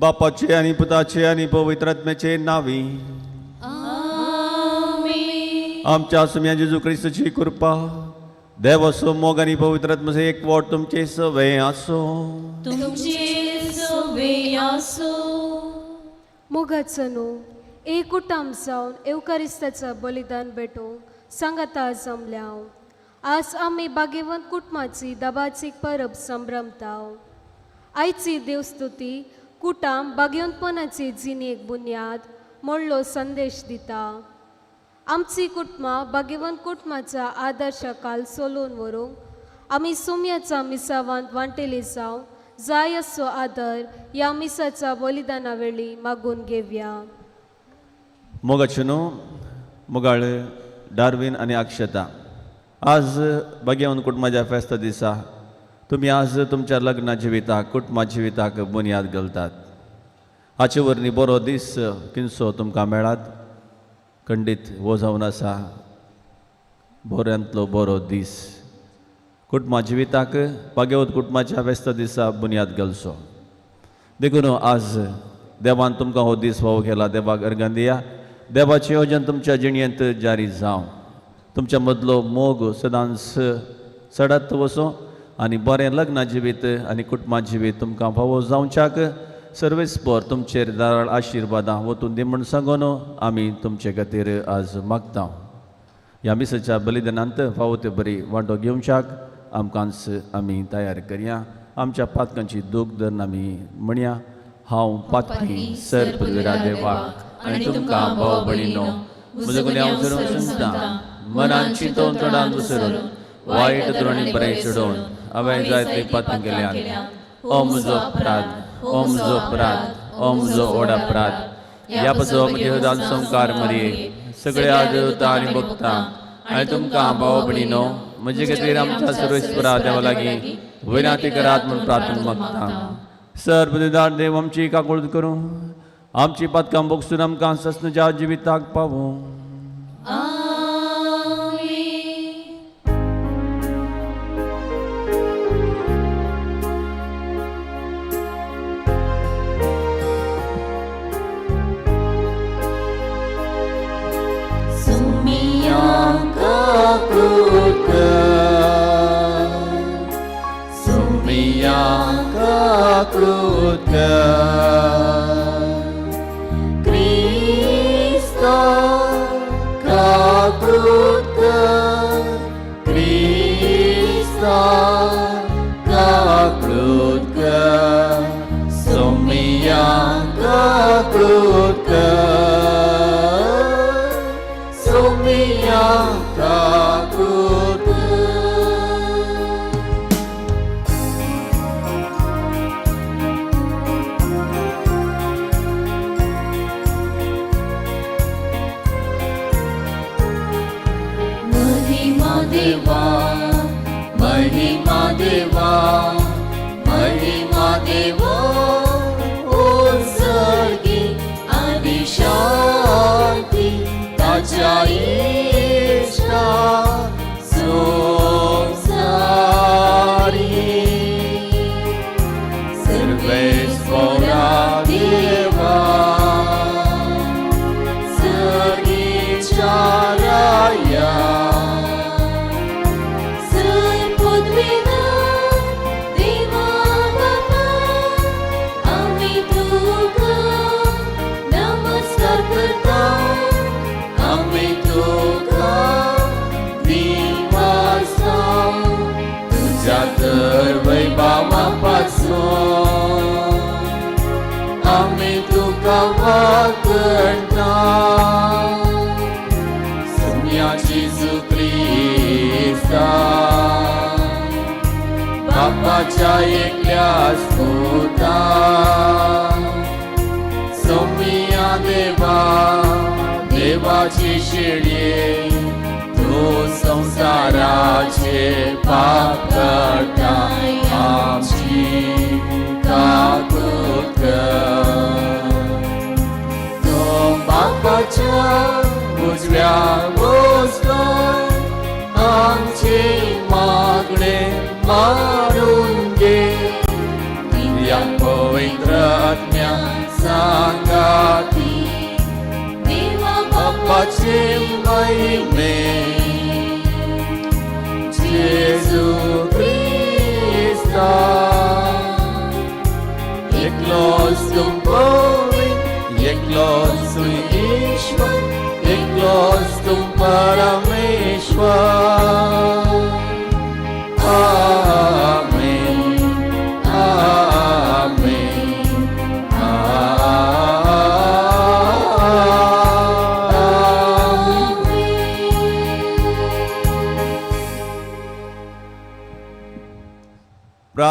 बापाचे आनी पुताचे आनी पवित्र आत्म्याचे नावी। आमच्या सुम्या जेजू क्रिस्तची कृपा, देवाचो मोग आनी पवित्र आत्म्याचो एकवट तुमचे सवे आसो। तुमचे सवे आसो। मोगाचो न्हू एक कुटाम जावन येवकारिस्ताचो बलिदान भेटोवंक सांगाता जमल्या। आज आमी भाग्यवंत कुटुंबाची दबाचीक परब संभ्रमता। आयची देवस्तुती कुटाम भाग्यवंतपणाची जिणेक बुन्याद म्हणलो संदेश दिता। आमची कुटुंबां भाग्यवंत कुटुंबाच्या आदर्श काल सोलून व्हरूंक आमी सुम्याच्या मिसावांत वांटेली जावं जाय असो आदर ह्या मिसाच्या बलिदाना वेळी मागून घेवया। मोगाचे न्हू मोगाळ डार्विन आनी अक्षता, आज भाग्यवंत कुटुंबाच्या फेस्ता दिसा तुमी आज तुमच्या लग्न जिविताक कुटुंबा जिविताक बुन्याद घालतात। हाचे वरवीं बरो दीस किनसो तुमकां मेळात। खंडीत हो जावन आसा बऱ्यांतलो बरो दीस। कुटुंबा जिविताक भाग्यवंत कुटुंबाच्या फेस्ता दिसा बुन्याद घालचो। देखून आज देवान तुमकां हो दीस फावो केला। देवाक अर्गां दिया। देवाचें योजन तुमच्या जिणेंत जारी जावं। तुमच्या मदलो मोग सदांच चडत वचूं आनी बरें लग्न जिवीत आनी कुटुंबा जिवीत तुमकां फावो जावच्याक सर्वेस्पर तुमचेर दाराळ आशिर्वादां वतून दी म्हूण सांगून आमी तुमचे खातीर आज मागता। ह्या मिसाच्या बलिदानांत फावो ते बरी वांटो घेवच्याक आमकांच आमी तयार करया। आमच्या पातकांची दूख धरून आमी म्हणया, हांव पातकी सर पुलवेरा देवाक आनी तुमकां भाव भयणीनो म्हजो गुन्यांव सरून सांगता, मनान चिंतून तोंडान विसरून वायट धोरणी बरें चडोवन हांवें जायते पातकां केल्यान। ओ म्हजो अपराध, ओ म्हजो अपराध, ओ म्हजो व्हड अपराध। ह्या पासून म्हजे सदांच संवकार मरये सगळ्या देवता आनी भक्तां आनी तुमकां भाव भयणीनो म्हजे खातीर आमच्या सर्वेस्परा देवा लागीं विनंती करात म्हूण प्रार्थना मागता। सर पदवीदार देव आमची काकूळट करूं, आमची पातकां भोगसून आमकां सस्नच्या जिविताक पावूं। Cristo काकूळट कर, Cristo काकूळट कर, सोमिया काकूळट कर, सोमिया काकूळट कर। महिमा देवा, महिमा देवा, महिमा देवा, ओ सर्गी आनी शांती ताच्या इश्टा संवसारी। सर्वेस्परा देवा, सर्गीच्या राया, वैभवापासून आमी तुका वाकडटा। सुम्या जेजू क्रिस्ता बापाच्या एकल्या पुता, सोमिया देवा देवाची शिळये, तूं संवसाराचे पाप काडटा, आमची काकूळट कर। तूं बापाच्या उजव्या बसलो, आमचे मागणे मारून घे। दिव्या पवित्र आत्म्या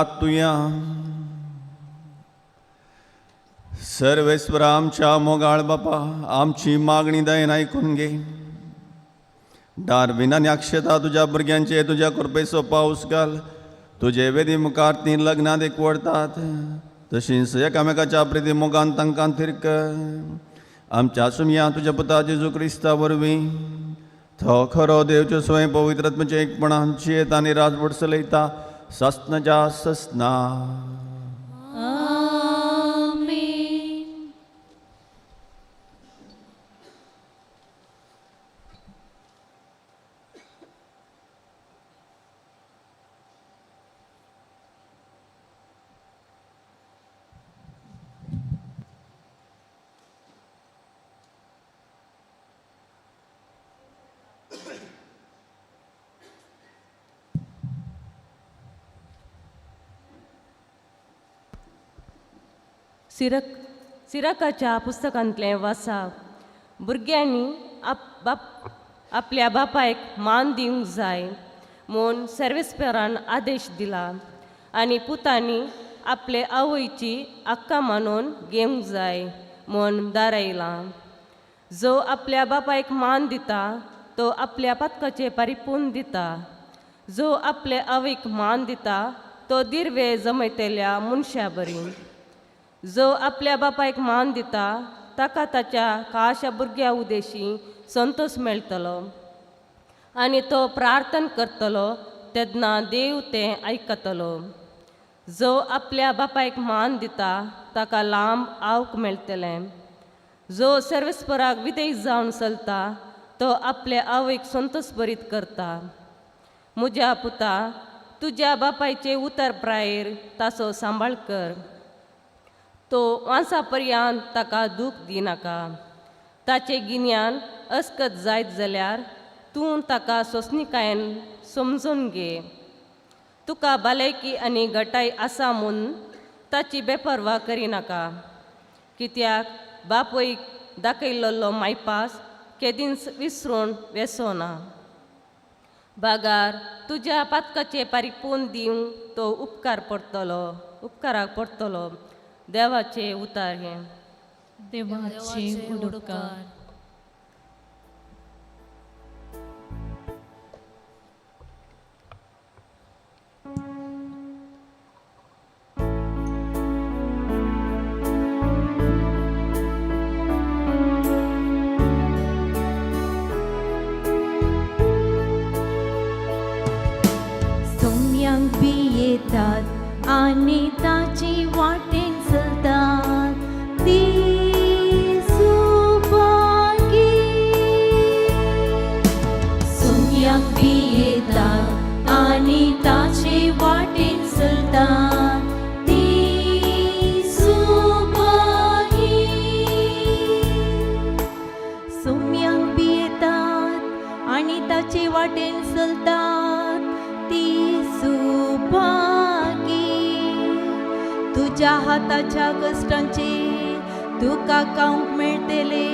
प्रार्थुया. सर्वेस्वरा आमच्या मोगाळ बापा, आमची मागणी दयेन आयकून घे. डार्विन आनी अक्षता तुज्या भुरग्यांचे तुज्या कृपेचो पावस घाल. तुजे वेदी मुखार तीं लग्नां एकवडतात, तशींच एकामेकाच्या प्रिती मोगान तांकां थिरक. आमच्या सुमया तुज्या पुता जेजू क्रिस्ता वरवीं, तो खरो देवच्यो स्वयं पवित्र आत्म्याचें एकपणान जियेत आनी राजवट चलयता सस्नजा सस्ना. आमेन. सिराकाच्या पुस्तकांतलें वासाप. भुरग्यांनी आपल्या बापायक मान दिवंक जाय म्हूण सर्वेस्परान आदेश दिला आनी पुतांनी आपले आवयची आक्का मानून घेवंक जाय म्हूण दारायलां. जो आपल्या बापायक मान दिता तो आपल्या पातकाचें परिपूर्ण दिता. जो आपले आवयक मान दिता तो दिर्वे जमयतल्या मनशा बरी. जो आपल्या बापायक मान दिता ताका ताच्या खाशा भुरग्या उदेशी संतोश मेळटलो आनी तो प्रार्थना करतलो तेन्ना देव तें आयकतलो. जो आपल्या बापायक मान दिता ताका लांब आवक मेळटलें. जो सर्वेस्पराक विदेश जावन चलता तो आपले आवयक संतोश भरीत करता. म्हज्या पुता, तुज्या बापायचे उतर प्रायेर ताचो सांबाळ कर, तो वांसा पर्यंत ताका दूख दिनाका. ताचें गिन्यान अस्कत जायत जाल्यार तूं ताका सोंसणीकायेन समजून घे. तुका भलायकी आनी घटाय आसा म्हूण ताची बेपर्वा करिनाका, कित्याक बापयक दाखयल्लो मायपास केदींच विसरून वेसोना. बागार तुज्या पातकाचें परिपूर्ण दिवंक तो उपकाराक पडटलो. देवाचे उतार हें. देवाचे उपकार. सोम्यांक भियेतात आनी ताची वाटेन चलतात ती सुभागी. सोम्यांक भियेतात आनी ताचे वाटेन चलतात ती सुभागी. सोम्यांक भियेतात आनी ताचे वाटेन चलतात ती सुभागी. तुज्या हाताच्या कश्टांचे तुका खावंक मेळटले,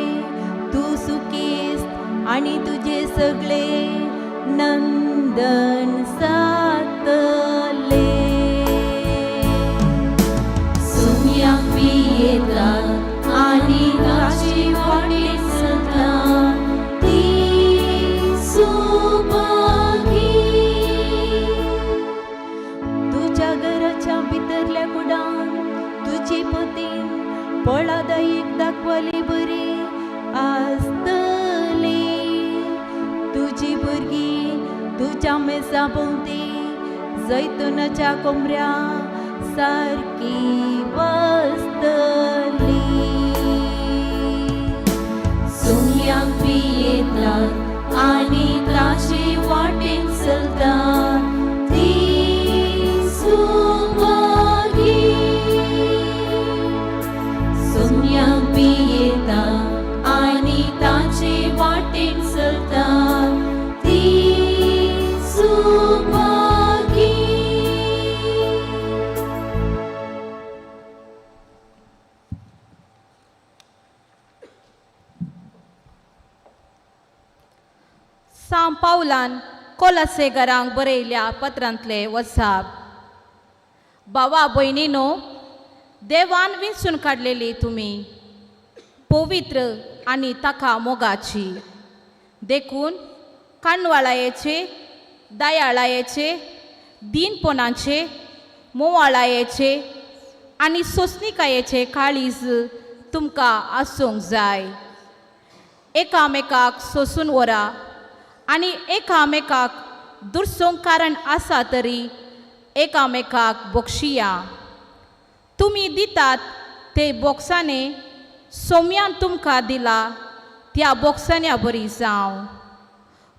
तूं सुकेस्त आनी तुजे सगळे नंदन जातले. सोम्यांक भियेतात आनी ताचे वाटेन चलतात ती सुभागी. तुज्या घराच्या भितरल्या कुडान तुजी पतीन पळादायक दाखवले बरी आसतली. तुजी भुरगीं तुज्या मेजा भोंवती जैतुनाच्या कोमऱ्या सारकी बसतली. सोम्यांक भियेतात आनी ताचे वाटेन चलतात ती सुभागी. सोम्यांक भियेतात आनी ताचे वाटेन चलतात ती सुभागी. सांव पावलान कोलासेगरांक बरयल्या पत्रांतले वसाप. भावा भयणीनो, देवान विंचून काडलेली तुमी पवित्र आनी ताका मोगाची, देखून काणवाळायेचे, दयाळायेचे, दीनपणाचे, मोवाळायेचे आनी सोंसणिकायेचे काळीज तुमकां आसूंक जाय. एकामेकाक सोंसून व्हरा आनी एकामेकाक दुरसूंक कारण आसा तरी एकामेकाक बक्षिया. तुमी दितात ते बोक्साने सोम्यान तुमकां दिला त्या बोक्सान्या बरी जावं.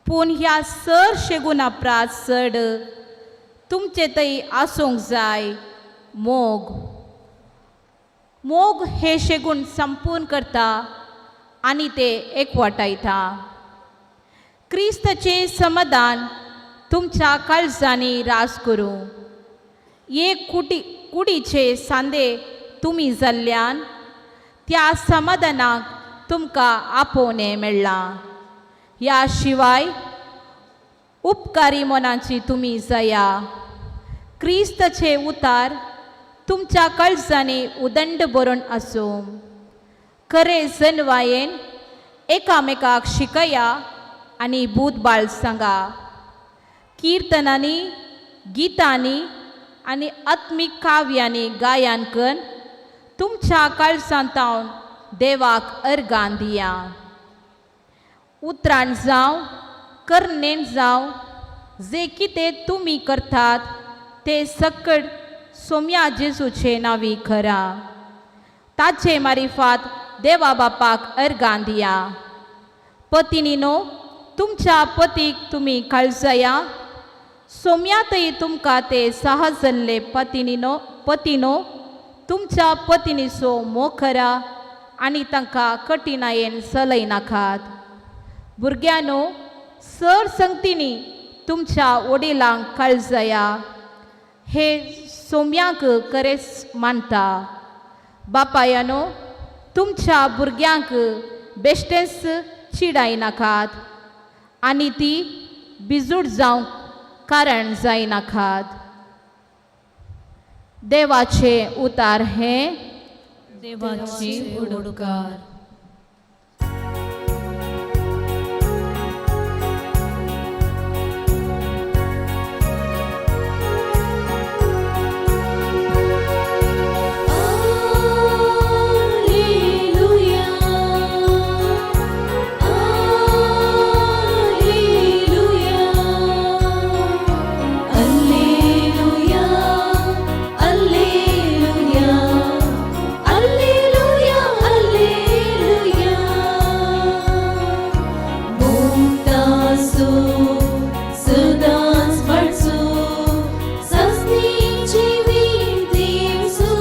पूण ह्या सर शेगुणा प्रास चड तुमचे थंय आसूंक जाय मोग. मोग हे शेगूण संपूर्ण करता आनी ते एकवटायता. क्रिस्ताचें समाधान तुमच्या काळजांनी रास करूं. एक कुडीचे सांदे तुमी जाल्ल्यान त्या समाधानाक तुमकां आपोवणें मेळ्ळां. ह्या शिवाय उपकारी मनाची तुमी जाया. क्रिस्ताचे उतार तुमच्या काळजांनी उदंड बरोवन आसूं. खरे जनवायेन एकामेकाक शिकया आनी बूद बाळ सांगा. किर्तनांनी, गितांनी आनी आत्मीक काव्यांनी गायन करून तुमच्या काळजांतावन देवाक अर्गां दिया. उतरान जावं, करणेन जावं, जे कितें तुमी करतात ते सकड सोम्या जेजूचे नांवी करा. ताचे मारिफात देवा बापाक अर्गां दिया. पतिनीनो, तुमच्या पतीक तुमी काळजया. सोम्यातय तुमकां ते साहस जाल्ले. पतिनो, तुमच्या पतिनीचो मोग करा आनी तांकां कठिणायेन चलयनाकात. भुरग्यांनो, सर संगतींनी तुमच्या वडिलांक काळजया. हे सोम्याक करेच मानता. बापायानो, तुमच्या भुरग्यांक बेश्टेंच चिडायनाकात आनी ती बिजूट जावंक कारण जायनाकात. देवाचे उतार हे देवाचे उडकार. Alleluia, Alleluia, Alleluia, Alleluia, Alleluia, Alleluia. मुक्तासो सदांच पाडचो, सासणी जिवीत दिवचो,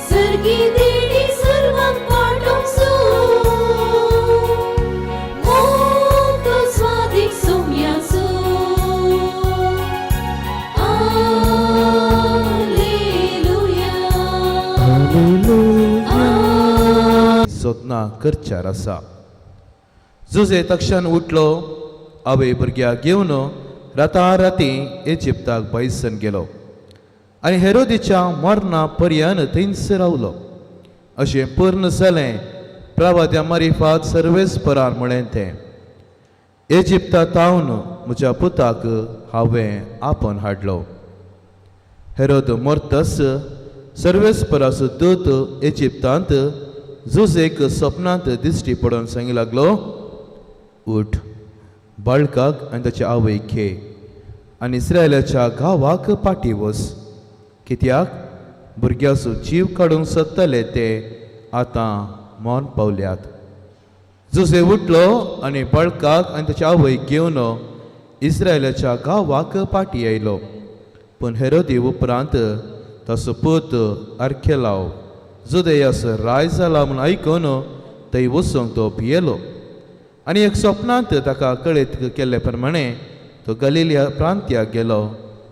सर्गी देणी सर्वांक पाठोवचो, मोग तो स्वादीक सोम्याचो. आलेलुया. सोदना करच्यार आसा. जुजे तक्षण उठलो, आवय भुरग्याक घेवन राताराती इजिप्ताक बैसन गेलो आनी हेरोदीच्या मरणा पर्यंत थंयच रावलो. अशें पूर्ण जालें प्रवाद्या मारिफात सर्वेस्परान म्हळें तें, इजिप्ता तावन म्हज्या पुताक हांवें आपोवन हाडलो. हेरोद मरतस सर्वेस्पराचो दूत इजिप्तांत जुजेक सपनांत दिश्टी पडून सांगी लागलो, उठ, बाळकाक आनी ताचे आवयक घे आनी इस्रायलाच्या गांवाक पाटी वच, कित्याक भुरग्याचो जीव काडूंक सोदताले ते आतां मौन पावल्यात. जुजे उठलो आनी बाळकाक आनी ताचे आवयक घेवन इस्रायलाच्या गांवाक पाटी आयलो. पूण हेरोदी उपरांत ताचो पूत आर्खेलाव जुदेयास राय जाला म्हूण आयकून थंय वचूंक तो भियेलो आनी एक सपनांत ताका कळीत केल्ले प्रमाणे तो गलिलिया प्रांत्याक गेलो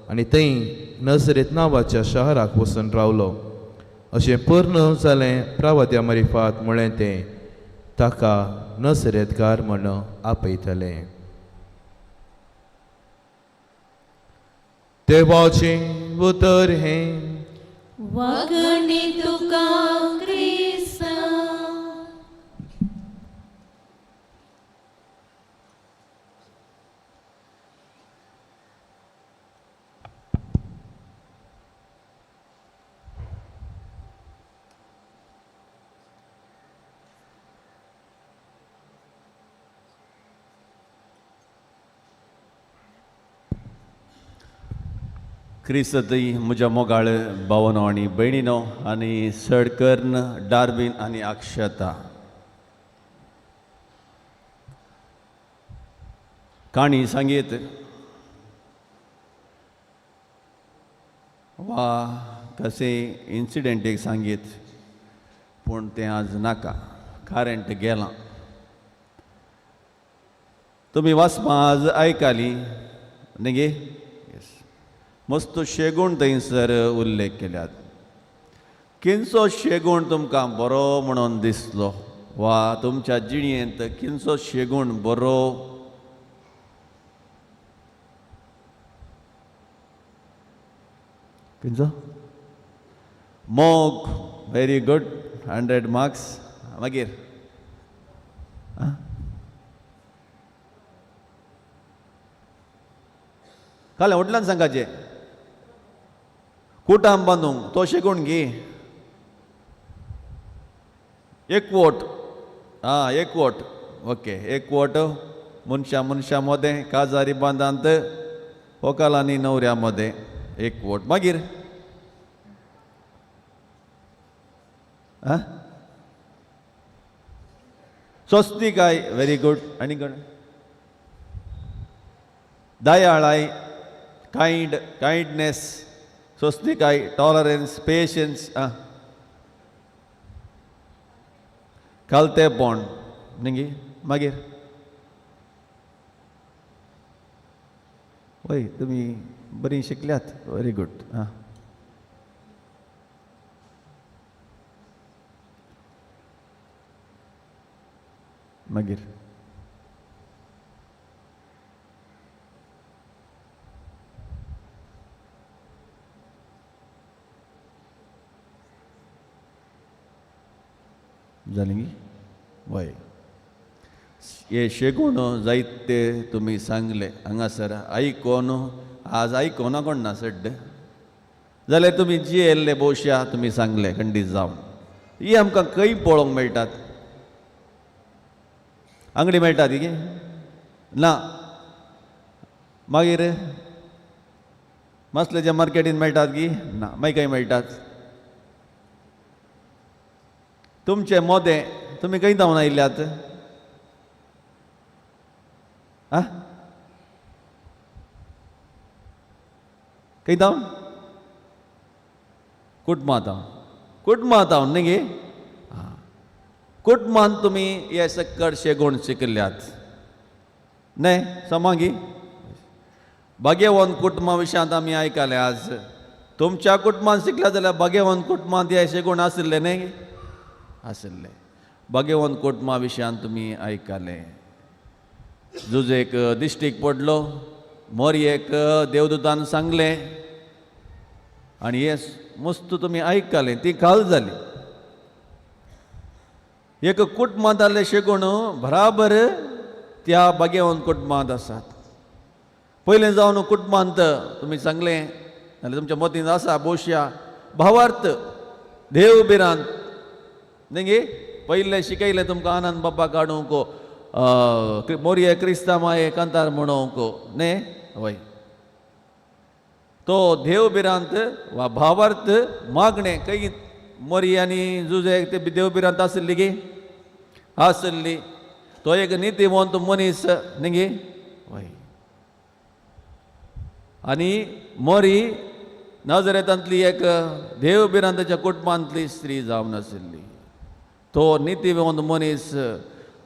आनी थंय नजरेत नांवाच्या शहराक वचून रावलो. अशें पूर्ण जालें प्रवाद्या मारिफात म्हळें तें, ताका नजरेतगार म्हण आपयतले. देवाचें उतर हें. वागणी तुका क्रिस्ता. क्रिस्तय म्हज्या मोगाळ भावनो आनी भयणीनो आनी चड करून डार्बीन आनी अक्षता, काणी सांगीत वा कशें इन्सिडेंट एक सांगीत, पूण तें आज नाका, कारण तें गेलां. तुमी वाचपां आज आयकाली न्ही गे? मस्त शेगूण थंयसर उल्लेख केल्यात. किनसो शेगूण तुमकां बरो म्हणून दिसलो वा तुमच्या जिणेंत किनसो शेगूण बरो किनचो? मोग, व्हेरी गुड, 100 मार्क्स. मागीर काल व्हडल्यान सांगाचें कुटाम बांदूंक तो शेगूण घे. एकवट, आं एकवट, ओके एकवट मनशां मनशां मदें काजारी बांदांत व्हंकल आनी न्हवऱ्या मदें एकवट. मागीर आं स्वस्तिकाय, व्हेरी गुड. आनी कोण? दयाळाय, कायंड, कायंडनेस, स्वस्तिकाय, टॉलरन्स, पेशन्स. आं खालतेपण न्ही. मागीर वय तुमी बरीं शिकल्यात, व्हेरी गुड. आं मागीर जालें. वय हे शेगूण जायते तुमी सांगले हांगासर आयकोन आज आयकोना कोण ना सड्ड जाल्यार तुमी जियेल्ले भोवशा तुमी सांगले खंडीत जावन. ही आमकां खंय पळोवंक मेळटात? आंगडी मेळटा ती ना? मागीर मासलेच्या मार्केटीन मेळटात की ना? मागीर खंय मेळटात? तुमचे मोदें तुमी खंय धांवन आयल्यात? आं खंय धांवन? कुटुंबांत धांवन. कुटुंबांत धांवन न्ही गे? कुटुंबांत तुमी हे सकळशे गुण शिकल्यात न्हय समागी? भाग्यवंत कुटुंबा विशयांत आमी आयकलें आज. तुमच्या कुटुंबांत शिकल्या जाल्यार भाग्यवंत कुटुंबांत हे अशे गुण आशिल्ले न्हय? आशिल्ले. भाग्यवंत कुटुंबा विशयांत तुमी आयकलें. जुजेक दिश्टीक पडलो, मोरयेक देवदूतान सांगलें आनी हे मस्त तुमी आयकलें, ती काल जाली. एक कुटुंबांत आसले शेगूण बराबर त्या भाग्यवंत कुटुंबांत आसात. पयलें जावन कुटुंबांत तुमी सांगलें जाल्यार तुमच्या मतींत आसा भोवशा भावार्थ, देव भिरांत न्ही गे? पयलें शिकयलें तुमकां आनंद बाप्पा काडूंक, मोरये क्रिस्तांव कांतार म्हणोवंक न्ही? वय तो देव भिरांत वा भावार्थ मागणें खंय मोरी आनी जुजे ते देव भिरांत आशिल्ली गी? आशिल्ली. तो एक नितीवंत मनीस न्ही गे? वय. आनी मोरी नजरेतांतली एक देव भिरांताच्या कुटुंबांतली स्त्री जावन आशिल्ली. तो नितीवंत मनीस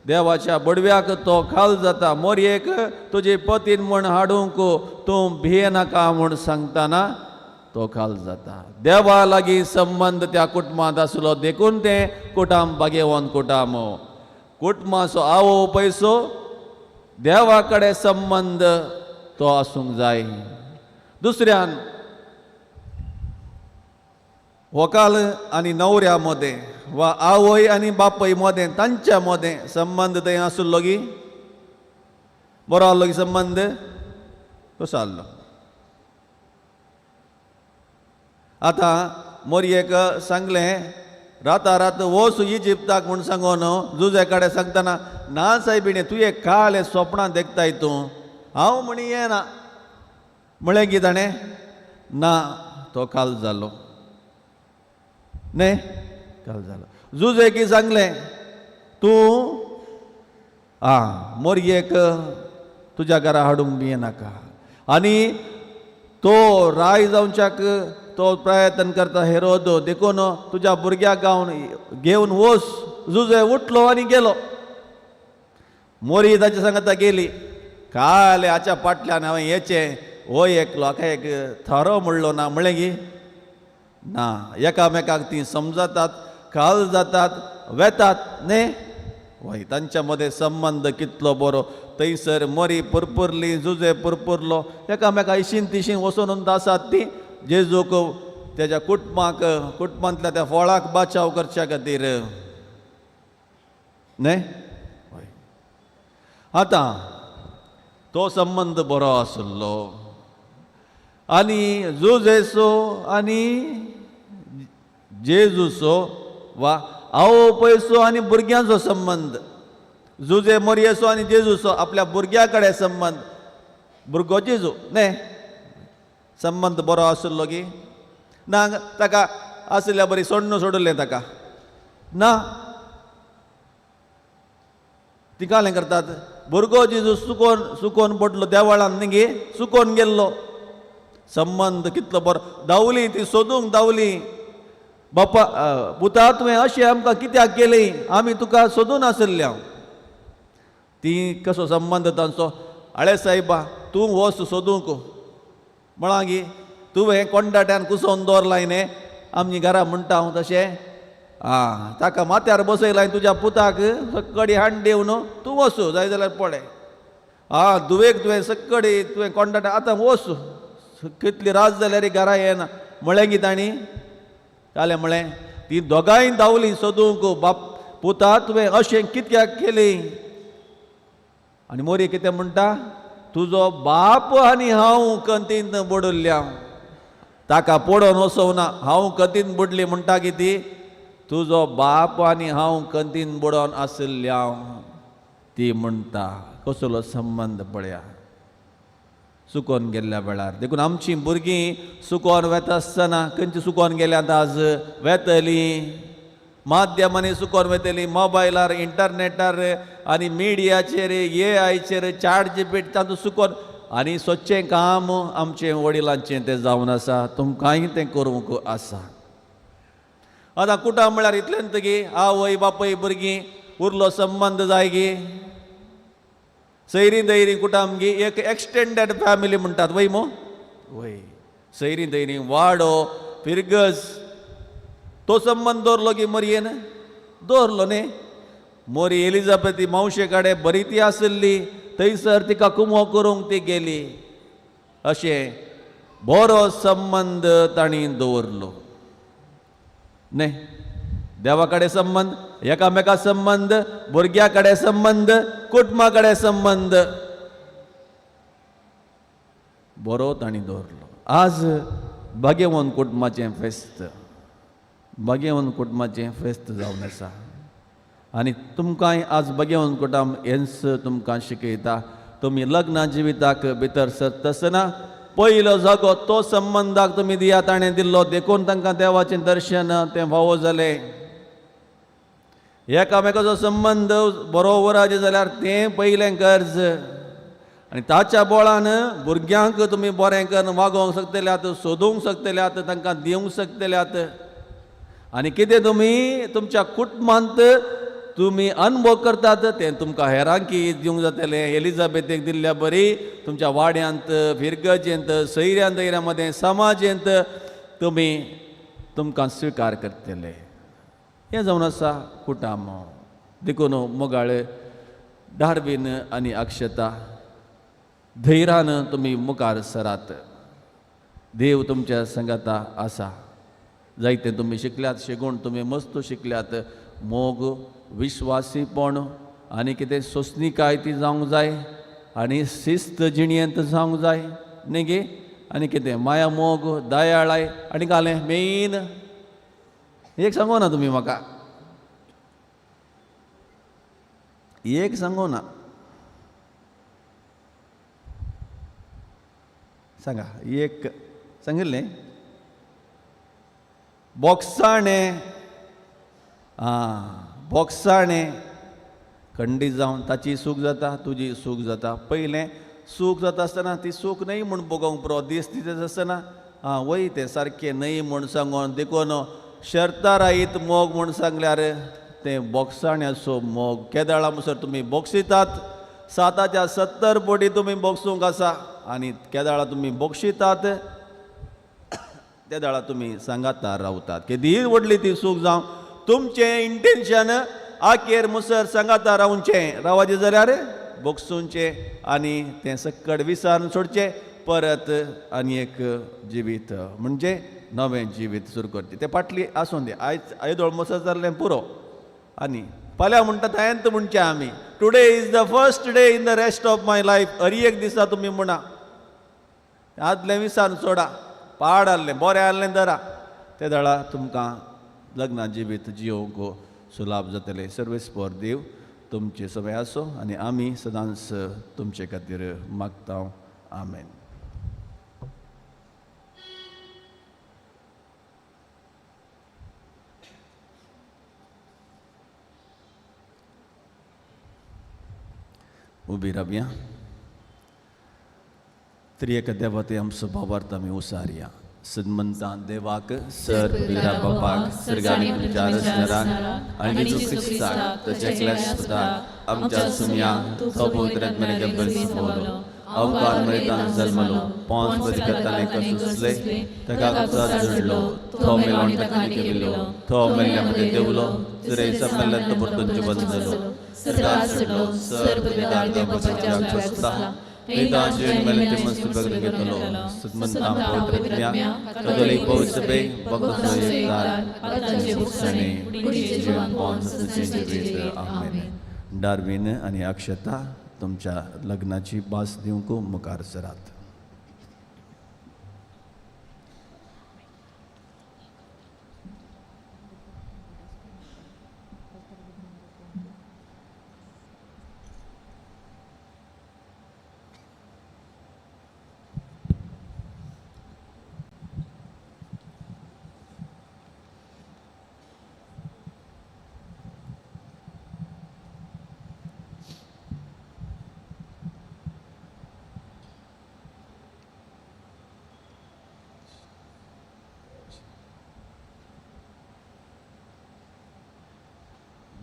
देवाच्या बडव्याक तो खाल जाता. मोरयेक तुजे पतीन म्हण हाडूंक तूं भियेनाका म्हूण सांगतना तो खाल जाता. देवा लागीं संबंद त्या कुटुंबांत आसलो देखून तें कुटाम भाग्यवंत कुटाम. कुटुंबाचो आवो पयसो देवा कडेन संबंद तो आसूंक जाय. दुसऱ्यान व्हंकल आनी न्हवऱ्या मदें वा आवय आनी बापय मदें तांच्या मदें संबंद थंय आसलो गी? बरो आहलो गी संबंद? कसो आहलो? आतां मोरयेक सांगलें रातारात वच इजिप्ताक म्हूण सांगून जुजे कडेन सांगतना ना सायबिणे तुवें काल सोपणां देखताय तूं, हांव म्हणी येना म्हळें की ताणें ना, तो काल जालो न्ही, काल जालो. जुजे की सांगलें तूं आं मोरयेक तुज्या घरा हाडूंक बी येनाका. आनी तो राय जावच्याक तो प्रयत्न करता हेरोद, देखून तुज्या भुरग्याक गावन घेवन वच. जुजे उठलो आनी गेलो. मोरी ताच्या सांगता गेली. काल हाच्या फाटल्यान हांवें येचें हो एकलो हाका एक थारो म्हणलो ना, म्हणलें की ना. एकामेकाक तीं समजतात, काल जातात, वेतात न्ही. वय तांच्या मदें संबंद कितलो बरो. थंयसर मोरी पुरपुरली, जुजे पुरपुरलो, एकामेका इशीन तिशीन वचून आसात ती जेजूक तेज्या कुटुंबाक, कुटुंबांतल्या त्या फळाक बाचाव करच्या खातीर न्ही. वय आतां तो संबंद बरो आसलो. आनी जुजेचो आनी जेजूचो वा आवय पयसो आनी भुरग्यांचो संबंद, जुजे मोरयेचो आनी जेजूचो आपल्या भुरग्या कडेन संबंद, भुरगो जेजू न्ही, संबंद बरो आसलो की ना? ताका आसल्या बरी सोडणू सोडलें ताका ना. ती कालें करतात, भुरगो जेजू सुकोन सुकोन पडलो देवळान न्ही गे, सुकोन गेल्लो. संबंद कितलो बरो. धांवली ती सोदूंक धांवली, बापा पुता तुवें अशें आमकां कित्याक केलें, आमी तुका सोदून आशिल्ल्या. ती कसो संबंद तांचो. आळे सायबा तूं वच सोदूंक म्हळां गी, तुवें कोंडाट्यान कुसोवन दवरलाय न्ही आमची घरा म्हणटा हांव तशें. आं ताका माथ्यार बसयलाय तुज्या पुताक, सक्कडी हाड दिवन तूं वच जाय जाल्यार पळय. आं धुवेक तुवें सक्कडी तुवें कोंडाट्या आतां वच, कितली रात जाल्यार घरा येना म्हळें गी तांणी. जालें म्हळें ती दोगांय धांवलीं सोदूंक, बाप पुता तुवें अशें कित्याक केलें? आनी मोरी कितें म्हणटा, तुजो बाप आनी हांव कंतीन बुडुल्ल्या, ताका पडोवन वचोवना, हांव कंतीन बुडली म्हणटा कितें, तुजो बाप आनी हांव कंतीन बुडोवन आशिल्ल्या ती म्हणटा. कसलो संबंद पळया सुकोन गेल्ल्या वेळार. देखून आमचीं भुरगीं सुकोन वेता आसतना खंयची सुकोन गेल्यात आज वेतलीं, माध्यमांनी सुकोन वेतलीं, मोबायलार, इंटरनेटार आनी मिडियाचेर, ए आयचेर, चाट जीपीटी तातूंत सुकोन. आनी सदचें काम आमचें वडिलांचें तें जावन आसा, तुमकांय तें करूंक आसा. आतां कुटां म्हळ्यार इतलें गी आवय बापूय भुरगीं उरलो संबंद जाय गी. सैरीं दैरीं कुटाम गी एक एक्सटेंडेड फॅमिली म्हणटात वय मो, वय सैरीं दैरीं वाडो फिरगज तो संबंद दवरलो की मोरयेन दवरलो न्ही. मोरी एलिजाबेथ मावशे कडेन बरी ती आशिल्ली, थंयसर तिका कुमो करूंक ती गेली. अशें बरो संबंद तांणी दवरलो न्ही. देवा कडेन संबंद, एकामेका संबंद, भुरग्या कडेन संबंद, कुटुंबा कडेन संबंद बरो तांणी दवरलो. आज भाग्यवंत कुटुंबाचें फेस्त, भाग्यवंत कुटुंबाचें फेस्त जावन आसा. आनी तुमकांय आज भाग्यवंत कुटुंब हेंच तुमकां शिकयता. तुमी लग्न जिविताक भितर सरता आसतना पयलो जागो तो संबंदाक तुमी दिया ताणें दिल्लो, देखून तांकां देवाचें दर्शन तें फावो जालें. एकामेकाचो संबंद बरोबर आसा जाल्यार तें पयलें गरज. आनी ताच्या बळान भुरग्यांक तुमी बरें करून वागोवंक शकतल्यात, सोदूंक शकतल्यात, तांकां दिवंक शकतल्यात. आनी कितें तुमी तुमच्या कुटुंबांत तुमी अनुभव करतात तें तुमकां हेरांकी दिवंक जातलें. एलिजाबेथीक दिल्ल्या बरी तुमच्या वाड्यांत, फिरगजेंत, सैऱ्यां दैऱ्यां मदें, समाजेंत तुमी तुमकां स्विकार करतले. हें जावन आसा कुटाम. देखून मोगाळ डार्वीन आनी अक्षता धैर्यान तुमी मुखार सरात. देव तुमच्या संगाता आसा. जायते तुमी शिकल्यात, शिकून तुमी मस्त शिकल्यात. मोग, विश्वासीपण आनी कितें सोंसणीकाय ती जावंक जाय आनी शिस्त जिणयेंत जावंक जाय न्ही गे. आनी कितें माया, मोग, दयाळाय आनी घालें मेन एक सांगू ना तुमी म्हाका, एक सांगू ना, सांगा एक सांगिल्लें बोगसाणें. आं, बोगसाणें खंडीत जावन ताची सूख जाता, तुजी सूख जाता. पयलें सूख जाता आसतना ती सूख न्हय म्हूण भोगोवंक पुरो, दीस दिसत आसतना आं वय तें सारकें न्हय म्हूण सांगोन देखून शर्ता रायत मोग म्हूण सांगल्यार तें बोगसाण्याचो मोग. केदाळा मुसर तुमी बोगसितात, 7 70 बोटी तुमी बोगसूंक आसा आनी केदाळा तुमी बोगशितात ते दाळा तुमी सांगाता रावतात. केदी व्हडली ती सूख जावं, तुमचें इंटेन्शन आखेर मुसर सांगाता रावचें, रावाचें जाल्यार बोगसूंचें आनी तें सक्कड विसारून सोडचें, परत आनी एक जिवीत म्हणजे नवें जिवीत सुरू करचें. तें फाटली आसूं दी, आयज आयदोळ मुसर जाल्लें पुरो. आनी फाल्यां म्हणटा तायंत म्हणचें आमी, today is the first day in the rest of my life. हर एक दिसा तुमी म्हणा, आदलें विसारून सोडा, पाड आहलें बरें आहलें धरा, ते दळा तुमकां लग्ना जिवीत जियोवंक सुलाभ जातलें. सर्वेस्पर देव तुमचे सगळे आसो आनी आमी सदांच तुमचे खातीर मागता. आमेन. उबी रावया. त्रिएक देवते आमचो भावार्थ आमी उसारया. सन्मंतान देवाक, सर पिरा बापाक, सर्गानी तुमच्या रचणाराक आनी जेजू क्रिस्ताक ताच्या एकल्या आमच्या सुमयाक, तो पवित्र आत्म्याने बरसवलो, अवकार मरेतान जल्मलो, पोंस बदिकताने कसुसले, ताका कुसार जुडलो, तो मेलोन ताका केलो, तो मेल्ल्या मध्ये देवलो, तुरे मेल्ल्यान तो परतून जिवन जालो, सर्गात चडलो, सर पिता देवाच्या बसता, पिता जीवन मेले मस्त बगल घेतलो, सन्मंता पवित्र आत्म्या, कथोलिक पवित्र सभे, भक्तांचो एकतार, आत्म्याचे भोगसणे, कुडीचे जीवन पावन सदांचें जिवीत. आमेन. डार्विन आनी अक्षता तुमच्या लग्नाची भास दिवंक मुखार सरात.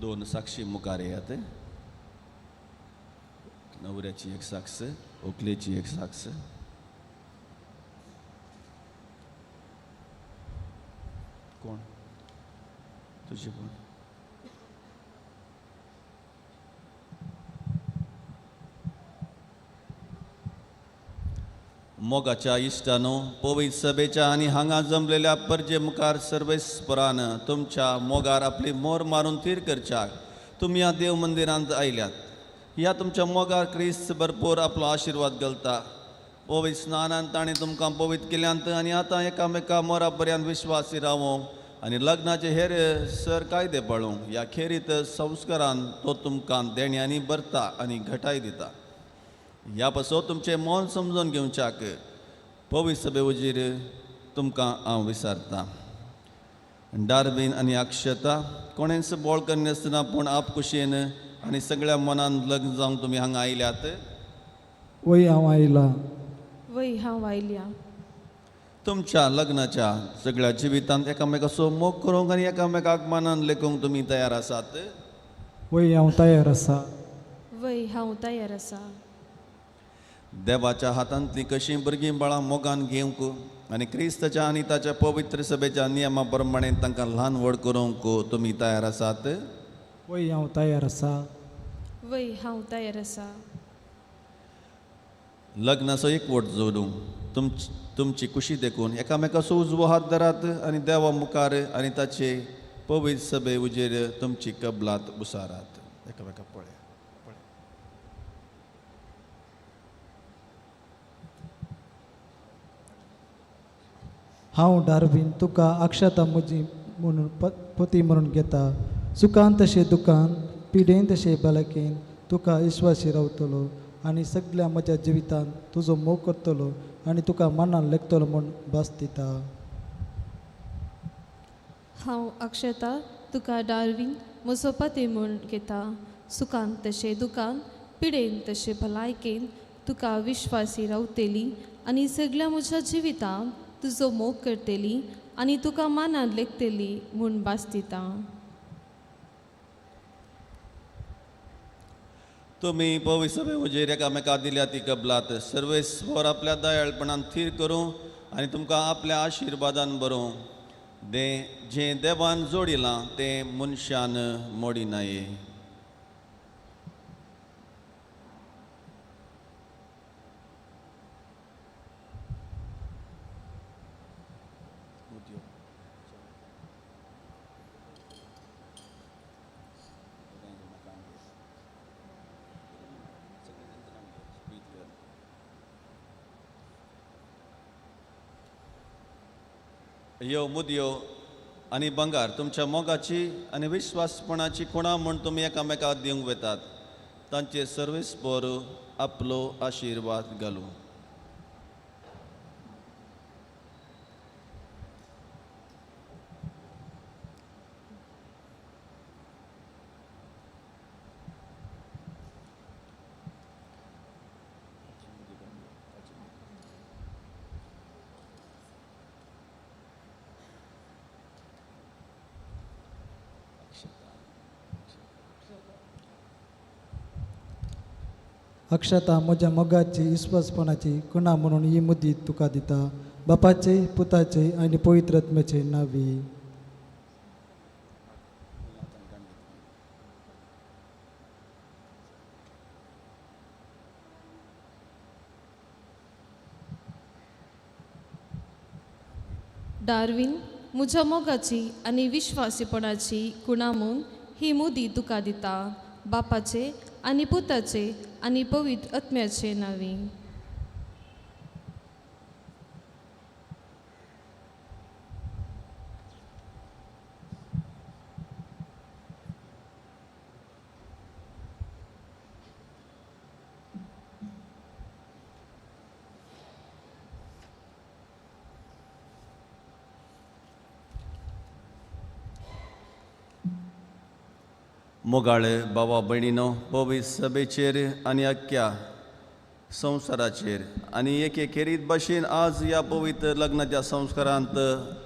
दोन साक्षी मुखार येयात. नवऱ्याची एक साक्ष, व्हंकलेची एक साक्ष. कोण तुजी कोण? मोगाच्या इश्टानो, पवित्र सभेच्या आनी हांगा जमलेल्या परजे मुखार सर्वेस्परान तुमच्या मोगार आपली मोर मारून थीर करच्याक तुमी ह्या देव मंदिरांत आयल्यात. ह्या तुमच्या मोगार क्रिस्त भरपूर आपलो आशिर्वाद घालता. पवित्र स्नानान ताणें तुमकां पवित्र केल्यांत आनी आतां एकामेका मोरा पर्यंत विश्वासी रावोंक आनी लग्नाचे हेर सर कायदे पाळूंक ह्या खेरीत संस्कारान तो तुमकां देण्यांनी भरता आनी घटाय दिता. ह्या पासत तुमचें मन समजून घेवच्याक पवित्र सभे वजीर तुमकां हांव विचारतां. डार्बीन आनी अक्षता कोणेंच बोळ करिनासतना पूण आपखुशयेन आनी सगळ्या मनान लग्न जावंक तुमी हांगा आयल्यात. वय हांव आयला. वय हांव आयल्या. तुमच्या लग्नाच्या सगळ्या जिवितांत एकामेकाचो मोग करूंक आनी एकामेकाक मानान लेखूंक तुमी तयार आसात. वय हांव तयार आसा. वय हांव तयार आसा. देवाच्या हातांतलीं कशीं भुरगीं बाळां मोगान घेवंक आनी क्रिस्ताच्या आनी ताच्या पवित्र सभेच्या नियमा प्रमाणे तांकां ल्हान व्हड करूंक तुमी तयार आसात. वय हांव तयार आसा. वय हांव तयार आसा. लग्नाचो एकवट जोडूंक तुमची कुशी देखून एकामेकाचो उजवो हात धरात आनी देवा मुखार आनी ताचे पवित्र सभे उजेर तुमची कबलात उसारात. एकामेका पळय. हांव डार्वीन तुका अक्षता म्हजी म्हणून पती म्हणून घेता. सुखान तशें दुखान, पिडेन तशें भलायकेन तुका विश्वासी रावतलो आनी सगल्या म्हज्या जिवितांत तुजो मोग करतलो आनी तुका मनान लेखतलो म्हूण भास दिता. हांव अक्षता तुका डार्वीन म्हजो पती म्हूण घेता. सुखान तशें दुखान, पिडेन तशें भलायकेन तुका विश्वासी रावतली आनी सगल्या म्हज्या जिवितांत तुजो मोग करतली आनी तुका मानान लेखतली म्हूण भास दिता. तुमी पवित्र सभे उजेर एकामेका दिल्या ती कबलात सर्वेस्वर आपल्या दयाळपणान थीर करूं आनी तुमकां आपल्या आशिर्वादान बरोवं. दे जें देवान जोडिलां तें मनशान मोडिनाये. ह्यो मुदयो आनी बंगार तुमच्या मोगाची आनी विश्वासपणाची खुणा म्हूण तुमी एकामेकाक दिवंक वेतात. तांचे सर्वेस्पर आपलो आशिर्वाद घालूं. अक्षता म्हज्या मोगाची विश्वासपणाची खुणा म्हणून ही मुदी तुका दिता. बापाचे, पुताचे आनी पवित्र आत्म्याचे नांवी. डार्वीन म्हज्या मोगाची आनी विश्वासीपणाची खुणा म्हूण ही मुदी तुका दिता. बापाचे आनी पुताचे आनी पवित्र आत्म्याचे नांवी. मोगाळे बाबा भयणीनो, पवित्र सभेचेर आनी अख्ख्या संवसाराचेर आनी एके खेरीत भाशेन आज ह्या पवित्र लग्नाच्या संस्कारांत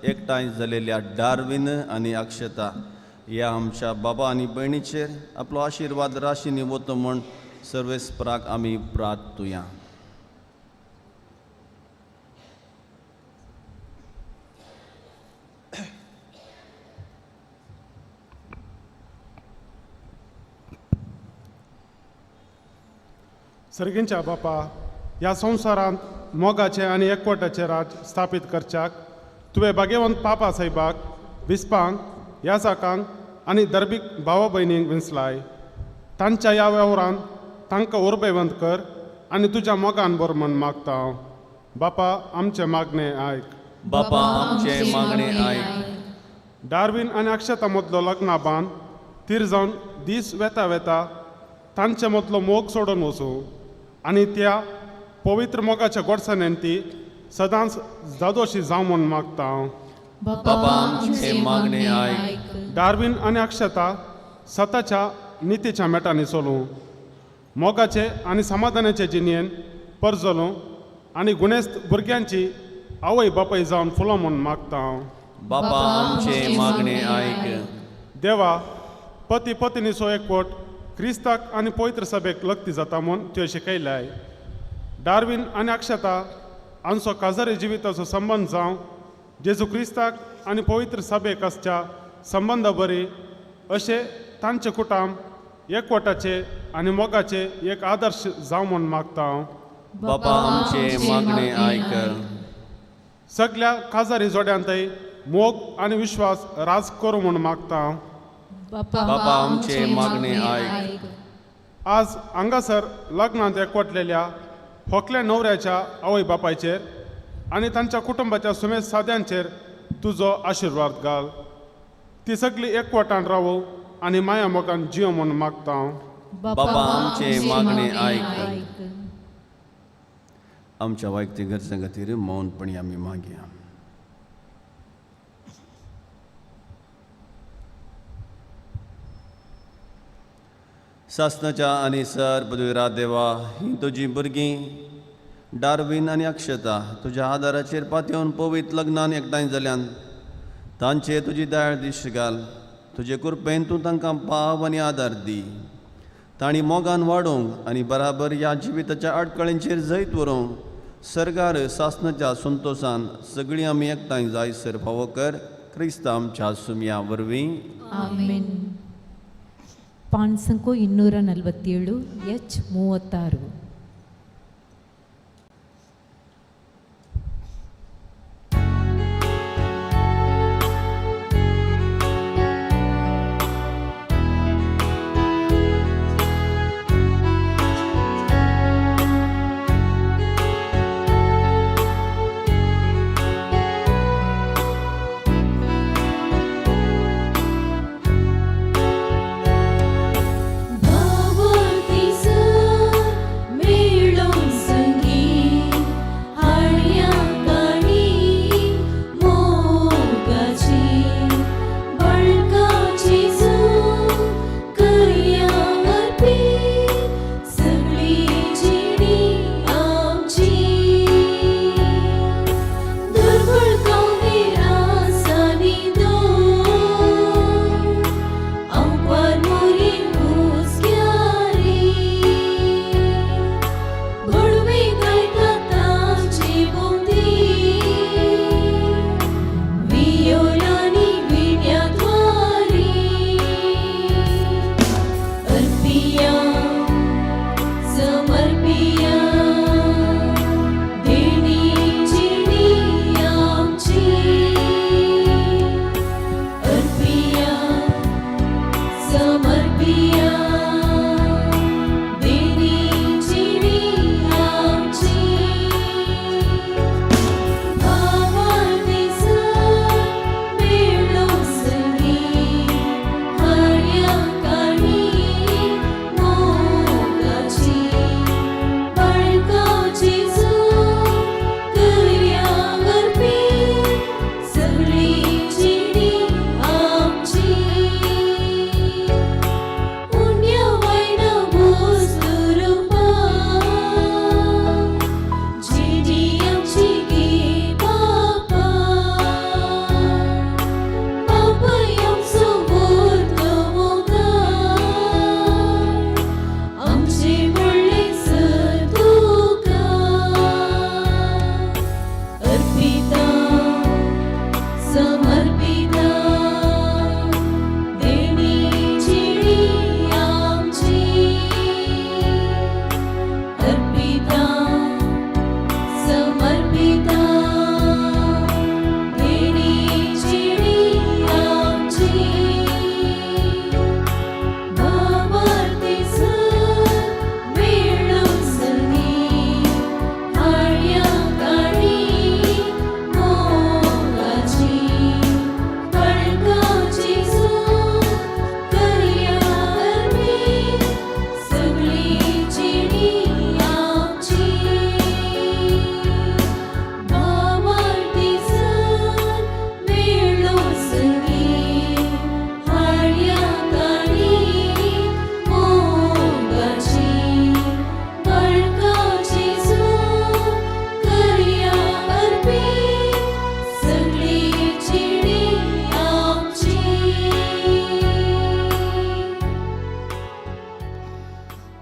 एकठांय जालेल्या डार्वीन आनी अक्षता ह्या आमच्या बाबा आनी भयणीचेर आपलो आशिर्वाद राशींनी वतो म्हूण सर्वेस्पराक आमी प्रार्थुया. सर्गींच्या बापा, ह्या संवसारांत मोगाचें आनी एकवटाचें राज स्थापीत करच्याक तुवें भाग्यवंत पापा साहेबाक, बिस्पांक, याजाकांक आनी धर्मीक भावा भयणींक विंचलाय. तांच्या ह्या वेव्हारांत तांकां उर्बेवंत कर आनी तुज्या मोगान बरो म्हण मागता हांव. बापा आमचें मागणें आयक. बापा आमचें मागणें आयक. डार्वीन आनी अक्षता मदलो लग्ना बांद तीर जावन दीस वेता वेता तांचे मदलो मोग सोडून वचूं आनी त्या पवित्र मोगाच्या गोडसाण्यान ती सदांच जादोशी जावं म्हूण मागता हांव. बाबा आमचें मागणें आयक. डार्वीन आनी अक्षता सताच्या नितीच्या मेटांनी चलूं, मोगाचे आनी समाधानाचे जिणेन परजलूं आनी गुणेस्त भुरग्यांची आवय बापाय जावन फुलों म्हूण मागता हांव. बाबा आमचें मागणें आयक. देवा, पती पत्नीचो एकवट क्रिस्ताक आनी पवित्र सभेक लग्ती जाता म्हूण त्यो शिकयल्याय. डार्वीन आनी अक्षता हांचो काजारी जिविताचो संबंद जावं जेजू क्रिस्ताक आनी पवित्र सभेक आसच्या संबंदा बरी अशें तांचे कुटाम एकवटाचे आनी मोगाचे एक आदर्श जावं म्हूण मागता हांव. बापा आमचें मागणें आयक. सगल्या काजारी जोड्यांतय मोग आनी विश्वास राज करूं म्हूण मागता. बापा आमचें मागणें आयक. आज हांगासर लग्नांत एकवटलेल्या होकल्या न्हवऱ्याच्या आवय बापायचेर आनी तांच्या कुटुंबाच्या सुमेज साद्यांचेर तुजो आशिर्वाद घाल. ती सगळी एकवटान रावो आनी माया मोगान जियो म्हूण मागता. बापा आमचें मागणें आयक. आमच्या वैयक्तीक गरजां खातीर मौनपणी आमी मागया. सासनाच्या आनी सर पदवीरा देवा, ही तुजी भुरगीं डार्वीन आनी अक्षता तुज्या आदाराचेर पातयेवन पवित्र लग्नान एकठांय जाल्यान तांचे तुजी दयाळ दिश्ट घाल. तुजे कृपेन तूं तांकां पाव आनी आदार दी. तांणी मोगान वाडोवंक आनी बराबर ह्या जिविताच्या आडखळींचेर जैत व्हरूंक सरकार सासनाच्या संतोशान सगळीं आमी एकठांय जायसर फावो कर. क्रिस्त आमच्या सुमया वरवीं आमेन. ಪಾನ್ಸಂಕು 247 ಎಚ್ 36.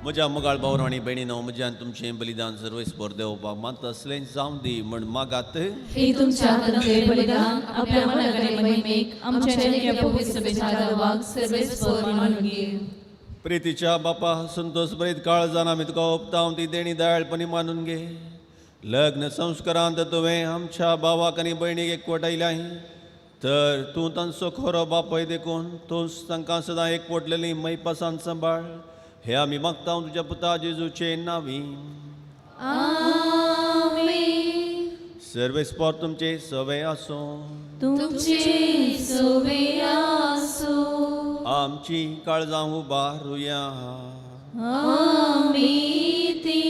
म्हज्या मोगाळ भाव आनी भयणीनो, म्हज्यान तुमचें बलिदान सर्वेस्पर देवपाक मानता आसलें जावं दी म्हण मागात. हे तुमच्या हातांतलें बलिदान आपल्या मनाक आनी महिमेक आमच्या पवित्र सभेच्या देवाक सर्वेस्पर मानून घे. प्रितीच्या बापा संतोष बरीत काळजान आमी तुका ओपता ती देणी दयाळपणी मानून घे. लग्न संस्कारांत तुवें आमच्या भावाक आनी भयणीक एकवटायल्याय तर तूं तांचो खरो बापय देखून तूं तांकां सदां एकवटलेली मैपासान सांबाळ. हे आमी मागता तुज्या पुता जेजूचे नांवी. आमेन. सर्वेस्पोर तुमचे सवे आसूं. तुमचे सोवे आसूं. आमची काळजां उबारुया. आमी ती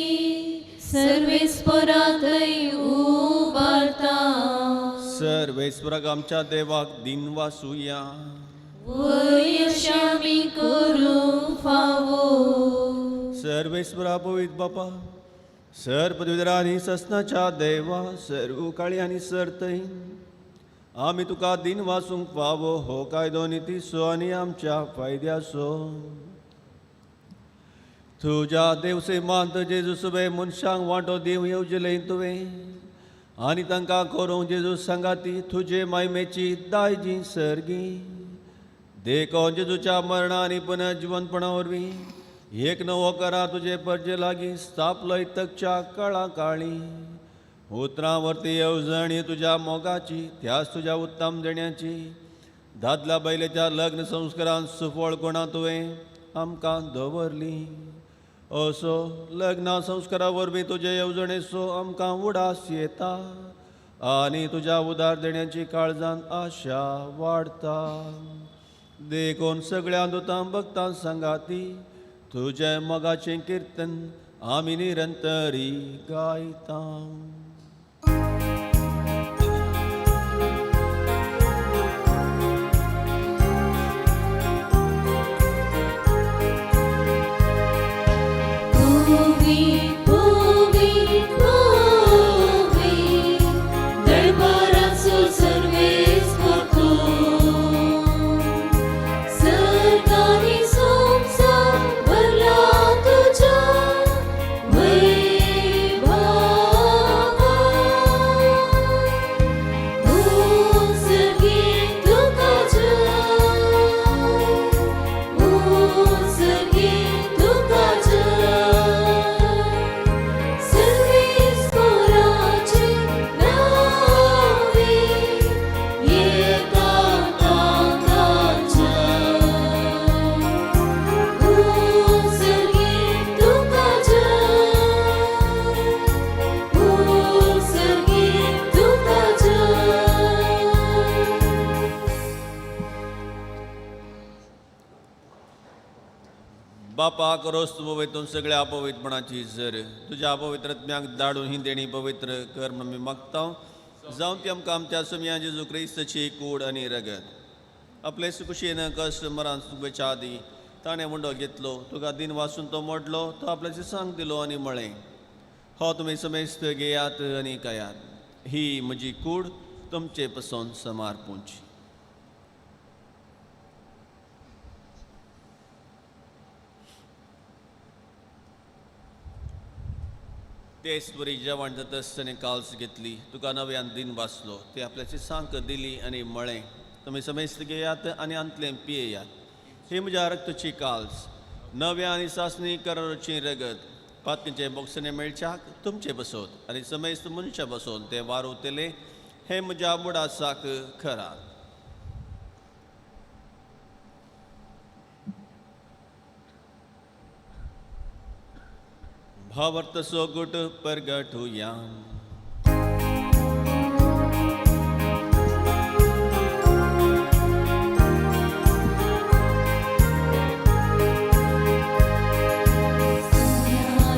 सर्वेस्परातय उबारता. सर्वेस्पराक आमच्या देवाक दिन वासुया. वयश आमी करूंक फावो. सर्वेस्परा पवित्र बापा सर पदवीधरा आनी ससनाच्या देवा सर्व काळी आनी सरतय आमी तुका दिन वासूंक फावो हो कायदो नितीचो आनी आमच्या फायद्याचो. तुज्या देवसे मांत जेजू सुबे मनशांक वांटो दिवं येवजले तुवें आनी तांकां करूंक जेजू सांगाती तुजे मायमेची दायजी सर्गी. देखून जेजूच्या मरणा आनी पुनर्जिवनपणा वरवीं एक नवो करा तुजे परजे लागीं स्थापलय तकच्या काळा काळी. उतरां वरती येवजण तुज्या मोगाची त्याच तुज्या उत्तम देण्याची दादल्या बायलेच्या लग्न संस्कारान सुफळ कोणा तुवें आमकां दवरली. असो लग्न संस्कारा वरवीं तुजे येवजणेचो आमकां उडास येता आनी तुज्या उदार देण्याची काळजान आशा वाडता. देखून सगळ्या दुतां भक्तां सांगाती तुजें मोगाचें किर्तन आमी निरंतरी गायता. पूवी पूवी पूवी दरबाराचो सर्वेस्पर तूं. सरकारी संसार भरला तुज्या वैभवान. उत्सर्गीत तुका जय, उत्सर्गीत तुका जय. सर्वेस्पराचे नावे येता ताका जय. उत्सर्गीत तुका जय, उत्सर्गीत तुका जय. बापा करोस तूं पवित्र सगळ्या अपवित्रपणाची जर तुज्या अपवित्रत्म्याक धाडून ही देणी पवित्र कर म्हणून आमी मागता. जावं ती आमकां आमच्या सुमया जेजू क्रिस्ताची कूड आनी रगत. आपले सुकुशीन कश्ट मरान सुकवेच्या आदीं ताणें मुंडो घेतलो, तुका दिन वासून तो मोडलो, तो आपल्याचे सांग दिलो आनी म्हळें, हो तुमी समेस्त घेयात आनी खायात, ही म्हजी कूड तुमचे पसून समार्पूंची. तेच वरी जेवण जातच ताणें काल्स घेतली, तुका नव्यान दिन वाचलो, ते आपल्याची सांक दिली आनी म्हळें, तुमी समेस्त घेयात आनी आंतलें पियेयात, ही म्हज्या रक्तची काल्स नव्या आनी सासणी कराराची रगत पातकीचे बोक्सणे मेळच्याक तुमचे बसोत आनी समेस्त मनशा बसोवन ते वारवतले. हे म्हज्या मुडासाक खरा. भावार्थ सोगुट परगटुया.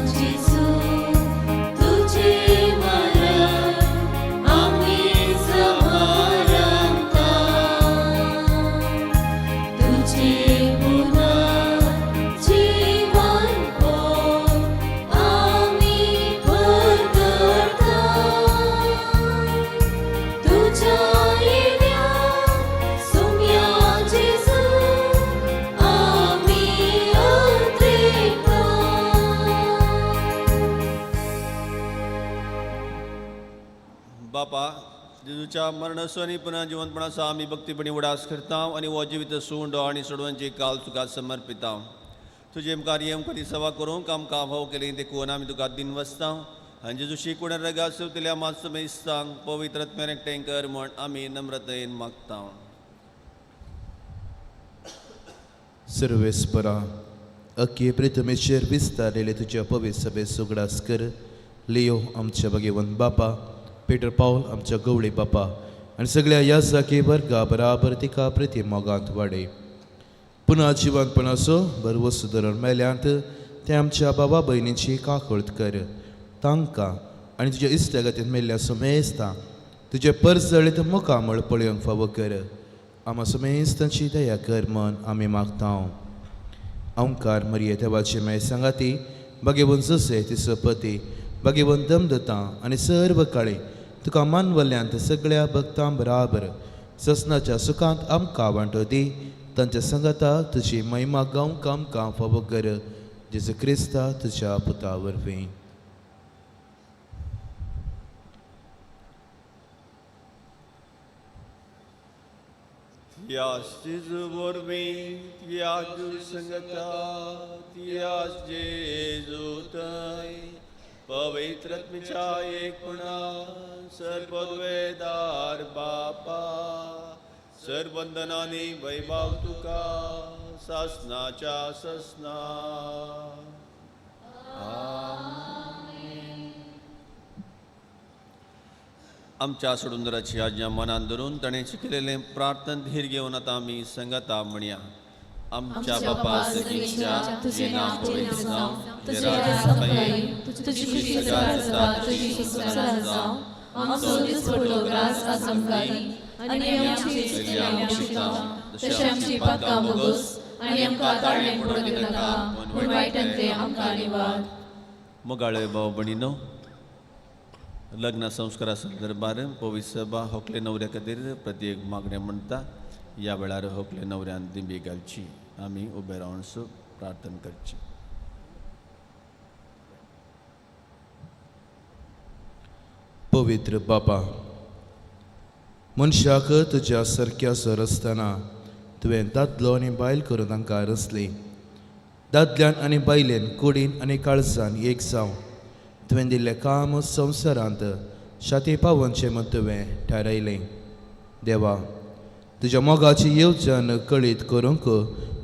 जेजू तुझे मरण आम्ही समारंभता, तुझे पुनर्जीवन आम्ही परगटता. तुझ्या येण्या सुम्या जेजू आम्ही अंतरेता. बापा जेजूच्या मरणाचो आनी पुनः जिवंतपणाचो आमी भक्तीपणी उडास करता आनी हो जिवीत सुंडो आनी सोडवांची काल तुका समर्पिता. तुजे मुखार येवंक करी सेवा करूंक आमकां भाव केली देखून आमी तुका दिन वसता आनी जेजूशी कोण रगा सुतिल्या मातसो मेस्तांक पवित्र आत्म्यान एकठांय कर म्हण आमी नम्रतायेन मागता. सर्वेस्परा अख्खे प्रितमेचेर विस्तारलेले तुज्या पवित्र सभे सुगडास कर. लियो आमच्या भगवंत बापा, पेटर पावल आमच्या गवळी बापा आनी सगळ्या ह्या जागे वर्गा बराबर तिका प्रिती मोगांत वाडय. पुना जिवंतपणाचो बरवस धरून मेल्यांत ते आमच्या बाबा भयणीची काकळत कर. तांकां आनी तुज्या इश्टागतीन मेल्ल्या समेस्तां तुजें परजळीत मुखामळ पळोवंक फावो कर. आमा समेस्तांची दया कर म्हण आमी मागता. ओंकार मरिये देवाची माय सांगाती बागेवन जसे तिचो पती बागेवन दमदता आनी सर्व काळी तुका मानवल्यांत सगळ्या भक्तां बराबर ससनाच्या सुखांत आमकां वांटो दी. तांच्या सांगाता तुजी महिमा गावंक आमकां फावो कर. जेजू क्रिस्ता तुज्या पुता वरवीं. त्याच जेजू वरवीं त्याच संगता त्याच जेजू थंय पवित्र आत्म्याच्या एकपणा सर्वद्वेदार बापा सरबंधनांनी वैभव तुका सासनाच्या ससना. आमच्या सोडुंदराची आज्ञा मनान धरून ताणें शिकयलेलें प्रार्थन धीर घेवन आतां आमी संगता म्हणया. आमच्या बापा सगळींच्या तुजें नांव पवित्र जावं, तुजें राज्य येवं, तुजी इत्सा जाता तशी संवसारांत जावं. आमचो दिसपडो ग्रास आज आमकां दी आनी आमची चुकली आमकां शिकता तशें आमची पातकां भोगोस आनी आमकां ताळणें पडूंक दिनाका पूण वायटांतलें आमकां निवार. मोगाळे भाव भयणीनो, लग्न संस्कारा संदर्भार पवित्र सभा होकले नवऱ्या खातीर प्रत्येक मागणें म्हणटा. ह्या वेळार होकले नवऱ्यान दिंबी घालची. आमी उबे रावन प्रार्थना करची. पवित्र बापा, मनशाक तुज्या सारक्याचो रचतना तुवें दादलो आनी बायल करून तांकां रचली. दादल्यान आनी बायलेन कुडीन आनी काळजान एक जावं तुवें दिल्लें काम संवसारांत शाती पावोवचें म्हूण तुवें थारायलें. देवा, तुज्या मोगाची येवजण कळीत करूंक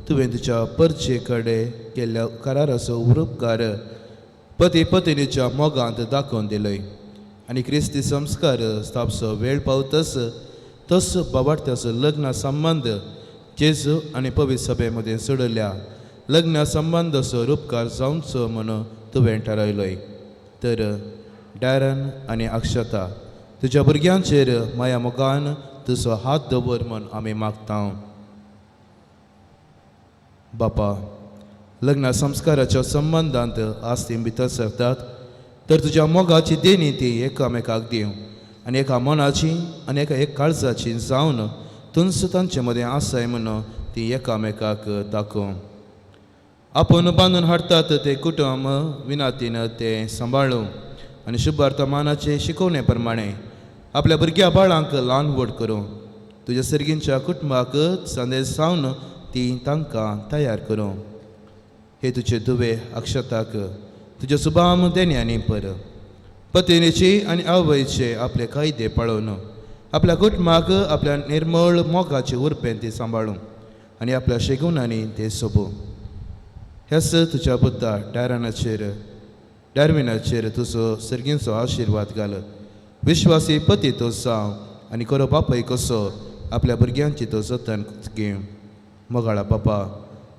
तुवें तुज्या परचे कडेन केल्ल्या कराराचो उपकार पती पत्नीच्या मोगांत दाखोवन दिलय आनी क्रिस्ती संस्कार स्थापचो वेळ पावतस तस बाबार्थ्याचो लग्न संबंद जेजू आनी पवित्र सभे मदीं सोडल्या लग्न संबंदाचो रुपकार जावचो म्हणून तुवें थारायलोय. तर डॅरन आनी अक्षता तुज्या भुरग्यांचेर माया मोगान तुजो हात दवर म्हूण आमी मागता. बापा, लग्न संस्काराच्या संबंदांत आज ती भितर सरतात तर तुज्या मोगाची देणी ती एकामेकाक दिवं आनी एका मनाची आनी एका एक काळजाची जावन तुंच तांचे मदें आसाय म्हणून ती एकामेकाक दाखोवं. आपूण बांदून हाडटात ते कुटुंब विनातीन तें सांबाळूं आनी शुभार्थमानाचे शिकोवणे प्रमाणे आपल्या भुरग्या बाळांक ल्हान व्हड करूं. तुज्या सर्गींच्या कुटुंबाक संदेश सावन ती तांकां तयार करूं. हे तुजे दुवे अक्षताक तुज्या सुबाम देण्यांनी पर पत्नीची आनी आवयचे आपले कायदे पाळोवन आपल्या कुटुंबाक आपल्या निर्मळ मोगाचे उर्बेन ती सांबाळूं आनी आपल्या शेगुणांनी ते सोबूं. हेच तुज्या बुद्धा डायरनाचेर डार्विनाचेर तुजो सर्गींचो आशिर्वाद घाल. विश्वासी पती तो जावं आनी खरो बापूय कसो आपल्या भुरग्यांची तो जतन घेवं. मोगाळा बापा,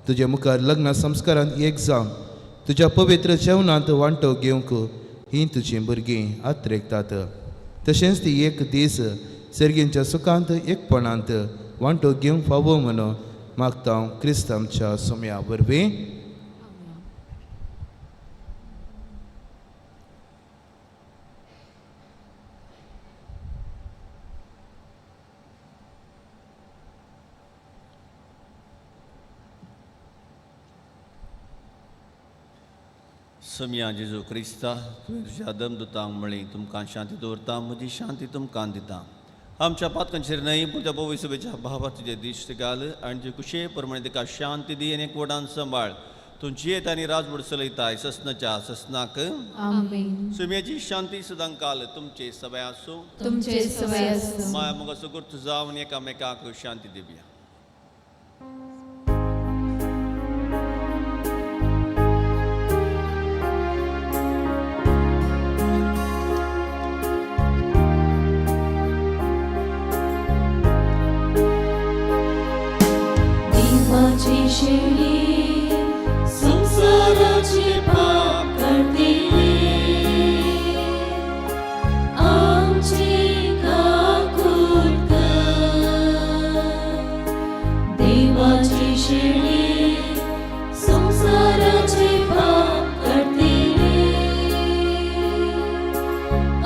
तुजे मुखार लग्न संस्कारांत एक जावन तुज्या पवित्र जेवणांत वांटो घेवंक हीं तुजीं भुरगीं आत्रेकतात. तशेंच ती एक दीस सर्गींच्या सुखांत एकपणांत वांटो घेवंक फावो म्हणून मागता हांव क्रिस्त आमच्या सोम्या वरवीं. सम्या जेजू क्रिस्ता, तुवें तुज्या दमदुतांक म्हळी, तुमकां शांती दवरता, म्हजी शांती तुमकां दिता. आमच्या पातकांचेर न्हय पूण त्या पवित्र सभेच्या भावार तुजें दिश्ट घाल आनी तुजे कुशे प्रमाणे ताका शांती दी आनी एकवटान सांबाळ. तूं जियेत आनी राजवट चलयताय ससनाच्या ससनाक. आमेन. सुम्याची शांती सदां काल तुमचे सबाय आसूं. तुमचे सबाय आसूं. माया मोगाचो गुर्त जावन एकामेकाक शांती दिवया. देवाची शेळी संसाराचे पाप काडटिली आमची काकूट कर. देवाची शेळी संसाराचे पाप काडटिली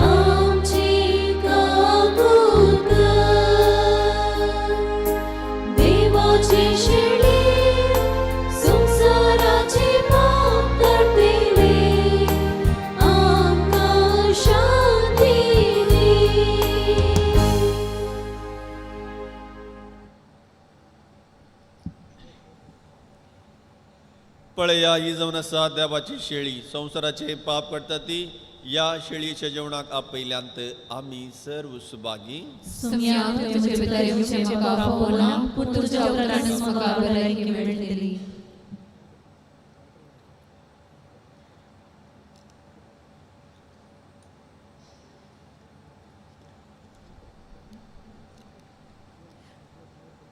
आमची काकूट कर. देवाची शेळी संसाराचे पाप काडटिली आमकां शांती दी. पळया ही जावन आसा देवाची शेळी संवसाराचे पाप करता ती ह्या शेळयेच्या जेवणाक आपयल्यांत आमी सर्व सुभागी. सुम्या तुजे भितर येवचें म्हाका फावना, पूण तुज्या उपरांतच म्हाका भलायकी मेळटली.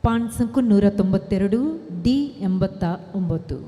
ಪಾಣ್ಸಂಕು 192 ಡಿ 89.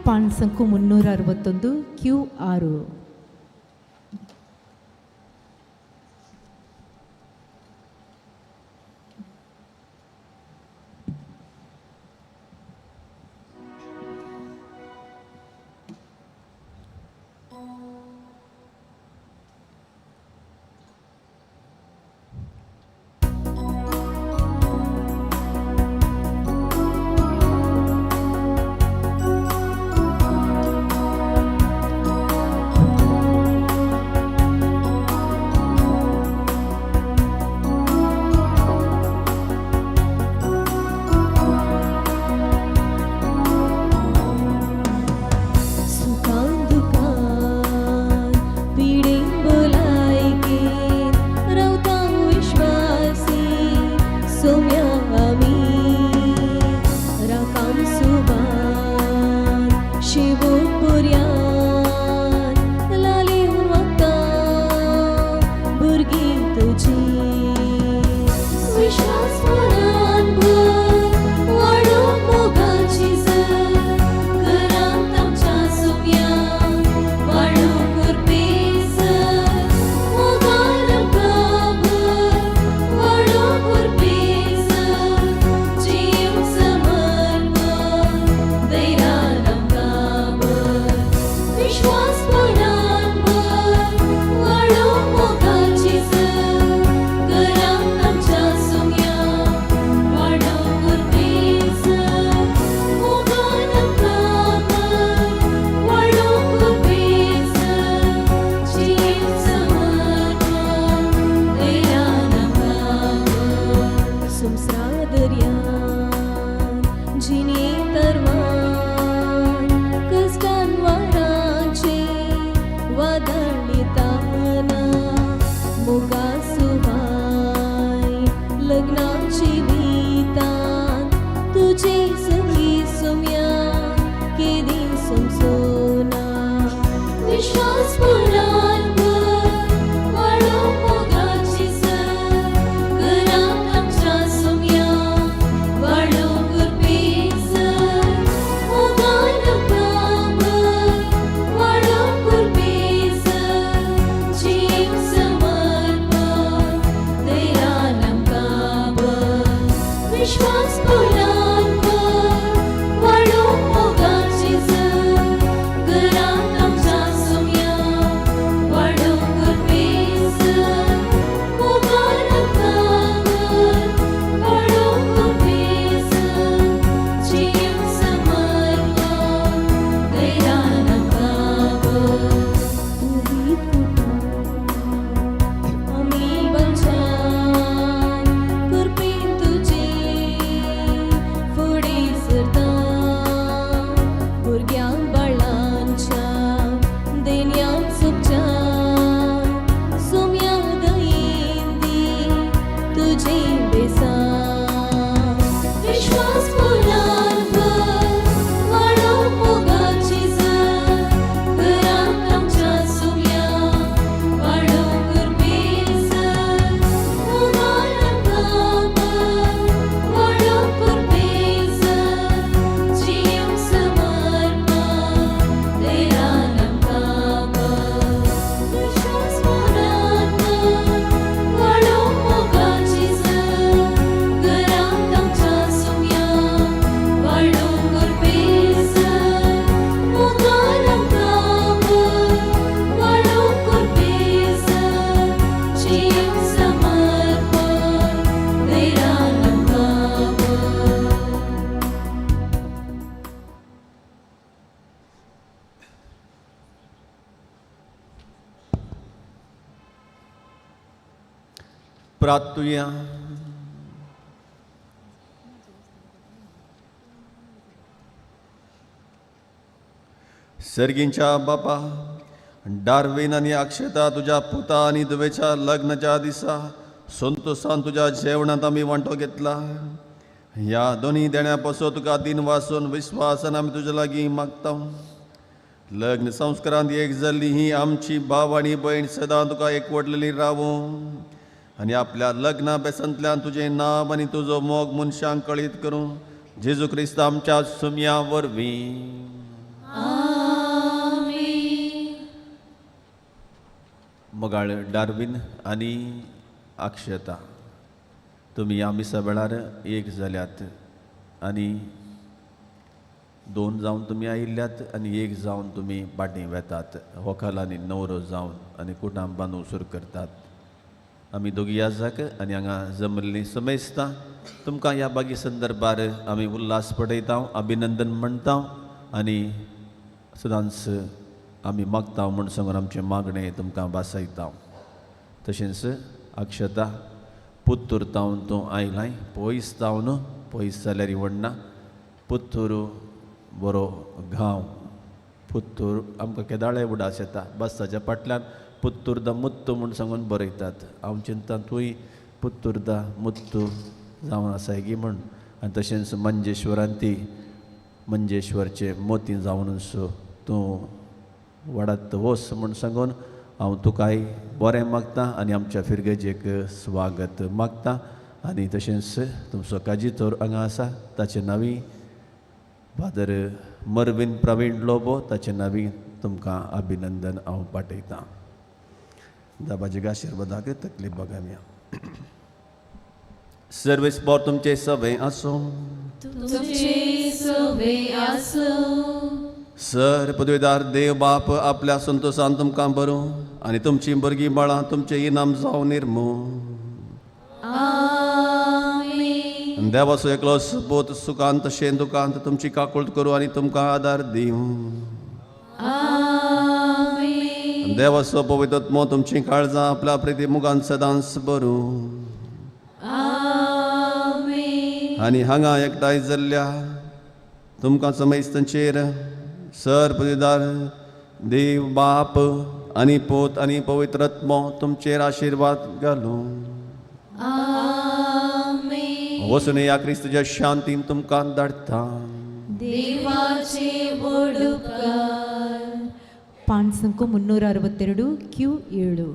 ಪಾನ್ಸಂಕು 361 ಕ್ಯೂ 6. प्रार्थुया. सर्गींच्या बापा, डार्विन आनी अक्षता तुज्या पुता आनी धुवेच्या लग्नाच्या दिसा संतोसान तुज्या जेवणांत आमी वांटो घेतला. ह्या दोनी देण्या पासून तुका दिन वासून विस्वासान आमी तुज्या लागीं मागता. लग्न संस्कारांत एक जाल्ली ही आमची भाव आनी भयण सदां तुका एकवटलेली रावूं आनी आपल्या लग्ना बेसांतल्यान तुजें नांव आनी तुजो मोग मनशांक कळीत करूं. जेजू क्रिस्त आमच्या सुमया वरवीं. मोगाळ डार्विन आनी अक्षता, तुमी ह्या मिसा वेळार एक जाल्यात आनी दोन जावन तुमी आयिल्ल्यात आनी एक जावन तुमी पाटीं वेतात. व्हंकल आनी न्हवरो जावन आनी कुटाम बांदूंक सुरू करतात. आमी दोगी याजाक आनी हांगा जमल्लीं समेस्तां तुमकां ह्या बागी संदर्भार आमी उल्हास पडयता, अभिनंदन म्हणटा आनी सदांच आमी मागता म्हूण सांगून आमचें मागणें तुमकां भासयता. तशेंच अक्षता, पुत्तूर तावन तूं आयलाय, पयस तावन, पयस जाल्यार व्हडना, पुत्तूर बरो गांव, पुत्तूर आमकां केदाळे उडास येता. बसाच्या फाटल्यान पुत्तूर the मुत्तू म्हूण सांगून बरयतात. हांव चिंता तूंय पुत्तूर the मुत्तू जावन आसाय गी म्हूण. आनी तशेंच मंजेश्वरान ती मंजेश्वरचे मोती जावनूच तूं वाडात वस म्हूण सांगून हांव तुकाय बरें मागता आनी आमच्या फिरगेजेक स्वागत मागता. आनी तशेंच तुमचो काजितोर हांगा आसा, ताचे नांवी फादर मर्विन प्रवीण लोबो, ताचे नांवी तुमकां अभिनंदन हांव पाठयतां. दाबाजी आशिर्वादाक तकली बगावया. सर्वेस बोर तुमचे सवे आसूं. तुमचे सवे आसूं. सर पदवीदार देव बाप आपल्या संतोशान तुमकां बरूं आनी तुमची भुरगीं बाळां तुमचें इनाम जावं निर्मू. आमेन. देवाचो एकलो बोत सुखांत शेन दुखांत तुमची काकूळट करूं आनी तुमकां आदार दिवं. आमेन. देवाचो पवित्र तुमचीं काळजां आपल्या प्रिती मुखान सदांच बरूं. आमेन. आनी हांगा एकठांय जाल्ल्या तुमकां समेस्तांचेर सर पदवीदार देव बाप आनी पोत आनी पवित्र आत्मो तुमचेर आशिर्वाद घालूं. आमेन. वचून ह्या क्रिस्तुच्या शांतीन तुमकां धाडटा. देवाचे व्हड उपकार. ಪಾಣ್ಸಂಕು 362 ಕ್ಯೂ 7.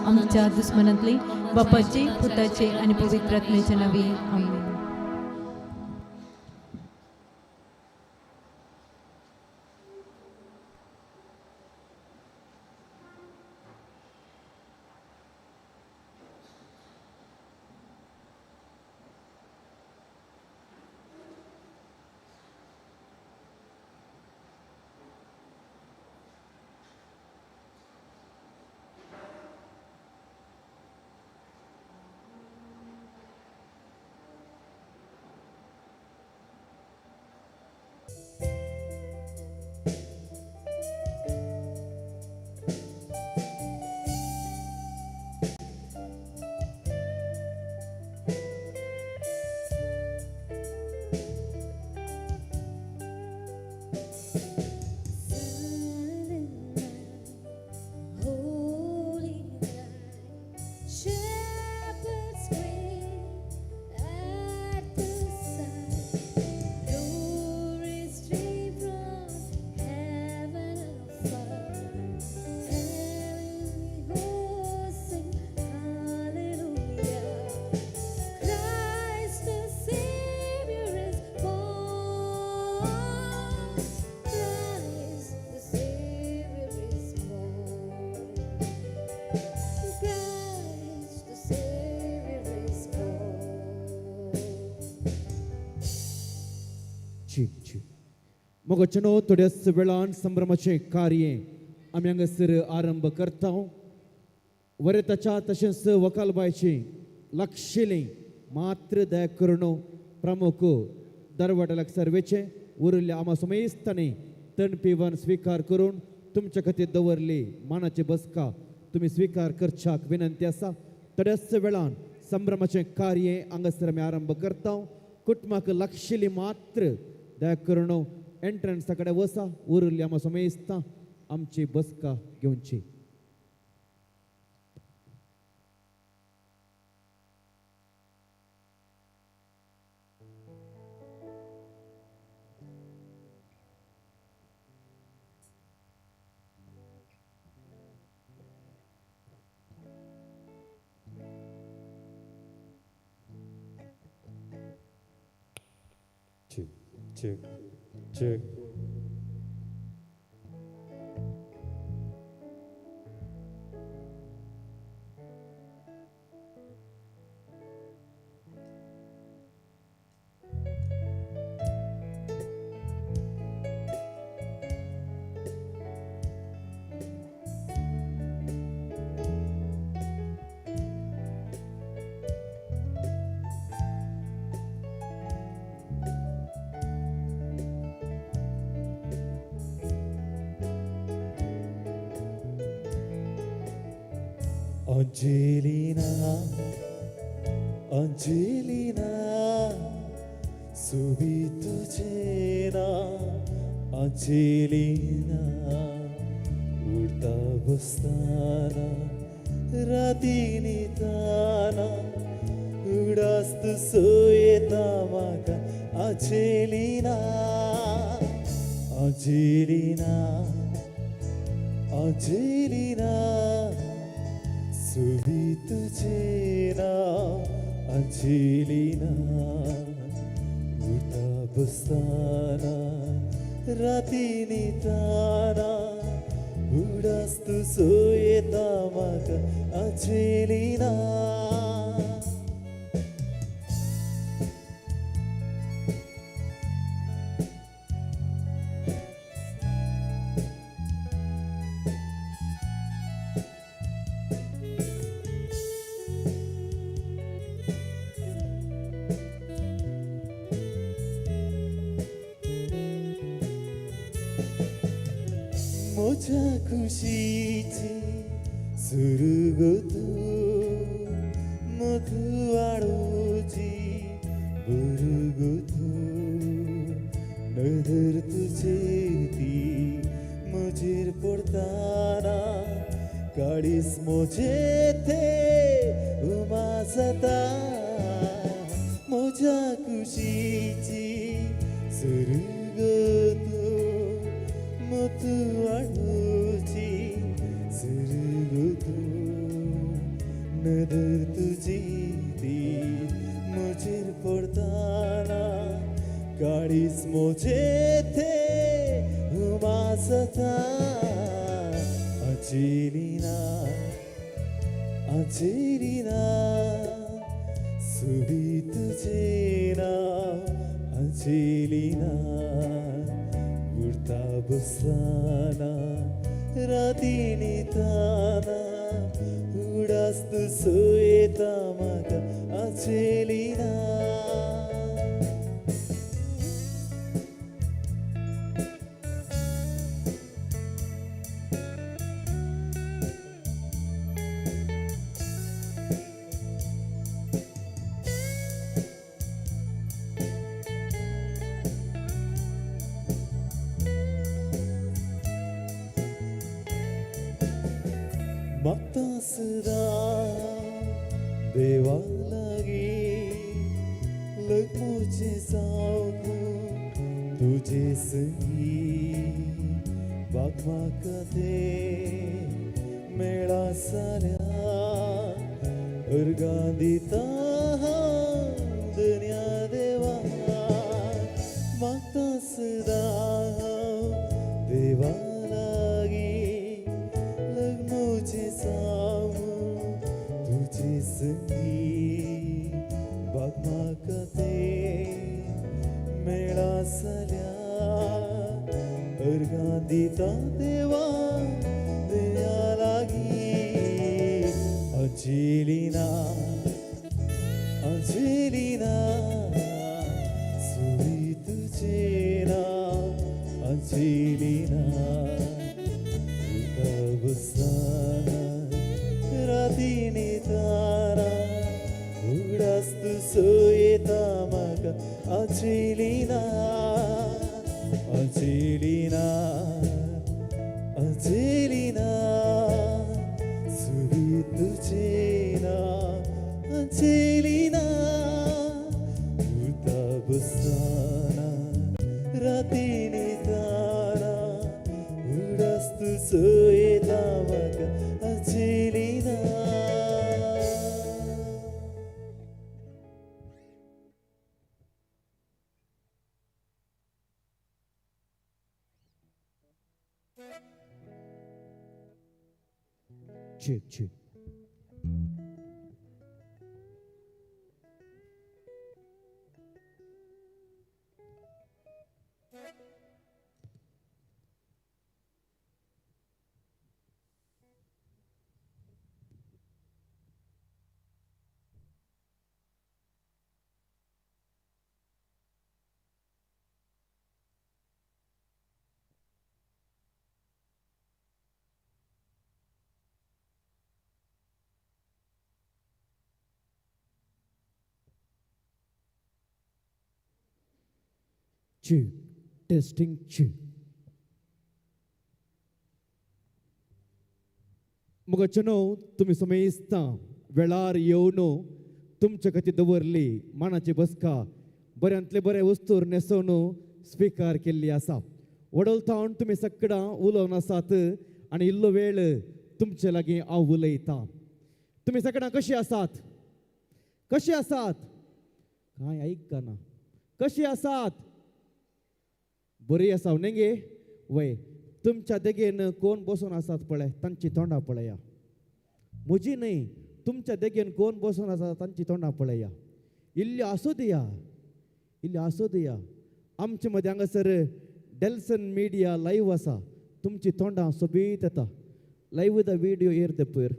आमच्या दुस्मनांतले बापाचे पुताचे आणि पवित्र आत्म्याच्या नावे आमेन. जी जी मोगाचेनो थोड्याच वेळान संभ्रमाचें कार्य आमी हांगासर आरंभ करता. वरेताच्या तशेंच वकालबायची लागशिल्ली मात्र दया करून प्रमुख दरवाड्या लागसार वेचें उरिल्ल्या आमा समेस्तांनी तण पिवन स्विकार करून तुमच्या खातीर दवरली मानाची बसका तुमी स्विकार करच्याक विनंती आसा. थोड्याच वेळान संभ्रमाचें कार्य हांगासर आमी आरंभ करता. कुटुंबाक लागशिल्ली मात्र दया करून एंट्रन्सा कडेन वसा उरिल्ली आमा समेस्तां आमची बसका घेवची. Check, check. Angelina, Angelina, subito cena, Angelina, urta bastana, ratinitana, udastu soyeta maka, Angelina, Angelina, Angelina. Subito cena, Angelina, urta bastana, ratinitana, udastu soyeta maka, Angelina. मोजा खुशीची सुरगतू मधुआडोची बुरगतू नदर तुझे ती म्हजेर पडताना काडीस मोजे ते उमासता मोजा खुशीची सुरगतू मधुआडोची सुरगतू नदर तुझी ती म्हजेर पडताना काडीस मोजे ते उमासता Angelina, Angelina, subito cena, Angelina, urta bastana, ratinitana, udastu soyeta maka, Angelina. मागता सदां देवा लागीं लग्नूचें जावं तुजे संगी बाग म्हाका तें मेळा जाल्यार अर्गां दिता हांव धन्या देवा. मागता सदां हांव देवा लागीं लग्नूचें जावं तुजे संगी बाग म्हाका तें मेळा जाल्यार येता देवा दया लागीं अंजेलिना अंजेलिना सुवी तुझें नांव अंजेलिना उता बसतना राती न्हिदतना उगडास तुजो येता म्हाका अंजेलिना अंजेलिना अंजेलिना सुवी तुझें नांव अंजेलिना उता बसतना राती न्हिदतना उगडास तुजो येता म्हाका Angelina. Check, check. Check, testing, check. मगचनो तुमी समेस्ता वेळार येवन तुमचे खातीर दवरली मानाची बसका बऱ्यांतले बरे वस्तूर न्हेसोवन स्विकार केल्ली आसा. वडोल थावन तुमी सगळां उलोवन आसात आनी इल्लो वेळ तुमचे लागीं हांव उलयतां. तुमी सगळां कशीं आसात? कशीं आसात? कांय आयकना. कशीं आसात? बरी आसा न्ही गे? वय तुमच्या देगेन कोण बसून आसात पळय तांची तोंडां पळया. म्हजी न्हय, तुमच्या देगेन कोण बसून आसा तांची तोंडां पळया. इल्ल्यो आसूं दिया, इल्ल्यो आसूं दिया. आमचे मदें हांगासर डेल्सन मिडिया लायव्ह आसा. तुमची तोंडां सोबीत येता. लायव्ह the video येर देपयर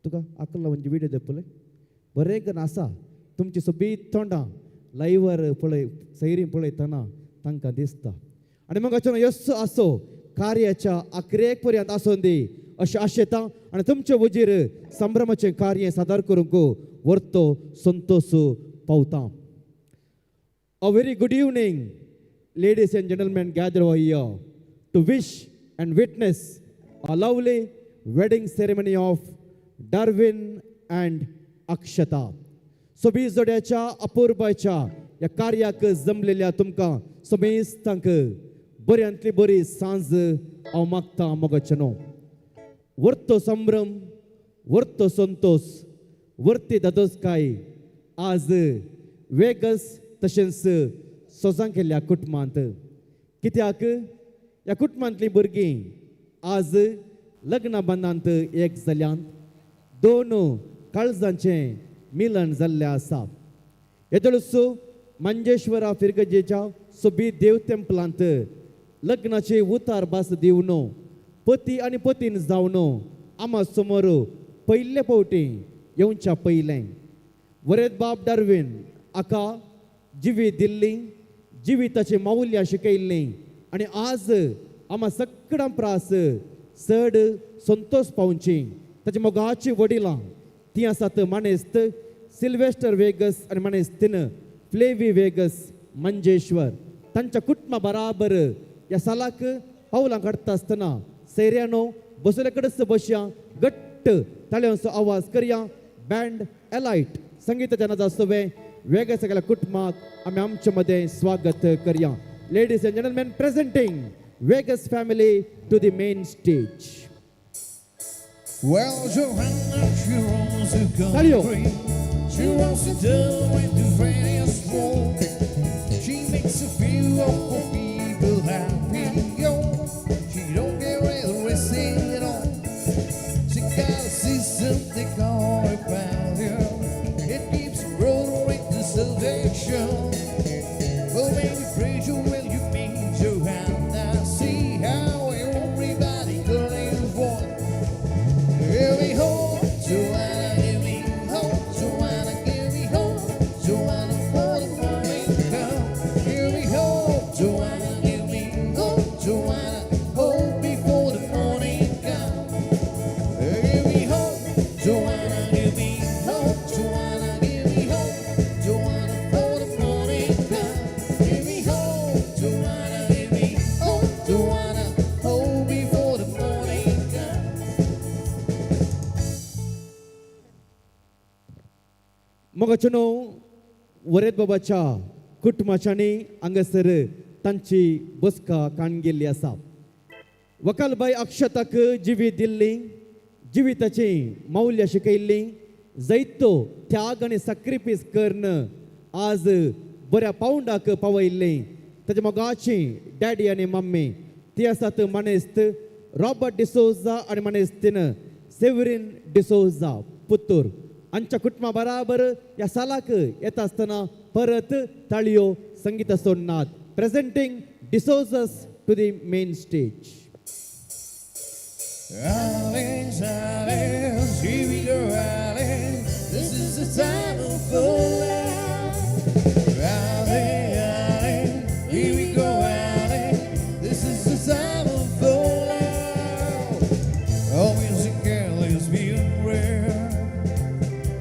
तुका आकला म्हणजे विडियो देपले बरें करून आसा. तुमची सोबीत तोंडां लायव्हार पळय सैरी पळयतना तांकां दिसता. आनी मग अचानक यस आसो कार्याच्या आखरेक पर्यंत आसून दी अशें आशेता आनी तुमचे वजीर संभ्रमाचें कार्य सादर करूंक वर्तो संतोश पावता. A very good evening, ladies and gentlemen gather over here to wish and witness a lovely wedding ceremony of Darwin and Akshata. सोबीत जोड्याच्या अपूर्वाच्या ह्या कार्याक जमलेल्या तुमकां समेस्तांक बऱ्यांतली बरी सांज हांव मागता मोगाचें. वर्तो संभ्रम, वर्तो संतोश, वर्ती दादोसकाय आज वेगस तशेंच सोजां केल्ल्या कुटुंबांत. कित्याक ह्या कुटुंबांतलीं भुरगीं आज लग्ना बंधांत एक जाल्यान दोन काळजांचें मिलन जाल्लें आसा. येदोळसो मंजेश्वरा फिरगजेच्या सोबीत देव तेंपलांत लग्नाचे उतार भास दिवन पती आनी पतीन जावन आमा समोर पयले फावटी येवच्या पयलें वरेद बाब डार्वीन हाका जिवी दिल्ली, जिविताची माउल्यां शिकयल्लीं आनी आज आमा सगळ्यां प्रास चड संतोश पावची ताच्या मोगाची वडिलां ती आसात मानेस्त सिल्वेस्टर वेगस आनी मानेस्तीन फ्लेवी वेगस मंजेश्वर. तांच्या कुटुंबा बराबर ह्या सालाक पावलां काडटा आसतना सैऱ्यानो बसले कडेच बसया, घट्ट ताळयांचो आवाज करया. बँड एलायट संगीताच्या नादा सवे वेगळ्या सगळ्या कुटुंबाक आमी आमचे मदें स्वागत करया. Ladies and gentlemen, presenting Vegas family to the main stage. Well, Joanna, she runs the country. She runs the town with the greatest world. She makes a few of poor people happy. Oh, she don't get arrested at all. She got a system they call a value. It keeps rolling to salvation. Well, maybe pray you will you meet Joanna. See how it मोगाचो न्हू वरेत बाबाच्या कुटुंबाच्यांनी हांगासर तांची बसका काण गेल्ली आसा. वकालबाय अक्षताक जिवीत दिल्ली, जिविताची मौल्यां शिकयल्ली, जैतो त्याग आनी sacrifice करून आज बऱ्या पावंडाक पावयल्ली ताच्या मोगाची डॅडी आनी मम्मी ती आसात मानेस्त रॉबर्ट डिसोजा आनी मानेस्तीन सेवरीन डिसोजा पुत्तूर आमच्या कुटुंबा बराबर ह्या सालाक येता आसतना परत ताळयो संगीताचो नाद. Presenting D'Souza's to the main stage. Alice, Alice, here we go, Alice. This is the time for love. Alice, Alice, here we go, Alice. This is the time for love. Oh, music girl is being rare.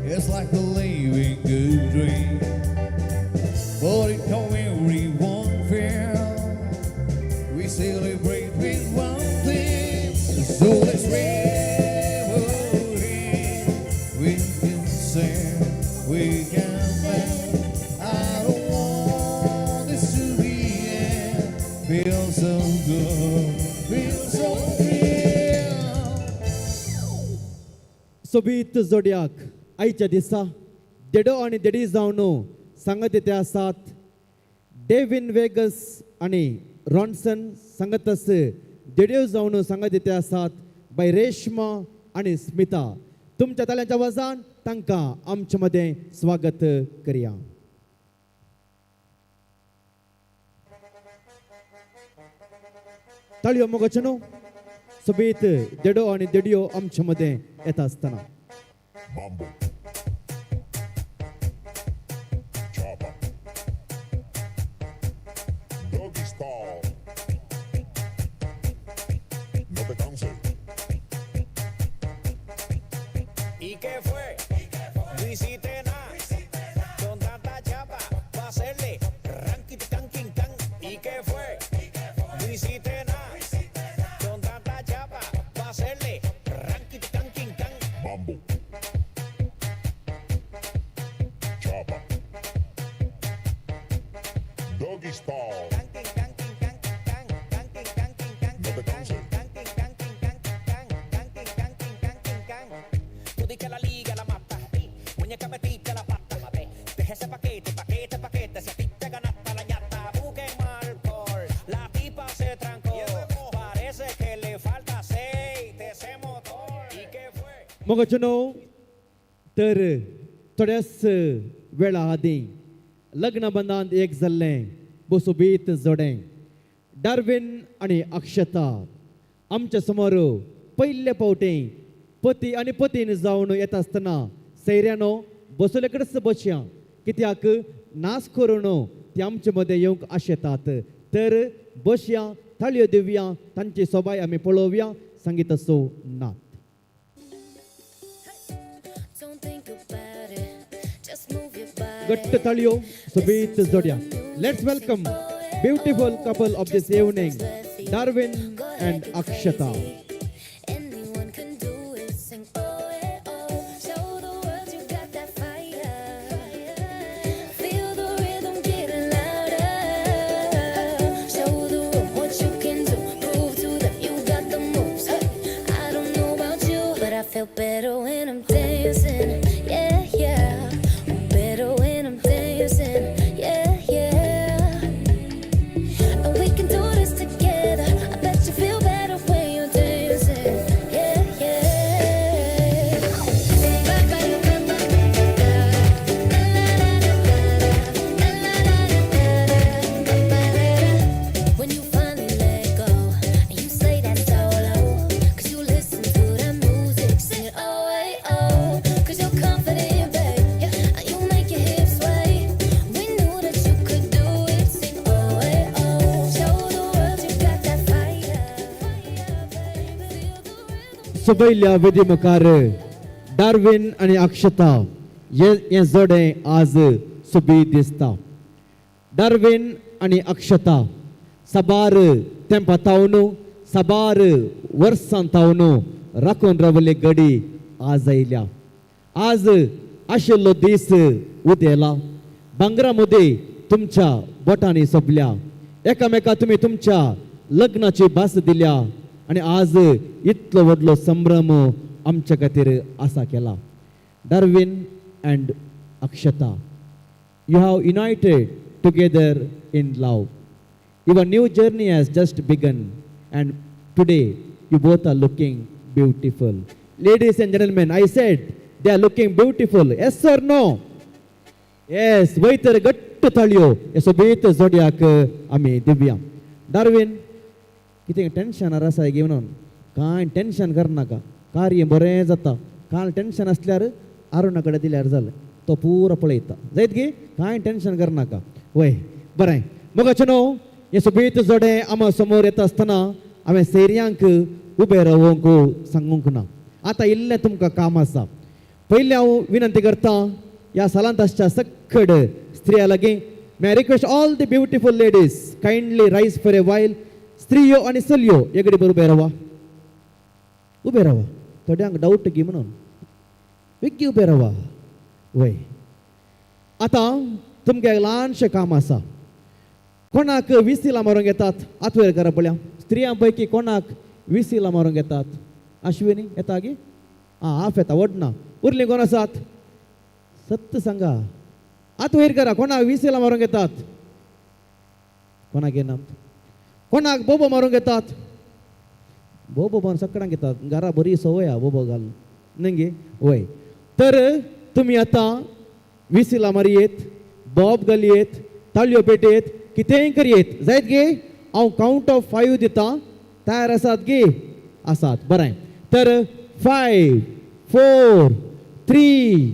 It's like a living good dream. But it don't everyone fair. We celebrate with one thing. So let's revel in. We can sing, we can play. I don't want this to be end. Feels so good, feels so real. सोबीत जोडयाक आयच्या दिसा देडो आनी देडी जावन सांगत ते आसात Devine vagus आनी रॉन्सन सांगतस देड्यो जावन सांगत ते आसात बाय रेश्मा आनी स्मिता. तुमच्या ताळ्यांच्या आवाजान तांकां आमचे मदें स्वागत करया. ताळयो मोगाच्यो न्हू सोबीत देडो आनी देडयो आमचे मदें येता आसतना. Mambo. Chopper. Doggy style. No te canses. ¿Y qué fue? No hiciste nada. Con tanta chapa pa' hacerle ranking, tanking, tan. ¿Y qué fue? No hiciste nada. Con tanta chapa pa' hacerle ranking, tanking, tan. Mambo. Chopper. Doggy style. No te canses. Tú di que la liga la mata. Muñeca metiste la pata. Deja ese paquete, paquete, paquete. Si a ti te ganaste la ñata, busquen alcohol. La tipa se trancó. Parece que le falta aceite ese motor. ¿Y qué fue? मोगाच्यो न्हू तर थोड्याच वेळा आदीं लग्न बंधांत एक जाल्लें बोसोबीत जोडें डार्विन आनी अक्षता आमच्या समोर पयले फावटी पती आनी पतीन जावन येता आसतना सैऱ्यानो बसले कडेच बसया कित्याक नास करून ती आमचे मदें येवंक आशेतात. तर बसया, ताळयो दिवया, तांची सोबाय आमी पळोवया. संगीताचो नाद. Don't think about it, just move your body. घट्ट ताळयो सोबीत जोड्या. Let's welcome beautiful couple of this evening, Darwin and Akshata. Anyone can do it. Sing oh eh oh. Show the world you got that fire. Feel the rhythm getting louder. Show the room what you can do. Prove to them you got the moves. Hey, I don't know about you, but I feel better when I'm dancing. Yeah, yeah. Better when I'm dancing. Yeah, yeah. And we can do this together. I bet you feel better when you're dancing. Yeah, yeah. When you finally let go and you say that solo, 'cause you listen to that music, sing it oh hey oh, 'cause you're confident, babe. Yeah, and you make your hips sway. We knew that you could do it. Sing oh hey oh, show the world you got that fire. सोबयल्या वेदी मुखार Darwin आनी अक्षता हे जोडें आज सोबीत दिसता. Darwin आनी अक्षता साबार तेंपा तावन साबार वर्सां तावन राखून रावल्ली गडी आज आयल्या. आज आशिल्लो दीस उदेला. भांगरा मुदी तुमच्या बोटांनी सोबल्या, एकामेका तुमी तुमच्या लग्नाची भास दिल्या आनी आज इतलो व्हडलो संभ्रम आमच्या खातीर आसा केला. Darwin and Akshata, you have united together in love. Your new journey has just begun and today you both are looking beautiful. Ladies and gentlemen, I said they are looking beautiful. Yes or no? Yes. वयतर घट्ट ताळयो हे सोबीत जोडयाक आमी दिवया. Darwin, कितें टेन्शनार आसा गे म्हणून कांय टेन्शन करनाका, कार्य बरें जाता. कांय टेन्शन आसल्यार अरुणा कडेन दिल्यार जालें, तो पुरो पळयता जायत गे, कांय टेन्शन करनाका. वय बरें मोगाचें न्हू, हें सोबीत जोडें आमा समोर येता आसतना हांवें सेर्यांक उबें रावंक सांगूंक ना. आतां इल्लें तुमकां काम आसा. पयलें हांव विनंती करता ह्या सालांत आसच्या सक्कड स्त्रिया लागीं, may I request all the beautiful ladies kindly rise for a while. स्त्रियो आनी चलयो एकडे बरोबर उबे रावा, उबे रावा. थोड्यांक डावट गी म्हणून वेगळी उबे रावा. वय आतां तुमकां एक ल्हानशें काम आसा. कोणाक विसिलां मारूंक येतात हात वयर करा पळया. स्त्रियां पैकी कोणाक विसिलां मारूंक येतात? अश्विनी येता गी? आं, हाफ येता, व्हड ना. उरलीं कोण आसात? सत्य सांगा, हात वयर करा. कोणाक विसिलां मारूंक येतात? कोणाक येनात? कोणाक बोबो मारूंक येतात? बोबो मारून सगळ्यांक येतात, घरा बरी संवय आहा बोबो घालून न्ही गे? वय तर तुमी आतां विसिलां मारयेत, बोब घालयेत, ताळयो पेटयेत, कितेंय करयेत जायत गे? हांव कावंट ऑफ 5 दिता, तयार आसात गे? आसात, बरें. तर 5 4 3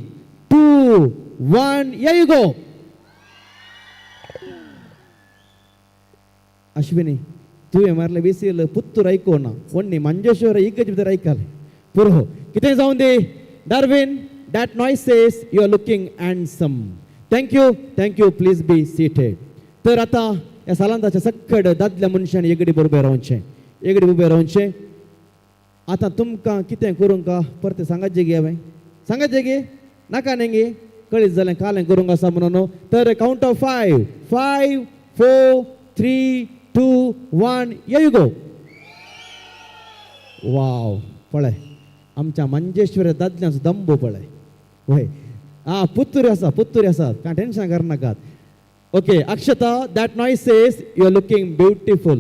2 1 या you go. Ashwini, तुवें मारलें विसील पुत्तूर आयको ना, वण्णी मंजेश्वर इगर्ज भितर आयकलें पुरो. कितें जावं दी. Darwin, that noise says you are looking handsome. Thank you, thank you, please be seated. तर आतां ह्या सालांताच्या सक्कड दादल्या मनशान एगडी बरोबर उबें रावचें, एगडी उबें रावचें. आतां तुमकां कितें करूंक परतें सांगाचें गे? हांवें सांगाचें गे? नाका न्ही गे, कळीत जालें कालें करूंक आसा म्हणून. तर कावंट ऑफ 5 5 4 3 2 1 या you go. वाव, पळय आमच्या मंजेश्वर दादल्यांचो दंबो पळय. वय आं, पुत्तुरी आसा, पुत्तुरी आसा, कांय टेन्शन करनाकात. Okay Akshata, that noise says you are looking beautiful.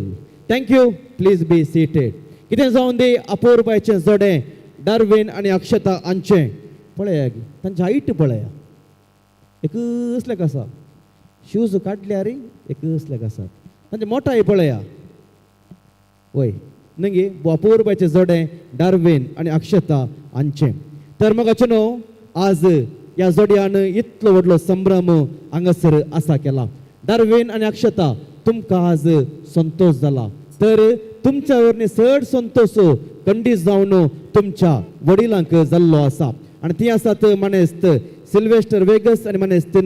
Thank you, please be seated. कितें जावन दी, अपुरबायचें जोडें डार्विन आनी अक्षता हांचें पळया, तांची हायट पळया, एकसल्याक आसा. शूज काडल्यार एकसल्याक आसात. तांचे मोटाय पळया. वय न्ही गे? अपुरबायचें जोडें डार्विन आनी अक्षता हांचें. तर मोगाचें न्हू, आज ह्या जोडयान इतलो व्हडलो संभ्रम हांगासर आसा केला. डार्विन आनी अक्षता, तुमकां आज संतोश जाला, तर तुमच्या वरवीं चड संतोश खंडीत जावन तुमच्या वडिलांक जाल्लो आसा. आनी ती आसात मानेस्त सिल्वेस्टर वेगस आनी मानेस्त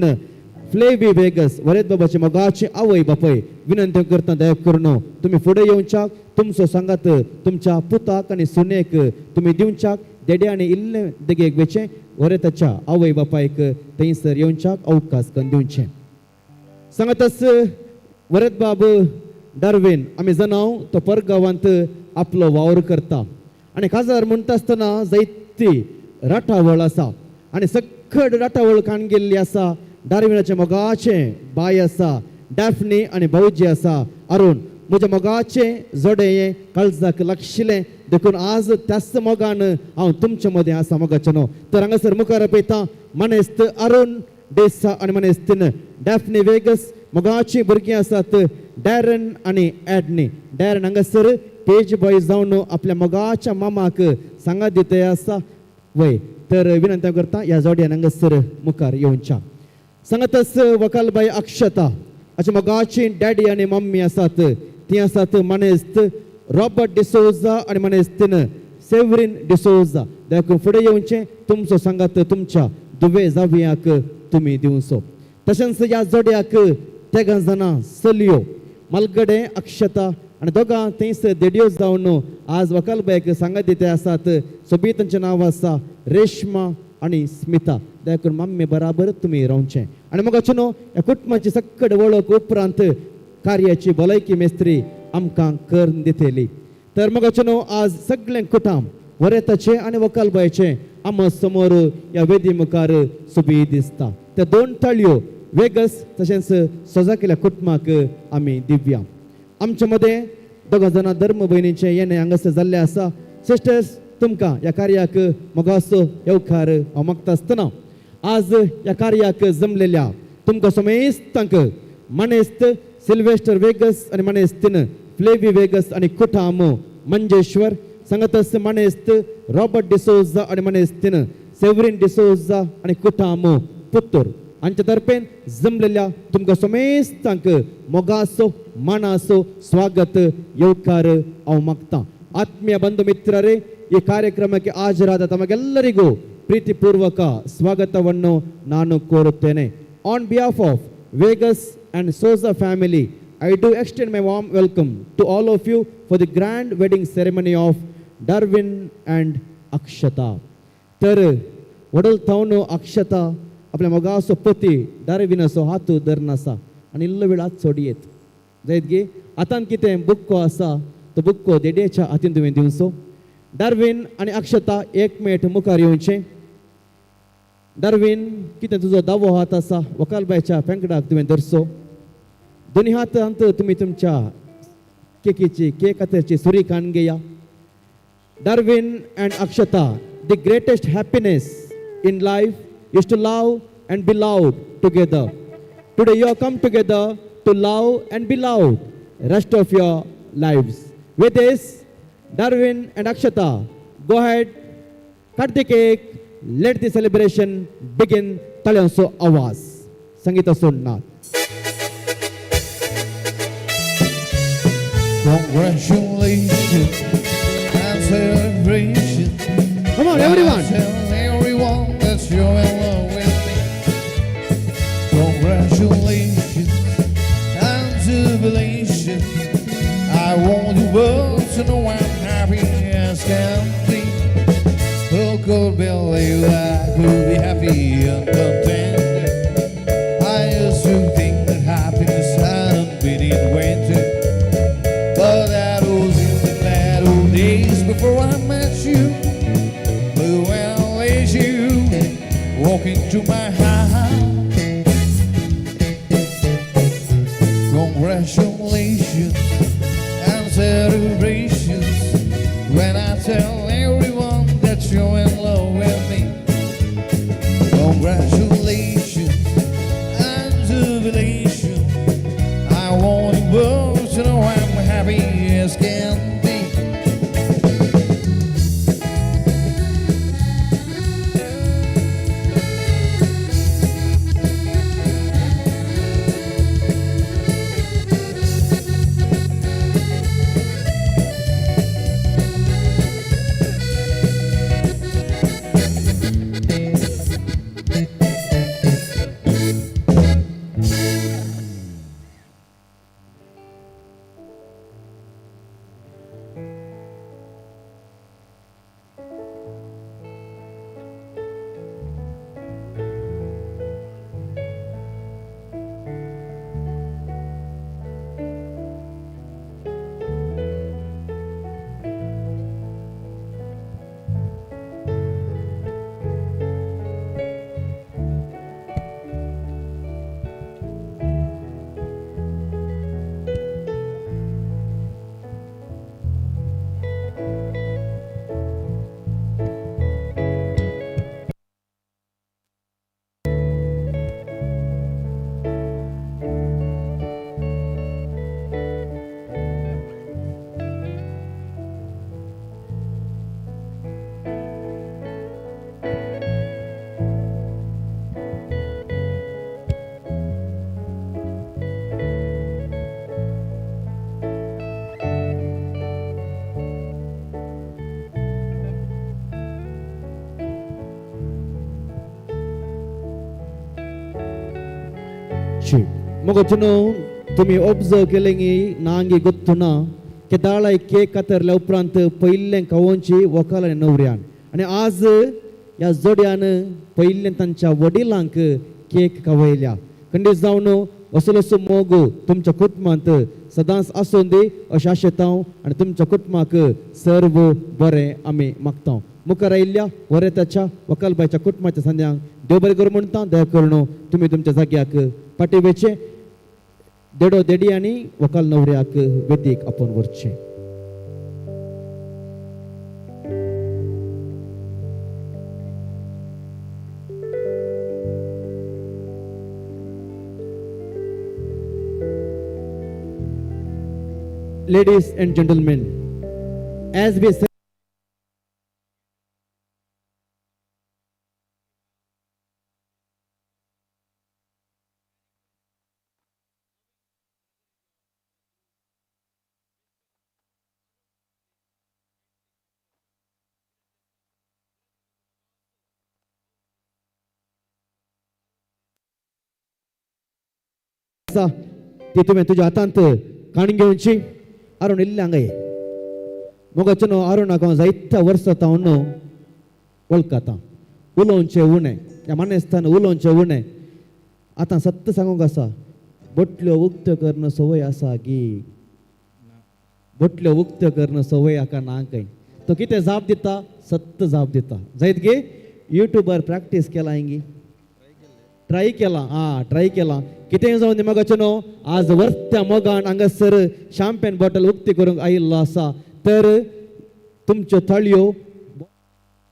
फ्लेवी वेगस. वरेत बाबाचे मोगाचे आवय बापय विनंती करता, दया करून तुमी फुडें येवच्याक, तुमचो सांगात तुमच्या पुताक आनी सुनेक तुमी दिवच्याक. देडे आनी इल्लें देगेक वेचें वरेताच्या आवय बापायक थंयसर येवच्याक अवकाश करून दिवचें. सांगातच वरेत बाब डार्विन आमी जाणाव तो परगांवांत आपलो वावर करता आनी काजार म्हणटा आसतना जायती राटावळ आसा आनी सक्कड राटावळ काण गेल्ली आसा. डार्विनाचें मोगाचें बाय आसा डॅफनी आनी भाऊजी आसा अरुण. म्हज्या मोगाचें जोडें हें काळजाक लागशिल्लें, देखून आज त्याच मोगान हांव तुमच्या मदें आसा मोगाचें न्हू. तर हांगासर मुखार पळयता मानेस्त अरुण डेसा आनी मानेस्तीन डॅफनी वेगस. मोगाचीं भुरगीं आसात डॅरन आनी एडनी. डॅरन हांगासर पेज बॉय जावन आपल्या मोगाच्या मामाक सांगात दिता आसा. वय तर विनंती करता ह्या जोडयान हांगासर मुखार येवच्या. सांगातच वकालबाई अक्षता अशें मोगाची डॅडी आनी मम्मी आसात, ती आसात मानेस्त रॉबर्ट डिसोजा आनी मानेस्तीन सेवरीन डिसोजा. देखून फुडें येवचें, तुमचो सांगात तुमच्या दुवे जावयाक तुमी दिवचो. तशेंच ह्या जोडयाक तेगां जाणां चलयो मालगडे अक्षता आनी दोगां थंयसर देडयो जावन आज वकालबायक सांगात दिते आसात. सोबीत तांचें नांव आसा रेश्मा आनी आनी स्मिता दया करून मम्मी बराबर तुमी रावचें आनी मोगाचेनो ह्या कुटुंबाची सक्कड वळख उपरांत कार्याची भलायकी मेस्त्री आमकां करून दितली. तर मोगाचेनो आज सगळें कुटाम वरेताचें आनी वकालबायचें आमच्या समोर ह्या वेदी मुखार सुबी दिसता. त्या दोन ताळयो वेगस तशेंच सोजा केल्या कुटुंबाक आमी दिव्या. आमच्या मदें दोगां जाणां धर्म भयणीचें येणें हांगासर जाल्लें आसा. सिस्टर्स तुमकां ह्या कार्याक मोगाचो येवकार हांव मागता आसतना आज ह्या कार्याक जमलेल्या तुमकां समेस्तांक मानेस्त सिल्वेस्टर वेगस आनी मानेस्तीन फ्लेवी वेगस आनी कुटाम मंजेश्वर सांगातस मानेस्त रॉबर्ट डिसोजा आनी मानेस्तीन सेवरीन डिसोजा आनी कुटाम पुत्तूर हांच्या तर्फेन जमलेल्या तुमकां समेस्तांक मोगाचो मानाचो स्वागत येवकार हांव मागता. ಆತ್ಮೀಯ ಬಂಧು ಮಿತ್ರರೇ, ಈ ಕಾರ್ಯಕ್ರಮಕ್ಕೆ ಹಾಜರಾದ ತಮಗೆಲ್ಲರಿಗೂ ಪ್ರೀತಿಪೂರ್ವಕ ಸ್ವಾಗತವನ್ನು ನಾನು ಕೋರುತ್ತೇನೆ. On behalf of Vegas and Souza family, I do extend my warm welcome to all of you for the grand wedding ceremony of Darwin and Akshata. तर वडल थावन अक्षता आपल्या मोगाचो पती डार्विनाचो हात धरून आसा आनी इल्लो वेळ हात सोडयेत जायत गे. आतां कितें बुक्को आसा तो बुक्को देड्याच्या हातीन तुवें दिवचो. डार्विन आनी अक्षता एक मिनट मुखार येवचें. डार्विन कितें तुजो दावो हात आसा वकालबायच्या फेंकडाक तुवें धरचो. दोनी हातांत तुमी तुमच्या केकीची केक कातरची सुरी काण घेया. Darwin and Akshata, the greatest happiness in life is to love and be loved together. Today you are come together to love and be loved rest of your lives. With this, Darwin and Akshata, go ahead, cut the cake, let the celebration begin. ताळ्यांचो आवाज Sangeeta सोडनाथ. Congratulations and celebration. Come on, everyone. Tell everyone that you're in love with me. Congratulations and jubilation. I want the world to know I'm happy as can be. Who could believe I could be happy and contented? I used to think that happiness hadn't been invented, but that was in the bad old days before I met you. But when I let you walk into my heart, congratulations and celebrations when I tell everyone that you're in love with me. Congratulations and jubilation. I want the world to know I'm happy as can be. शी मगो तुमी observe केलें गी नांगी गोत्तु ना केदाळाय cake कातरल्या उपरांत पयलें खावोवची वकाल आनी नवऱ्यान आनी आज ह्या जोड्यान पयलें तांच्या वडिलांक केक खवयल्या. खंडीत जावन असलो असो मोग तुमच्या कुटुंबांत सदांच आसूं दी अशें आशेता हांव आनी तुमच्या कुटुंबाक सर्व बरें आमी मागता. मुखार आयिल्ल्या वरेताच्या वकालबायच्या कुटुंबाच्या संद्यांक देव बरें करूं म्हणटा. दया करून तुमी तुमच्या जाग्याक फाटीं वयचें. देडो देडी आनी वकाल नवऱ्याक वेदीक आपोवन व्हरचें. Ladies and gentlemen, as we say, ती तुवें तुज्या हातांत काण घेवची. अरुण इल्लें हांगा ये. मोगाचो न्हू अरुणाक हांव जायत्या वर्सां हांव न्हू वळखता. उलोवचें उणें ह्या मानेस्तान उलोवचें उणें. आतां सत्य सांगूंक आसा, बोटल्यो उक्त्यो करून संवय आसा गी? बोटल्यो उक्त्यो करून संवय हाका ना खंय. तो कितें जाप दिता? सत्य जाप दिता. जायत गे युट्यूबार प्रॅक्टीस केला गी? ट्राय केला. आं, ट्राय केला. कितें जावन मोगाचो न्हू आज वर्त्या मोगान हांगासर शाम्पेन बॉटल उक्ती करूंक आयिल्लो आसा. तर तुमच्यो थाळयो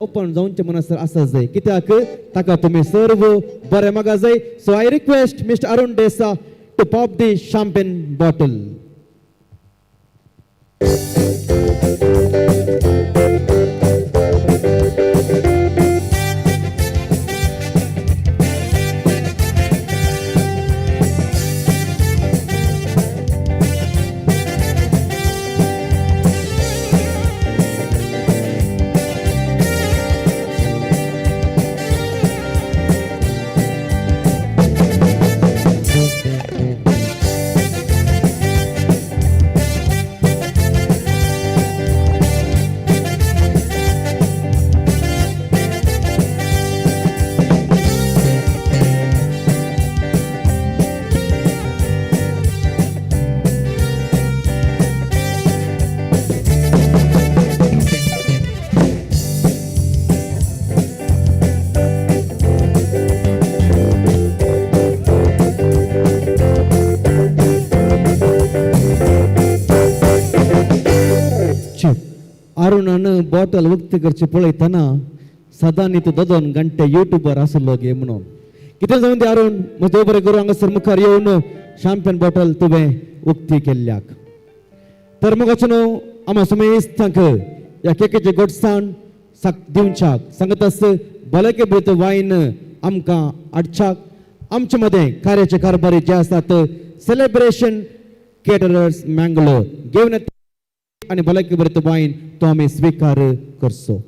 ओपन जावचें म्हणसर आसा जाय, कित्याक ताका तुमी सर्व बरें मागा जाय. So I request mister Arun Desa to pop the champagne bottle. अरुणान बॉटल उक्ती करची पळयतना सदां न्ही तूं दोन घंटे युट्यूबार आसलो गे म्हणून. कितें जावन ती अरुण म्हजो बरें करूं हांगासर मुखार येवन शाम्पेन बॉटल तुवें उक्ती केल्ल्याक. तर मोगाचो न्हू आमा सुमेस्तांक ह्या केकेचे गोडसाण दिवच्याक सांगतास भलायके भरीत वायन आमकां हाडच्याक आमचे मदें कार्याचे कारभारी जे आसात सेलेब्रेशन केटरर्स मँगलोर घेवन आनी भलायके भरीत वायन तो आमी स्विकार करचो.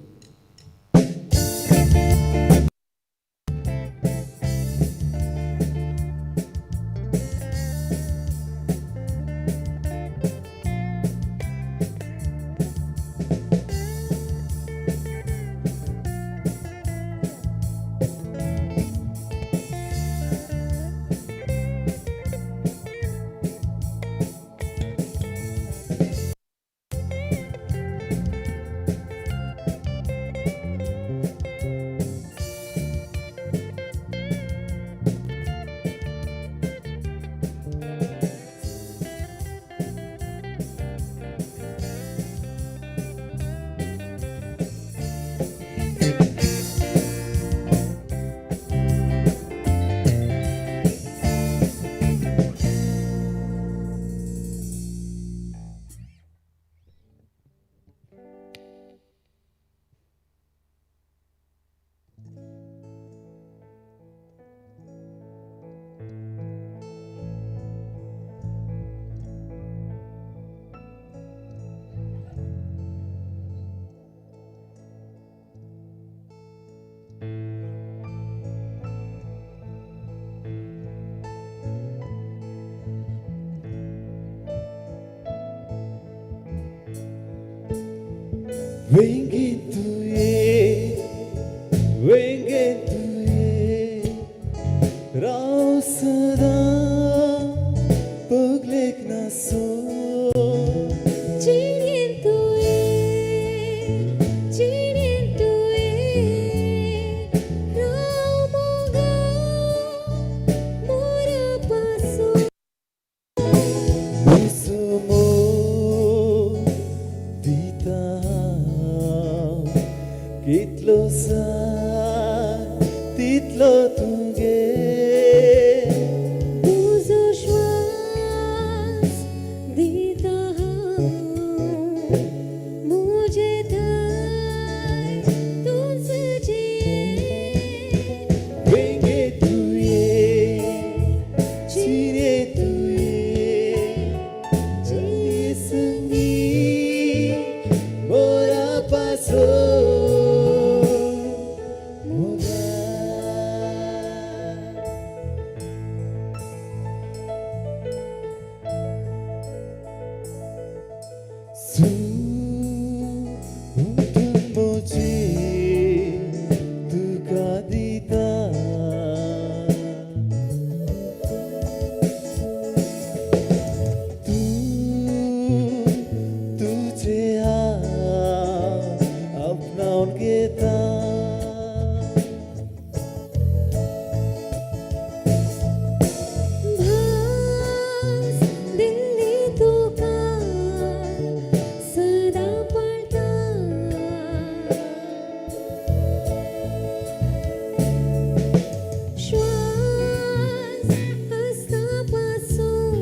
Vengi tuye, इतलो सांग तितलो तुगे तुजो श्वास दिता हांव मुजे थंय तूंच जिये वेंगे तुये चिरे तुये जिये संगी मोरा पासो मुझे तुका दिता तूं तुझे हांव आपणावन घेता भास दिल्ली तुका सदां पाळटा श्वास आसता पासून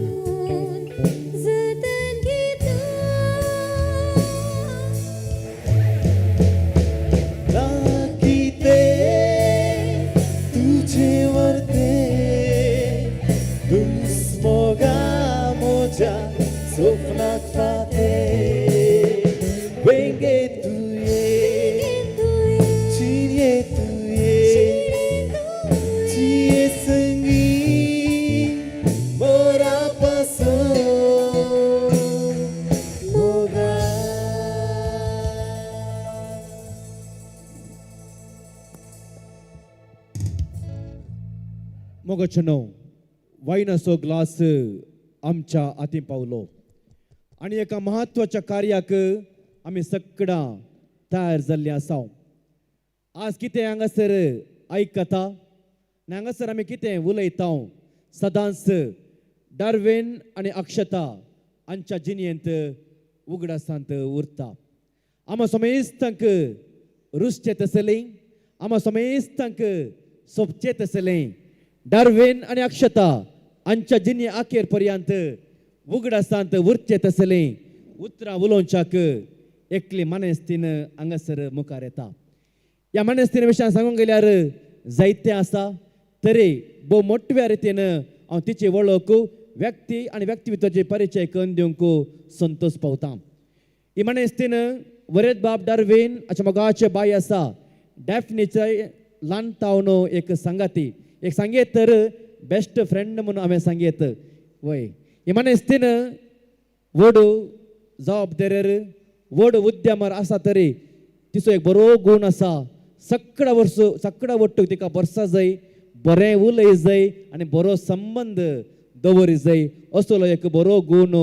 जतन घेता ना कितें तुजे वरते दुस्मोगा म्हज्या सपनाक फाते वेंगे तुये चिरे तुये जिये संगी मोरा पासो मोगा. मोगाचेनो वायनाचो ग्लास आमच्या हातीं पावलो आनी एका म्हत्वाच्या कार्याक आमी सगळां तयार जाल्लीं आसा. आज कितें हांगासर आयकता आनी हांगासर आमी कितें उलयता सदांच डार्विन आनी अक्षता हांच्या जिणेंत उगडासांत उरता. आमा समेस्तांक रुचचें तसलें, आमा समेस्तांक सोबचें तसलें डार्विन आनी अक्षता हांच्या जिणे अखेर पर्यंत उगडासांत उरचें तसलें उतरां उलोवच्याक एकली मानेस्तीन हांगासर मुखार येता. ह्या मानेस्तीन विशयान सांगूंक गेल्यार जायतें आसा तरी भोव मोटव्या रितीन हांव तिची वळख व्यक्ती आनी व्यक्तित्वाचे परिचय करून दिवंक संतोश पावता. ही मानेस्तीन वरेत बाब डार्विन हाच्या मोगाचे बाय आसा डॅफनीचे ल्हान तावन एक सांगाती एक सांगयत तर बेस्ट फ्रेंड म्हणून हांवें सांगयत वय. ही मानेस्तीन व्हड जबाबदारेर व्हड उद्यमार आसा तरी तिचो एक बरो गूण आसा. सगळ्या वर्स सगळ्या वट्टूक तिका बरसा जाय, बरें उलय जाय आनी बरो संबंद दवरी जाय असलो एक बरो गूण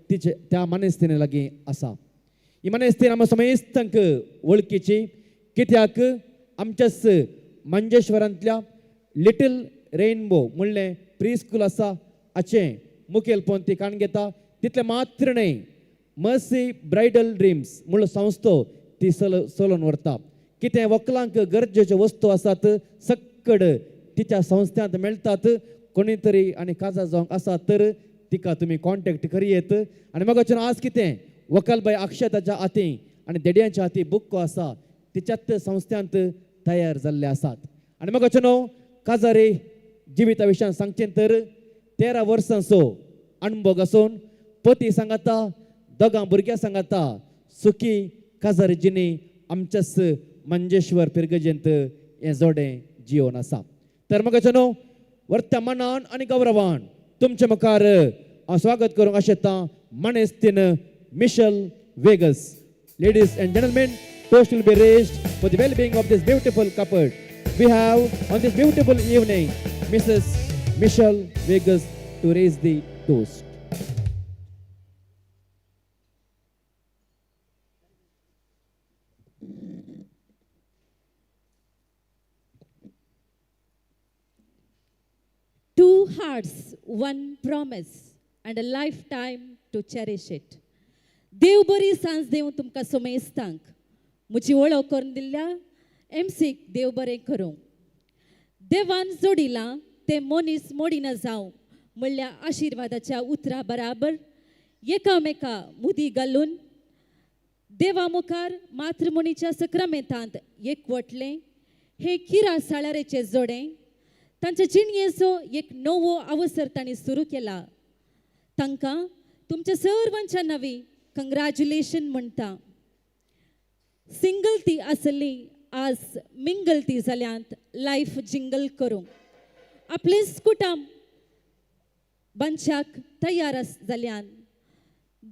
तिचे त्या मानेस्तीने लागीं आसा. ही मानेस्तीन आमकां समेस्तांक वळखीची कित्याक आमच्याच मंजेश्वरांतल्या लिटील रेनबो म्हणलें प्री स्कूल आसा हाचें मुखेलपण ती काण घेता. तितलें मात्र न्हय मर्सी ब्रायडल ड्रिम्स म्हणलो संस्थो ती चलोवन व्हरता. कितें वकलांक गरजेच्यो वस्तू आसात सक्कड तिच्या संस्थांत मेळटात. कोणी तरी आनी काजार जावंक आसा तर तिका तुमी कॉन्टेक्ट करयेत. आनी मगाच्यान आज कितें वकलबाय अक्षताच्या हाती आनी देड्यांच्या हाती बुक्को आसा तिच्याच संस्थांत तयार जाल्ले आसात. आनी मगाच्यान काजारी जिविता विशयान सांगचें तर 13 वर्सांचो अणभोग आसून पती सांगाता दोगां भुरग्यां सांगाता सुखी काजारी जिणी आमच्याच मंजेश्वर पिरगजेंत हें जोडें जिवन आसा. तर मगाच्यान वर्त्या मनान आनी गौरवान तुमच्या मुखार हांव स्वागत करूंक आशेता मानेस्तीन Michelle Vegas. Ladies and gentlemen, toast will be raised for the well-being of this beautiful couple. We have on this beautiful evening Mrs. Michelle Vegas to raise the toast. Two hearts, one promise, and a lifetime to cherish it. देव बरी सांज दिवं तुमकां समेस्तांक. म्हजी वळख करून दिल्ल्या एमसीक देव बरें करूं. देवान जोडिलां तें मनीस मोडिना जावं म्हणल्या आशिर्वादाच्या उतरा बराबर एकामेका मुदी घालून देवा मुखार मातृमणीच्या सक्रामेंतांत एकवटलें हे किरा साळारेचे जोडें तांच्या जिणयेचो एक नवो अवसर तांणी सुरू केला. तांकां तुमच्या सर्वांच्या नवी कंग्रॅच्युलेशन म्हणटा. सिंगल ती आसली आज मिंगल ती जाल्यांत लायफ जिंगल करूंक आपलेच कुटाम बांदच्याक तयार जाल्यान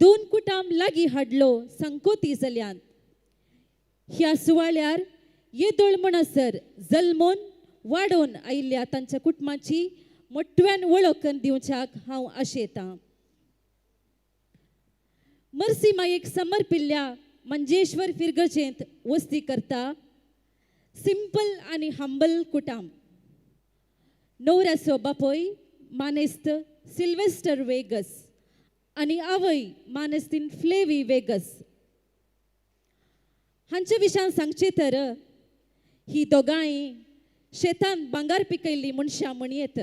दोन कुटाम लागीं हाडलो संकोती जाल्यान. ह्या सुवाळ्यार येदोळ म्हणसर जल्मोन वाडोवन आयिल्ल्या तांच्या कुटुंबाची मोटव्यान वळख दिवच्याक हांव आशेतां. मर्सी मायेक समर्पिल्ल्या मंजेश्वर फिरगजेंत वस्ती करता सिंपल आनी हंबल कुटाम. नवऱ्याचो बापूय मानेस्त सिल्वेस्टर वेगस आनी आवय मानेस्तीन फ्लेवी वेगस हांचे विशयान सांगचें तर ही दोगांय शेतान भांगर पिकयल्ली मनशां म्हणयेत.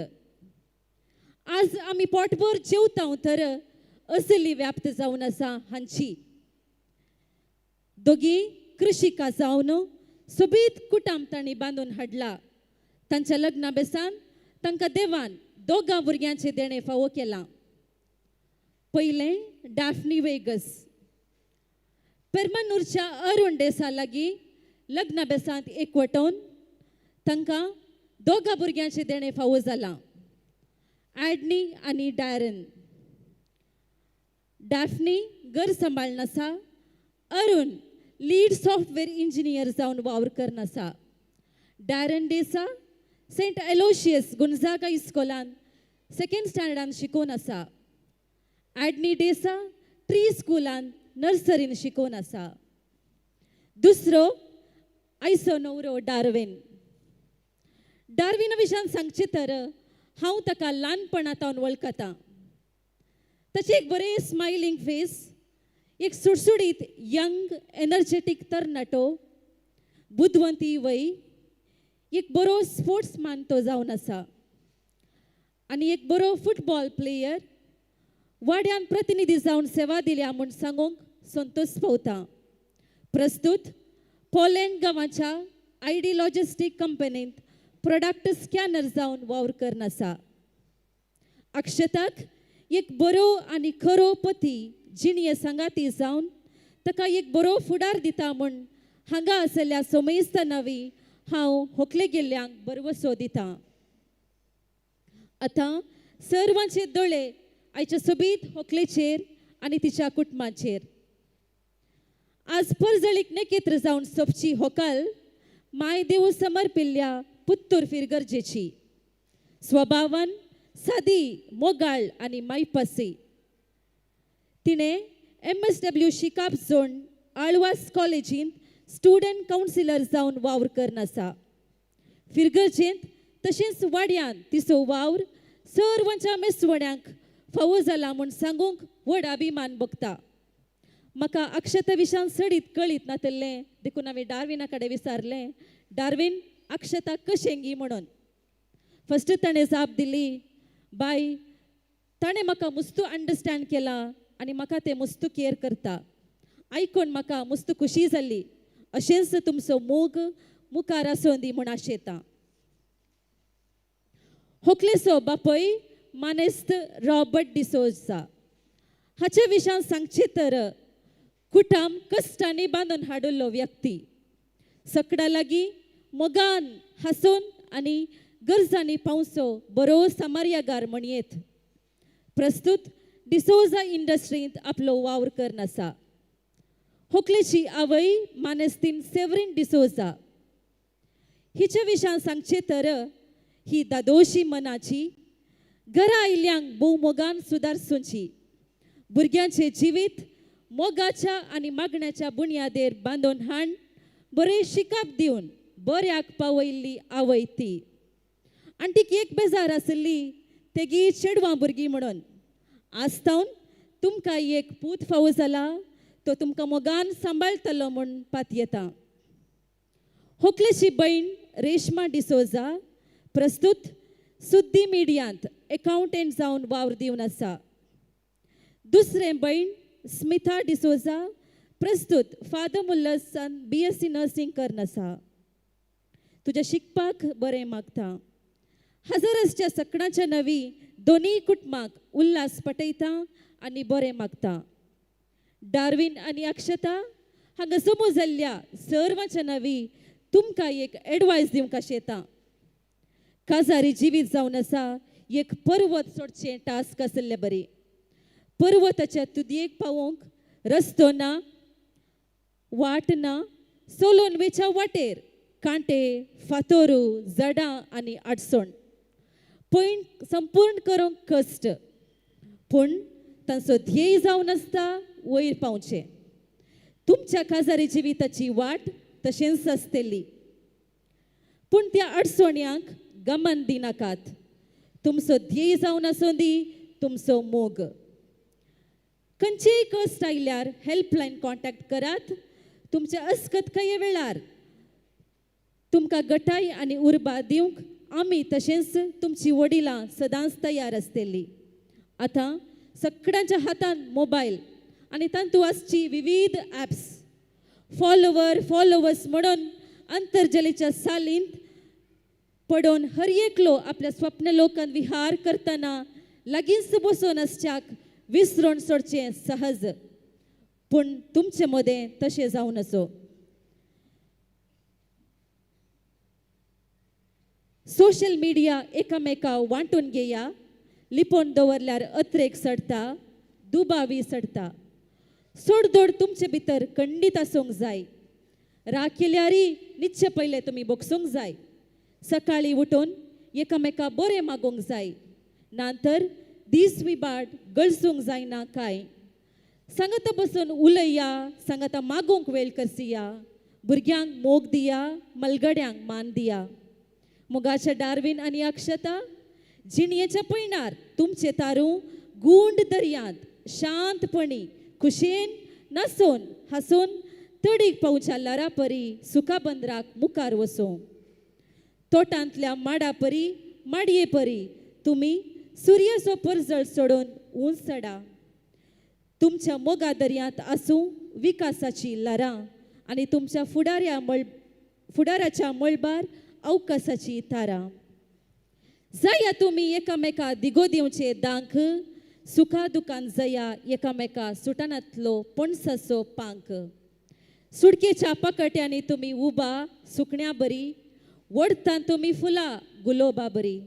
आज आमी पोटभर जेवता तर असली व्याप्त जावन आसा हांची. दोगी कृषिका जावन सोबीत कुटाम तांणी बांदून हाडला. तांच्या लग्ना बेसान तांकां देवान दोगां भुरग्यांचें देणें फावो केलां. पयलें डॅफ्नी वेगस पेरमानूरच्या अरुण डेसा लागीं लग्ना बेसांत एकवटोवन तांकां दोगां भुरग्यांचें देणें फावो जालां, ॲडनी आनी डॅरन. डॅफ्नी घर सांबाळनासा, अरुण लीड सॉफ्टवेअर इंजिनियर जावन वावर करनासा. डॅरन डेसा सेंट एलोशियस गुंजागा इस्कोलान सेकेंड स्टँडर्डान शिकोवन आसा. ॲडनी डेसा ट्री स्कुलान नर्सरीन शिकोवन आसा. दुसरो आयचो नवरो डार्विन. डार्विना विशयान सांगचें तर हांव ताका ल्हानपणांत वळखतां. ताचें एक बरें स्मायलींग फेस, एक सुडसुडीत यंग एनर्जेटीक तरणाटो, बुदवंती वय, एक बरो स्पोर्ट्समॅन तो जावन आसा आनी एक बरो फुटबॉल प्लेयर. वाड्यान प्रतिनिधी जावन सेवा दिल्या म्हूण सांगूंक संतोश पावता. प्रस्तूत पोलँड गांवाच्या I D logistic कंपनींत प्रोडक्ट स्कॅनर जावन वावर करन आसा. अक्षताक एक बरो आनी खरो पती जिणये सांगाती जावन ताका एक बरो फुडार दिता म्हूण हांगा आसल्या सोमेस्ता नवी हांव होकले गेल्ल्यांक बरवसो दिता. आतां सर्वांचे दोळे आयच्या सोबीत होकलेचेर आनी तिच्या कुटुंबाचेर. आज परजळीक नेकेत्र जावन सोपची होकल माय देव समर्पिल्ल्या पुत्तूर फिरगर्जेची. स्वभावान सादी, मोगाळ आनी मायपासी. तिणें MSW शिकाप झोन आळवास कॉलेजींत स्टुडंट कावन्सिलर जावन वावर करन आसा. फिरगर्जेंत तशेंच वाड्यान तिचो वावर सर्वांच्या मेसवण्यांक फावो जाला म्हूण सांगूंक व्हड अभिमान भोगता. म्हाका अक्षता विशयान सडीत कळीत नातलें देखून हांवें डार्विना कडेन विचारलें, डार्विन अक्षता कशें गी म्हणून. फस्ट ताणें जाप दिली, बाय ताणें म्हाका मुस्तू अंडरस्टँड केला आनी म्हाका तें मुस्तू केअर करता. आयकून म्हाका मुस्तू खुशी जाली. अशेंच तुमचो मोग मुखार आसूं दी म्हूण आशेता. होकलेचो बापय मानेस्त रॉबर्ट डिसोजा. हाचे विशयान सांगचें तर कुटाम कश्टांनी बांदून हाडिल्लो व्यक्ती. सकडा लागीं मोगान हांसून आनी गरजांनी पावसो बरो सामार्यागार म्हणयेत. प्रस्तूत डिसोजा इंडस्ट्रींत आपलो वावर करन आसा. होकलेची आवय मानेस्तीन सेवरीन डिसोजा. हिचे विशयान सांगचें तर ही दादोशी मनाची, घरा आयिल्ल्यांक भोव मोगान सुदारसुची, भुरग्यांचें जिवीत मोगाच्या आनी मागण्याच्या बुन्यादेर बांदून हाण बरें शिकाप दिवन बऱ्याक पावयल्ली आवय ती. आनी तिका एक बेजार आशिल्ली तेगी चेडवां भुरगीं म्हणून. आज तावन तुमकां एक पूत फावो जाला तो तुमकां मोगान सांबाळटलो म्हूण पातयेता. होकलेची बहीण रेश्मा डिसोजा प्रस्तुत सुद्दी मिडियांत एकाउंटंट जावन वावर दिवन आसा. दुसरें बहीण स्मिथा डिसोजा प्रस्तुत फादर मुल्लसान BSc nursing करून आसा. तुज्या शिकपाक बरें मागता. हजारसच्या सकणाच्या नवी दोनूय कुटुंबाक उल्हास पटयता आनी बरें मागता. डार्विन आनी अक्षता हांगा जमो जाल्ल्या सर्वांच्या नवी तुमकां एक एडवायस दिवंक आशेता. काजारी जिवीत जावन आसा एक पर्वत सोडचें टास्क आशिल्ले बरी. पर्वताच्या तुदयेक पावोवंक रस्तो ना, वाट ना, सोलोन वेच्या वाटेर कांटे, फातोरू, जडां आनी आडसण पयण संपूर्ण करूंक कश्ट, पूण तांचो ध्येय जावन आसता वयर पावचें. तुमच्या काजारी जिविताची वाट तशेंच आसतली, पूण त्या अडचण्यांक गमन दिनाकात. तुमचो ध्येय जावन आसूं दी तुमचो मोग. खंयचेय कश्ट आयल्यार हेल्पलायन कॉन्टॅक्ट करात. तुमच्या अस्कत खंय वेळार तुमकां गटाय आनी उर्बा दिवंक आमी तशेंच तुमची वडिलां सदांच तयार आसतली. आतां सगळ्यांच्या हातान मोबायल आनी तातूंत आसची विविध ॲप्स, फॉलोवर्स म्हणून आंतरजलेच्या सालींत पडोवन हर एकलो आपल्या स्वप्न लोकांत विहार करतना लागींच बसून आसच्याक विसरून सोडचें सहज, पूण तुमचे मदें तशें जावन आसो. सोशल मिडिया एकामेका वांटून घेया, लिपोवन दवरल्यार अत्रेक सडटा, दुबावी सडटा. सोडदोड तुमचे भितर खंडीत आसूंक जाय. राग केल्यारय निश्चे पयलें तुमी बोगसूंक जाय. सकाळीं उठून एकामेका बरें मागूंक जाय, ना तर दीस विबाड गळसूंक जायना काय. सांगाता बसून उलया, सांगाता मागूंक वेळ करसिया, भुरग्यांक मोग दिया, मलगड्यांक मान दिया. मोगाच्या डार्विन आनी अक्षता जिणयेच्या पयणार तुमचे तारू गुंड दर्यांत शांतपणी खुशेन नासून हांसून तडीक पावच्या ल्हारा परी सुखाबंदराक मुखार वसूं. तोटांतल्या माडा परी माडये परी तुमी सुर्याचो परजळ सोडून उंच चडा. तुमच्या मोगा दर्यांत आसूं विकासाची ल्हारां आनी तुमच्या फुडाराच्या मळबार अवकाशाची तारां. जया तुमी एकामेका दिगो दिवचे दांक, सुखा दुकान जया एकामेका सुटानांतलो पणसाचो पांक. सुडकेच्या पकट्यांनी तुमी उबा सुकण्या बरी, वडतान तुमी फुलां गुलोबा बरी.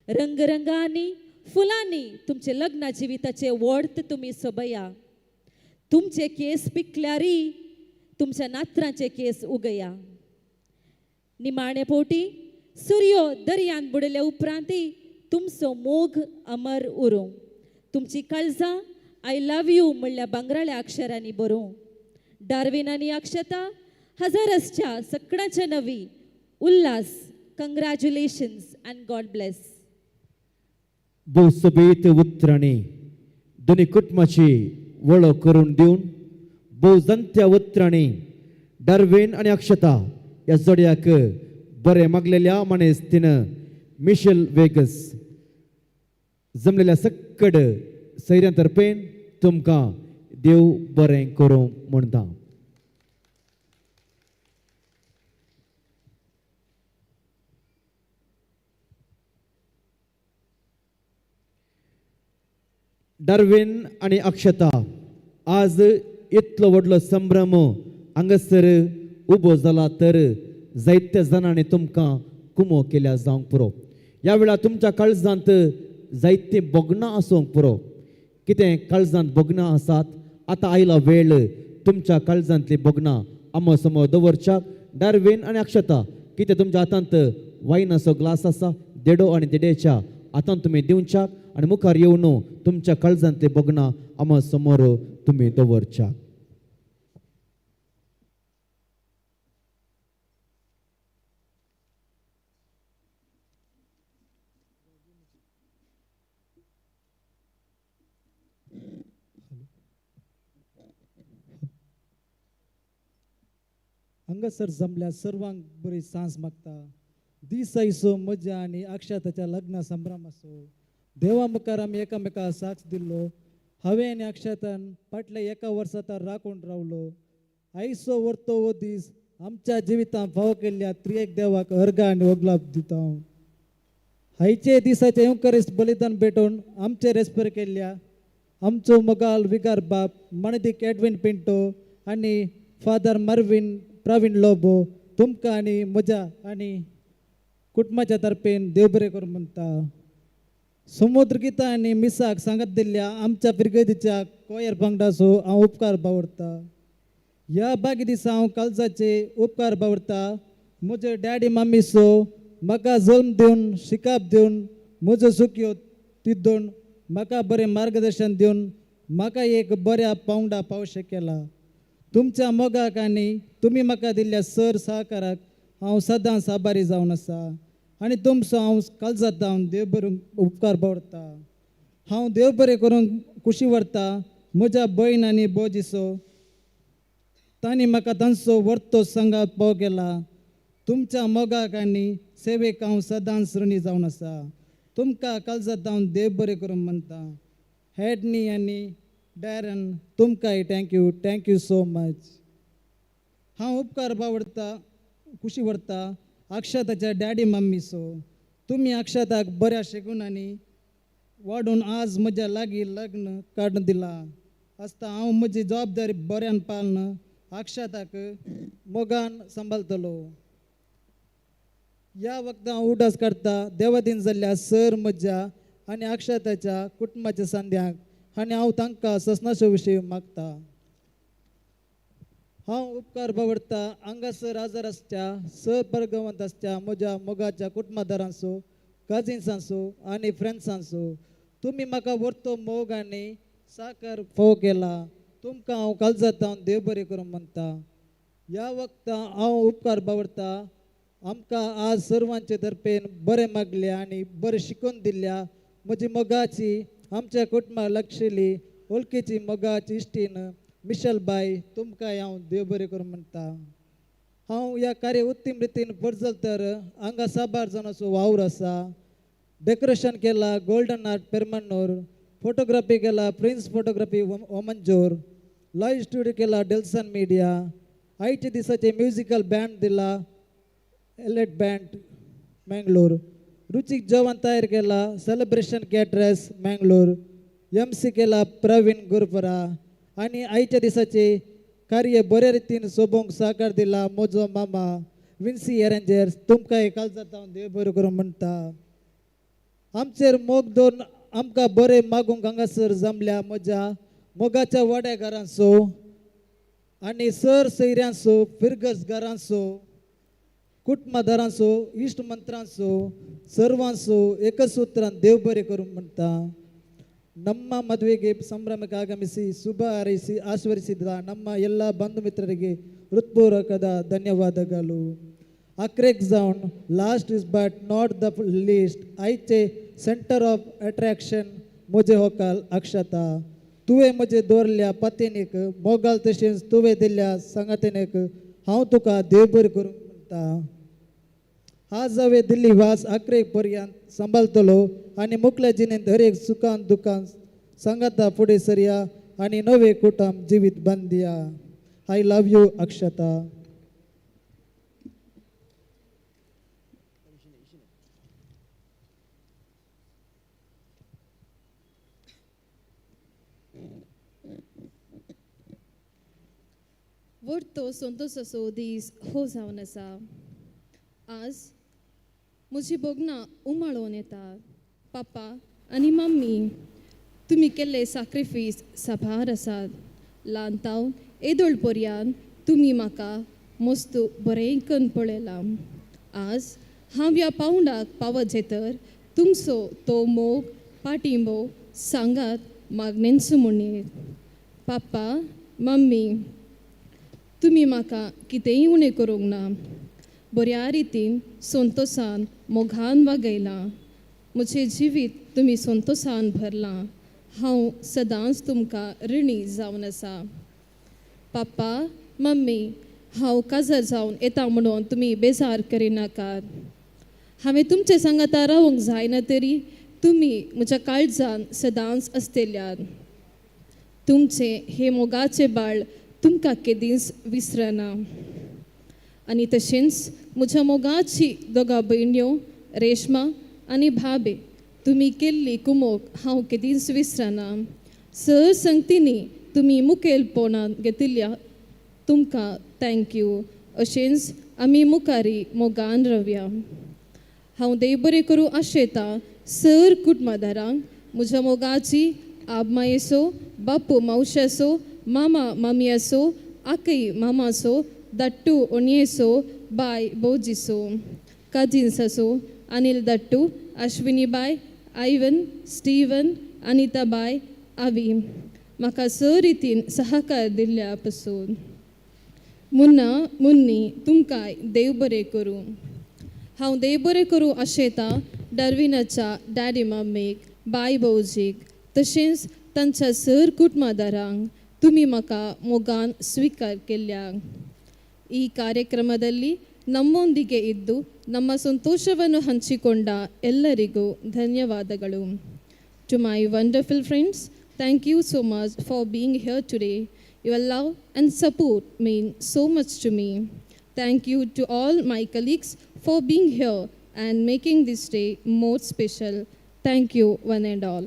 रंगरंगांनी फुलांनी तुमचे लग्न जिविताचे वोर्त तुमी सोबया. तुमचे केस पिकल्यारी तुमच्या नात्रांचे केस उगया. निमाणे पोटी सुर्यो दर्यान बुडल्या उपरांती तुमचो मोग अमर उरूं. तुमची काळजां I love you म्हणल्या भांगराळ्या अक्षरांनी बरोवं. डार्विन आनी अक्षता हजारसच्या सकडाच्या नवी Ulhas. Congratulations and God bless. भोव सोबीत उतरांनी दोनी कुटुंबाची वळख करून दिवन भोव जनत्या उतरांनी डार्विन आनी अक्षता ह्या जोडयाक बरें मागलेल्या मानेस्तीन मिशेल वेगस जमलेल्या सक्कड सैऱ्यां तर्फेन तुमकां देव बरें करूं म्हणटा. डार्विन आनी अक्षता आज इतलो व्हडलो संभ्रम हांगासर उबो जाला तर जायत्या जाणांनी तुमकां कुमो केल्या जावंक पुरो. ह्या वेळार तुमच्या काळजांत जायतीं भोगणां आसूंक पुरो. कितें काळजांत भोगणां आसात, आतां आयला वेळ तुमच्या काळजांतलीं भोगणां आमो समोर दवरच्याक. डार्विन आनी अक्षता कितें तुमच्या हातांत वायनाचो ग्लास आसा, देडो आनी देडेच्या हातांत तुमी दिवच्याक आनी मुखार येवन तुमच्या काळजांतलीं भोगणां आमो समोर तुमी दवरच्याक. हांगासर जमल्या सर्वांक बरी सांज मागता. दीस आयसो म्हज्या आनी अक्षताच्या लग्न संभ्रम आसो. देवा मुखार आमी एकामेका साक्ष दिल्लो. हांवें आनी अक्षतान फाटल्या एका वर्सा तर राखून रावलो. आयसो व्हरतो हो दीस आमच्या जिवितांत फावो केल्ल्या त्रिएक देवाक अर्घा आनी ओगलाप दिता. आयचे दिसाचें येवकरिस्त बलिदान भेटोवन आमचे रेस्पेर केल्ल्या आमचो मोगाल विगार बाप माणदीक एडविन पिंटो आनी फादर मर्विन प्रवीण लोबो तुमकां आनी म्हज्या आनी कुटुंबाच्या तर्फेन देव बरें करूं म्हणटा. समुद्र गितां आनी मिसाक सांगत दिल्ल्या आमच्या फिरगदीच्या कोयर पंगडाचो हांव उपकार बावडटा. ह्या बागी दिसा हांव काळजाचे उपकार बावडटा. म्हजे डॅडी मम्मीचो म्हाका जल्म दिवन शिकाप दिवन म्हज्यो चुकयो तिद्दून म्हाका बरें मार्गदर्शन दिवन म्हाका एक बऱ्या पावंडा पावशें केला. तुमच्या मोगाक आनी तुमी म्हाका दिल्ल्या सर सहकाराक हांव सदांच आभारी जावन आसा आनी तुमचो हांव काळजांत हांव देव बरें उपकार बावडटा. हांव देव बरें करूंक खुशी व्हरता म्हज्या भयण आनी भोजीचो तांणी म्हाका तांचो वर्तो संगात पाव केला. तुमच्या मोगाक आनी सेवेक हांव सदांच ऋणी जावन आसा. तुमकां काळजांत हांव देव बरें करूंक म्हणटा. हेडनी आनी डॅरन तुमकांय thank you, thank you so much. हांव उपकार बावडटा खुशी व्हरता अक्षताच्या डॅडी मम्मीचो. तुमी अक्षताक बऱ्या शिकून आनी वाडून आज म्हज्या लागीं लग्न काडून दिलां आसता. हांव म्हजी जबाबदारी बऱ्यान पालन अक्षताक मोगान सांबाळटलो. ह्या वखदां हांव उडास काडटा देवादीन जाल्ल्या सर म्हज्या आनी अक्षताच्या कुटुंबाच्या सांद्यांक आनी हांव तांकां ससनाचो विशय मागता. हांव उपकार बावडटा हांगासर आजार आसच्या सर परगवंत आसच्या म्हज्या मोगाच्या कुटुंबादारांचो कजिन्सांचो आनी फ्रेंड्सांचो. तुमी म्हाका व्हरतो मोग आनी साकर फोव केला. तुमकां हांव काळजांत हांव देव बरें करूंक म्हणटा. ह्या वखदां हांव उपकार बावडटा आमकां आज सर्वांचे तर्फेन बरें मागलें आनी बरें शिकोवन दिल्ल्या म्हजी मोगाची आमच्या कुटुंबाक लागशिल्ली वळखीची मोगाची इश्टीन मिशल बाय तुमकां हांव देव बरें करूं म्हणटा. हांव ह्या कार्य उत्तम रितीन परजल तर हांगा साबार जाणाचो वावर आसा. डेकोरेशन केला गोल्डन आर्ट पेरमन्नूर, फोटोग्राफी केला prince photography Omanjoor, live studio केला डेल्सन मिडिया, आयच्या दिसाचे म्युजिकल बँड दिला एलेट बँड मँगलोर, रुचीक जेवण तयार केला celebration caterers Mangalore, M C केला प्रवीण गुरपरा आनी आयच्या दिसाचे कार्य बऱ्या रितीन सोबोवंक सहकार दिला म्हजो मामा विन्सी एरेंजर्स. तुमकां काळजांत हांव देव बरें करूं म्हणटा. आमचेर मोग दवरून आमकां बरें मागूंक हांगासर जमल्या म्हज्या मोगाच्या वाड्या घरांचो आनी सर सैऱ्यांचो फिरगज घरांचो कुटुंबादारांचो इश्ट मंत्रांचो सर्वांचो एकसूत्रान देव बरें करूं म्हणटा. ನಮ್ಮ ಮದುವೆಗೆ ಸಂಭ್ರಮಕ್ಕೆ ಆಗಮಿಸಿ ಶುಭ ಹಾರೈಸಿ ಆಶೀರ್ವದಿಸಿದ ನಮ್ಮ ಎಲ್ಲ ಬಂಧು ಮಿತ್ರರಿಗೆ ಹೃತ್ಪೂರ್ವಕದ ಧನ್ಯವಾದಗಳು. ಅಕ್ರೆಕ್ zone last is but not the least आयचे सेंटर ऑफ अट्रॅक्शन म्हजे होकाल अक्षता. तुवें म्हजे दवरल्या पतीनीक मोगाल तशेंच तुवें दिल्ल्या संगतीनीक हांव तुका देव बरें करूंक म्हणटा. आज हांवें दिल्ली वास अकरेक पर्यंत सांबाळटलो आनी मुखल्या जिणेंत हरेक सुखान दुखान सांगाता फुडें सरया आनी नवे कुटुंब जिवीत बांदया. I love you Akshata. व्हडतो संतोसाचो दीस हो जावन आसा. आज म्हजी भोगणां उमाळोन येता. पापा आनी मम्मी तुमी केल्ले साक्रिफीस साबार आसात. ल्हान तावन येदोळ पर्यंत तुमी म्हाका मस्त बरें करून पळयलां. आज हांव ह्या पावंडाक पावत जेतर तुमचो तो मोग पाटिंबो सांगात मागणेंचो म्हणयेत. पापा मम्मी तुमी म्हाका कितेंय उणें करूंक ना. बऱ्या रितीन संतोसान मोगान वागयलां. म्हजें जिवीत तुमी संतोसान भरलां. हांव सदांच तुमकां ऋणी जावन आसा. पापा मम्मी हांव काजार जावन येता म्हणून तुमी बेजार करिनाकात. हांवें तुमचे सांगाता रावंक जायना तरी तुमी म्हज्या काळजान सदांच आसतल्यात. तुमचें हे मोगाचें बाळ तुमकां केदींच विसरना. आनी तशेंच म्हज्या मोगाची दोगां भयण्यो रेश्मा आनी भाबे, तुमी केल्ली कुमोक हांव केदींच विसरना. सर संगतींनी तुमी मुखेलपणान घेतिल्ल्या तुमकां thank you. अशेंच आमी मुखारी मोगान रावया. हांव देव बरें करूं आशेतां सर कुटुंबादारांक, म्हज्या मोगाची आबमायेचो, बापू मावशाचो, मामा मामयाचो, आकय मामाचो, दाट्टू ओणयेचो, बाय बोजीचो, काजिन्साचो, अनिल दाट्टू, अश्विनी बाय, आयवन, स्टीवन, अनिता बाय, आवी म्हाका स रितीन सहकार दिल्ल्या पसून. मुन्ना मुन्नी तुमकांय देव बरें करूं. हांव देव बरें करूं आशेतां डार्विनाच्या डॅडी मम्मीक, बाय भावजीक, तशेंच तांच्या सर कुटुंबादारांक तुमी म्हाका मोगान स्वीकार केल्ल्या. ಈ ಕಾರ್ಯಕ್ರಮದಲ್ಲಿ ನಮ್ಮೊಂದಿಗೆ ಇದ್ದು ನಮ್ಮ ಸಂತೋಷವನ್ನು ಹಂಚಿಕೊಂಡ ಎಲ್ಲರಿಗೂ ಧನ್ಯವಾದಗಳು. To my wonderful friends, thank you so much for being here today. Your love and support mean so much to me. Thank you to all my colleagues for being here and making this day more special. Thank you one and all.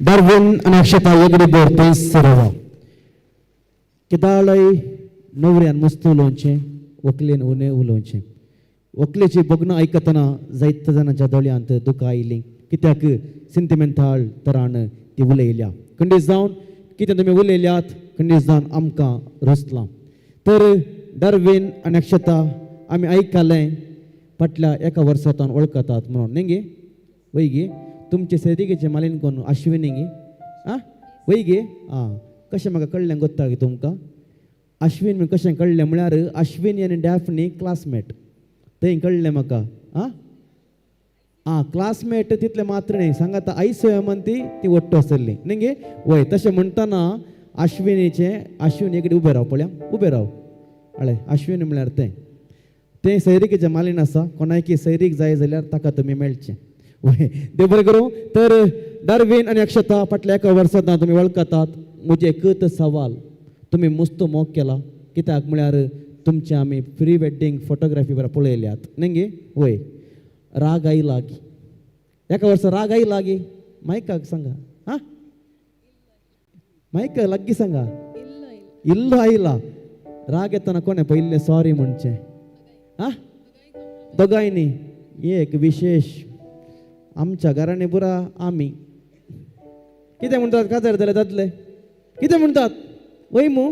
Darwin आनी अक्षता एगडी बोर थंय सरवा केदाळय नवऱ्यान मस्त उलोवचें, व्हंकलेन उणें उलोवचें. व्हंकलेची भोगणां आयकतना जायत्या जाणांच्या दोळ्यांत दुकां आयलीं, कित्याक सिंतिमेंताळ तरान ती उलयल्या. खंडीत जावन कितें तुमी उलयल्यात खंडीत जावन आमकां रचलां. तर डार्विन आनी अक्षता आमी आयकलें फाटल्या एका वर्सांतल्यान वळखतात म्हणून न्ही गे? वय गे? तुमचे सैरिकेचे मालीन कोण अश्विनी गे? आं वय गे? आं कशें म्हाका कळ्ळें गोत्ता गे तुमकां अश्विन म्हण कशें कळ्ळें म्हळ्यार अश्विनी आनी डॅफनी क्लासमेट थंय कळ्ळें म्हाका. आं आं क्लासमेट तितलें मात्र न्ही सांगाता आयसो म्हण ती ती वट्टू आसली न्ही गे? वय तशें म्हणटना अश्विनीचें अश्विनी कडेन उबें राव पळया उबें राव हळय अश्विनी म्हळ्यार तें तें सैरिकेचें मालीन आसा. कोणायकी सैरीक जाय जाल्यार ताका तुमी मेळचें. वय देव बरें करूं. तर डार्विन आनी अक्षता फाटल्या एका वर्सांत तुमी वळखतात. म्हजें एकच सवाल, तुमी मुस्त मोग केला कित्याक म्हळ्यार तुमचें आमी प्री वेड्डींग फोटोग्राफी बरें पळयल्यात न्ही गे? वय राग आयला गी एका वर्सा राग आयला गी? मायकाक सांगा. आं मायकाक लागीं सांगा. इल्लो आयला. राग येतना कोणें पयलें सॉरी म्हणचें? आं दोगांयनी. एक विशेश आमच्या घरांनी पुरा आमी कितें म्हणटात काजार जाल्यार जातलें कितें म्हणटात वय मू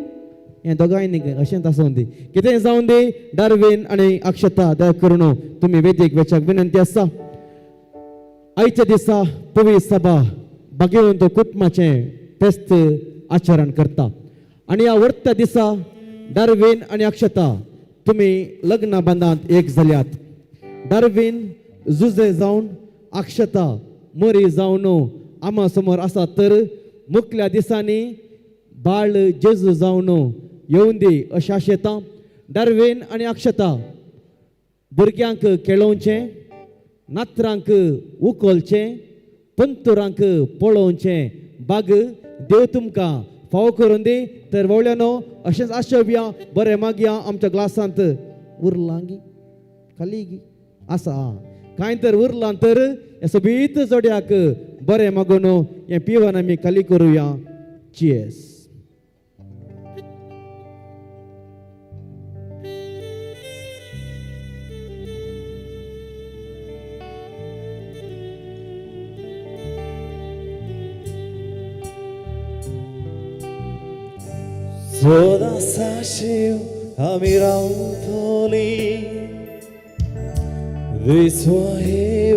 हें दोगांयनी अशेंच आसूं दी कितें जावन दी. डार्विन आनी अक्षता दया करून तुमी वेदीक वेच्याक विनंती आसा. आयच्या दिसा पवित्र सभा भाग्यवंत कुटुंबाचें फेस्त आचरण करता आनी ह्या वर्त्या दिसा डार्विन आनी अक्षता तुमी लग्न बांदांत एक जाल्यात. डार्विन जुजे जावन अक्षता मरी जावन आमा समोर आसा. तर मुखल्या दिसांनी बाळ जेजू जावन येवन दी अशें आशेतां. डार्विन आनी अक्षता भुरग्यांक खेळोवचें, नातरांक उखलचें, पंतुरांक पळोवचें बाग देव तुमकां फावो करून दी. तर वळ्यानो अशेंच आशोवया बरें मागया आमच्या ग्लासांत उरलां गी खाली गी आसा कांय तर उरलां तर हे सोबीत जोड्याक बरें मागून हें पिवन आमी खाली करुया. चियर्स. सदां साशीव आमी रावतली विश्वाहेवकायसो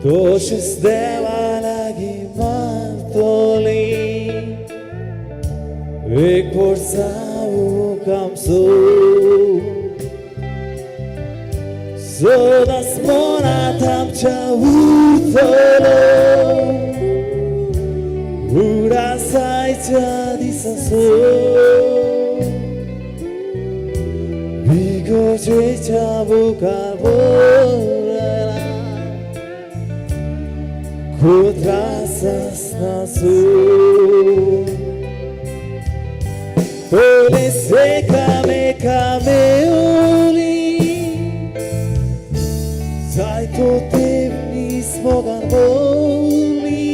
तशेंच देवा लागीं मागतली एकवट जावंक आमचो सदांच मनांत आमच्या उरतलो उडासायच्या दिसासो विगोजेच्या बुकार बोला त्रास आसनासो पोलीस एकामेका मेवली जायतो तेप नीस मोगान बोली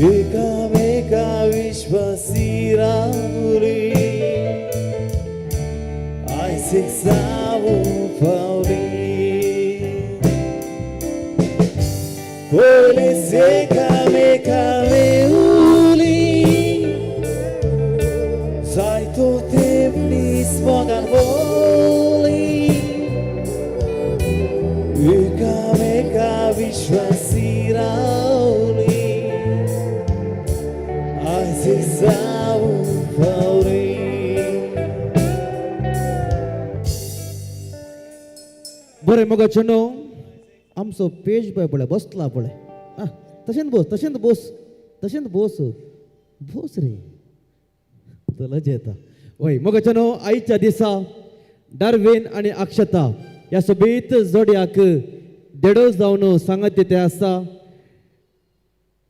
एकामेका विश्वासी रावली आयसीक जावूं पावली पोलीस एकामेका मेवली जायतो तेप नीस मोगान बोली एकामेका विश्वासी रावली आयसीक जावूं पावली. बरें मोगाचें न्हू आमचो पेज पळय पळय बसला पळय आं तशेंच बस तशेंच बस तशेंच बस बस रे तो लज येता. वय मोगाचें न्हू आयच्या दिसा डार्विन आनी अक्षता ह्या सोबीत जोडयाक देडो जावन सांगत ते आसा.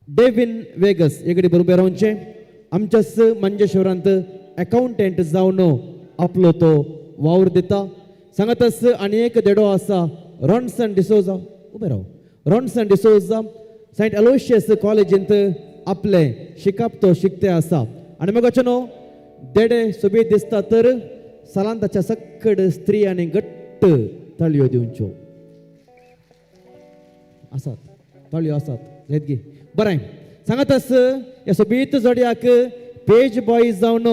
डेविन वेगस हे बरोबर रावचें आमच्याच मंजेश्वरांत अकावंटंट जावन आपलो तो वावर दिता. सांगतच आनी एक देडो आसा रॉन्सन डिसोजा उबे राव रॉन्सन डिसोजा सेंट एलोशियस कॉलेजींत आपलें शिकप तो शिकते आसा. आनी मोगाचें न्हू देडे सोबीत दिसता तर सालान ताच्या सक्कड स्त्री आनी घट्ट ताळयो दिवच्यो आसात ताळयो आसात जायत गी बरें. सांगतच ह्या सोबीत जोडयाक पेज बॉय जावन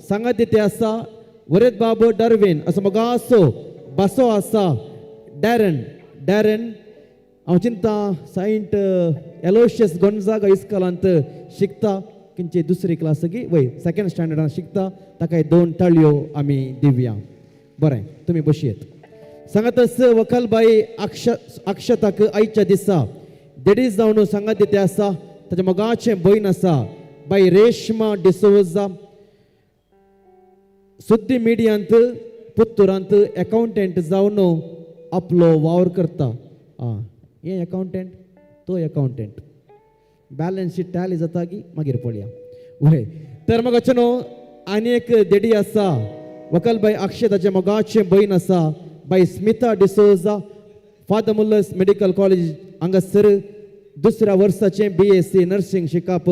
सांगत ते आसा वरेत बाब डार्विन असो मोगासो बासो आसा डॅरन डॅरन हांव चिंता सेंट एलोशियस गोंजागा इस्कॉलांत शिकता खंयची दुसरी क्लास गी वय सेकंड स्टँडर्डान शिकता ताका दोन ताळयो आमी दिवया. बरें तुमी बशयेत. सांगतच वकलबाई अक्षताक आयच्या दिसा देडीस जावन सांगत ते आसा. ताच्या मोगाचें भयण आसा बाई रेश्मा डिसोजा सुद्दी मिडियांत पुत्तुरांत अकावंटंट जावन आपलो वावर करता. आं हें अकावंटंट तो अकावंटंट बॅलन्स शीट टॅली जाता की मागीर पळया. वय तर मोगाचें न्हू आनी एक देडी आसा वकलबाई अक्षताचें मोगाचें भयण आसा बाई Smita D'Souza Father Muller's medical college हांगासर दुसऱ्या वर्साचें BSc nursing शिकप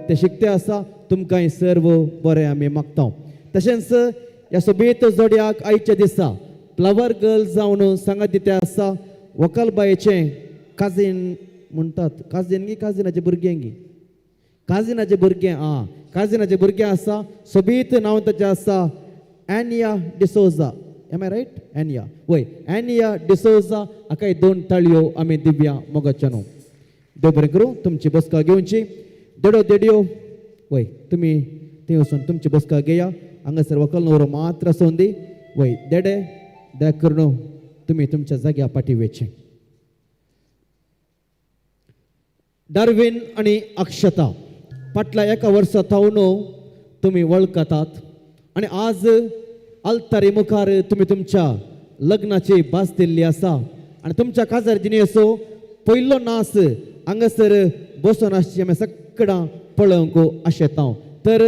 ते शिकते आसा. तुमकां सर्व बरें आमी मागता. तशेंच ह्या सोबीत जोडयाक आयच्या दिसा फ्लावर गर्ल जावन सांगत ते आसा वकलबायेचें काजीन म्हणटात काजीन गी काजिनाचें भुरगें गी काजिनाचें भुरगें आं काजिनाचें भुरगें आसा सोबीत नांव ताचें आसा Anya D'Souza. Am I right? Anya वय एनिया डिसोजा हाका दोन ताळयो आमी दिवया मोगाच्या न्हू. देव बरें करूं तुमची बसका घेवची. देडो देडयो वय तुमी थंय वचून तुमची बसका घेया. हांगासर वकल न्हवरो मात्र आसून दी. वय देडे दया करून तुमी तुमच्या जाग्या फाटी वेचें. डार्विन आनी अक्षता फाटल्या एका वर्सा थावन तुमी वळखतात आनी आज आल्तारी मुखार तुमी तुमच्या लग्नाची भास दिल्ली आसा आनी तुमच्या काजार जिणेचो पयलो नास हांगासर बसून आसची आमी सगळां पळोवंक आशेता. तर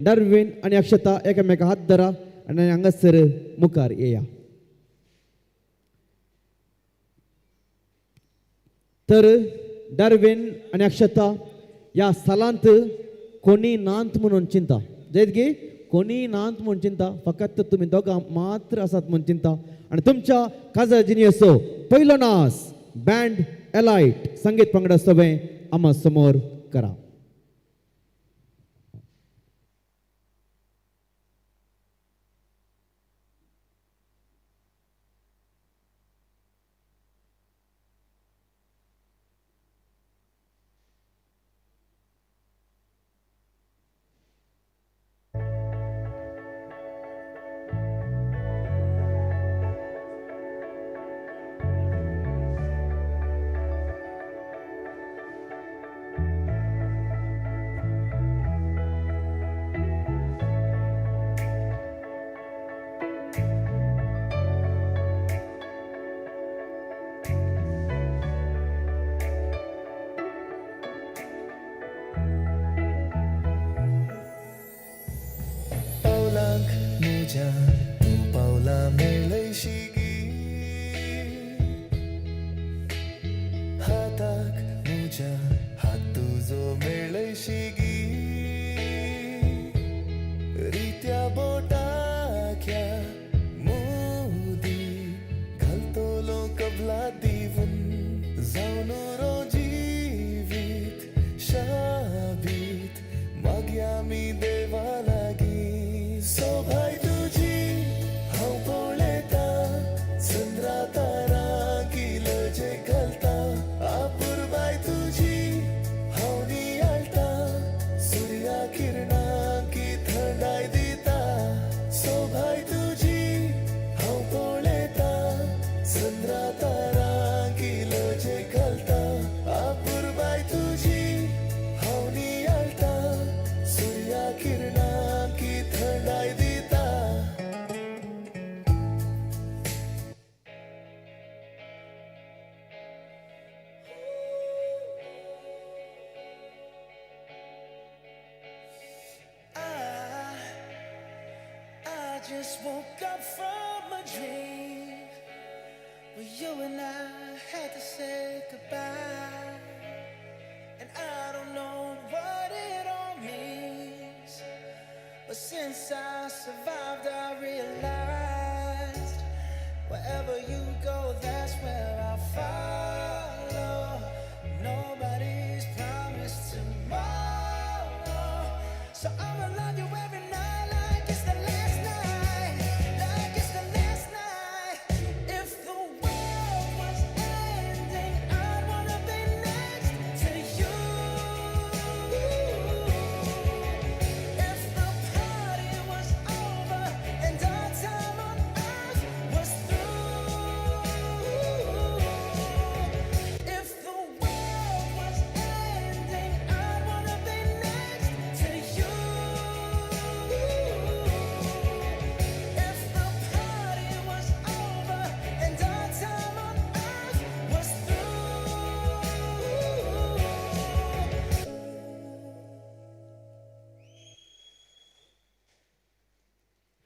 डार्विन आनी अक्षता एकामेका हात धरा आनी हांगासर मुखार येया. तर डार्विन आनी अक्षता ह्या सालांत कोणी नांत म्हणून चिंता जायत गी कोणी नांत म्हूण चिंता फकत तुमी दोगां मात्र आसात म्हूण चिंता आनी तुमच्या काजार जिणेचो पयलो नास बँड एलायट संगीत पंगडा सगळें आमा समोर करा. म्हज्या तूं पावला मेळयशी गी, हाताक म्हज्या हात तुजो मेळयशी गी, रित्या बोटाक्या मुदी घालतलो कबला दिवन, जावन रो जिवीत शाबीत मागया आमी देवा लागीं. सोभाय तुजी हांव पळयतां, चंद्रा तारा किलजे घालता, अपुरबाय तुजी हांव नियाळटा, सुर्या किरणां की थंडाय दिता. सोभाय तुजी हांव पळयतां, चंद्रा तारा किलजे घालता, अपुरबाय तुजी हांव नियाळटा, सुर्या किरणां की थंडाय दिता. I just woke up from a dream where you and I had to say goodbye. And I don't know what it all means, but since I survived, I realized wherever you go, that's where I follow. Nobody's promised tomorrow, so I'ma love you every night like it's the last night, like it's the last night. If the world was ending, I'd wanna be next to you. If the party was over and our time on earth was through, if the world was ending, I'd wanna be next to you. If the party was over and our time on earth was through.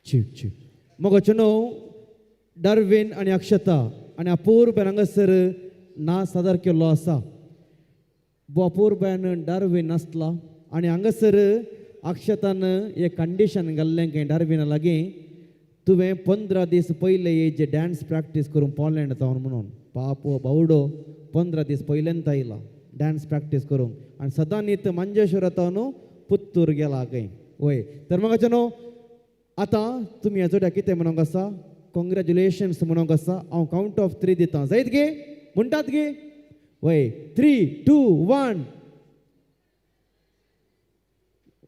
चिव चिव मोगाचो न्हू Darwin आनी अक्षता आनी अपूर्व हांगासर ना सादर केल्लो आसा. बो अपूर्वान डार्वीन नासला आनी हांगासर अक्षतान एक कंडिशन घाल्लें खंय डार्विना लागीं, तुवें 15 दीस पयले जे डान्स प्रॅक्टीस करूंक पोलँड जावन म्हणून पाप बावडो 15 दीस पयल्यान आयला डान्स प्रॅक्टीस करूंक आनी सदांनीत मांजेश्वरा न्हू पुत्तूर गेला खंय. वय तर म्हाका न्हू आतां तुमी ह्या जोड्या कितें म्हणूंक आसा, कॉंग्रॅच्युलेशन्स म्हणूंक आसा. हांव कावंट ऑफ 3 दितां, जायत गे म्हणटात गे? वय 3 2 1.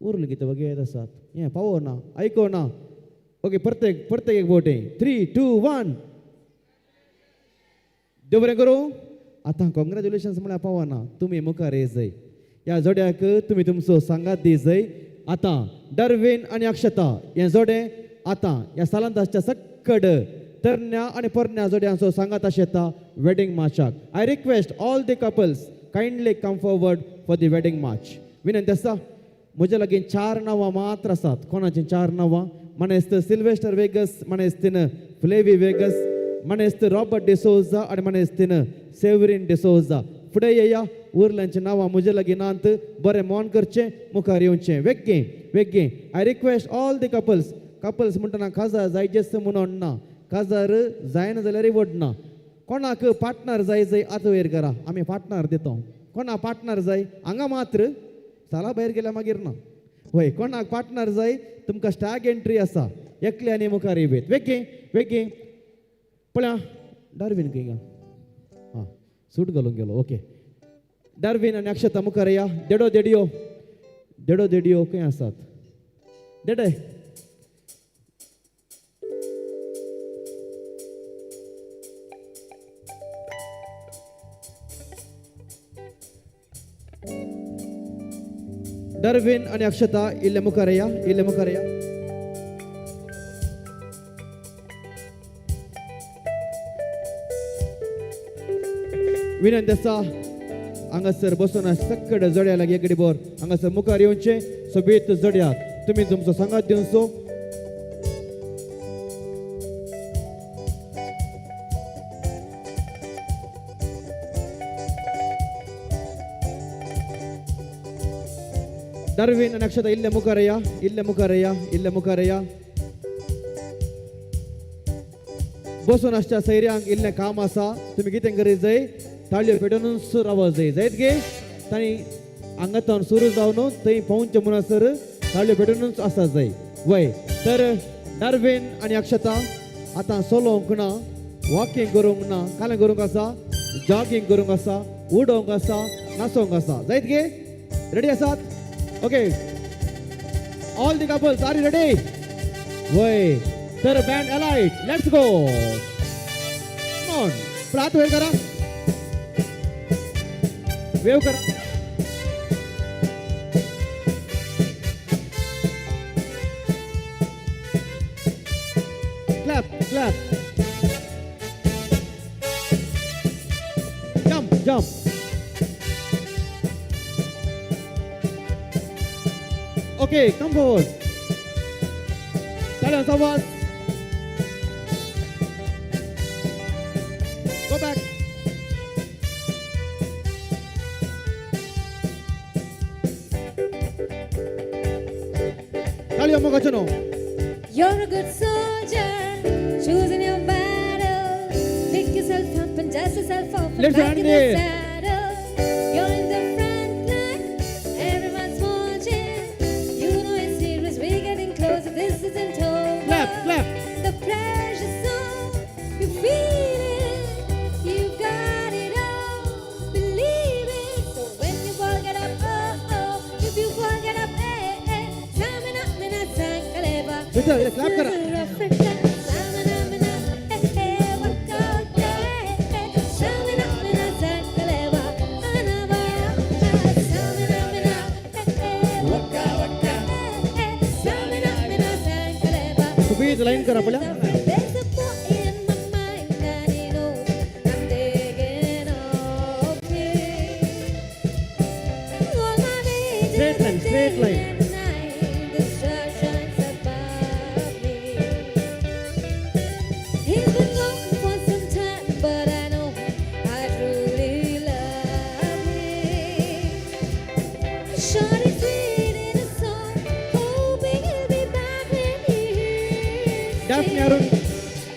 उरलें कितें वगैरे आसात हें पावो ना आयको ना. ओके प्रत्येक प्रत्येक एक बोटे 3 2 1. देव बरें करूं. आतां कॉंग्रॅच्युलेशन्स म्हळ्यार पावना, तुमी मुखार ये जाय ह्या जोड्याक तुमी तुमचो सांगात दी जाय. आतां डार्वीन आनी अक्षता हें जोडें आतां ह्या सालांताच्या सक्कड तरण्या आनी पोरण्या जोड्यांचो सांगात आशेता वेडींग मार्चाक. I request all the couples kindly come forward for the wedding march. विनंती आसा म्हज्या लागीं 4 नांवां मात्र आसात. कोणाचीं 4 नांवां? मानेस्त सिल्वेस्टर वेगस, मानेस्तीन फ्लेवी वेगस, मानेस्त रॉबर्ट डिसोजा आनी मानेस्तीन सेवरीन डिसोजा. फुडें येया, उरल्यांची नांवां म्हज्या लागीं नात, बरें मौन करचें, मुखार येवचें वेगें वेगें. I request all the couples. Couples म्हणटना काजार जायजेच म्हणून ना, काजार जायना जाल्यारय व्हड ना. कोणाक पार्टनर जाय जाय आतां वयर करा, आमी पार्टनर दिता. कोणा पार्टनर जाय हांगा मात्र साला भायर गेल्यार मागीर ना. वय कोणाक पार्टनर जाय तुमकां स्टॅग एंट्री आसा, एकले आनी मुखार येवेत वेगें वेगें. पळया डार्वीन खंय आं सूट घालूंक गेलो. ओके डार्वीन आनी अक्षता मुखार या. देडो देडयो देडो देडयो खंय आसात? देडे डार्वीन आनी अक्षता इल्ले मुखार या, इल्ले मुखार या. विनंती आसा हांगासर बसून सक्कड जोड्या लागीं एक बोर हांगासर मुखार येवचें सोबीत जोड्याक तुमी तुमचो सांगात दिवचो. डार्विन आनी अक्षता इल्ले मुखार या, इल्ले मुखार या, इल्ले मुखार या. बसून आसच्या सैऱ्यांक इल्लें काम आसा, तुमी कितें करीत जाय, ताळयो पेटोवनूच रावत जाय. जायत गे? तांणी हांगाथावन सुरू जावन थंय पावचे म्हणसर ताळयो पेटोवनूच आसा जाय. वय, तर डार्विन आनी अक्षता आतां चलोवंक ना, वॉकिंग करूंक ना, कालें करूंक आसा, जॉगिंग करूंक आसा, उडोवंक आसा, नाचोवंक आसा. जायत गे? रेडी आसात? Okay, all the couples are you ready? वय, तर band elite, let's go. Come on, हात वयर करा, वेव करा. Clap, clap. Jump, jump. Okay, come forward. ताळ्यांचो आवाज. Go back. ताळयो मोगाच्यो न्हू. You're a good soldier, choosing your battle. Pick yourself up and dust yourself off and Let's back end in the it. saddle. You're in the front line, everyone's watching. You know it's serious, we're getting closer, this isn't over. Clap, clap. The pressure's on, you feel it, you got it all, believe it. So when you fall, get up, oh, oh. If you fall, get up, eh, eh. Samina, mina, sankaleva. बेटा, इधर clap करा. Africa, samina, mina, eh, eh, waka, waka, eh, eh. Samina, mina, sankaleva, anaba, samina, mina, eh, eh, waka, waka, eh, eh. Samina, mina, sankaleva. Subeet line करा पळया. There's a boy in my mind and he knows I'm thinking of him. All my days Straight line, straight line. and night, the star shines above me. He's been gone for some time, but I know I truly love him. Shawty sweet in a song, hoping he'll be back when he hears Daphne Arun.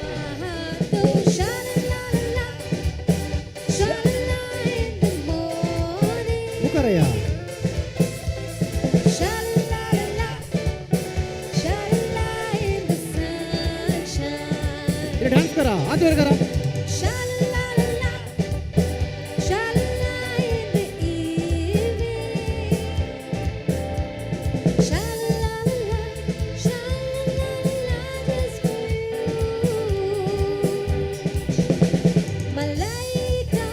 My heart goes sha-la-la-la-la, sha-la-la in the morning. मुखार या. Sha-la-la-la-la, sha-la-la in the sunshine. इकडे dance करा, हात वर करा. Sha-la-la-la-la, sha-la-la in the evening. Sha-la-la-la-la, sha-la-la-la-la, just for you. Malaika,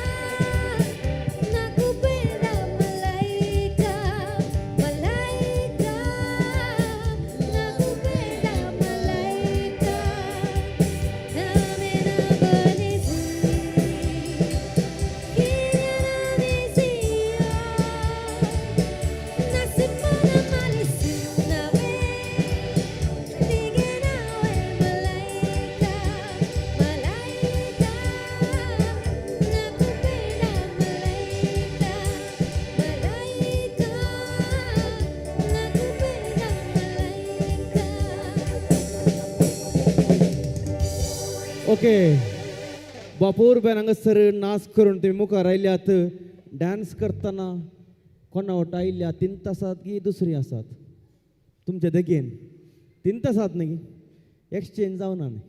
nakupenda malaika, malaika, nakupenda malaika. Namina banisi, kinyana nasimana malisina we, nigenawe malaika, malaika, nakupenda malaika, malaika, nakupenda malaika. Okay, बापूर बेन हांगासर नाच करून तुमी मुखार आयल्यात. Dance करतना कोणा वटा आयल्या तीन आसात की दुसरी आसात तुमच्या देगेन? तीन आसात न्ही, एक्सचेंज जावना न्ही.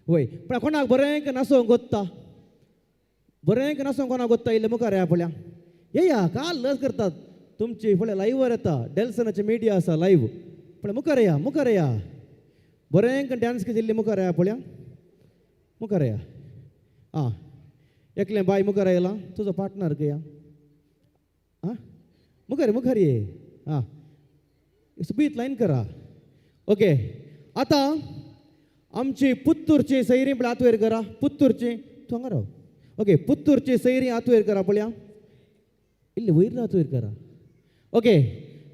वय, पण कोणाक बरें नाचोवंक गोत्ता, बरें नाचोवंक कोणाक गोत्ता इल्लें मुखार या पळया. येया, काल लस करतात तुमची फुडें लायव्हर येता, डेल्सनाचे मिडिया आसा लायव्ह. पळय मुखार या, मुखार या, बरें डान्स केल्ली मुखार या पळया, मुखार या. आं, एकलें बाय मुखार आयलां, तुजो पार्टनर खंय? आं, मुखार मुखार ये. आं, सुबीत लायन करा. ओके, आतां आमची पुत्तूरची सैरी पळय हात वयर करा. पुत्तूरची, तूं हांगा राव. ओके, पुत्तूरची सैरी हात वयर करा पळया, इल्ली वयर हात वयर करा. ओके,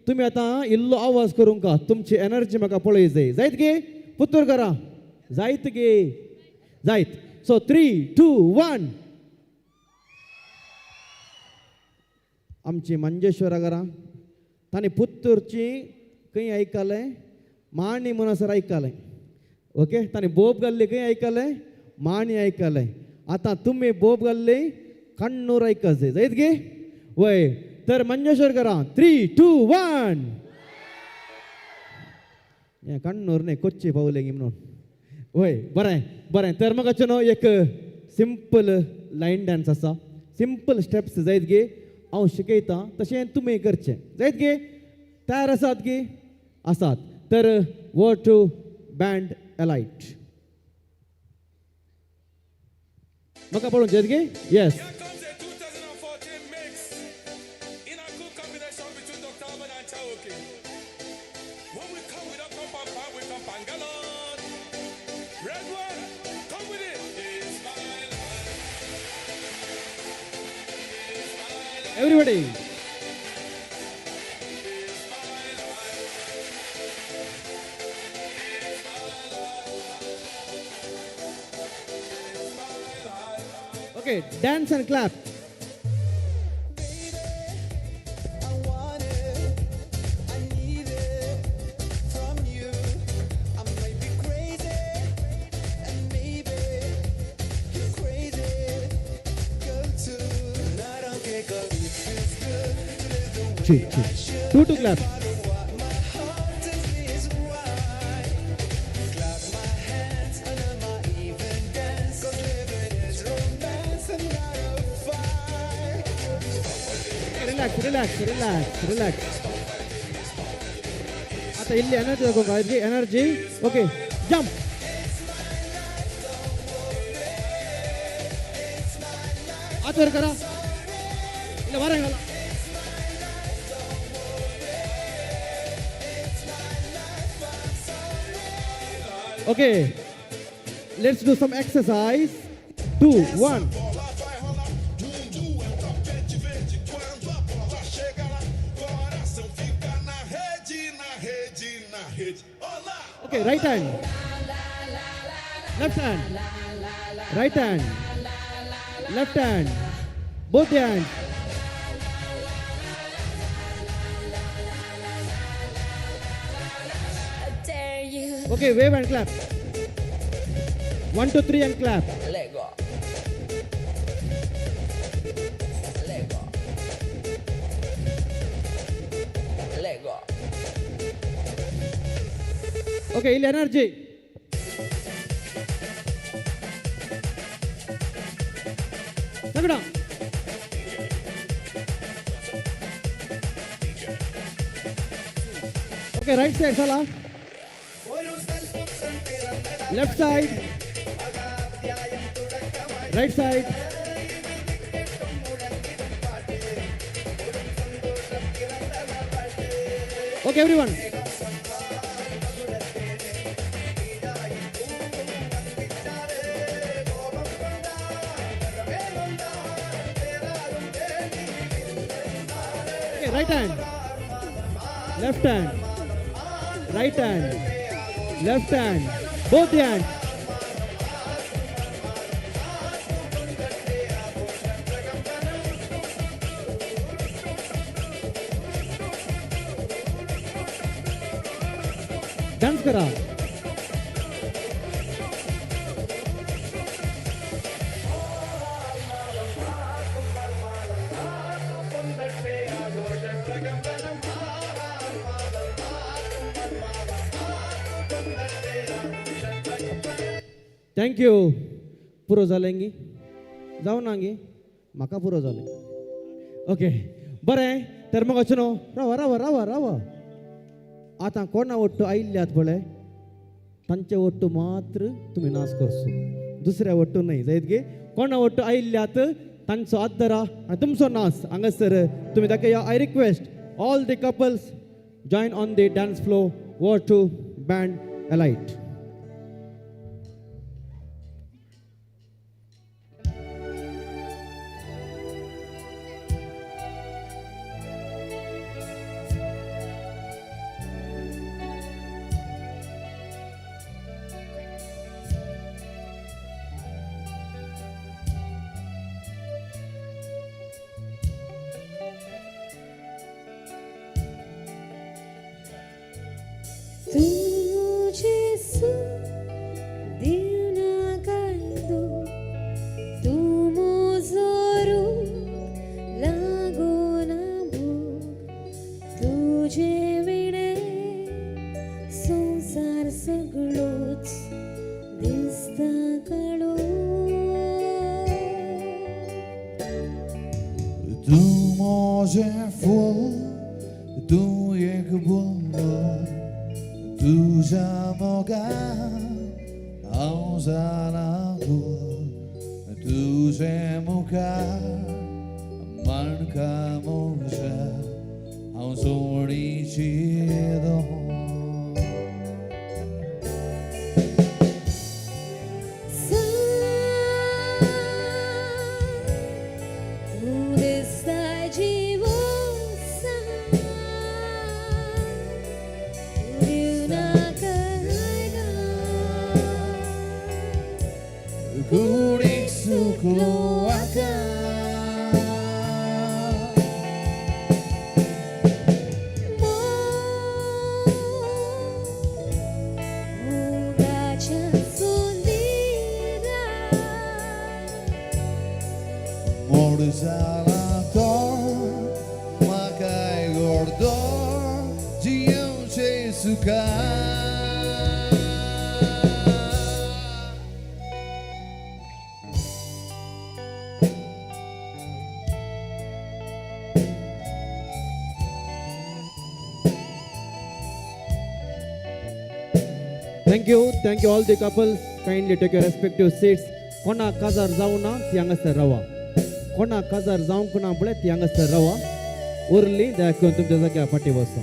तुमी आतां इल्लो आवाज करूंक का, तुमची एनर्जी म्हाका पळय जाय. जायत गे पुत्तूर करा, जायत गे, जायत. सो 3 2 1. आमची मंजेश्वरा घरां तांणी पुत्तूरची खंय आयकलें माणी म्हणसर आयकलें ओके तांणी बोब घाल्ली खंय आयकलें माणी आयकलें आतां तुमी बोब घाल्ली कण्णूर आयकचे जायत गे वय तर मंजेश्वर करा 3 2 1 हें कण्णूर न्ही कोच्ची पावलें गी म्हणून वय बरें बरें तर म्हाका न्हू एक सिंपल लायन डान्स आसा सिंपल स्टेप्स जायत गे हांव शिकयतां तशें तुमी करचें जायत गे तयार आसात गे आसात तर वर टू बँड एलायट म्हाका पळोवंक जायत गे yes Everybody. Okay, dance and clap. Baby, I want it, I need it from you. I might be crazy, and maybe you're crazy, girl too. And I don't care 'cause it feels good to live the way I should. 2 2 clap. Follow what my heart tells me is right. Clap my hands and I might even dance. 'Cause living is romance and not a fight. Relax, relax, relax, relax. आता इल्ली energy दाखोवंक energy okay jump हात वर करा इल्ले वारें घाला okay let's do some exercise 2 1 Okay, right hand, left hand, right hand, left hand, both hands. I dare you. Okay, wave and clap. 1 2 3 and clap. Lego. Lego. Lego. Okay, ಇಲ್ಲಿ energy ತಗಡ okay right side ಸಲ left side right side okay everyone right hand, left hand, right hand, left hand, both hands. Dance करा. Thank you पुरो जालें गी जावं ना गी म्हाका पुरो जालें ओके बरें तर म्हाका न्हू रावा रावा रावा रावा आतां कोणा वट्टू आयिल्ल्यात पळय तांचे वट्टू मात्र तुमी नाच करचो दुसऱ्या वट्टू न्हय जायत गे कोणा वट्टू आयिल्ल्यात तांचो हात धरा आनी तुमचो नाच हांगासर तुमी दाखया I request all the couples join on the dance floor war to band elite. सूख दिवना कायदो तूं म्हजो रूख लागून भूक तुजे विणे संवसार सगळोच दिसता काळो. तूं म्हजें फूल, तूं एक बुलबुल, तुज्या मोगान हांव जालां गुल, तुजें मुखार माणका म्हज्या हांव जोडीची दोन. तूं दिसता जिवो दिवनाका कुडीक सुकलो आकार. मोगाच्या चुलीरा मोड जाला तो म्हाकाय गोडदोर जियेवचें सुखा. Thank you all the couples. Kindly take your respective seats. कोणा काजार जावं ना ती हांगासर रावा, कोणा काजार जावंक ना पळय ती हांगासर रावा, उरली दया करून तुमच्या जाग्यार फाटीं बसा.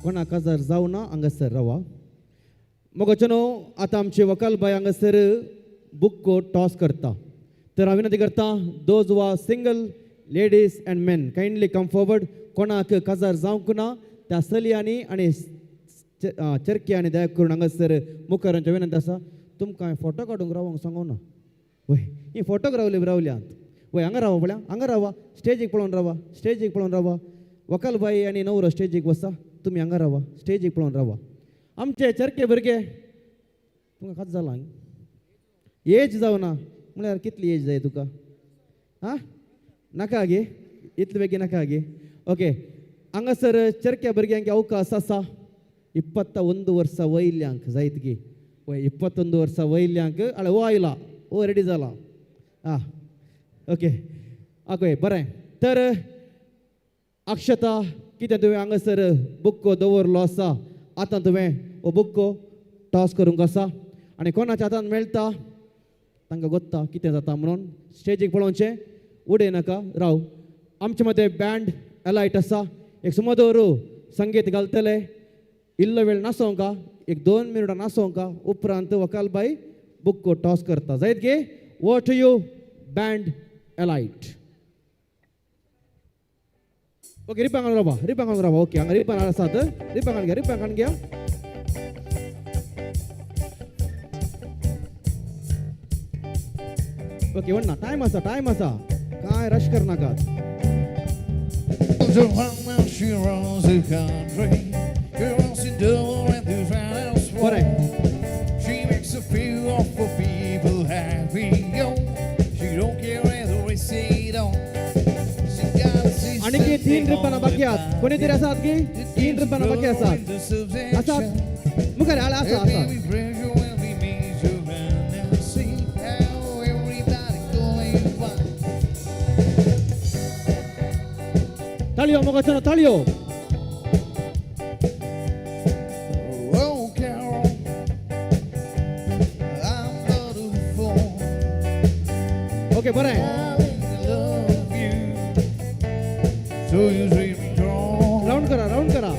कोणा काजार जावं ना हांगासर रावा. मोगाचेनो आतां आमचे वकाल बाय हांगासर बुक्को टॉस करता, तर हांव विनंती करता those who are single ladies and men kindly come forward. कोणाक काजार जावंक ना त्या चलयांनी आनी चरक्यांनी दया करून हांगासर मुखार येवचें विनंती आसा. तुमकां हांवें फोटो काडूंक रावंक सांगूंक ना, वय ही फोटोक रावली रावल्यांत, वय हांगा रावा पळया, हांगा रावा, स्टेजीक पळोवन रावा, स्टेजीक पळोवन रावा. वकाल बाई आनी नवरो स्टेजीक बसा, तुमी हांगा रावा, स्टेजीक पळोवन रावा. आमचे चरके भुरगे तुमकां खात जालां एज जावना म्हळ्यार कितली एज जाय तुका? आं नाका गे इतले बेगीन नाका गे. ओके हांगासर चरक्या भुरग्यांक अवकाश आसा 21 वर्सां वयल्यांक जायत गे, वय 21 वर्सां वयल्यांक. आळे ओ आयला, ओ रेडी जाला. आं ओके ओके बरें. तर अक्षता कितें तुवें हांगासर बुक्को दवरलो आसा, आतां तुवें हो बुक्को टॉस करूंक आसा आनी कोणाच्या हातान मेळटा तांकां गोत्ता कितें जाता म्हणून. स्टेजीक पळोवचें, उडय नाका राव. आमचे मदें बँड एलायट आसा, एक सुमधूर संगीत घालतले. इल्लो वेळ नासोंका, एक 2 मिनटां नासोंका, उपरांत वकाल बाई बुक्को टॉस करता जायत गे. Over to you band elite. Okay रिपांगान रावा, रिपांगान रावा. ओके हांगा रिपांगान आसात, रिपांगान घ्या, रिपांगान घ्या. ओके वण्णा टायम आसा, टायम आसा, काय रश करनाकात. She runs the country, she runs the door and the house. She makes a few awful people happy. Oh, she don't care whether they say it on. She got a system. आणखी 3 रिपाना बाकी आहात, कोणी तरी आसात की 3 रिपाना बाकी आसात, आसात मुखार आला आसा आसा. ताळयो मोगाचो ताळयो. Oh, Carol, I'm not a fool. Okay बरें. I love you. So you treat me wrong. Round करा, राउंड करा.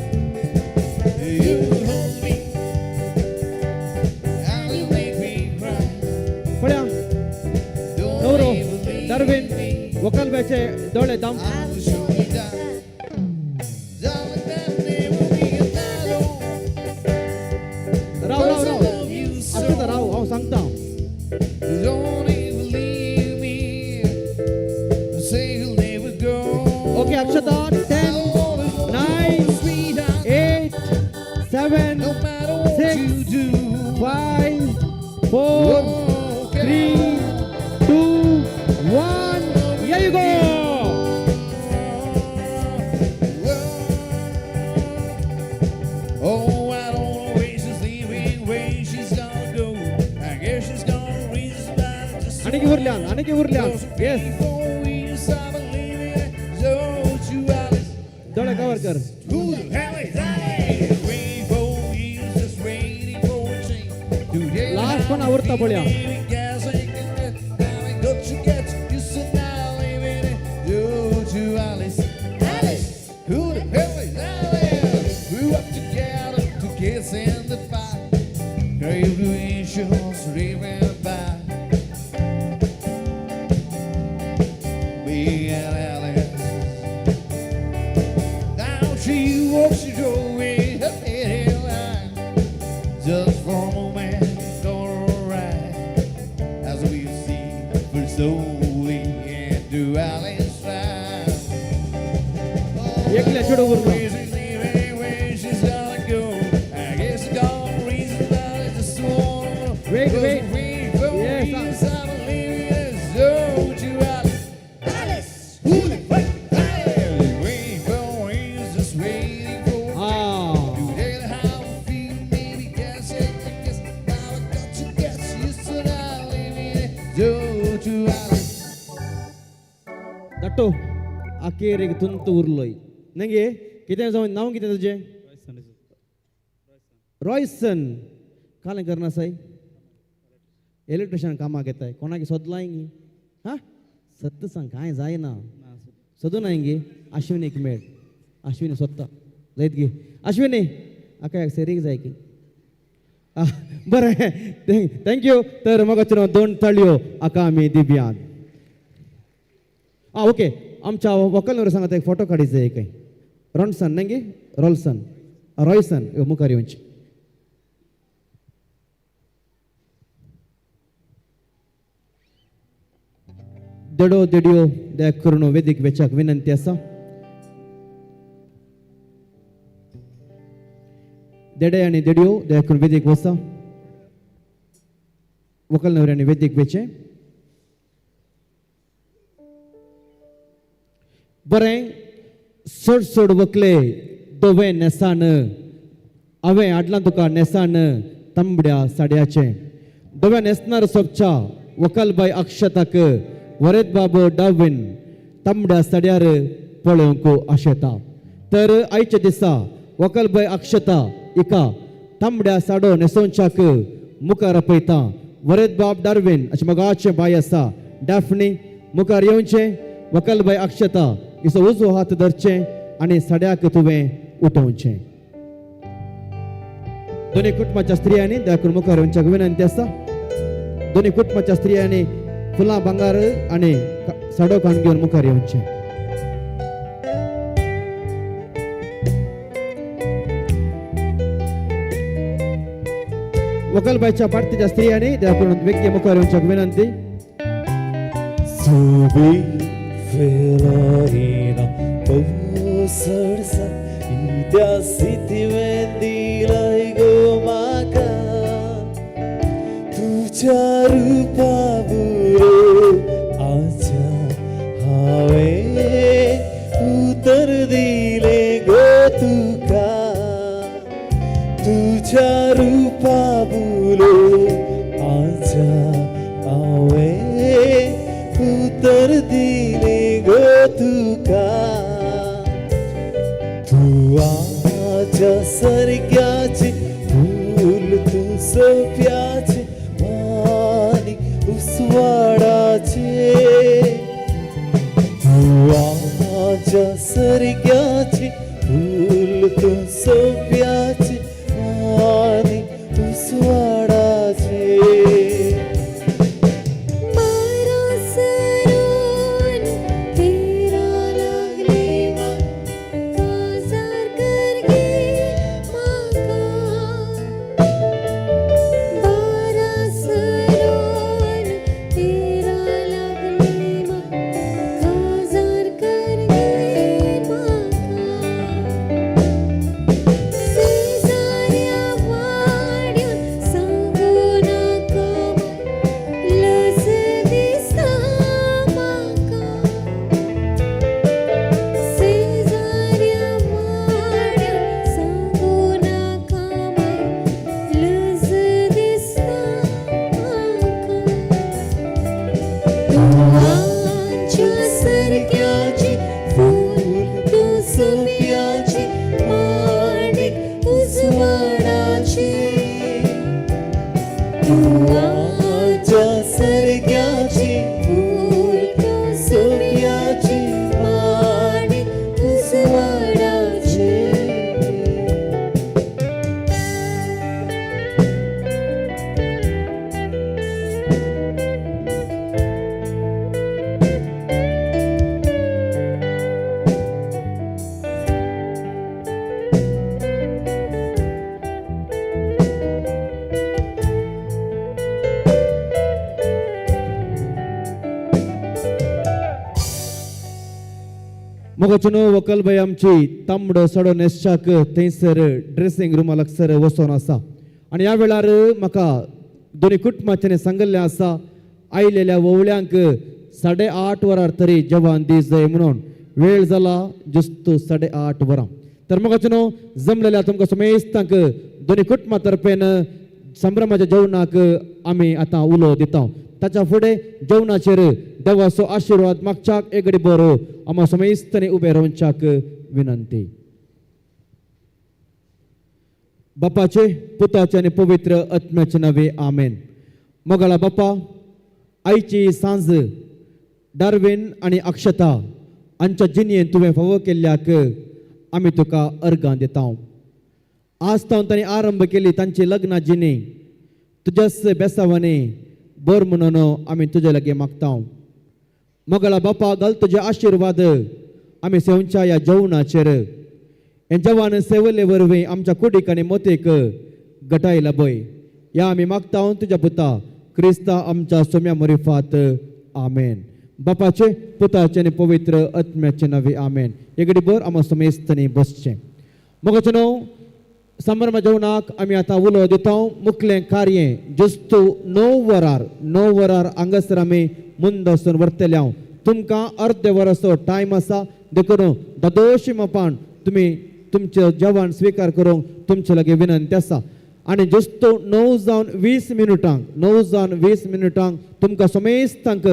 You hold me and you make me cry. पळया नवरो डार्विन वकाल बायचे दोळे दाम. I'll show you that. Darling, that there will be another. राव राव राव अक्षता राव, हांव सांगता. Don't even leave me. Say you'll never go. Okay Akshata, 10 9 8 7 7, No matter what 6, you do. 5, 4, 3, 2, 1. Here you go. Oh, I don't know where she's leaving, where she's gonna go. I guess she's gonna reason about it just आणखी उरल्यान, आणखी उरल्यान. Yes. दोळे cover कर. Who the hell is Alice? Waiting for years, just waiting for a change. Today last कोण आवडता पळया. Guess I can get now I got to get you said now leaving it. Do to Alice. Alice! Who the hell is Alice? Grew up together to kiss in the fire. Graduations driven by. Me and Alice. Now she walks the door with her head held high. Just for a moment, go right. As we see, we're slowly into Alice ride. एकल्या चेडूं उरलो. Where she's leaving, where she's gonna go. I guess she's gonna reason about it, just wanna know. Wait, Cause wait. we for Yes, years I've been living this road to Alice. Alice! Who the fuck is Alice? Waiting for years, just waiting for a Ah. Today how I feel, maybe guess it, I guess now I got to get used to now living it. Road to Alice. धाट्टो अखेरेक तुंत उरलोय नगे कितें जावन नांव कितें तुजें? रॉयसन. कालें करना साय electrician कामाक येताय कोणाक सोदलाय गी? हा सत्य सांग कांय जायना सोदून नाय गे. अश्विनीक मेळ. अश्विनी सोदता जायत गे. अश्विनी आका सेरीक जाय की. बरें, thank you. तर मगाच्यो दोन ताळयो आका आमी दिव्यान. आं ओके, आमच्या वकल सांगता एक फोटो काडीत जाय. एक रॉन्सन न्ही गे, रोल्सन रॉयसन मुखार येवची. देडो देडियो दया करून वेदीक वेचाक विनंती आसा. देडे आनी देडियो दया करून वेदीक वसा. वकल नवऱ्यांनी वेदीक वेचें. बरें, चड चड वकले धवें न्हेसान हांवें हाडलां तुका न्हेसान तांबड्या साडयाचें. धव्या न्हेसणार सोबच्या वकलबाय अक्षताक वरेत बाबू डावीन तांबड्या साडयार पळोवंक आशेता. तर आयच्या दिसा वकलबाय अक्षता हिका तांबड्या साडो न्हेसोवच्याक मुखार आपयता. वरेत बाब डार्वीन अशें मगाचें बाय आसा डॅफनी मुखार येवचें. वकलबाय अक्षता हिचो उजवो हात धरचें आनी साड्याक तुवें उठोवचें. दोन्ही कुटुंबाच्या स्त्रियांनी दया करून मुखार येवच्याक विनंती आसा. दोन्ही कुटुंबाच्या स्त्रियांनी फुलां भांगार आनी साडो काण घेवन मुखार येवचें. वकलबायच्या पार्टीच्या स्त्रियांनी दया करून व्यक्ती मुखार येवच्याक विनंती. सुबी फेलारिना पवसडसा इत्या सितिवें दिलाय गो म्हाका तुज्या रुपा बुरो आजा हांवें उतर दिलें गो तुका तुज्या रुपा बुरो आजा हांवें उतर दिलें गो तुका तूं आजा सारक्याचें फूल तूं सोंप्याचें आनी उसवाडाचें तूं आजा सारक्याचें फूल तूं सोंप्याचें आनी उसवाडाचें. बारा सरून तेरा लागले काजार कर गे म्हाका. बारा सरून तेरा लागले काजार कर गे म्हाका. मोगाचेनो व्हंकल बाई आमची तांबडो सडो न्हेसच्याक थंयसर ड्रेसिंग रुमा लागसर वचोन आसा आनी ह्या वेळार म्हाका दोनी कुटुंबाच्यानी सांगिल्लें आसा आयलेल्या वोवळ्यांक 8:30 वरार तरी जेवण दी जाय म्हणून. वेळ जाला जुस्त 8:30 वरां. तर मोगाचेनो जमलेल्या तुमकां समेस्तांक दोनी कुटुंबा तर्फेन संभ्रमाच्या जेवणाक आमी आतां उलो दिता. ताच्या फुडें जेवणाचेर देवाचो आशिर्वाद मागच्याक एक घडी बरो आमा समेस्तांनी उबे रावच्याक विनंती. बापाचे पुताचे आनी पवित्र आत्म्याचे नावे आमेन. मोगाळा बापा, आयची सांज डार्विन आनी अक्षता हांच्या जिणेंत तुवें फावो केल्ल्याक आमी तुका अर्गां दिता. आज तावन तांणी आरंभ केली तांची लग्ना जिणी तुज्याच बेसावांनी बर म्हणून आमी तुजे लागीं मागता. मोगाळा बापा, घाल तुजे आशिर्वाद आमी सेवच्या ह्या जेवणाचेर. हें जेवण सेवले वरवीं आमच्या कुडीक आनी मोतीक गटायला बय ह्या आमी मागता तुज्या पुता क्रिस्ता आमच्या सोम्या मरिफात आमेन. बापाचे पुताचे आनी पवित्र आत्म्याचे नावे आमेन. एक बर आमा समेस्तांनी बसचें. मोगाचें न्हू संभ्रम जेवणाक आमी आतां उलो दिता. मुखलें कार्य जुस्त 9 वरार 9 वरार हांगासर आमी मुंदसून व्हरतले हांव. तुमकां अर्दे वराचो टायम आसा, देखून दादोशी मापान तुमी तुमचें जेवण स्विकार करूंक तुमचे लागीं विनंती आसा. आनी जुस्त 9:20 9:20 तुमकां समेस्तांक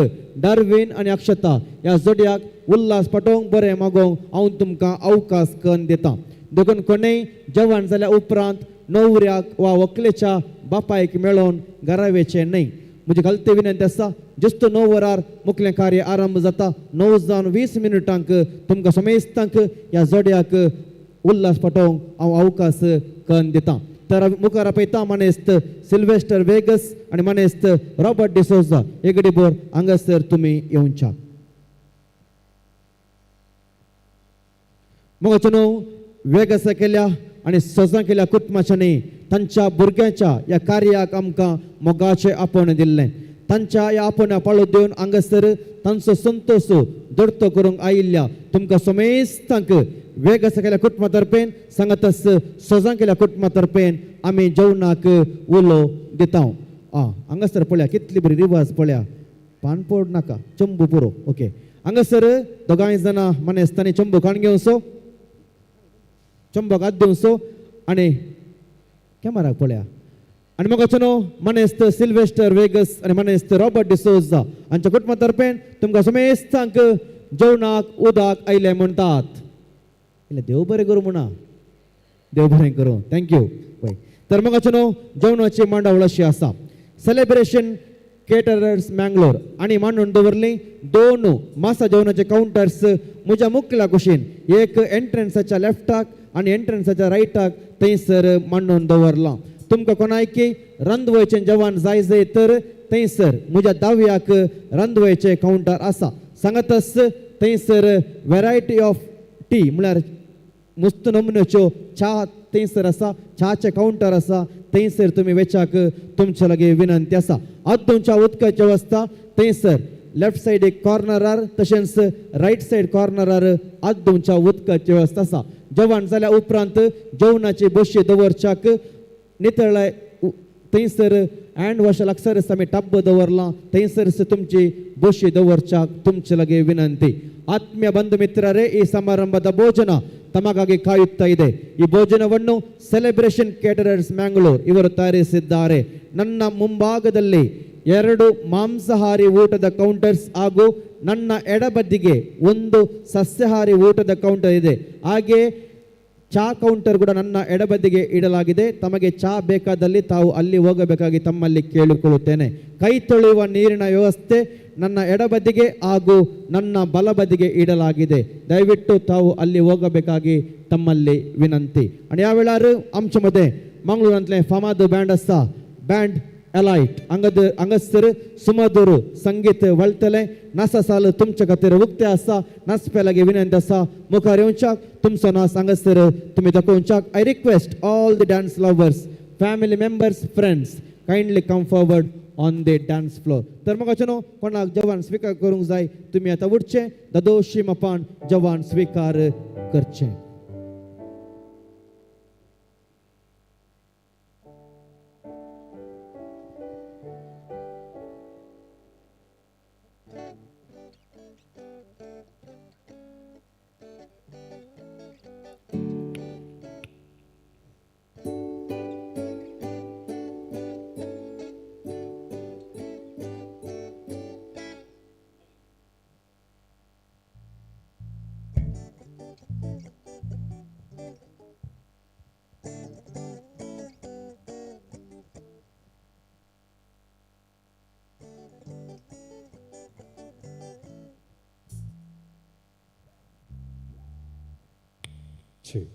डार्विन आनी अक्षता ह्या जोडयाक उल्हास पाटोवंक बरें मागोवंक हांव तुमकां अवकाश करून दिता. देखून कोणूय जेवण जाल्या उपरांत न्हवऱ्याक वा व्हंकलेच्या बापायक मेळोवन घरा वचचें न्हय. म्हजी घालती विनंती आसा जुस्त 9 वरार मुखलें कार्य आरंभ जाता. 9:20 तुमकां समेस्तांक ह्या जोडयाक उल्हास पाटोवंक हांव अवकाश करून दिता. तर मुखार आपयता मानेस्त सिल्वेस्टर वेगस आनी मानेस्त रॉबर्ट डिसोजा एक बोर हांगासर तुमी येवच्या. मोगाचें न्हू वेगसा केल्या आनी सजां केल्या कुटुंबाच्यांनी तांच्या भुरग्यांच्या ह्या कार्याक आमकां मोगाचें आपोवणें दिल्लें. तांच्या ह्या आपोवण्या पाळो दिवन हांगासर तांचो संतोश दर्तो करूंक आयिल्ल्या तुमकां समेस्तांक वेगसा केल्या कुटुंबा तर्फेन सांगातच सजां केल्या कुटुंबा तर्फेन आमी जेवणाक उलो दिता. आं हांगासर पळया कितली बरी रिवाज पळया, पान पोड नाका चंबू पुरो. ओके हांगासर दोगांय जाणां मानेस्तांनी चंबू काण घेवचो, चंबक हात दिवचो आनी कॅमेराक पळया. आनी मोगाचो न्हू मानेस्त सिल्वेस्टर वेगस आनी मानेस्त रॉबर्ट डिसोजा हांच्या कुटुंबा तर्फेन तुमकां समेस्तांक जेवणाक उदक आयलें म्हणटात. इल्लें देव बरें करूं म्हणा, देव बरें करूं, thank you. पळय तर मोगाचो न्हू जेवणाची मांडावळ अशी आसा. सेलेब्रेशन केटरर्स मँगलोर आनी मांडून दवरली 2 मासा जेवणाचे कावंटर्स म्हज्या मुखल्या कुशीन, एक एंट्रन्साच्या लेफ्टाक आनी एंट्रन्साच्या रायटाक थंयसर मांडून दवरलां. तुमकां कोणायकी रांदवयचें जेवण जाय जाय तर थंयसर म्हज्या दाव्याक रांदवयचें कावंटर आसा. सांगातच थंयसर वेरायटी ऑफ टी म्हळ्यार मस्त नमुन्याच्यो च्या थंयसर आसा, च्याचें कावंटर आसा, थंयसर तुमी वेच्याक तुमचे लागीं विनंती आसा. आतां उदकाची वेवस्था थंयसर लेफ्ट सायडीक कॉर्नरार तशेंच रायट सायड कॉर्नरार आदोंच्या उदकाची वेवस्था आसा. जेवण जाल्या उपरांत जेवणाची बशी दवरच्याक नितळाय थंयसर हँड वॉश लागसरच आमी टब्ब दवरलां, थंयसर तुमची बशी दवरच्याक तुमचे लागीं विनंती. ಆತ್ಮೀಯ ಬಂಧು ಮಿತ್ರರೇ, ಈ ಸಮಾರಂಭದ ಭೋಜನ ತಮಗಾಗಿ ಕಾಯುತ್ತಾ ಇದೆ. ಈ ಭೋಜನವನ್ನು ಸೆಲೆಬ್ರೇಷನ್ ಕೇಟರರ್ಸ್ ಮ್ಯಾಂಗ್ಳೂರ್ ಇವರು ತಯಾರಿಸಿದ್ದಾರೆ. ನನ್ನ ಮುಂಭಾಗದಲ್ಲಿ 2 ಮಾಂಸಾಹಾರಿ ಊಟದ ಕೌಂಟರ್ಸ್ ಹಾಗೂ ನನ್ನ ಎಡಬದಿಗೆ 1 ಸಸ್ಯಾಹಾರಿ ಊಟದ ಕೌಂಟರ್ ಇದೆ. ಹಾಗೆ ಚಾ ಕೌಂಟರ್ ಕೂಡ ನನ್ನ ಎಡಬದಿಗೆ ಇಡಲಾಗಿದೆ. ತಮಗೆ ಚಾ ಬೇಕಾದಲ್ಲಿ ತಾವು ಅಲ್ಲಿ ಹೋಗಬೇಕಾಗಿ ತಮ್ಮಲ್ಲಿ ಕೇಳಿಕೊಳ್ಳುತ್ತೇನೆ. ಕೈ ತೊಳೆಯುವ ನೀರಿನ ವ್ಯವಸ್ಥೆ ನನ್ನ ಎಡಬದಿಗೆ ಹಾಗೂ ನನ್ನ ಬಲಬದಿಗೆ ಇಡಲಾಗಿದೆ. ದಯವಿಟ್ಟು ತಾವು ಅಲ್ಲಿ ಹೋಗಬೇಕಾಗಿ ತಮ್ಮಲ್ಲಿ ವಿನಂತಿ. आणि या वेळार आमचे मदें मंगळूरांतलें फामाद बँड आसा, बँड एलायट, हांगासर सुमधुर संगीत वळटलें. नासा साल तुमचे खातीर उक्ते आसा. नाचप्या लागीं विनंती आसा मुखार येवच्याक, तुमचो नाच हांगासर तुमी दाखोवच्याक. I request all the dance lovers, family members, friends, kindly come forward on the dance floor. तर मग न्हू कोणाक जेवण स्विकार करूंक जाय तुमी आतां उठचें, दादोशी मापान जेवण स्विकार करचें. Two.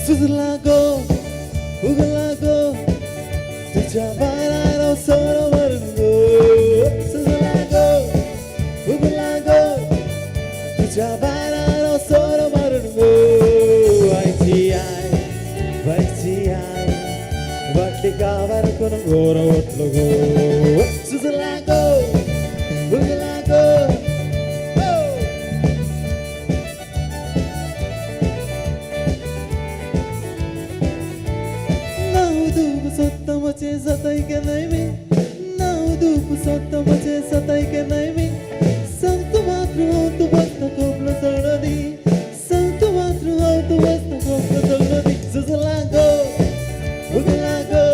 सुजला गो उगला गो तुझ्या बारार सरोवर गो, सुजला गो उगला गो तुझ्या बारार सरोवर गो. आयची I बायची I वाटली गावार कोण गोर ओतलो गो, सुजला गो उगला गो. सत्तमचे सताई के नहीं मी, नाव धूप सत्तमचे सताई के नहीं मी, सांगतो मात्र हांव तूं बसता खोपलो चडलो दी, सांगतो मात्र हांव तूं बसता खोपलो चडलो दी. सुजला गो उगला गो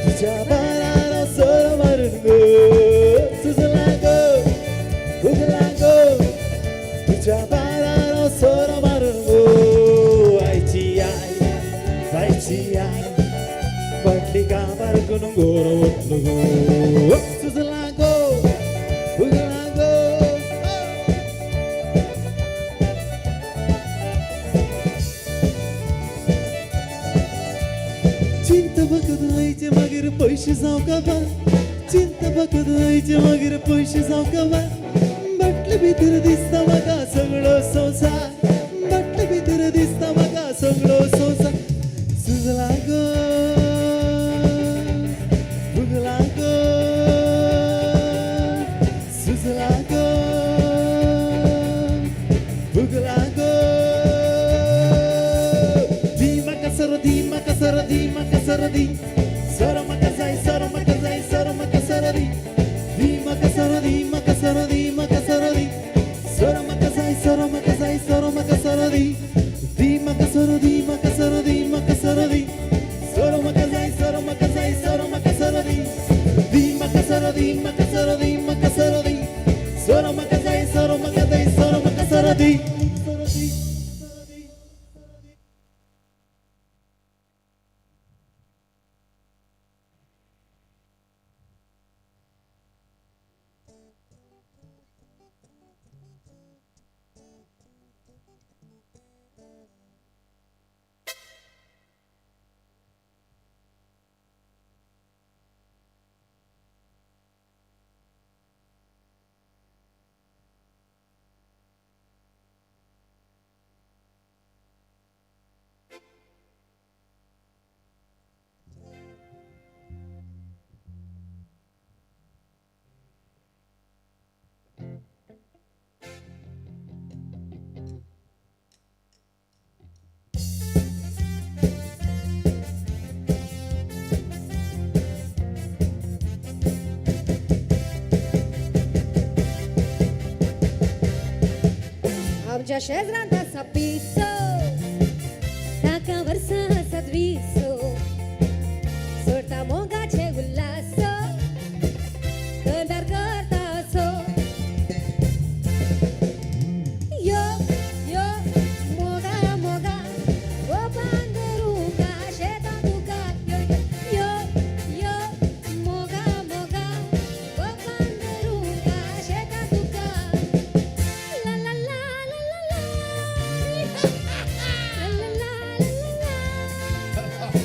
तुझ्या बारार सोरो मारून गो, सुजला गो उगला गो तुझ्या बारार सोरो मारून गो. आयची I बायची I बाटली गावार कोण गोर ओतलो गो, सुजला गो उगला गो. चिंता बघत आयचे मागीर पयशे जावं काबार, चिंता बघत आयचे मागीर पयशे जावं काबार, बाटले भितर दिसता म्हाका सगळो संवसार, बाटले भितर दिसता म्हाका सगळो संवसार. सुजला गो उगला गो, सुजला गो उगला गो. दी म्हाका सरो दी म्हाका सरो दी म्हाका सरो दी, सरो म्हाका जाय सरो म्हाका जाय सरो म्हाका सरो दी, दी म्हाका सरो दी म्हाका सरो दी म्हाका सरो दी, सरो म्हाका जाय सरो म्हाका जाय सरो म्हाका सरो दी, दी म्हाका सरो दी म्हाका सरो दी म्हाका सरो दी, सरो म्हाका जाय सरो म्हाका जाय सरो म्हाका सरो दी, दी म्हाका सरो दी म्हाका सरो दी म्हाका सरो दी, सरो म्हाका जाय सरो म्हाका जाय सरो म्हाका सरो दी. आमच्या शेजरांत आसा पिसो, ताका वर्सां आसात 20, सोडता मोगाचे उल्हासो, कंदार करता असो. यो यो मोगा मोगा ओ बांदरुंगा शेतां तुका, यो यो यो मोगा मोगा ओ बांदरुंगा शेतां तुका. ला ला ला ला ला ला ला ला ला ला.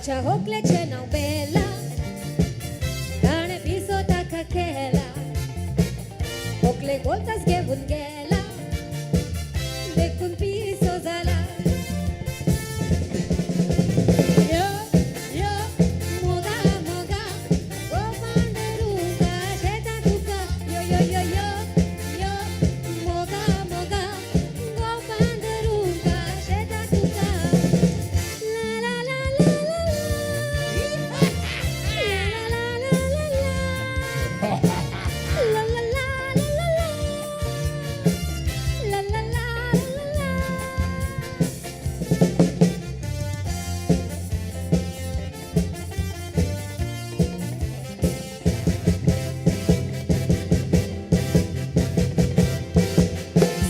ताच्या होकलेचें नांव बेला, ताणें पिसो ताका केला, होकले गोलतास घेवन गेला, देखून पिसो जाला. यो यो मोगा मोगा गो पांडुरंगा शेता तुका, यो यो यो यो यो मोगा मोगा गो पांडुरंगा शेता तुका. ला ला ला ला ला ला ला ला ला ला ला ला ला ला ला ला.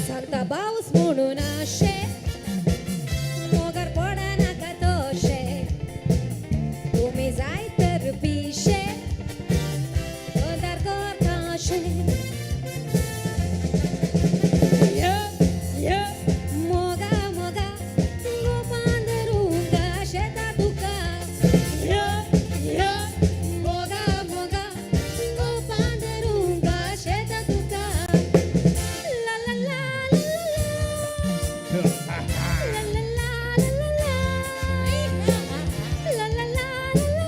सांता पावस म्हणून आशे मोगार पडनाका तशे, तुमी जाय तर पिशे अंधार करता अशे. यो यो मोगा मोगा गो पांडुरंगा शेता तुका, यो यो मोगा मोगा गो पांडुरंगा शेता तुका. ला ला ला ला ला ला ला ला ला ला ला ला ला ला.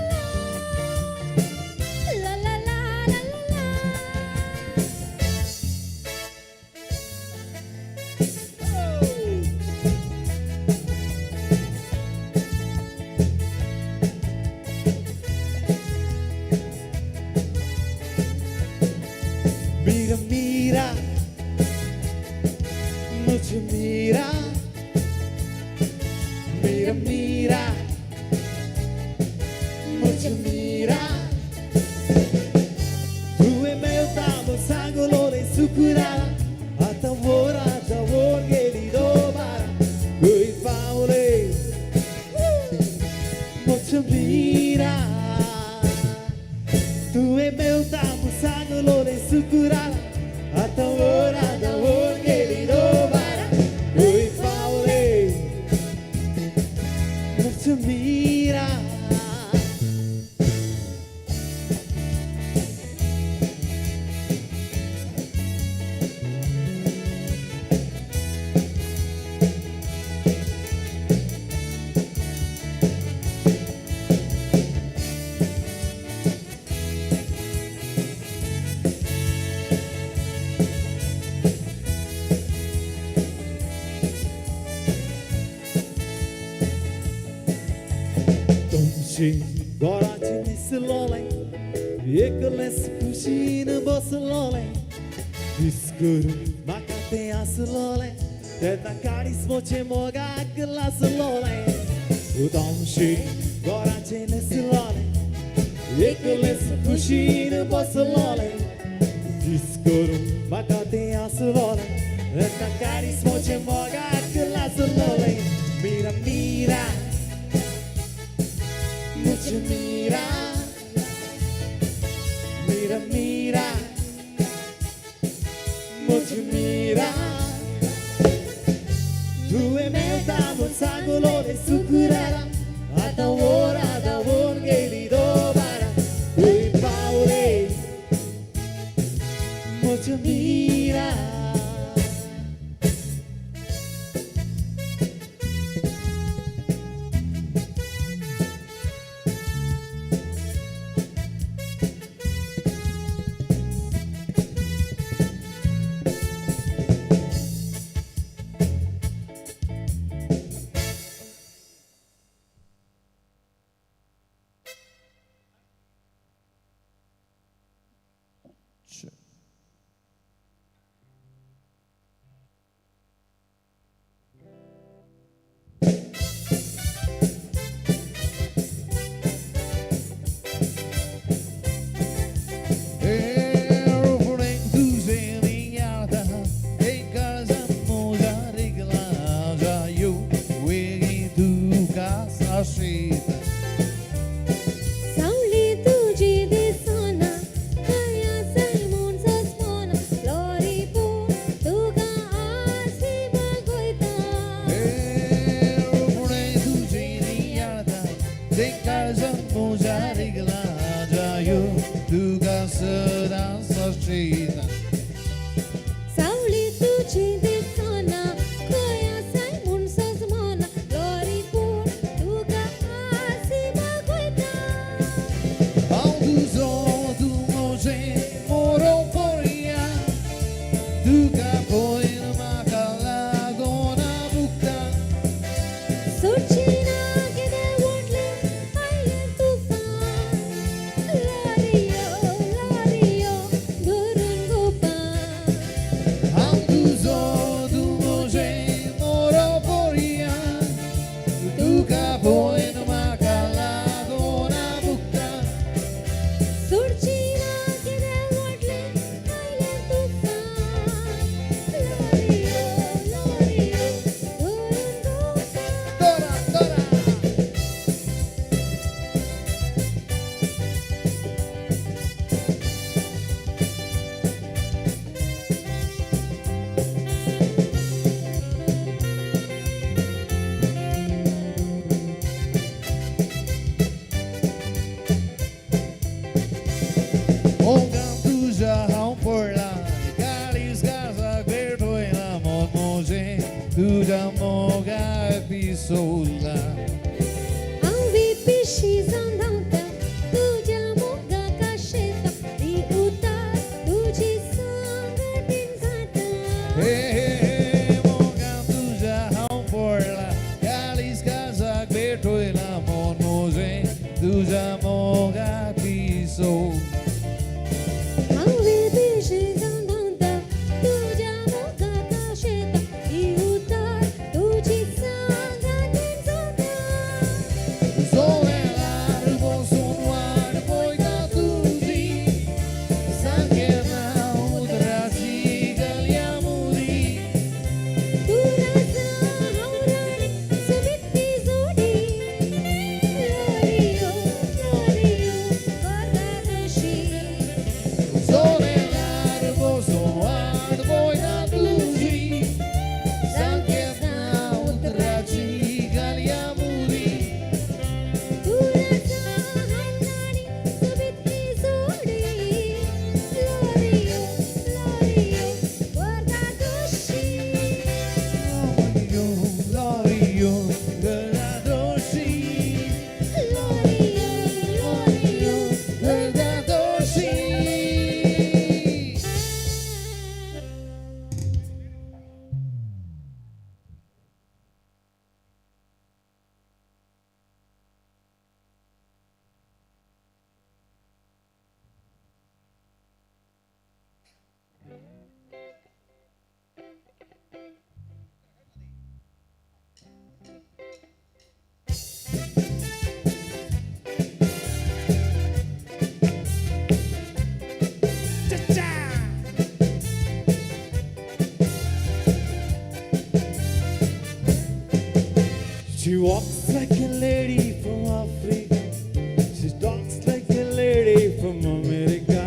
Mira, mira, mucho mira, mira, mira, mucho mira. Tu e meu tamo sangolore sucurara, atavora tavor geli dobara, kui paule, mucho mira. Tu e meu tamo sangolore sucurara, atavora tavor geli dobara, kui paule, mucho mira. तुमची गोराची निसलोलें एकलेंच खुशीन बसलोलें, दीस करून म्हाका तें आसलोलें, तेन्ना काडीस मोचे मोगाक लासलोलें. तुमची गोराचें न्हेसलोलें एकलेंच खुशीन बसलोलें, दीस करून म्हाका तें आसलोलें, तेन्ना काडीस मोचे मोगाक लासलोलें. Mira mira mucho mira, mira, mira, mucho mira. Tu e meu tamo sangolore sucurara, atavora davor geli dobara, ui paule, mucho mira. तुज्या मोगाक पिसोला. हांव पिशी जावन धांवता तुज्या मोगाक आशेता, ती उतार तुजी सांगातीन जाता. हे हे मोगा तुज्या हांव पडला, काळीज काळजाक भेटयला, मन म्हजें तुज्या मोगाक पिसो. हांव पिशी जावन धांवता तुज्या मोगाक आशेता, ती उतार तुजी सांगातीन जाता. जोनेलार बसून वाट पळयता तुजी, सांगेना उतराची गलया मुरी. तूं राजा हांव राणी सोबीत ती जोडी, लोरियो लोरियो करता तशी. जोनेलार बसून वाट पळयता तुजी, सांगेना उतराची गलया मुरी. तूं राजा हांव राणी सोबीत ती जोडी, लोरियो लोरियो करता तशी. लोरियो करता तशी. लोरियो लोरियो करता तशी. She walks like a lady from Africa. She talks like a lady from America.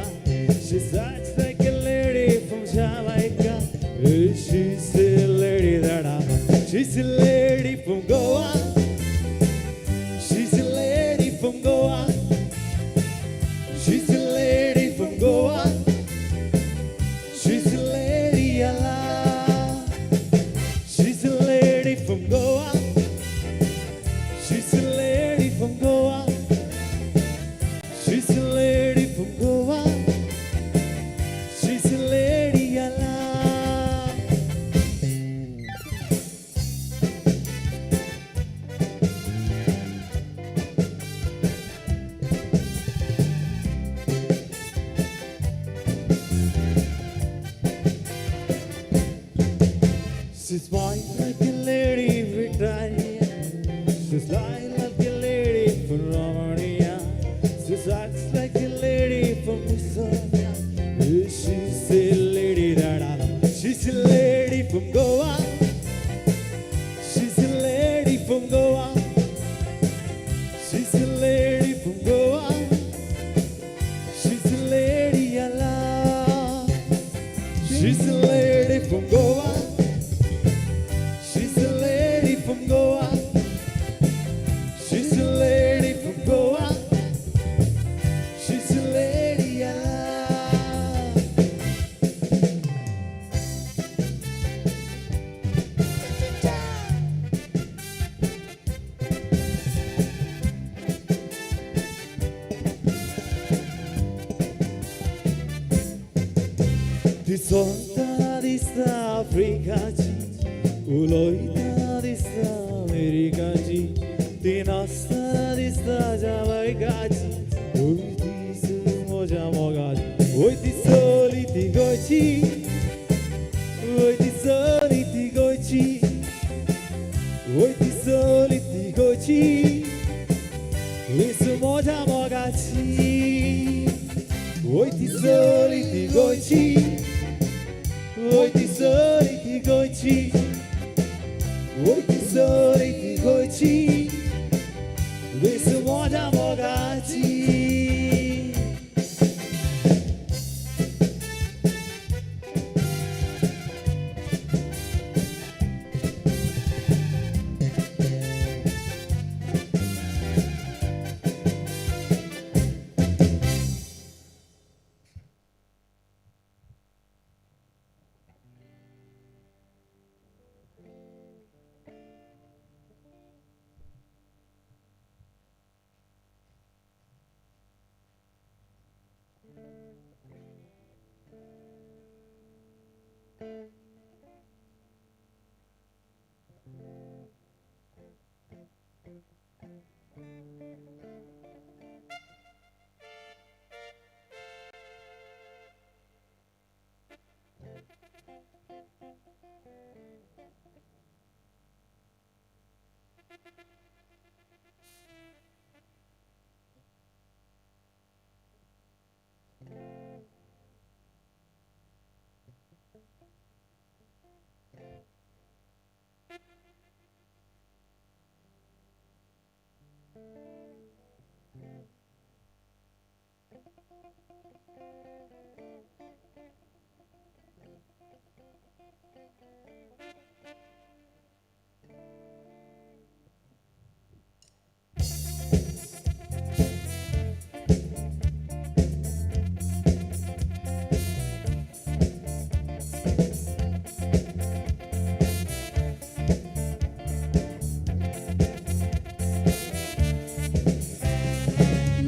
She acts like a lady from Jamaica. She's a lady that I love. She's a lady from Goa. She's a lady from Goa. She's a lady from Goa. She's a lady I love. She's a lady from Goa. She's a lady from Goa. She's a lady from Goa. She's a lady I love. She's white like a lady Britannia. She's light like a lady from Romania. She acts like a lady from Estonia. She's a lady that I love. She's a lady from Goa. She's a lady from Goa. She's a lady from Goa. She's a lady I love. She's a lady from Goa. She's a lady from Goa. She's a lady from Goa. She's a lady I love. ती चलता दिसता आफ्रिकाची, उलयता दिसता अमेरिकाची, ती नाचता दिसता जामैकाची, ओय ती म्हज्या मोगाची, ओय ती चली ती गोंयची, ओय ती चली ती गोंयची, ओय ती चली ती गोंयची, ती म्हज्या मोगाची, ओय ती चली ती गोंयची, ओय ती चली ती गोंयची, ओय ती चली ती गोंयची, ती म्हज्या मोगाची.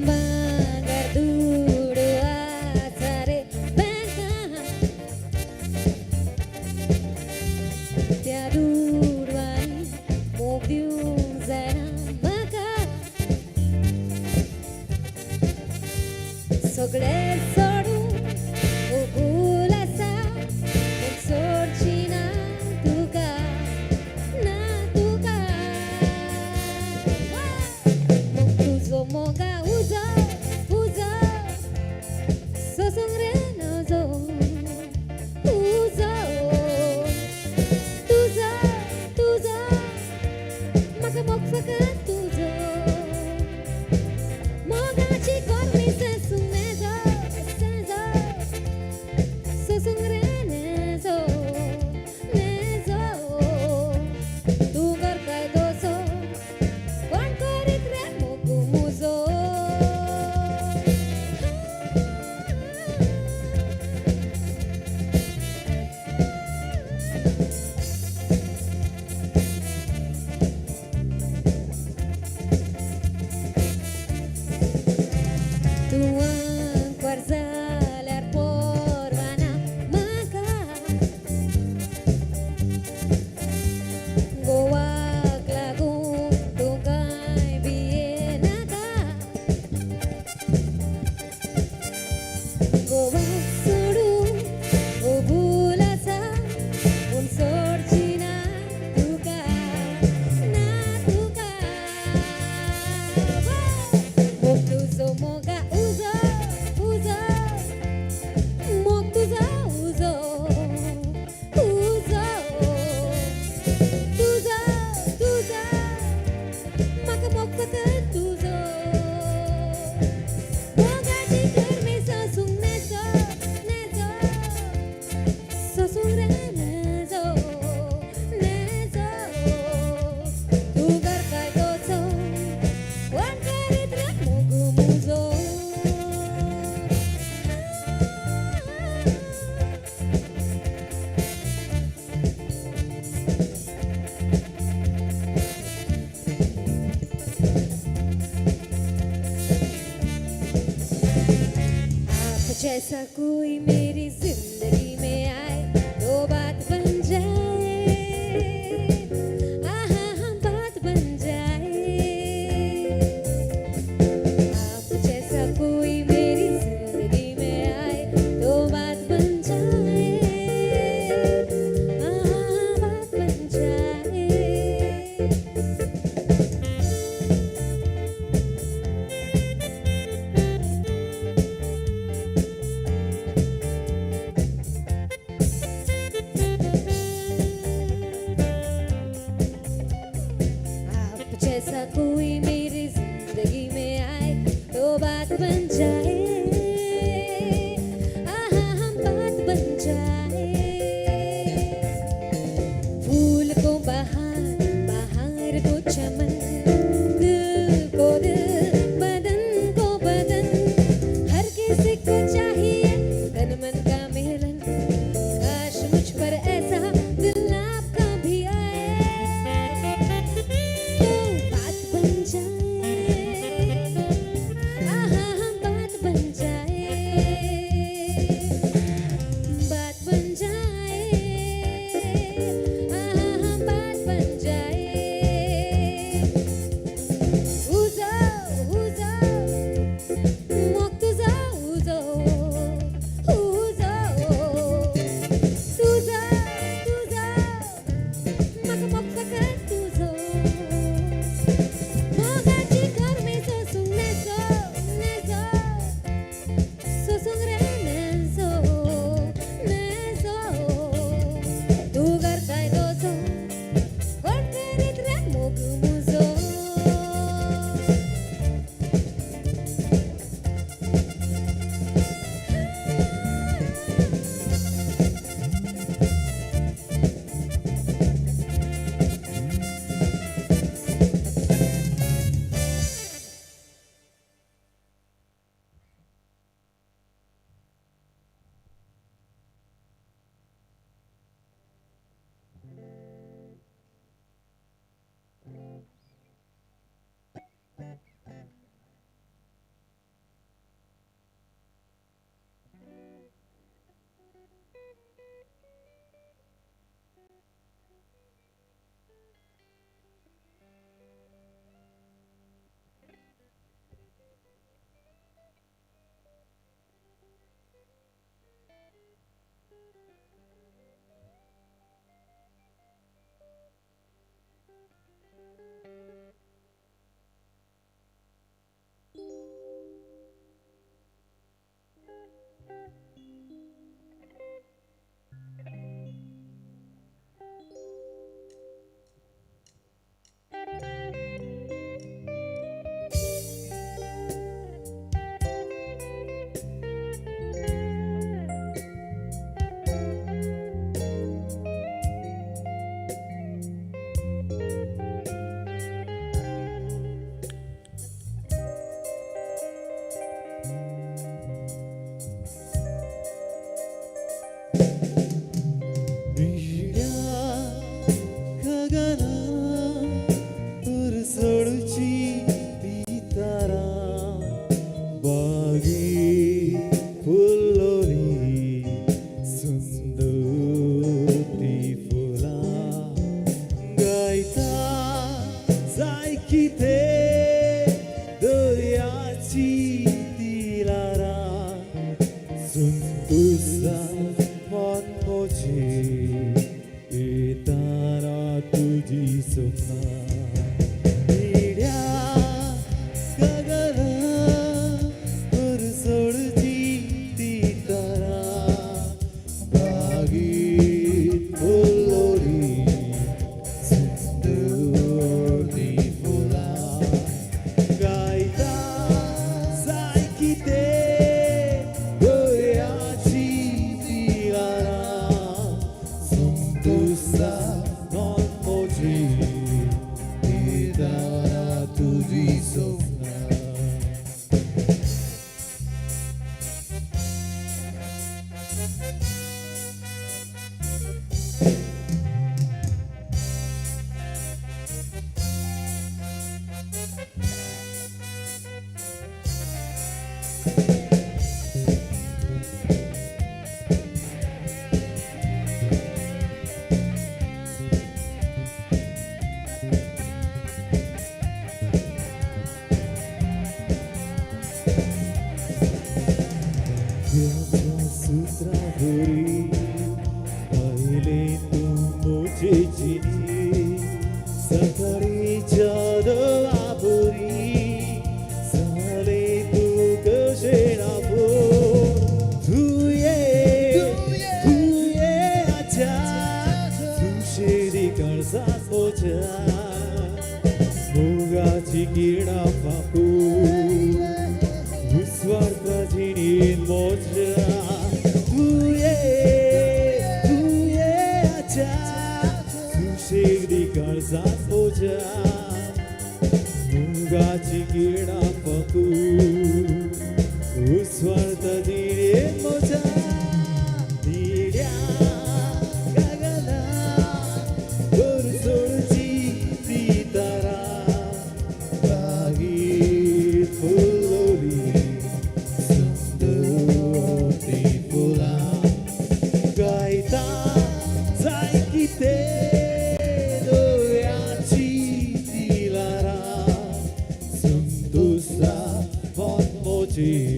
भांगर दुडू आसा रे बँकान, त्या दुडवांनी मोग दिवंक जायना म्हाका. सगळें सोडून कबूल आसा, पूण सोडची ना तुका, ना तुका. मोग तुजो मोगा उजो उजो सोसूंक रे नजो उजो तुजो तुजो म्हाका मोग फकत तुजो. मोगाची गरमी सोसूंक नजो नजो सोसूंक रे नजो नजो. तूं करताय तसो कोण करीत रे मोग मुजो. तूं आंकवार जाल्यार परवाना म्हाका, गोवाक लागून तूं कांय भियेनाका. गोवा सोडून कबूल आसा, पूण सोडची ना तुका, ना तुका. मोग तुजो मोगा उजो उजो मोग तुजो उजो उजो तुजो तुजो म्हाका मोग फकत तुजो. मोगाची गरमी सोसूंक नजो नजो सोसूंक रे नजो नजो. तूं करताय तसो कोण करीत रे मोग मुजो. आप जैसा कोई मेरी जिंदगी में आए तो बात बन जाए, आहा हाँ बात बन जाए. आप जैसा कोई मेरी जिंदगी में आए तो बात बन जाए, आहा हाँ बात बन जाए. आप जैसा कोई मेरी जिंदगी में आए तो बात बन जाए, आहा हम बात बन जाए. फूल को बहार, बहार को चमन, दिल को दिल, बदन को बदन, हर किसी को चाहिए तन मन का मिलन. काश मुझ पर ऐसा दिल आपका भी आए तो बात बन कितें दर्याची ती ल्हारां संतोषा मन म्हजें येताना तुजी सपनां निळ्या गगना कोरसोळची ती तारा बागेत फुलोरी सुंदर ती फुलां गायता जाय कितें दर्याची ती ल्हारां संतोषा मन म्हजें येताना तुजी सपनां. सूत्रापुरी पहिले तूं म्हजे जिणी सकाळीच्या दवापुरी जाले तूं कशें नापो तुये तुये आच्या सुशेदी काळजांत म्हज्या मोगाची किरणां फांकून उस्वार्थ जिणेंत म्हज्या तुये तुये आच्या सुशेग दी काळजांत म्हज्या मोगाची किरणां फांकून उस्वार्थ जिणेंत म्हज्या निळ्या गगना कोरसोळची ती तारा बागेत फुलोली सुंदर ती फुलां गायता जाय कितें दर्याची ती ल्हारां संतोषा मन म्हजें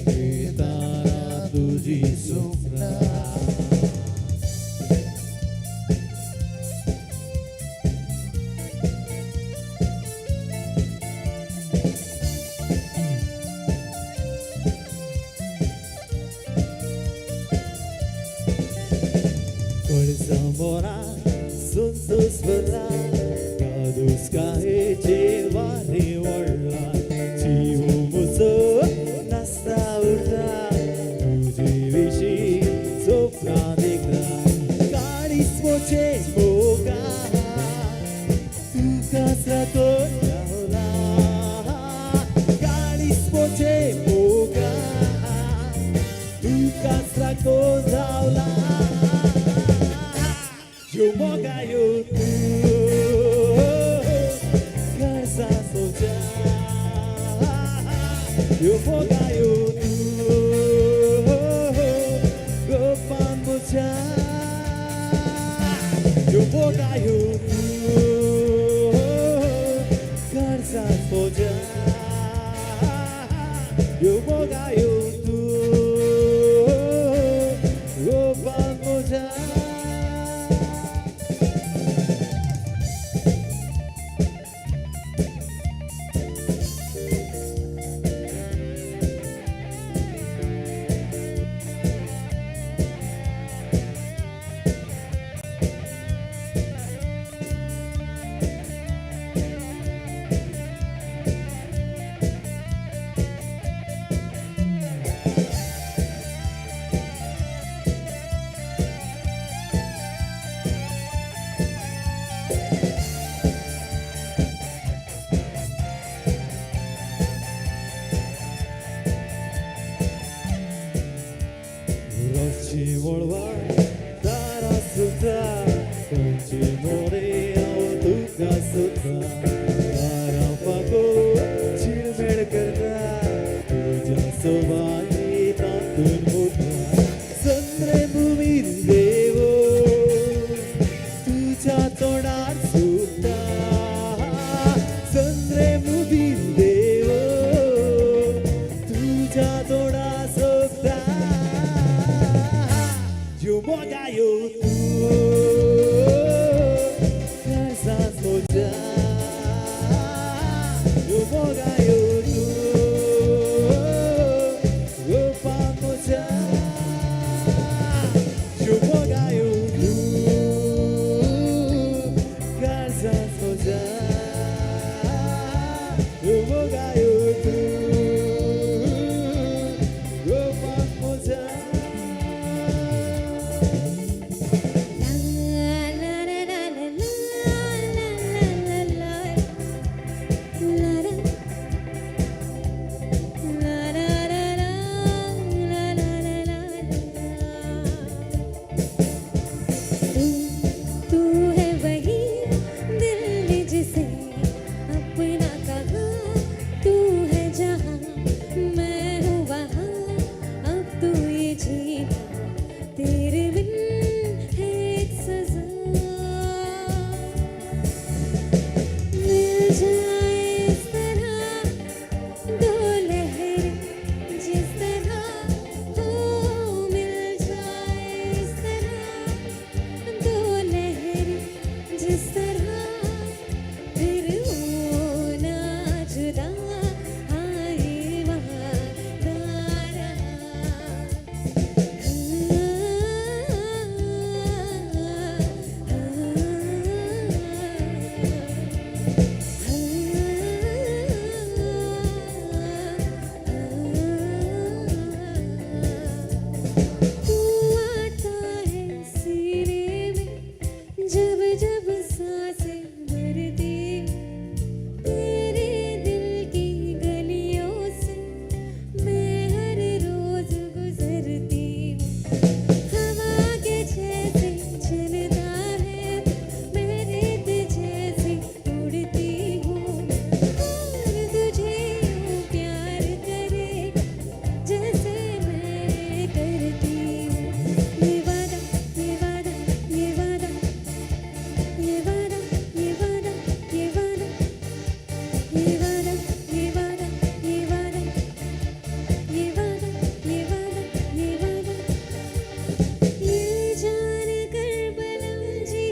येताना तुजी सपनां. कळसां संतोष भरला कादुसकायेचे वारें वळ्ळा जीव म्हजो नासता उरता तुजे विशीं सपनां देखता काळीज म्हजें मोगा तुकाच राखून रावला काळीज म्हजें मोगा तुकाच राखून रावला यो मोगायो तूं काळजांत म्हज्या यो मोगायो तूं गोपान म्हज्या यो मोगायो तूं काळजांत म्हज्या यो मोगायो तूं गोपान म्हज्या. म्हज्या मोगायो तूं गोपाक म्हज्या. तू है वही दिल ने जिसे अपना कहा, तू है जहाँ मैं हूँ वहाँ, अब तू ये जीना तेरे बिन है एक सजा। मिल जाए इस तरह दो लहरें जिस तरह, हो मिल जाए इस तरह दो लहरें जिस तरह, फिर होना जुदा आए वादा रहा। तू आता है सीने में जब जब सांसें भरती, तेरे दिल की गलियों से मैं हर रोज गुजरती हूँ। हवा के जैसे चलता है मैं रेत जैसे उड़ती हूँ, और तुझे यूं प्यार करे जैसे मैं करती हूँ। ये वादा ये वादा ये वादा ये वादा ये वादा ये वादा ये वादा ये वादा ये वादा ये वादा ये वादा ये वादा, ये जान कर बलम जी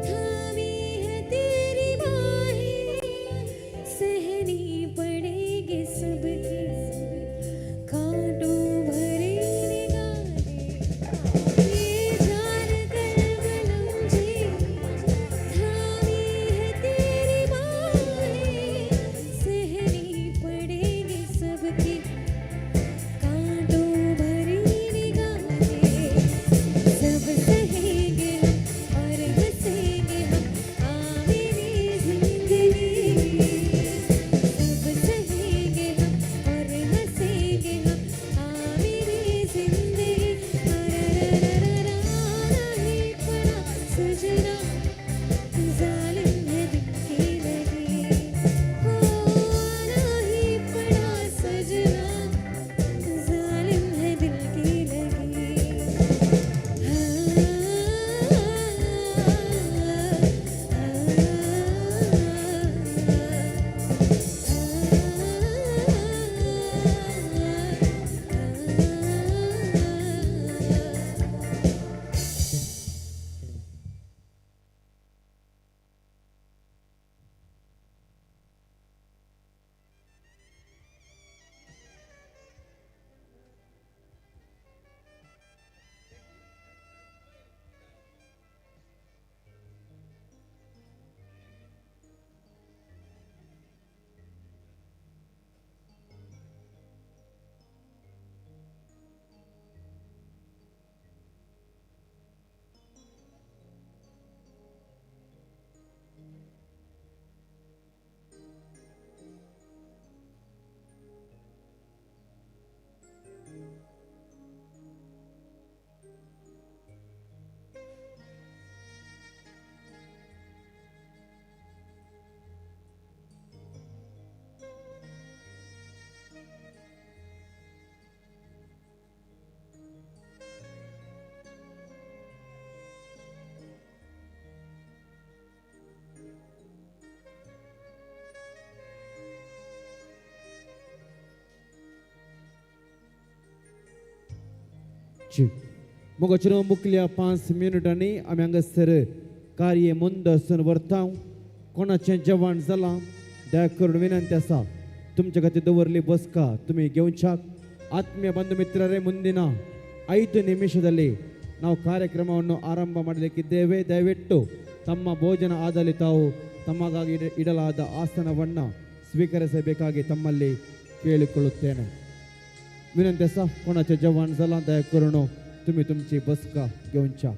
थामी है तेरी बाहें, सहनी पड़ेगी सबकी कांटों भरे निगाहें। ये जान कर बलम जी थामी है तेरी बाहें, सहनी पड़ेगी सबकी कांटों भरी निगाहें। सब सहेंगे हम और हंसेंगे हम, आ मेरी जिंदगी। सब सहेंगे हम और हंसेंगे हम, आ मेरी जिंदगी। ही पड़ा सजना जालिम है दिल की लगी, हो आना ही पड़ा सजना जालिम है दिल की लगी। जी मोगाचेर मुखल्या 5 मिनटांनी आमी हांगासर कार्य मुंदसून व्हरता. कोणाचें जेवण जालां दया करून विनंती आसा तुमच्या खातीर दवरली बसका तुमी घेवच्याक. ಆತ್ಮೀಯ ಬಂಧು ಮಿತ್ರರೇ, ಮುಂದಿನ 5 ನಿಮಿಷದಲ್ಲಿ ನಾವು ಕಾರ್ಯಕ್ರಮವನ್ನು ಆರಂಭ ಮಾಡಲಿಕ್ಕಿದ್ದೇವೆ. ದಯವಿಟ್ಟು ತಮ್ಮ ಭೋಜನ ಆದಲ್ಲಿ ತಾವು ತಮಗಾಗಿ ಇಡಲಾದ ಆಸನವನ್ನು ಸ್ವೀಕರಿಸಬೇಕಾಗಿ ತಮ್ಮಲ್ಲಿ ಕೇಳಿಕೊಳ್ಳುತ್ತೇನೆ. विनंती आसा कोणाचे जेवण जालां दया करून तुमी तुमची बसका घेवच्या.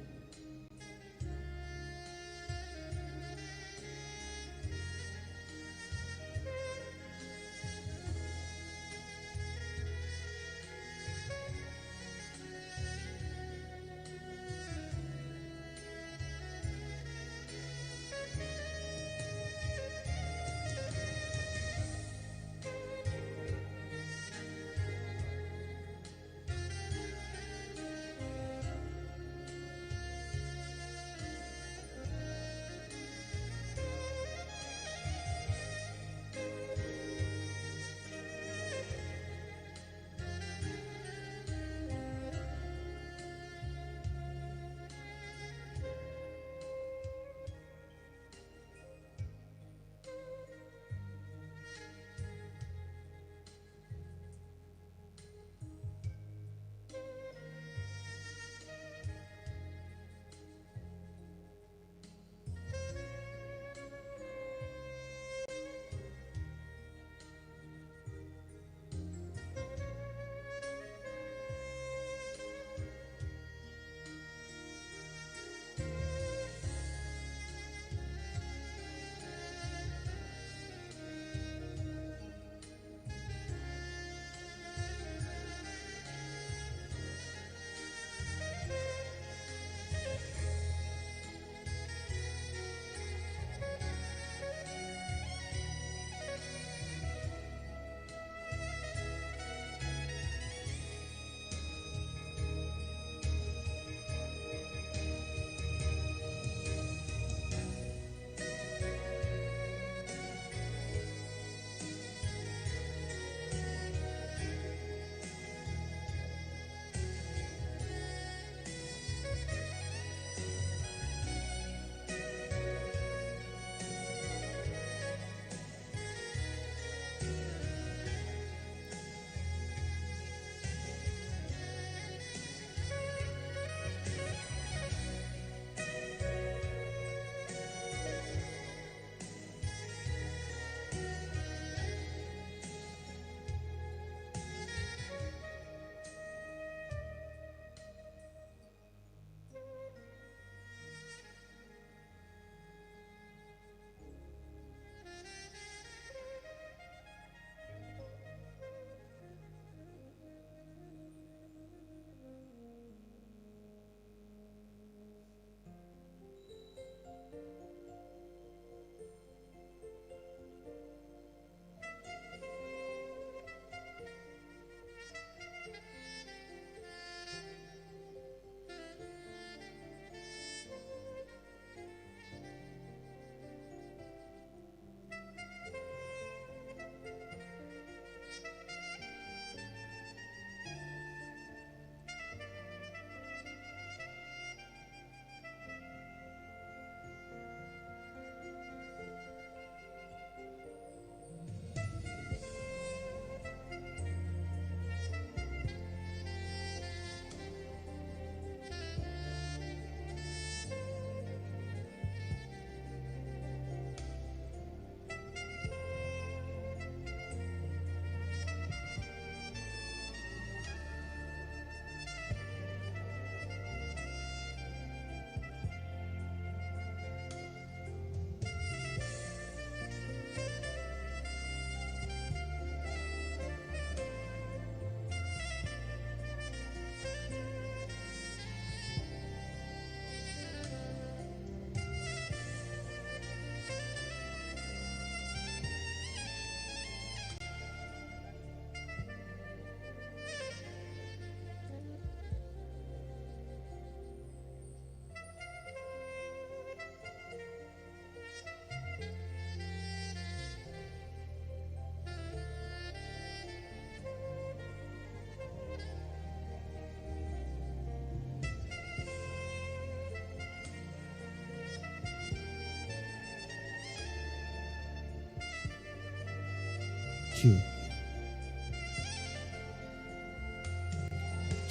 2,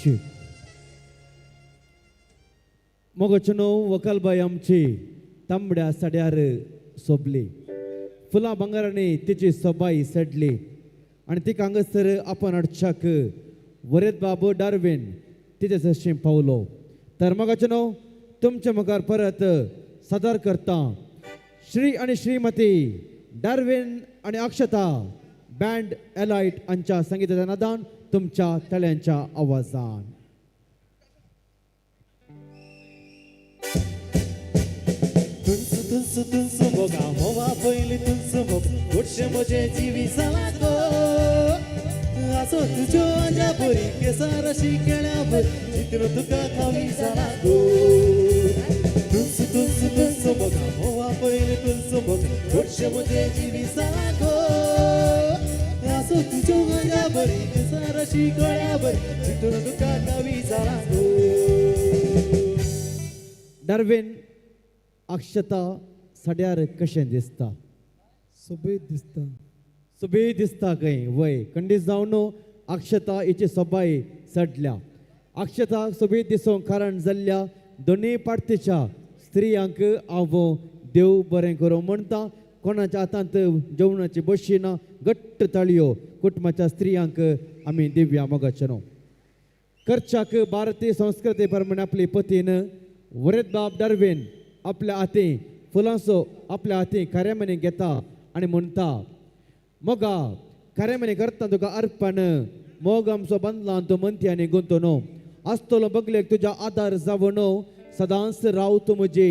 2. मोगाचेनो वकालबाय आमची तांबड्या साड्यार सोबली. फुलां भांगरांनी तिची सोबाय सडली आनी तिका हांगासर आपण हाडच्याक वरेत बाबू डार्विन तिचे सरशीं पावलो. तर मगाचें न्हू तुमच्या मुखार परत सादर करता श्री आनी श्रीमती डार्विन आनी अक्षता बँड एलायट हांच्या संगीताच्या नादान तुमच्या तळ्यांच्या आवाजान. तुंसु तुंसु तुंसु मोगा मोवा पयली तुंसु मोग गोडशें म्हजें जिवितां गो आसो तुज्यो आंज्या बरी केसार अशी केळ्या बरी चित्र तुका खावी जाला गो. तुंसु तुंसु तुंसु मोगा मोवा पयली तुंसु मोग गोडशें म्हजें जिवितां गो आसो तुज्यो आंज्या बरी केसार अशी केळ्या बरी चित्र तुका खावी जाला गो. डार्विन, अक्षता साड्यार कशें दिसता? सोबीत दिसता. सोबीत दिसता खंय वय खंडीत जावन अक्षता हिची सोबाय चडल्या. अक्षता सोबीत दिसूंक कारण जाल्ल्या दोनूय पार्टीच्या स्त्रियांक हांव देव बरें करूं म्हणटा. कोणाच्या हातांत जेवणाची बशी ना, घट्ट ताळयो कुटुंबाच्या स्त्रियांक आमी दिव्या मोगाचें न्हू. करच्याक भारतीय संस्कृती प्रमाणे आपली पतीन वरेत बाब डार्विन आपल्या हाती फुलांचो आपल्या हाती कार्यामनी घेता आनी म्हणटा, मोगा कार्यामनी करता तुका अर्पण मोग आमचो बांदला तूं मंती आनी गुंतवणू आसतलो बगलेक तुज्या आदार जावन सदांच राव तूं म्हजी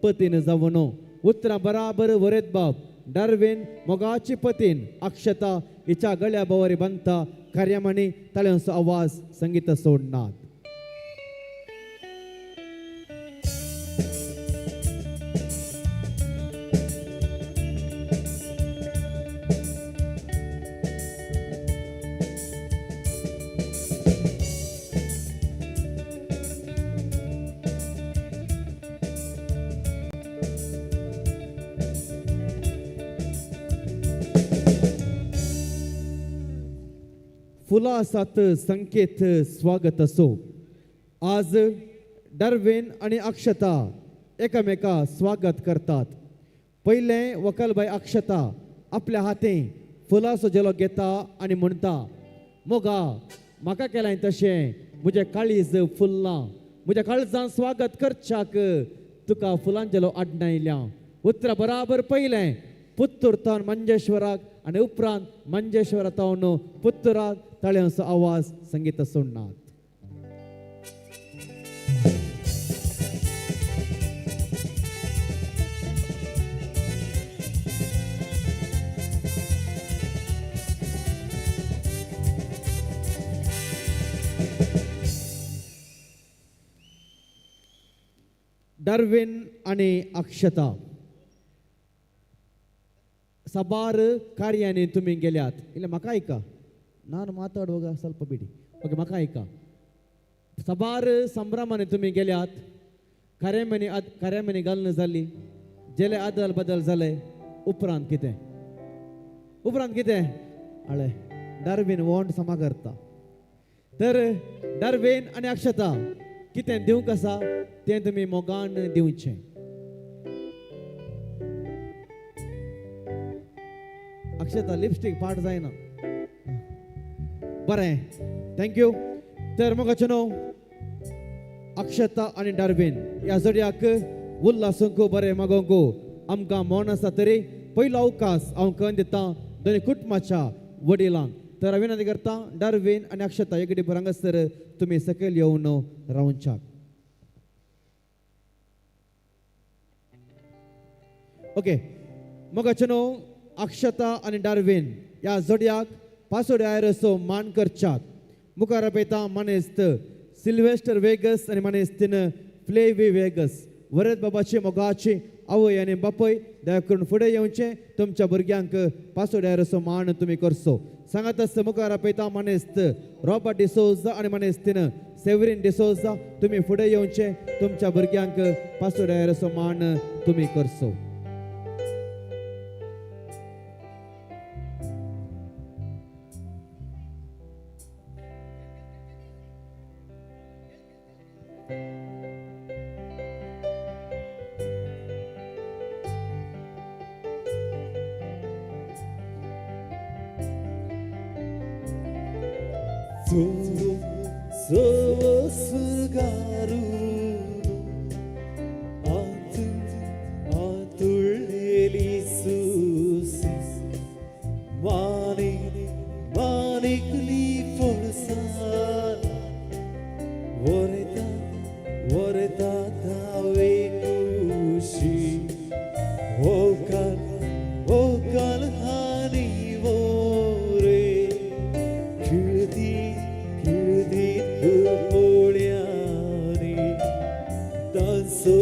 पतीन जावन. उतरां बराबर वरेत बाब डार्विन मोगाची पतीन अक्षता हिच्या गळ्या बोवारी बांदता. कार्यामनी ताळ्यांचो आवाज संगीत सोडनात. फुलां आसात संकेत स्वागत असो. आज डार्विन आनी अक्षता एकामेका स्वागत करतात. पयलें वकलबाय अक्षता आपल्या हातीं फुलांचो झेलो घेता आनी म्हणटा, मोगा म्हाका केलां तशें म्हजें काळीज फुल्लां, म्हज्या काळजान स्वागत करच्याक तुका फुलां झेलो आडनायल्या. उतरां बराबर पयलें पुत्तूर मंजेश्वराक आनी उपरांत मंजेश्वरा तावन पुत्तुराक ताळ्यांचो आवाज संगीत सोडनात. डार्विन आनी अक्षता साबार कार्यांनी तुमी गेल्यात. इल्लें म्हाका आयका, ನಾನು ಮಾತಾಡುವಾಗ ಸ್ವಲ್ಪ ಬಿಡಿ, ओके म्हाका आयका. साबार संभ्रमांनी तुमी गेल्यात. कार्यामनी कार्यामनी घालून जाली, जेले आदल बदल जाले. उपरांत कितें? उपरांत कितें? आळे डार्विन वोंड समा करता. तर डार्विन आनी अक्षता कितें दिवंक आसा तें तुमी मोगान दिवचें. अक्षता लिपस्टीक पाठ जायना. बरें, thank you. तर मोगाचें न्हू अक्षता आनी डार्विन ह्या जोडयाक उल्हासूंक बरें मागोवंक आमकां मोन आसा तरी पयलो अवकाश हांव करून दिता दोनूय कुटुंबाच्या वडिलांक. तर हांव विनंती करता डार्विन आनी अक्षता एक डिपर हांगासर तुमी सकयल येवन रावच्याक. ओके मोगाचें न्हू अक्षता आनी डार्विन ह्या जोडयाक पासोड्या आयरसो मान करच्याक मुखार आपयता मानेस्त सिल्वेस्टर वेगस आनी मानेस्तीन फ्लेवी वेगस. वरद बाबाची मोगाची आवय आनी बापय दया करून फुडें येवचें. तुमच्या भुरग्यांक पासोड्या आयरसो मान तुमी करचो. सांगात मुखार आपयता मानेस्त रॉबर्ट डिसोजा आनी मानेस्तीन सेवरीन डिसोजा तुमी फुडें येवचें. तुमच्या भुरग्यांक पासोड्या आयरसो मान तुमी करचो. चोव चोव सुरगारू आत आतुळ्ळेली सुसी मानिक मानिकली फोडसान वरेता वरेता दावे कुशी वोकल हानी वोरे खिळदी खिळदी पोळ्यांनी तांसो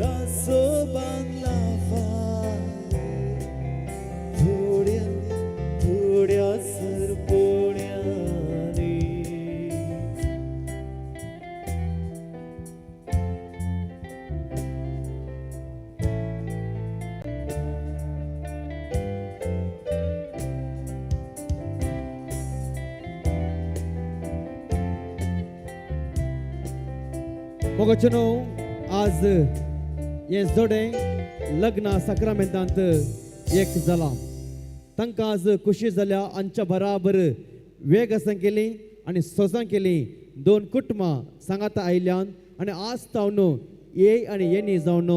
तांसो बांदला फार थोड्या थोड्या सरपोळ्यांनी. मोगाचेनो आज हें जोडें लग्न साक्रामेंतांत एक जालां. तांकां आज खुशी जाल्या आमच्या बराबर वेगसां केली आनी सोसां केली. दोन कुटुंबां सांगाता आयल्यान आनी आज जावन ये आनी येनी जावन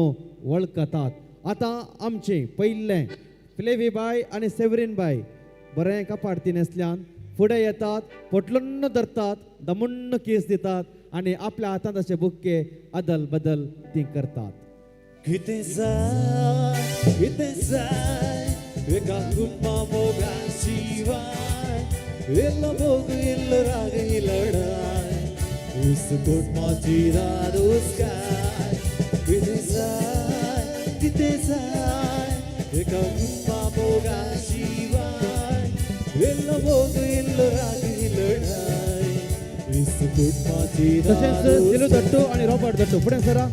वळखतात. आतां आमचें पयलें फ्लेवी बाय आनी सेवरीन बाय बरें कपाट ती न्हेसल्यान फुडें येतात, पोटलुन्न धरतात, दमुन्न केस दितात आनी आपल्या हातांत अशे बुक्के अदल बदल ती करतात. कितें जाय एका कुटुंबा मोगा शिवाय इल्लो मोग इल्लो राग ही लढाय इस कुटुंबाची दादूस काय. कितें जाय एका कुटुंबा मोगा शिवाय इल्लो मोग इल्लो राग ही लढाय इस कुटुंबाची. तशेंच सिलू दट्टू आनी रॉबर्ट दट्टू फुडें सरा.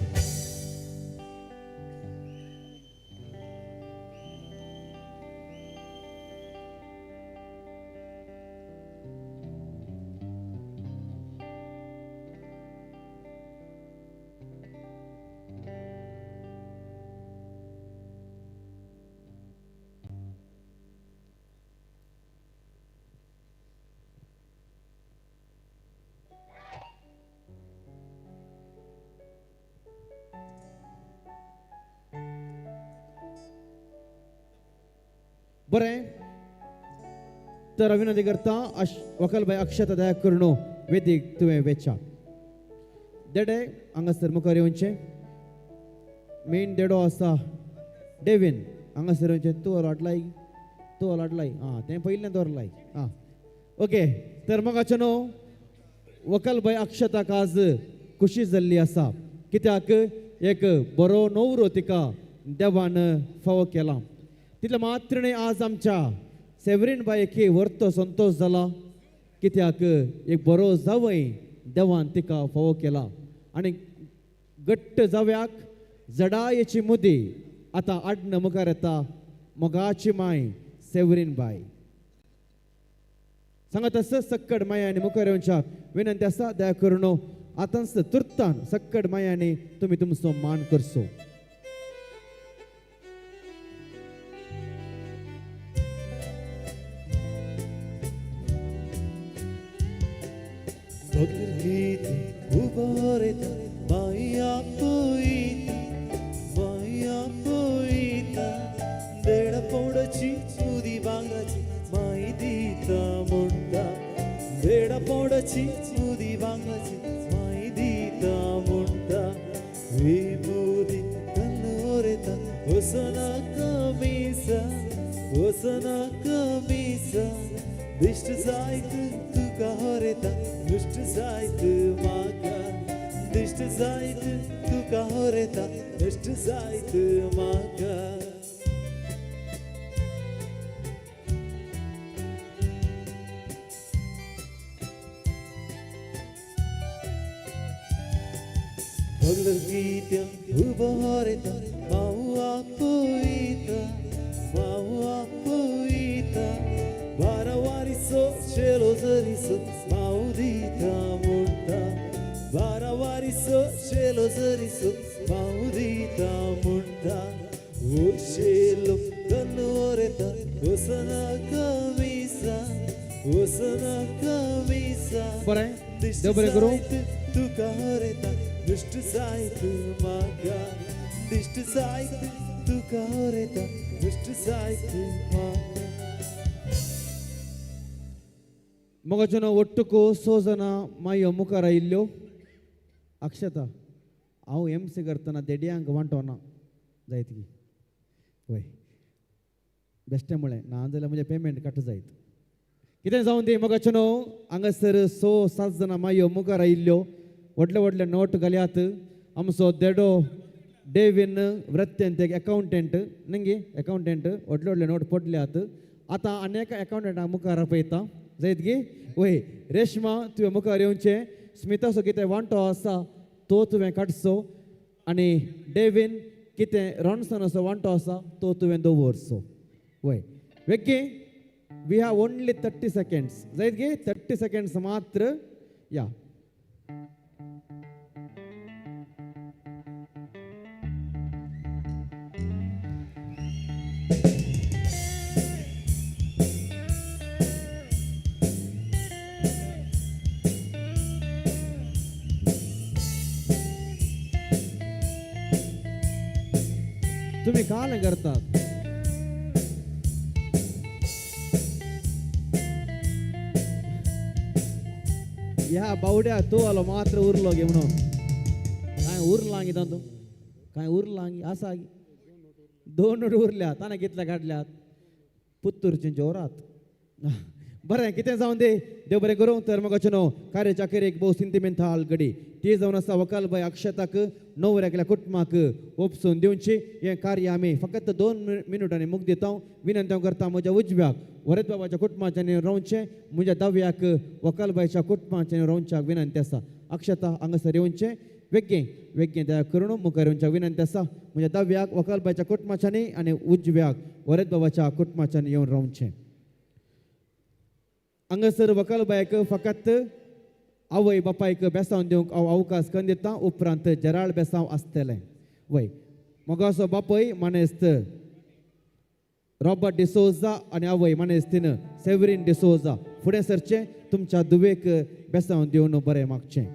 बरें तर अभिनंदन करता वकलबाय अक्षता दया करून वेदीक तुवें वेचा देडे हांगासर मुखार येवचें. मेन देडो आसा डेवीन हांगासर येवचें. तूं लाडलाय तूं लाडलाय आं तें पयलें दवरलाय आं ओके. तर मोगाचें न्हू वकलबाय अक्षताक आज खुशी जाल्ली आसा कित्याक एक बरो नवरो तिका देवान फावो केला. तितलें मात्र न्हय आज आमच्या सेवरीन बायेक व्हरतो संतोश जाला कित्याक एक बरो जावय देवान तिका फावो केला आनी घट्ट जाव्याक जडायेची मुदी आतां आडन मुखार येता मोगाची माय सेवरीन बाय. सांगत आसा सक्कड मायानी मुखार येवच्या विनंती आसा दया करून आतांच तुर्तान सक्कड मायानी तुमी तुमचो मान करचो. भगवद्गीते उबोरेता माया पोईता माया पोईता देड पौडाची मुदी बांगराची माई दिता मुंडा देड पौडाची मुदी बांगराची माई दिता मुंडा विभूती तन्नोरेता ओसना कमीसा ओसना कमीसा दिश्ट जायत तुका हरेता दुश्ट जायत म्हाका दिश्ट जायत तुका हरेता दुश्ट जायत म्हाका. भगवद्गीत्या उबो हरेता माऊ आपोयता माऊ आपोयता बारावारीसो चेलो जरीसो माऊ दिता मुंडा बारावारीसो चेलो जरीसो माऊ दिता मुंडा ओ चेलो तन्नोरेता ओसना कमीसा वसनाका मिसा बरें देव बरें करूं. तुका हरयता दुश्ट जायत म्हाका दिश्ट जायत तुका हरयता दुश्ट जायत म्हाका. मोगाचें ಒಟ್ಟುಕು ಸೋಜನ ಮಾಯೋ ಮುಖಾರ ಇಲ್ಲೋ अक्षता हांव एम सी करतना देडयांक वांटोना जायत की वय बेश्टें म्हळें ना जाल्यार म्हजें पेमेंट कट जायत. कितें जावन दी मोगाचें न्हू हांगासर 6-7 जाणां मायो मुखार आयिल्ल्यो व्हडले व्हडले नोट घाल्यात. आमचो देडो डेवीन वृत्तेंत एक एकावंटंट न्ही एकावंटंट व्हडले व्हडले नोट पडल्यात. आतां आनी एका एकावंटंटा मुखार आपयता जायत गी वय रेश्मा तुवें मुखार येवचें. स्मिताचो कितें वांटो आसा तो तुवें काडचो आनी डेवीन कितें रॉन्सनाचो वांटो आसा तो तुवें दवरचो. वय वेगळी we have only 30 seconds जायत गे 30 सेकंड्स मात्र. या तुम्ही का नाही करतात? ह्या बावड्या तो आलो मात्र उरलो गे म्हणून काय उरला गी तातूंत काय उरला गी आसा गी 2 नोट उरल्या ताणें कितल्या काडल्यात पुत्तुरचे जोरात. बरें कितें जावन दी देव बरें करूं. तर मग न्हू कार्याच्या अखेरेक भोव सिंतिमेंताल घडी ती जावन आसा वकालबाय अक्षताक नवऱ्याकल्या कुटुंबाक ओपसून दिवची. हें कार्य आमी फकत 2 मिनटांनी मुख दिता. विनंती करता म्हज्या उजव्याक वरद बाबाच्या कुटुंबाच्यानी रावचें, म्हज्या दाव्याक वकालबायच्या कुटुंबाच्यानी रावच्याक विनंती आसा. अक्षता हांगासर येवचें वेगळें वेगळें दया करून मुखार येवच्याक विनंती आसा. म्हज्या दाव्याक वकालबायच्या कुटुंबाच्यानी आनी उजव्याक वरद बाबाच्या कुटुंबाच्यानी येवन रावचें. हांगासर वकालबायक फकत आवय बापायक बेसांव दिवंक हांव अवकाश करून दिता. उपरांत जराळ बेसांव आसतलें. वय मोगाचो बापय मानेस्त रॉबर्ट डिसोजा आनी आवय मानेस्तीन सेवरीन डिसोजा फुडें सरचें तुमच्या दुवेक बेसांव दिवन बरें मागचें.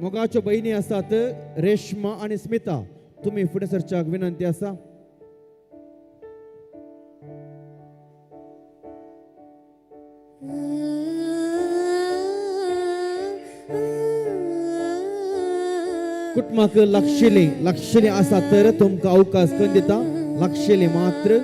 मोगाच्यो भयणी आसात रेश्मा आनी स्मिता तुमी फुडें सरच्याक विनंती आसा. कुटुंबाक लागशिल्ली लागशिल्ली आसा तर तुमकां अवकाश करून दिता लागशिल्ली मात्र.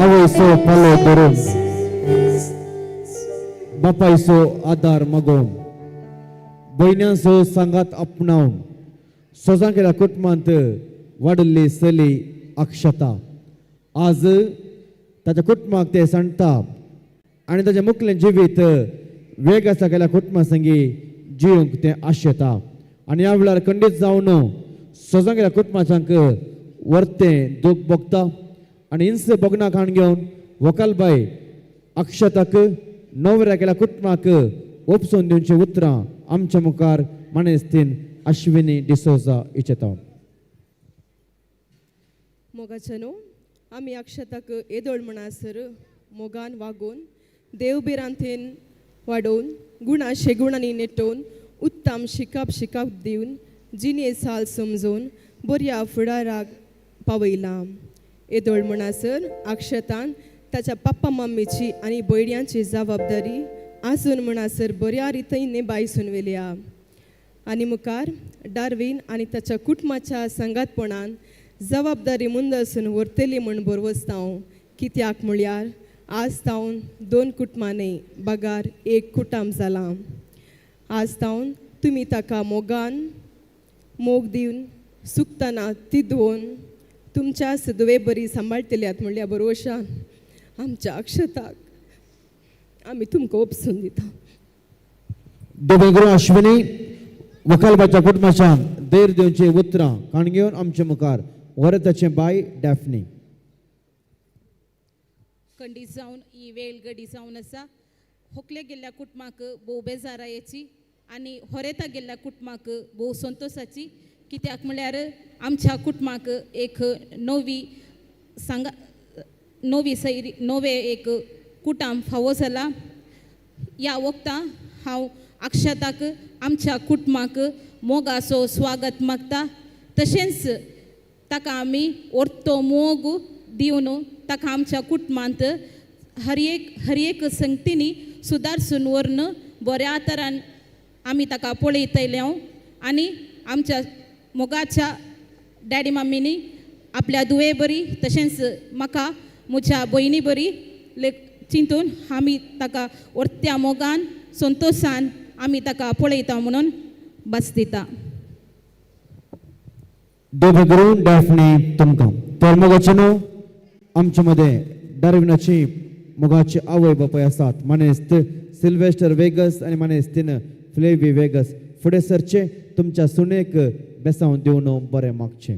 आवयचो पालो धरून बापायचो आदार मागोवन भयण्यांचो सांगात आपणावन सोजांकेल्या कुटुंबांत वाडिल्ली चली अक्षता आज ताच्या कुटुंबाक ते सांडटा आनी ताचें मुखलें जिवीत वेग आसा केल्या कुटुंबा संगी जिवंक तें आशेता आनी ह्या वेळार खंडीत जावन सोजांकेल्या कुटुंबाच्यांक वर्तें दूख भोगता आनी हिंस भोगना खाण घेवन वकालबाय अक्षताक नवऱ्या केल्या कुटुंबाक ओपसून दिवचीं उतरां आमच्या मुखार मानेस्तीन अश्विनी डिसोजा इच्छता. मोगाचें आमी अक्षताक येदोळ म्हणसर मोगान वागोवन देव भिरांतेन वाडोवन गुणा शेगुणांनी नेटोवन उत्तम शिकाप शिकाप दिवन जिणे साल समजून बऱ्या फुडाराक पावयलां. येदोळ म्हणसर अक्षतान ताच्या पप्पा मम्मीची आनी भयण्यांची जबाबदारी आसून म्हणसर बऱ्या रितीन निभायसून वेल्या. आनी मुखार डार्वीन आनी ताच्या कुटुंबाच्या सांगातपणान जबाबदारी मुंदसून व्हरतली म्हूण बरवसता हांव. कित्याक म्हळ्यार आज तावन दोन कुटुंबां न्हय बगार एक कुटुंब जालां. आज तावन तुमी ताका मोगान मोग दिवन सुकतना तिदोवन तुमच्या सदवे बरी सांबाळटल्यात म्हणल्यार बरोवशान आमच्या अक्षताक आमी तुमकां ओपसून दिता. देवेगुरू अश्विनी वकालबाच्या कुटुंबाच्या देर दिवची उतरां काण घेवन आमच्या मुखार वरताचें बाय डॅफनी. कंडी जावन ही वेळ गडी जावन आसा. होकले गेल्ल्या कुटुंबाक भोव बेजारायेची आनी होरेता गेल्ल्या कुटुंबाक भोव संतोशाची. कित्याक म्हळ्यार आमच्या कुटुंबाक एक नवी सांगा नवी सैरी नवे एक कुटुंब फावो जाला. ह्या वखदां हांव अक्षताक आमच्या कुटुंबाक मोगाचो स्वागत मागता. तशेंच ताका आमी orto मोग दिवन ताका आमच्या कुटुंबांत हर एक संगतींनी सुदारसून व्हरून बऱ्या तरान आमी ताका पळयतले आनी आमच्या मोगाच्या डॅडी मम्मीनी आपल्या धुवे बरी तशेंच म्हाका म्हज्या भयणी बरी चिंतून आमी ताका orत्या मोगान संतोशान आमी ताका पळयता म्हणून बस दिता. देवगुरू डॅफनी तुमकां तर मोगाचे न्हू आमचे मदें डार्विनाची मोगाची आवय बापाय आसात मानेस्त सिल्वेस्टर वेगस आनी मानेस्तीन फ्लेवी वेगस. फुडें सरचें तुमच्या सुनेक बेसांव दिवन बरें मागचें.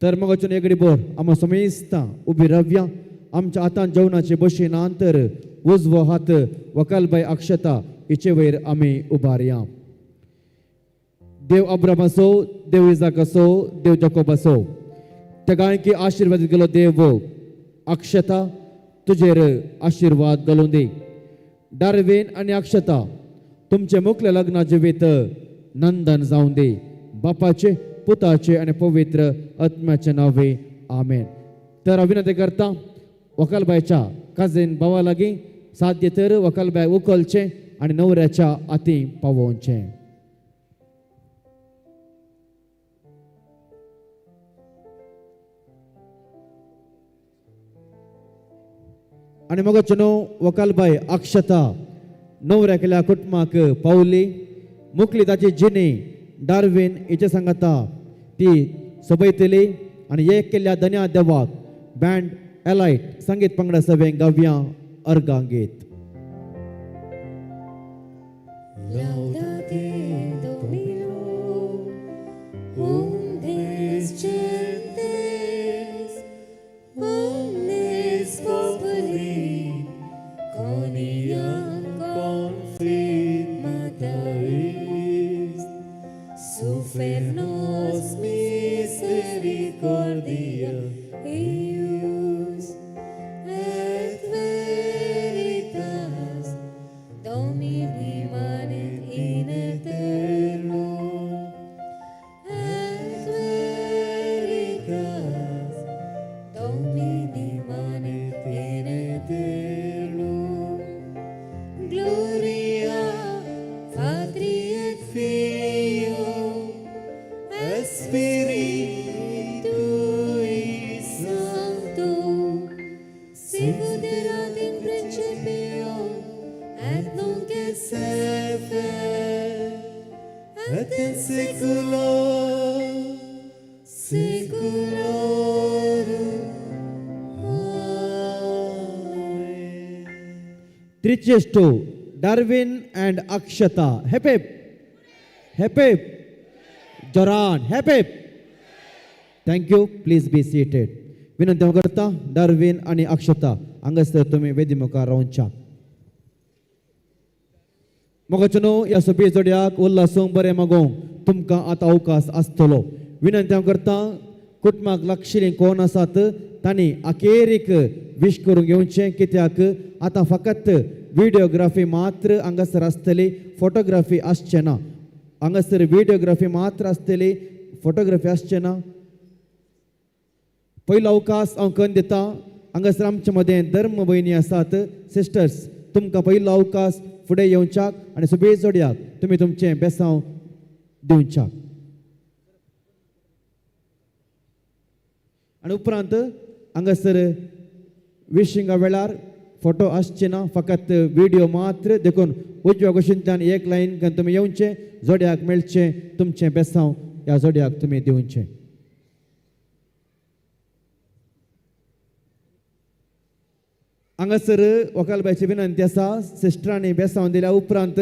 तर मोगाचें एगडी बोर आमा समेस्तां उबी रावया. आमच्या हातान जेवणाचे बशीन अंतर उजवो हात वकालबाय अक्षता हिचे वयर आमी उबारया. देव अब्राम असो, देव इजाक असो, देव जकोब असो, त्या गायकी आशिर्वाद गेलो देव अक्षता तुजेर आशिर्वाद घालून दी. डार्वीन आनी अक्षता तुमचे मुखले लग्न जिवीत नंदन जावन दी. बापाचे पुताचे आनी पवित्र आत्म्याचे नावे आमेन. तर अभिनंदन करता वकालबायच्या काजीन भावा लागीं साध्य तर वकालबाय उखलचें आनी नवऱ्याच्या हाती पावोवचें. आनी मगो न्हू वकालबाय अक्षता नवऱ्या केल्या कुटुंबाक पावली. मुखली ताची जिणी डार्वीन हिचे सांगता ती सोबयतली आनी एक केल्ल्या धन्या देवाक बँड एलायट संगीत पंगडा सवें गावया अर्गां गीत. Suffernos misericordia eius et veritas Domini manet in aeternum et veritas Domini manet in aeternum. Gloria Patri et Filio et Spiritui Sancto, sicut erat in principio et nunc et semper et in saeculo saeculorum. Amen. त्रिचेस्टो Darwin and Akshata hip hip hip hip जोरान hip hip. Thank you. Please be seated. विनंती हांव करता Darwin आनी अक्षता हांगासर तुमी वेदी मुखार रावच्या. मोगाचो न्हू ह्या सोबीत जोडयाक उल्हासूंक बरें मागोवंक तुमकां आतां अवकाश आसतलो. विनंती हांव करता कुटुंबाक लागशिल्लीं कोण आसात तांणी अखेरीक विश करूंक येवचें, कित्याक आतां फकत व्हिडियोग्राफी मात्र हांगासर आसतली, फोटोग्राफी आसचें ना. हांगासर व्हिडियोग्राफी मात्र आसतली, फोटोग्राफी आसचें ना. पयलो अवकाश हांव करून दिता हांगासर आमचे मदें धर्म भयणी आसात, सिस्टर्स तुमकां पयलो अवकाश फुडें येवच्याक आनी सोबीत जोडयाक तुमी तुमचें बेसांव दिवच्याक. आनी उपरांत हांगासर विशिंगा वेळार फोटो आसचे ना, फकत व्हिडियो मात्र. देखून उजव्या कुशींतल्यान एक लायन तुमी येवचें, जोडयाक मेळचें, तुमचें बेसांव ह्या जोडयाक तुमी दिवचें. हांगासर वकालबायची विनंती आसा, सिस्टरांनी बेसांव दिल्या उपरांत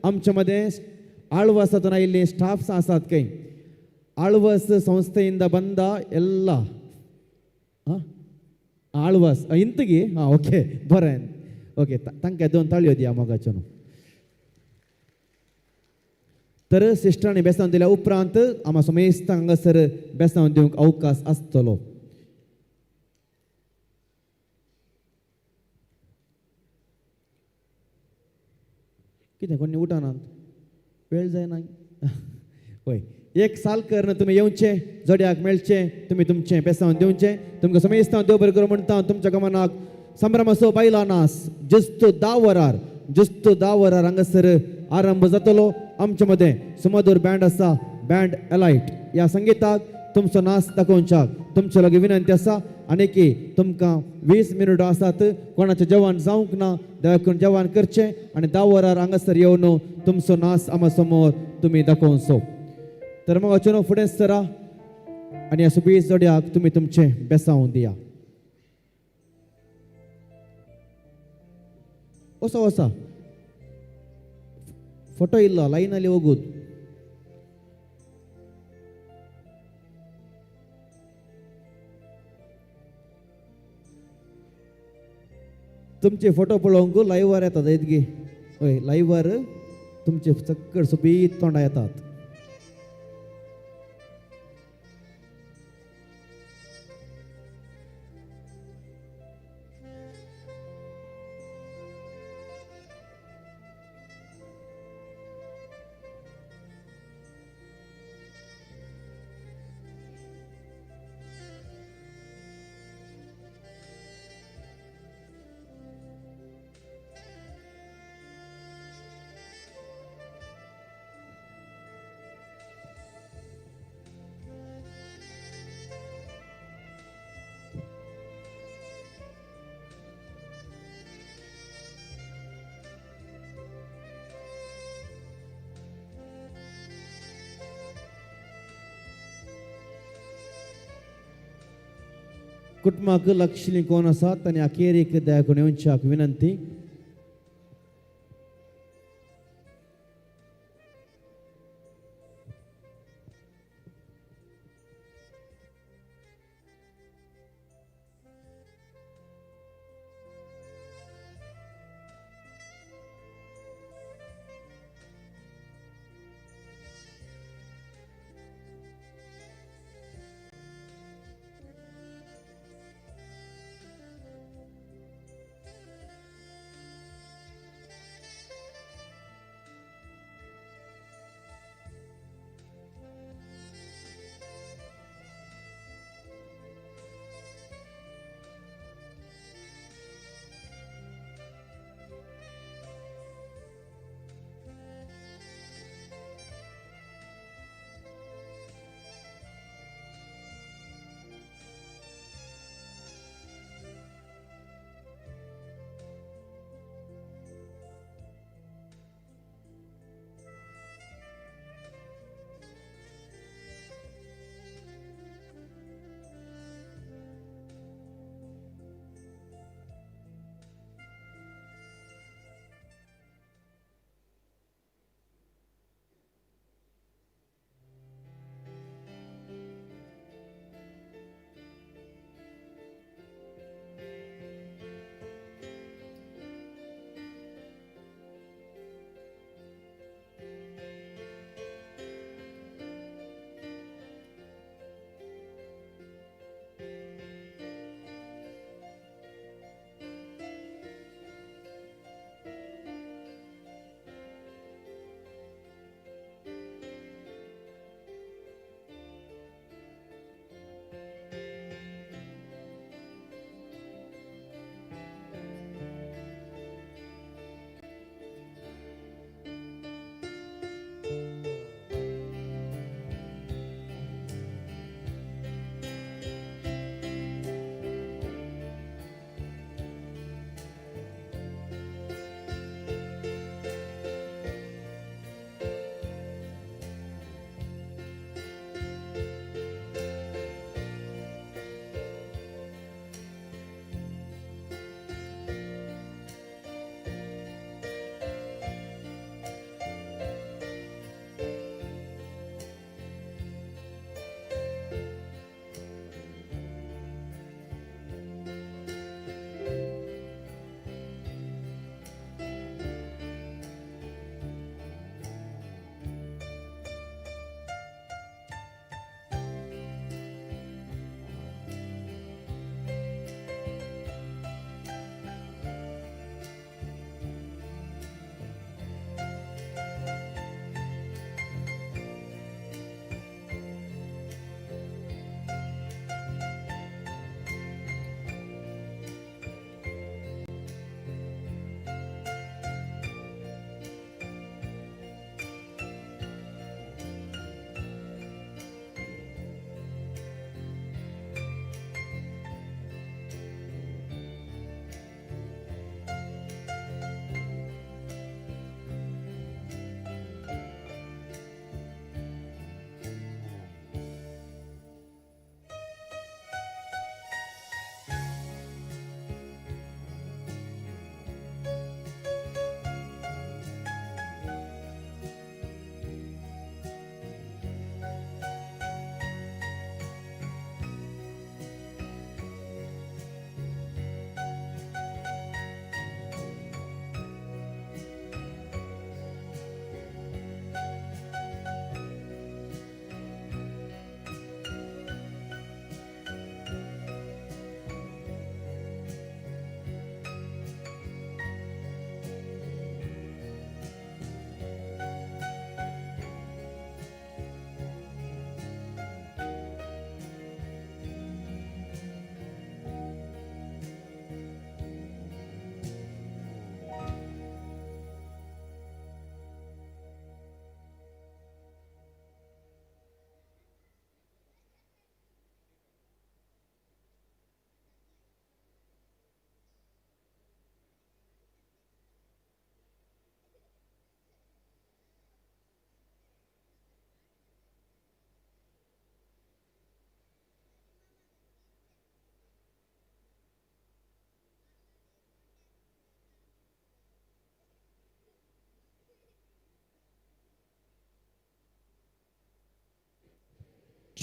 आमच्या मदें आळवासांतून आयिल्लीं स्टाफ्स आसात खंय आळवस संस्थेಯಿಂದ ಬಂದ ಎಲ್ಲ आळवस इंतगी हां ओके बरें ओके तांकां दोन ताळयो दिया मोगाच्यो न्हू. तर सिस्टरांनी बेसांव दिल्या उपरांत आमा समेस्त हांगासर बेसांव दिवंक अवकाश आसतलो. कितें कोणी उठानात वेळ जायना हय एक साल करून तुमी येवचें, जोडयाक मेळचें, तुमी तुमचें बेसांव दिवचें. तुमकां समेस्त देव बरें करूं म्हणटा. तुमच्या गमनाक संभ्रमाचो बायलां नास जस्त 10 वरार, जस्त 10 वरार हांगासर आरंभ जातलो. आमचे मदें सुमधूर बँड आसा, बँड एलायट. ह्या संगीताक तुमचो नाच दाखोवच्याक तुमचे लागीं विनंती आसा. आनी तुमकां 20 मिनटां आसात, कोणाचें जेवण जावंक ना दया करून जेवण करचें आनी 10 वरार हांगासर येवन तुमचो नाच आमा समोर तुमी दाखोवचो. तर मग अचून फुडें सरा आनी ह्या सोबीत जोडयाक तुमी तुमचें बेसांव दिया. वसा वसा फोटो इल्लो लायनाली वगूत. तुमचे फोटो पळोवंक लायव्हार येतात इतकी हय लायव्हार तुमचे चक्कर सोबीत तोंडां येतात. कुटुंबाक लक्षली कोण आसात आनी अखेरीक दया करून येवच्याक विनंती.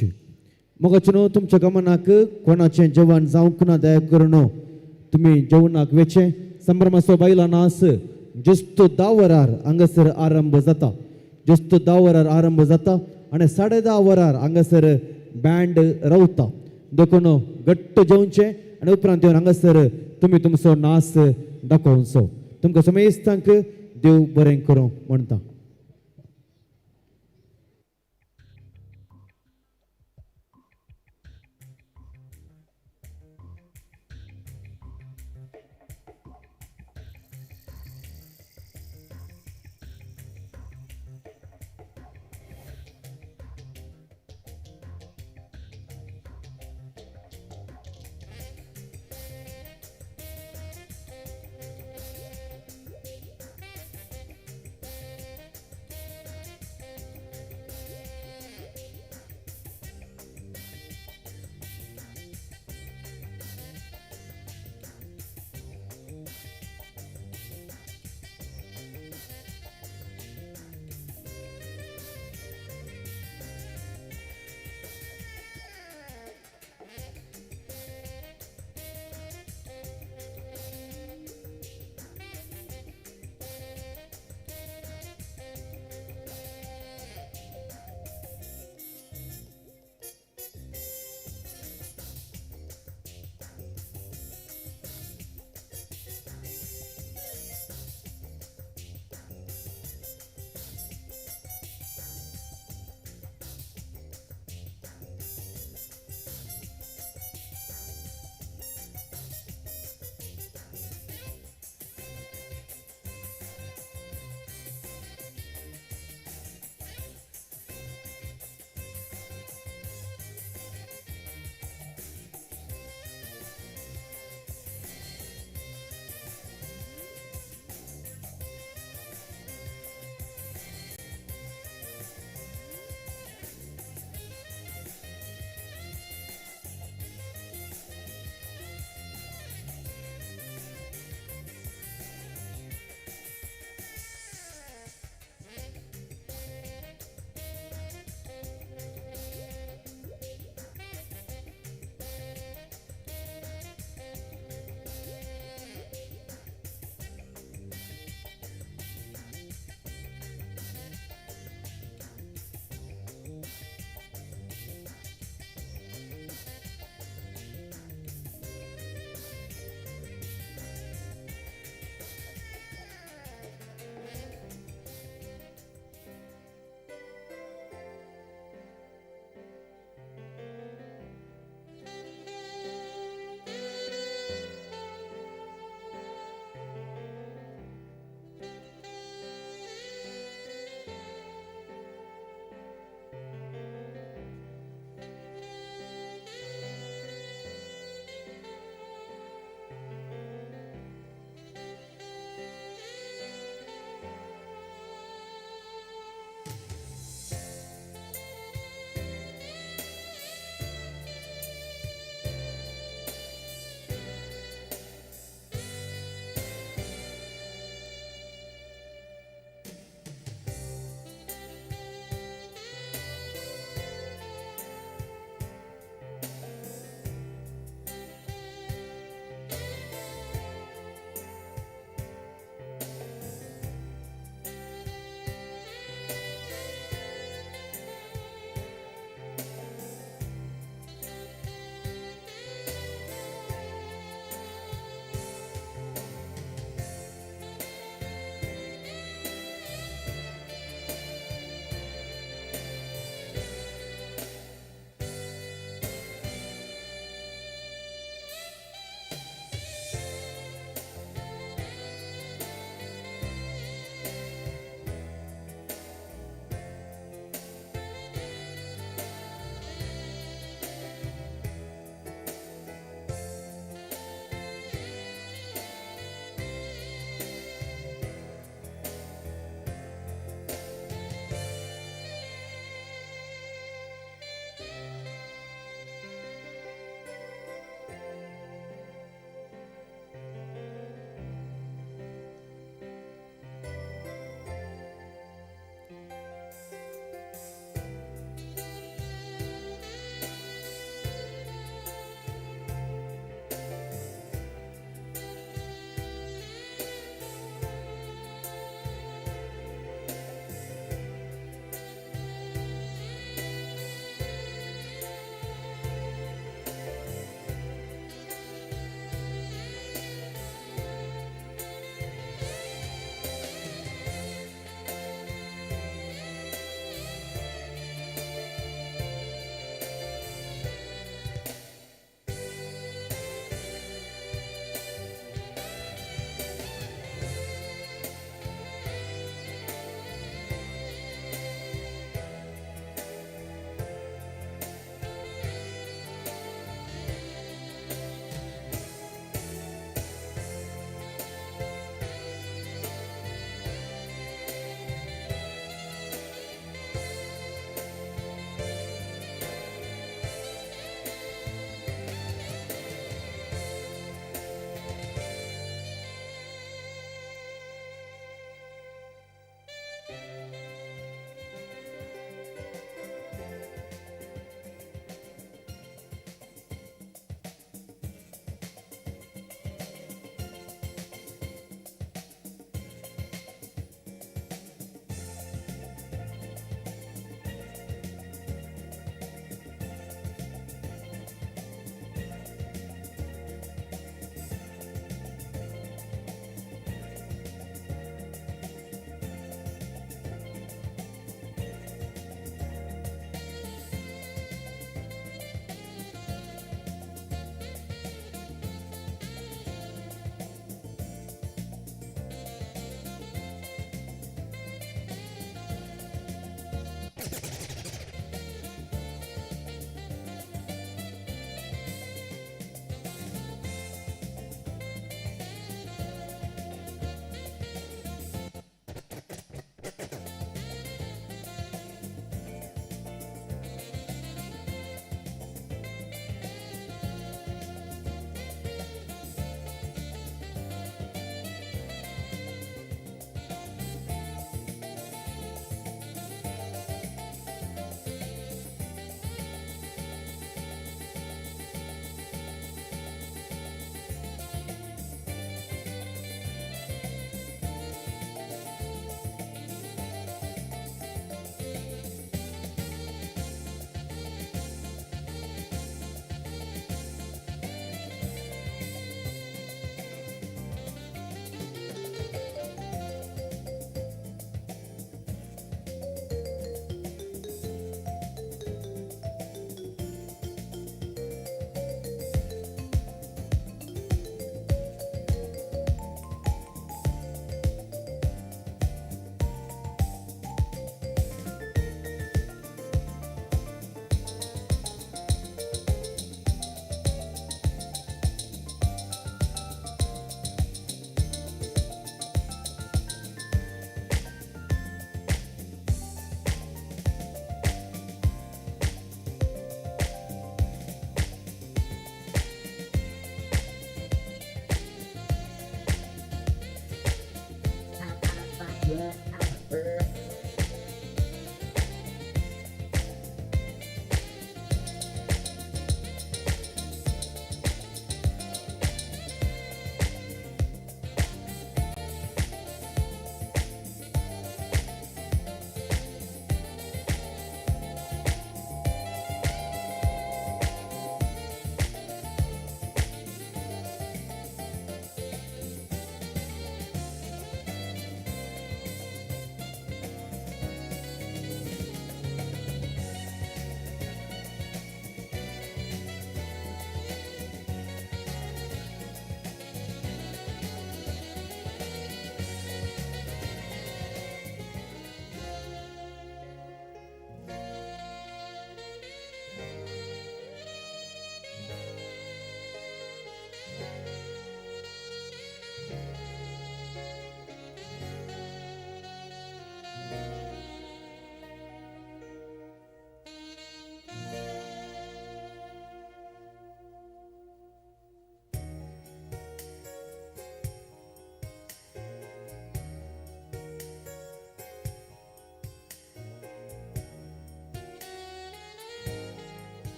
जेवची. मोगाचें न्हू तुमच्या गमनाक कोणाचें जेवण जावंक ना दया करून तुमी जेवणाक वेचें. संभ्रमाचो बायलां नास ज्युस्त 10 वरार हांगासर आरंभ जाता, ज्युस्त 10 वरार आरंभ जाता आनी 10:30 वरार हांगासर बँड रावता. देखून घट्ट जेवचें आनी उपरांत येवन हांगासर तुमी तुमचो नास दाखोवचो. तुमकां समेस्तांक देव बरें करूं म्हणटा.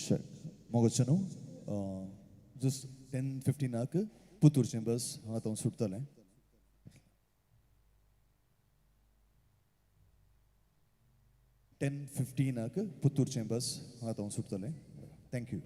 शेक मोगोचें न्हू जस्ट 10:15 पुतूरचें बस हांगा थंय सुटतलें. 10:15 पुतूरचें बस हांगा थंय सुटतलें. Thank you.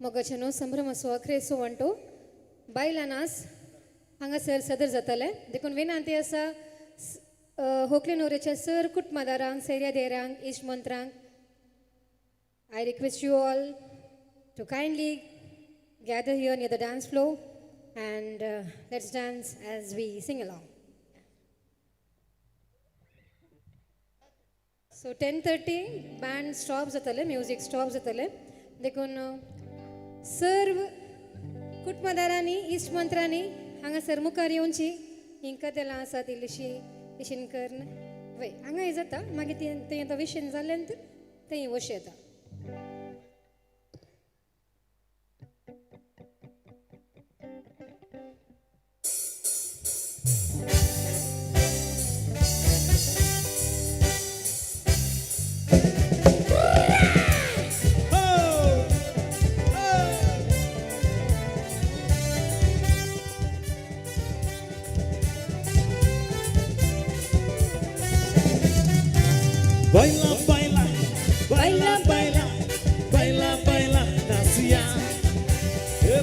मोगाचें संभ्रमाचो अखरेचो वण्टो बायलां नाच हांगासर सदर जाताले देखून विनंती आसा होकले नवऱ्याच्या सर कुटुंबादारांक सैऱ्या देरांक इश्ट मंत्रांक I request you all to kindly gather here near the dance floor and let's dance as we sing along. So 10:30 band stop जातले, म्युजीक स्टॉप जातले देखून सर्व कुटुंबादारांनी इश्ट मंत्रांनी हांगासर मुखार येवची ही कदेलां आसात इल्लीशी इशीन करून वय हांगा जाता मागीर ती थंय आतां विशीन जालें नंतर थंय वश येता. Baila, baila, baila, baila, baila, baila, nasuya.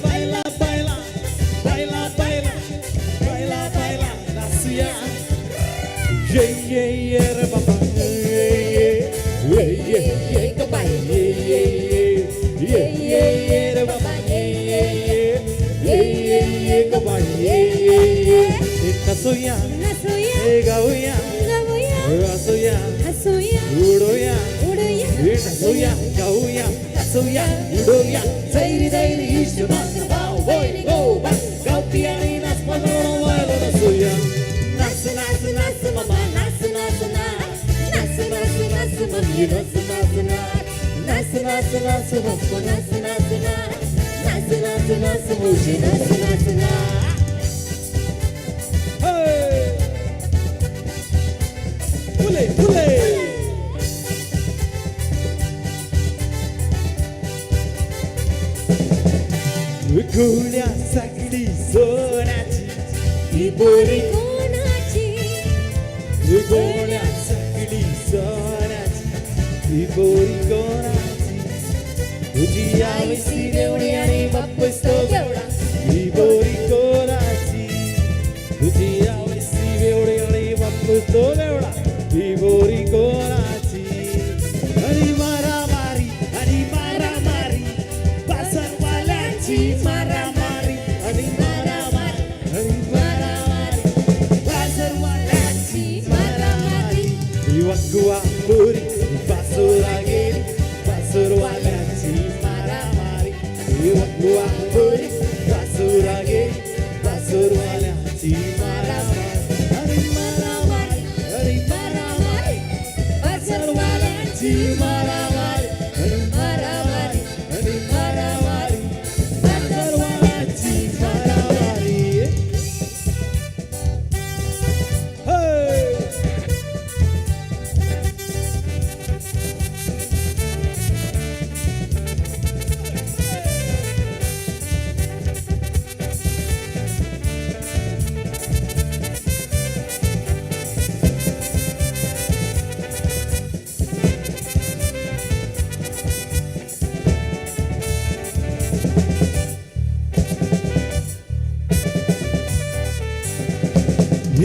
Baila, baila, baila, baila, baila, baila, nasuya. Yeah, yeah, yeah, re papa. Yeah, yeah, yeah, yeah, yeah, goodbye. Yeah, yeah, yeah, yeah, yeah, yeah, re papa. Yeah, yeah, yeah, yeah, yeah, yeah, goodbye. Yeah, yeah, yeah. Nasuya, nasuya, gauya, gauya, nasuya. उडोया नसूया गाऊया नसूया उडोया जैरी जैरी इश्ट मात्र भाव वयर गोवा गावपी आनी नाचपा वयलो नसूया नाच नाच नाच मामा नाच नाच नाच नाच नाच नाच मम्मी नाच नाच नाच नाच नाच नाच पप्पा नाच नाच नाच नाच नाच नाच मुजी नाच नाच नाच. फुले फुले गोळ्या सगळी सोन्याची ही बोरी कोणाची गोळ्या सगळी सोन्याची ही बोरी कोणाची तुझी आवयसी देवणी आणि बापूस तो बेवडा ही बोरी कोणाची तुझी आवयसी बेवडी आणि बापूस तो बेवडा ही बोरी कोणाची आणि मारामारी आणि मारामारी बासरवाल्याची मारामारी आणि मारामारी आणि मारामारी बासरवाल्याची मारामारी वगवा बोरी बासुरा गेली बासरवाल्याची मारामारी वगवा बोरी बासुरा गेली बासरवाल्याची मारामारी आणि मारामारी आणि मारामारी बासरवाल्याची मारामारी आणि मारामारी आणि मारामारी बासरवाल्याची मारामारी.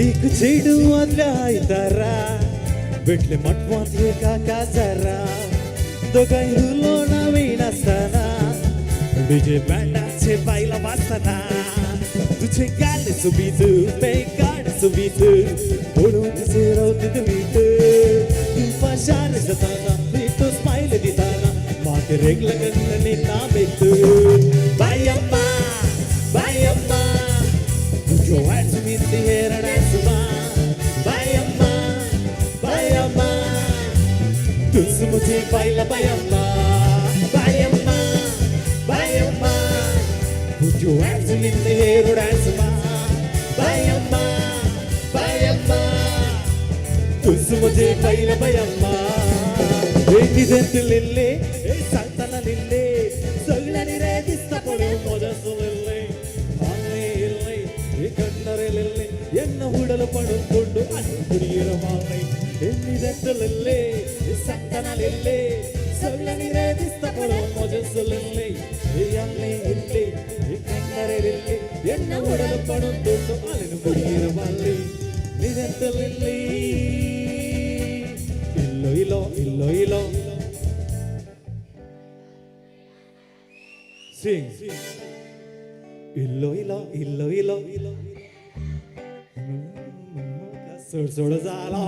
एक चेडूं आदल्या आयतारा भेटले मटवांत एका काजारा दोगांय उलोवणा विणासतना डीजे बँडाचे बायलां वाजतना तुझे गाल सोबीत बेगाड सोबीत पळोवन तुजें रावता वीत तूं पाशार जाताना तूं स्मायल दिताना म्हाका रेगला कन्ने नामेत बायम्मा बायम्मा Put your hands in the air and dance, ma. Bayamma, bayamma. तुझ मुझे बायला bayamma, bayamma, bayamma. Put your hands in the air and dance, ma. Bayamma, bayamma. तुझ मुझे बायला bayamma. निजेंतलेले सांगताना लिल्ले सगळ्यांनी रे दिसता पळोवन म्हज्या सुलिल्ले आल्ले इल्ले ಕಣ್ಣರೆಲೆಲ್ಲೆ ಎನ್ನ ಉಡಲು ಪಡುಕೊಂಡು ಅನ್ನು ಕುಡಿಯಿರ ಮಾಲೆ ಎನ್ನಿದೆತ್ತಲೆಲ್ಲೆ ಸಂತನಲೆಲ್ಲೆ ಸೊಳ್ಳ ನೀರೇ ದಿಸ್ತ ಪಡೋ ಮೊಜಸುಲೆಲ್ಲೆ ಅಲ್ಲೇ ಇಲ್ಲೇ ಕಣ್ಣರೆಲೆಲ್ಲೆ ಎನ್ನ ಉಡಲು ಪಡುಕೊಂಡು ಅಲ್ಲಿನ ಕುಡಿಯಿರ ಮಾಲೆ ನಿದೆತ್ತಲೆಲ್ಲೆ ಇಲ್ಲೋ ಇಲ್ಲೋ ಇಲ್ಲೋ ಇಲ್ಲೋ Sing. इल्लो इलो इल्लो इलो इलो सोड जाला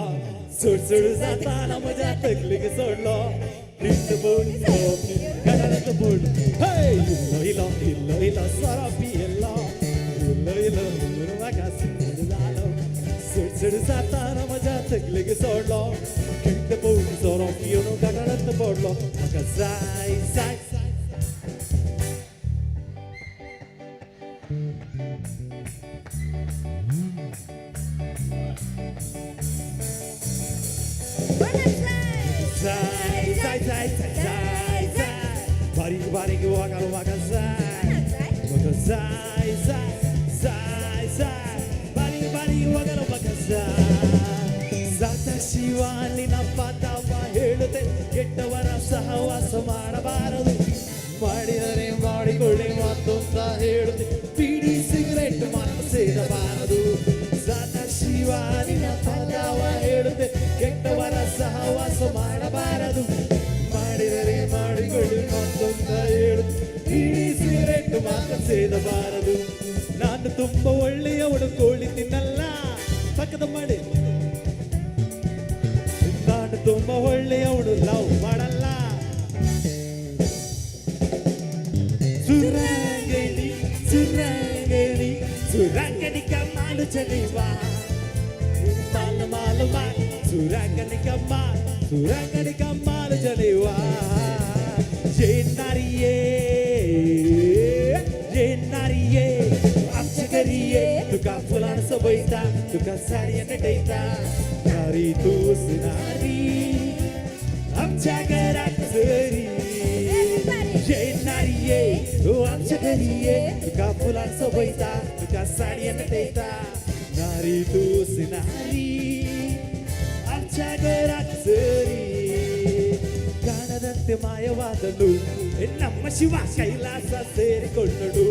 सोड जाताना म्हज्या तकलेक सोडलो प्रिंट बोर्ड गडाराचो बोर्ड इल्लो इलो इल्लो इलो सोरो पियेल्लो इल्लो इलो म्हणून म्हाका सोड जालो सोड जाताना म्हज्या तकलेक सोडलो प्रिंट बोर्ड सोरो पिवन गडारांत पडलो म्हाका जाय जाय. Zai, zai, zai, zai, zai. Bari, bari, waka, waka, zai. Waka, zai, zai, zai, zai. Bari, bari, waka, waka, zai. Zata Shivali ನಪ್ಪತವ ಹೇಳುತ್ತೆ ಕೆಟ್ಟವರ ಸಹವಾಸ ಮಾಡಬಾರದು ಮಾಡಿದರೆ ಮಾಡಿಕೊಳ್ಳಿ ಮತ್ತೊಂದ ಹೇಳುತ್ತೆ ಬೀಡಿ ಸಿಗರೆಟ್ ಮಾತ್ರ ಸೇದಬಾರದು. ಸತ ಶಿವಾಲಿ ನಪ್ಪತವ ಹೇಳುತ್ತೆ ಕೆಟ್ಟವರ ಸಹವಾಸ ಮಾಡಬಾರದು ಮಾಡಿದರೆ ಮಾಡಿಕೊಳ್ಳಿ ಮತ್ತೊಂದ ಹೇಳುತ್ತೆ ಬೀಡಿ ಸಿಗರೆಟ್ ಮಾತ್ರ ಸೇದಬಾರದು. ನಾನು ತುಂಬ ಒಳ್ಳೆಯವಳು ಕೋಳಿ ತಿನ್ನಲ್ಲ ಪಕ್ಕದ ಮಾಡಿ ನಾನು ತುಂಬ ಒಳ್ಳೆಯವಳು ಲವ್ ಮಾಡಲ್ಲ. ಸುರಂಗಣಿ ಸುರಂಗಣಿ ಸುರಂಗಣಿ ಕಮಾಲು ಚಲಿವಾ ಮಾಲು ಮಾಲು ಮಾಲು ಸುರಂಗಣಿ ಕಮಾಲ್ ಸುರಂಗಣಿ ಕಮಾಲು ಚಲಿವಾ ಏನಾರಿಯೇ ಏನಾರಿಯೇ आमच्या घरी ये तुका फुलान सोबयता तुका साडयेन नटयता नारी तूच नारी आमच्या घरात सरी ये नारी ये आमच्या घरी ये तुका फुलान सोबयता तुका साडयेन नटयता नारी तूच नारी आमच्या घरात सरी. ಕಾಣದಂತೆ ಮಾಯವಾದನು ನಮ್ಮ ಶಿವ ಕೈಲಾಸ ಸೇರಿಕೊಂಡನು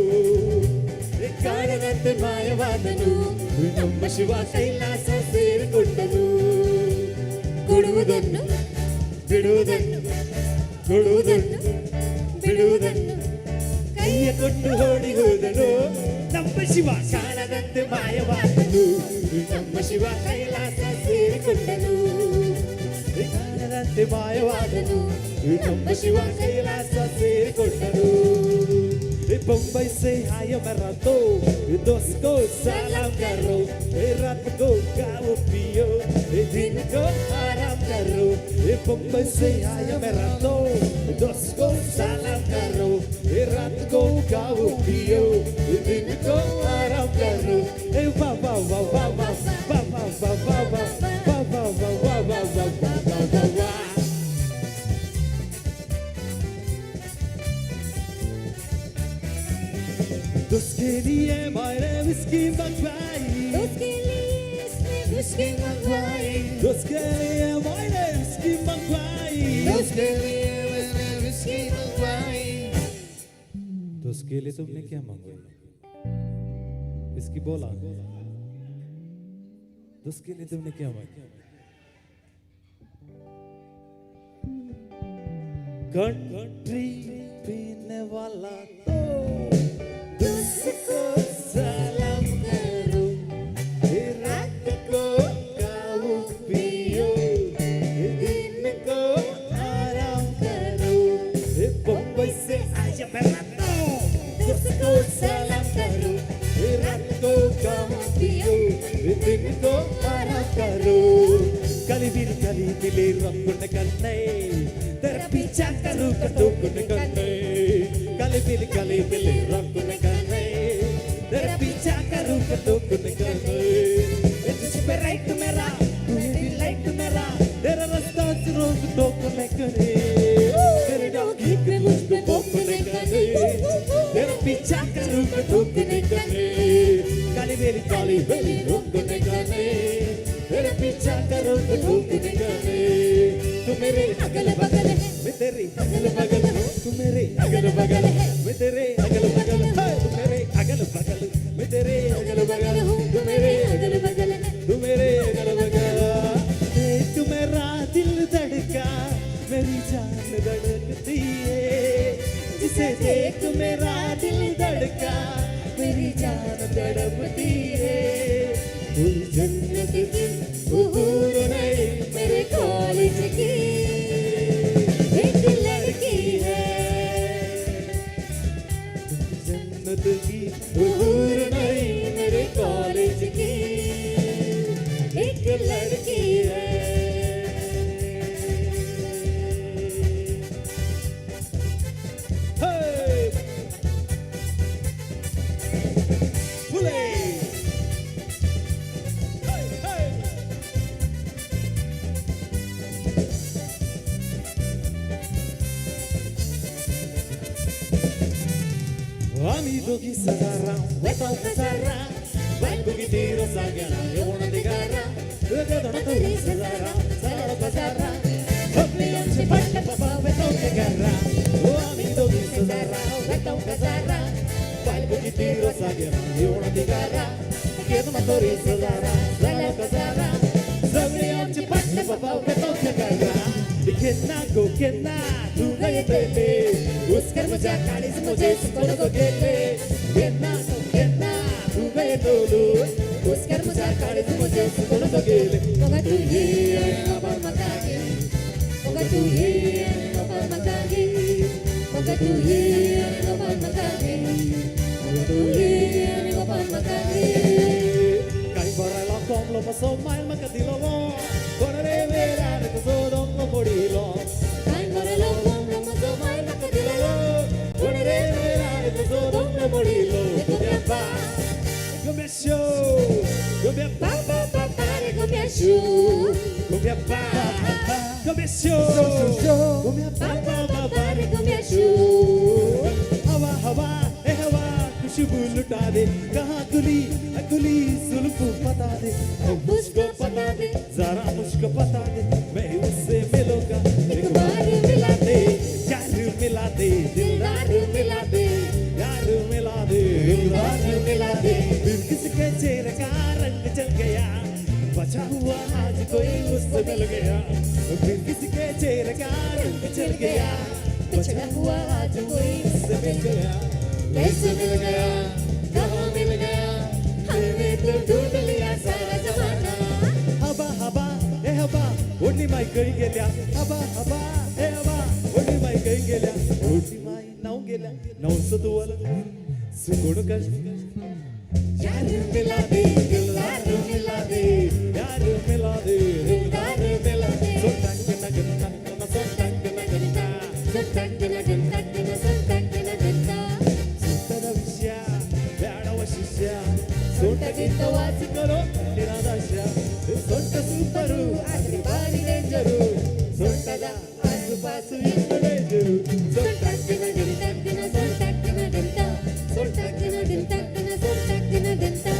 ಕಾಣದಂತೆ ಮಾಯವಾದನು ನಮ್ಮ ಶಿವ ಕೈಲಾಸ ಸೇರಿಕೊಂಡನು. ಕೊಡುವುದನ್ನು ಬಿಡುವುದನ್ನು ಕೊಡುವುದನ್ನು ಬಿಡುವುದನ್ನು ಕೈಯ ಕೊಟ್ಟು ಓಡಿ ಹೋದನು ನಮ್ಮ ಶಿವ ಕಾಣದಂತೆ ಮಾಯವಾದನು ನಮ್ಮ ಶಿವ ಕೈಲಾಸ ಸೇರಿಕೊಂಡನು. ಕಾಣದಂತೆ ಮಾಯವಾದನು ನಮ್ಮ ಶಿವ ಕೈಲಾಸ ಸೇರಿಕೊಂಡನು. बम्बई से आया मैं रातों दोस्त को सलाम करो रात को गाओ पियो दिन को आराम करो. बम्बई से आया मैं रातों दोस्त को सलाम करो रात को गाओ पियो दिन को आराम करो. वाह वाह वाह वाह वाह वाह वाह वाह वाह वाह वाह वाह वाह वाह वाह वाह वाह. उसके लिए मैंने विस्की मंगवाई उसके लिए इसने विस्की मंगवाई उसके लिए मैंने विस्की मंगवाई उसके लिए मैंने विस्की मंगवाई. तो उसके लिए तुमने क्या मंगवाई? विस्की बोला. तो उसके लिए तुमने क्या मांगा? कंट्री पीने वाला तो उसको सलाम करो, रात को काऊ पियो, दिन को आराम करो। बम्बई से आया बरातो, उसको सलाम करो, रात को काऊ पियो, दिन को आराम करो। काली बिली काली बिली रंग निकलने, तेरा पीछा करूँ कदों को निकलने। काली बिली रंग निकलने, तेरा पीछा करूँ कदों को निकलने। तुझ पे राइट मेरा, तू ही लाइट मेरा, तेरा रास्ता रोज टोक निकले, तेरे डॉगी पे मुझको भोंक निकले, तेरा पीछा करूँ कदों को निकलने। काली बिली रंग निकलने, तेरा पीछा करूँ कदों को निकलने। तू मेरे अगल बगल है, मैं तेरे अगल बगल हूँ। तू मेरे अगल बगल है, मैं तेरे अगल बगल हूँ। तू मेरे अगल बगल, मैं तेरे अगल बगल हूँ। तू मेरे अगल बगल है, तू मेरे अगल बगल। देख मेरा दिल धड़का, मेरी जान धड़कती है। जिसे देख मेरा दिल धड़का, मेरी जान धड़कती है। कोई जन्नत की हूर नहीं, मेरे कॉलेज की एक लड़की है। जन्नत की हूर नहीं, मेरे कॉलेज की एक लड़की है। आमी दोगी सजारा वेताव कसारा, बायल बुगी तीरो सागेला येवण दिगारा, वेगळो तरी सजारा सारा कसारा, आपली आमचे फाटले बाबा वेताव ते घरा। आमी दोगी सजारा वेताव कसारा, बायल बुगी तीरो सागेला येवण दिगारा, केदो तरी सजारा सारा कसारा, सगळी आमचे फाटले बाबा वेताव ते घरा। केन्ना गो केन्ना तूं येतले, उसकर म्हज्या काळीज म्हजें सुकोन गेले। केन्ना गो केन्ना तूं येतलो, उसकर म्हज्या काळीज म्हजें सुकोन गेले। मोगा तूं ये आनी गोपाल म्हाका घे, मोगा तूं ये आनी गोपाल म्हाका घे, मोगा तूं ये आनी गोपाल म्हाका घे, मोगा तूं ये आनी गोपाल म्हाका घे। कांय बरायलो कोमलो बसो मायल म्हाका दिलो, कोण रे वेळार तुजो दोंगो मोडिलो। कांय बरयलो कोमलो म्हजो मायल म्हाका दिलो, कोण रे वेळार तुजो दोंगो मोडिलो। गोम्या बा गोम्या शो, गोम्या बा बा बा बा रे गोम्या शो, गोम्या बा गोम्या शो, गोम्या बा बा बा बा रे गोम्या शो। हवा हवा ए हवा खुशबू लुटा दे, कहाँ गुली गुली सुल्फू बता दे, मुझको बता दे जरा मुझको बता दे, मैं उससे मिलूंगा एक बार मिला दे, यार मिला दे दिलदार मिला दे, यार मिला दे दिलदार मिला दे। फिर किसके चेहरे का रंग चल गया, बचा हुआ आज कोई उससे मिल गया। फिर किसके चेहरे का रंग चल गया, बचा हुआ आज कोई उससे मिल गया। कैसे मिल गया, कहाँ मिल गया, हमने तो ढूंढ लिया सारा जमाना। हवा हवा ए हवा ओढणी माई गई गेल्या, हवा हवा ए हवा ओढणी माई गई गेल्या, ओढणी माई नाव गेल्या नवस तुवल सुकोण कश। यार मिला दे दिलदार मिला दे, यार मिला दे दिलदार मिला दे। सोटांग नगन नगन सोटांग नगन ना, सोटांग नगन नगन सोटांग नगन ना। सुंदर विषया ब्याडव शिष्या, सोटगिंत वास करो निरादाश्या, सोट सुपरू आदरी बारी डेंजरू, सोटದ ಆಸುಪಾಸು ಇತ್ತು ಡೇಂಜರು। सोटांग नगन नगन सोटांग नगन ना, सोटांग नगन नगन सोटांग नगन ना।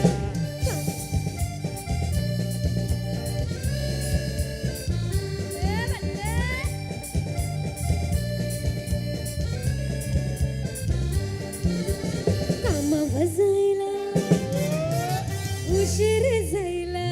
कामा वजायला उशीर जायला,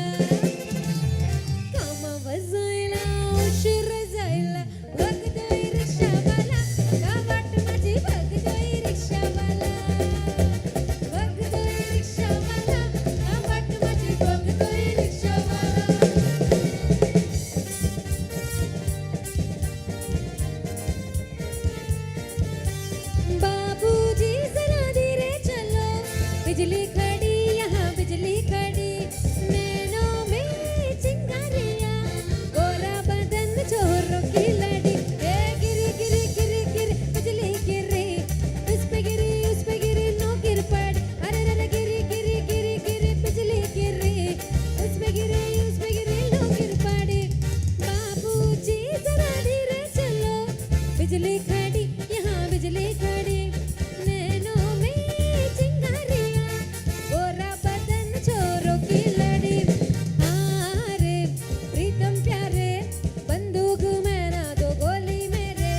बिजली खड़ी यहाँ बिजली खड़ी, नैनों में चिंगारियाँ, गोरा बदन छोरों की लड़ी। आरे प्रीतम प्यारे, बंदूक मेरा दो गोली मेरे।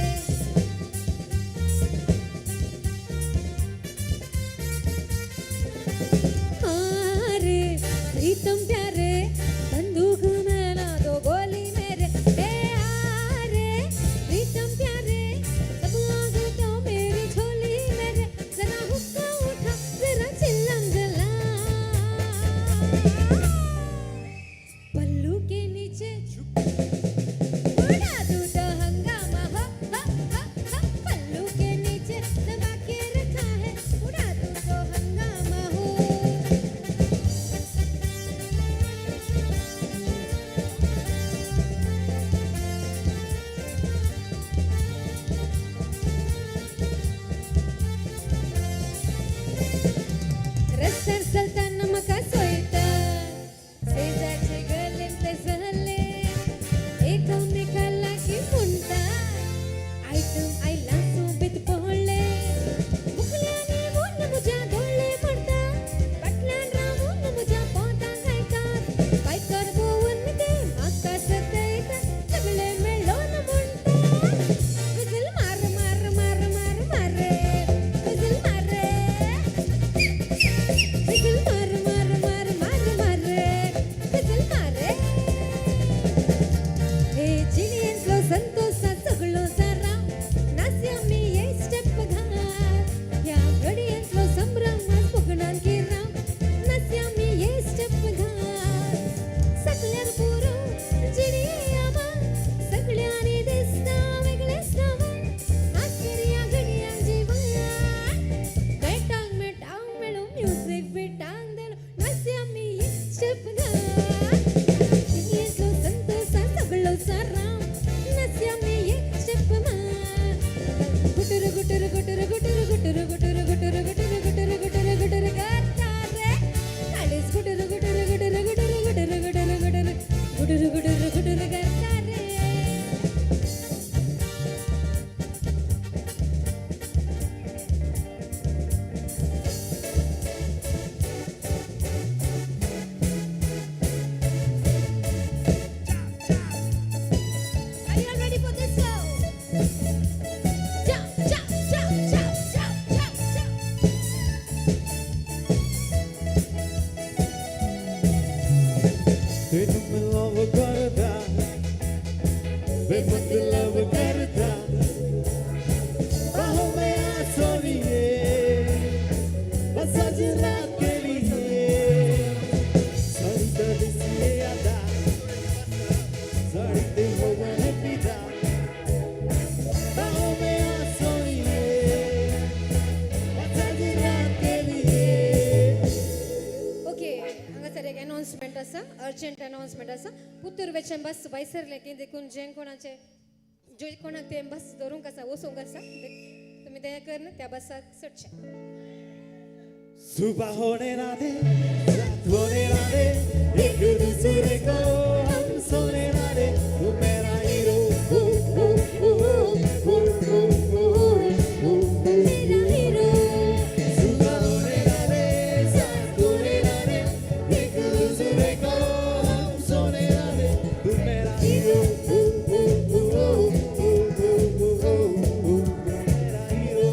आरे प्रीतम प्यारे, बंदूक मेरा दो गोली मेरे। ए आरे प्रीतम प्यारे, सब आग तो मेरी झोली मेरे। जरा हुक्का उठा, जरा चिल्लम जला, पल्लू के नीचे उड़ा दूं तो हंगामा हो, हो, हो, हो। पल्लू के नीचे दबा के रखा है, उड़ा दूं तो हंगामा हो। रस्त्यार चलताना म्हाका चोयता, शेजारचे गलेंतले जाले एकामेका लागीं म्हणटा, आयटम आयला सोबीत पळय, मुखल्यान येवन म्हज्या दोळे मोडटा, फाटल्यान रावून म्हज्या पोंतां घालतात, बायकार भोंवन ते म्हाका सतयता, सगळे मेळोन म्हणटा, विजल मार मार मार मार मार विजल मार, विजल मार मार मार मार मार विजल मार। हे जिणेंतलो संतोषा सगळो सारा, नाचया मी हे स्टेप घाल, ह्या घडयेंतलो संभ्रम फुगणान किराव, नाचया मी हे स्टेप घाल। सगळ्यार पुरो जिणे आवा, सगळ्यांनी दिसता वेगळेच नांवां, आश्चर्या घडयांक जिवान, मेटांग मेटांग मेळूं म्युजीक बिटांग दिलो, नाचया मी हे स्टेप घाल। जिणेंतलो संतोषा सगळो सारा, नाचया मी हे स्टेप मार। गुटुर गुटुर गुटुर गुटुर गुटुर गुटुर गुटुर गुटुर गुटुर गुटुर गुटुर करता रे, काळीज गुटुर गुटुर गुटुर गुटुर गुटुर गुटुर गुटुर गुटुर गुटुर गुटुर करता रे। Are you all ready for this song? Jump, jump, jump, jump, jump, jump, jump. तेनू मैं लव करदा, बेमतलब करदा, बाहों में आ सोनिए, बस आज रात के लिए। साड़ी तो दिसिए अदा, साड़ी ते हो गए फिदा, बाहों में आ सोनिए, बस आज रात के लिए। ओके, हांगासर एक अनाउन्समेंट आसा, अर्जंट अनाउन्समेंट आसा। पुत्तूर वेचें बस भायसरलें की देखून जे कोणाचे जे कोणाक तें बस धरूंक आसा, वचूंक आसा, तुमी दया करून त्या बसाक चडचें। सुबह होने ना दे, रात होने ना दे, एक दूसरे को हम सोने ना दे, तू मेरा हीरो, हो हो हो हो हो हो हो, मेरा हीरो। सुबह होने ना दे, रात होने ना दे, एक दूसरे को हम सोने ना दे, तू मेरा हीरो, हो हो हो हो हो हो हो, मेरा हीरो।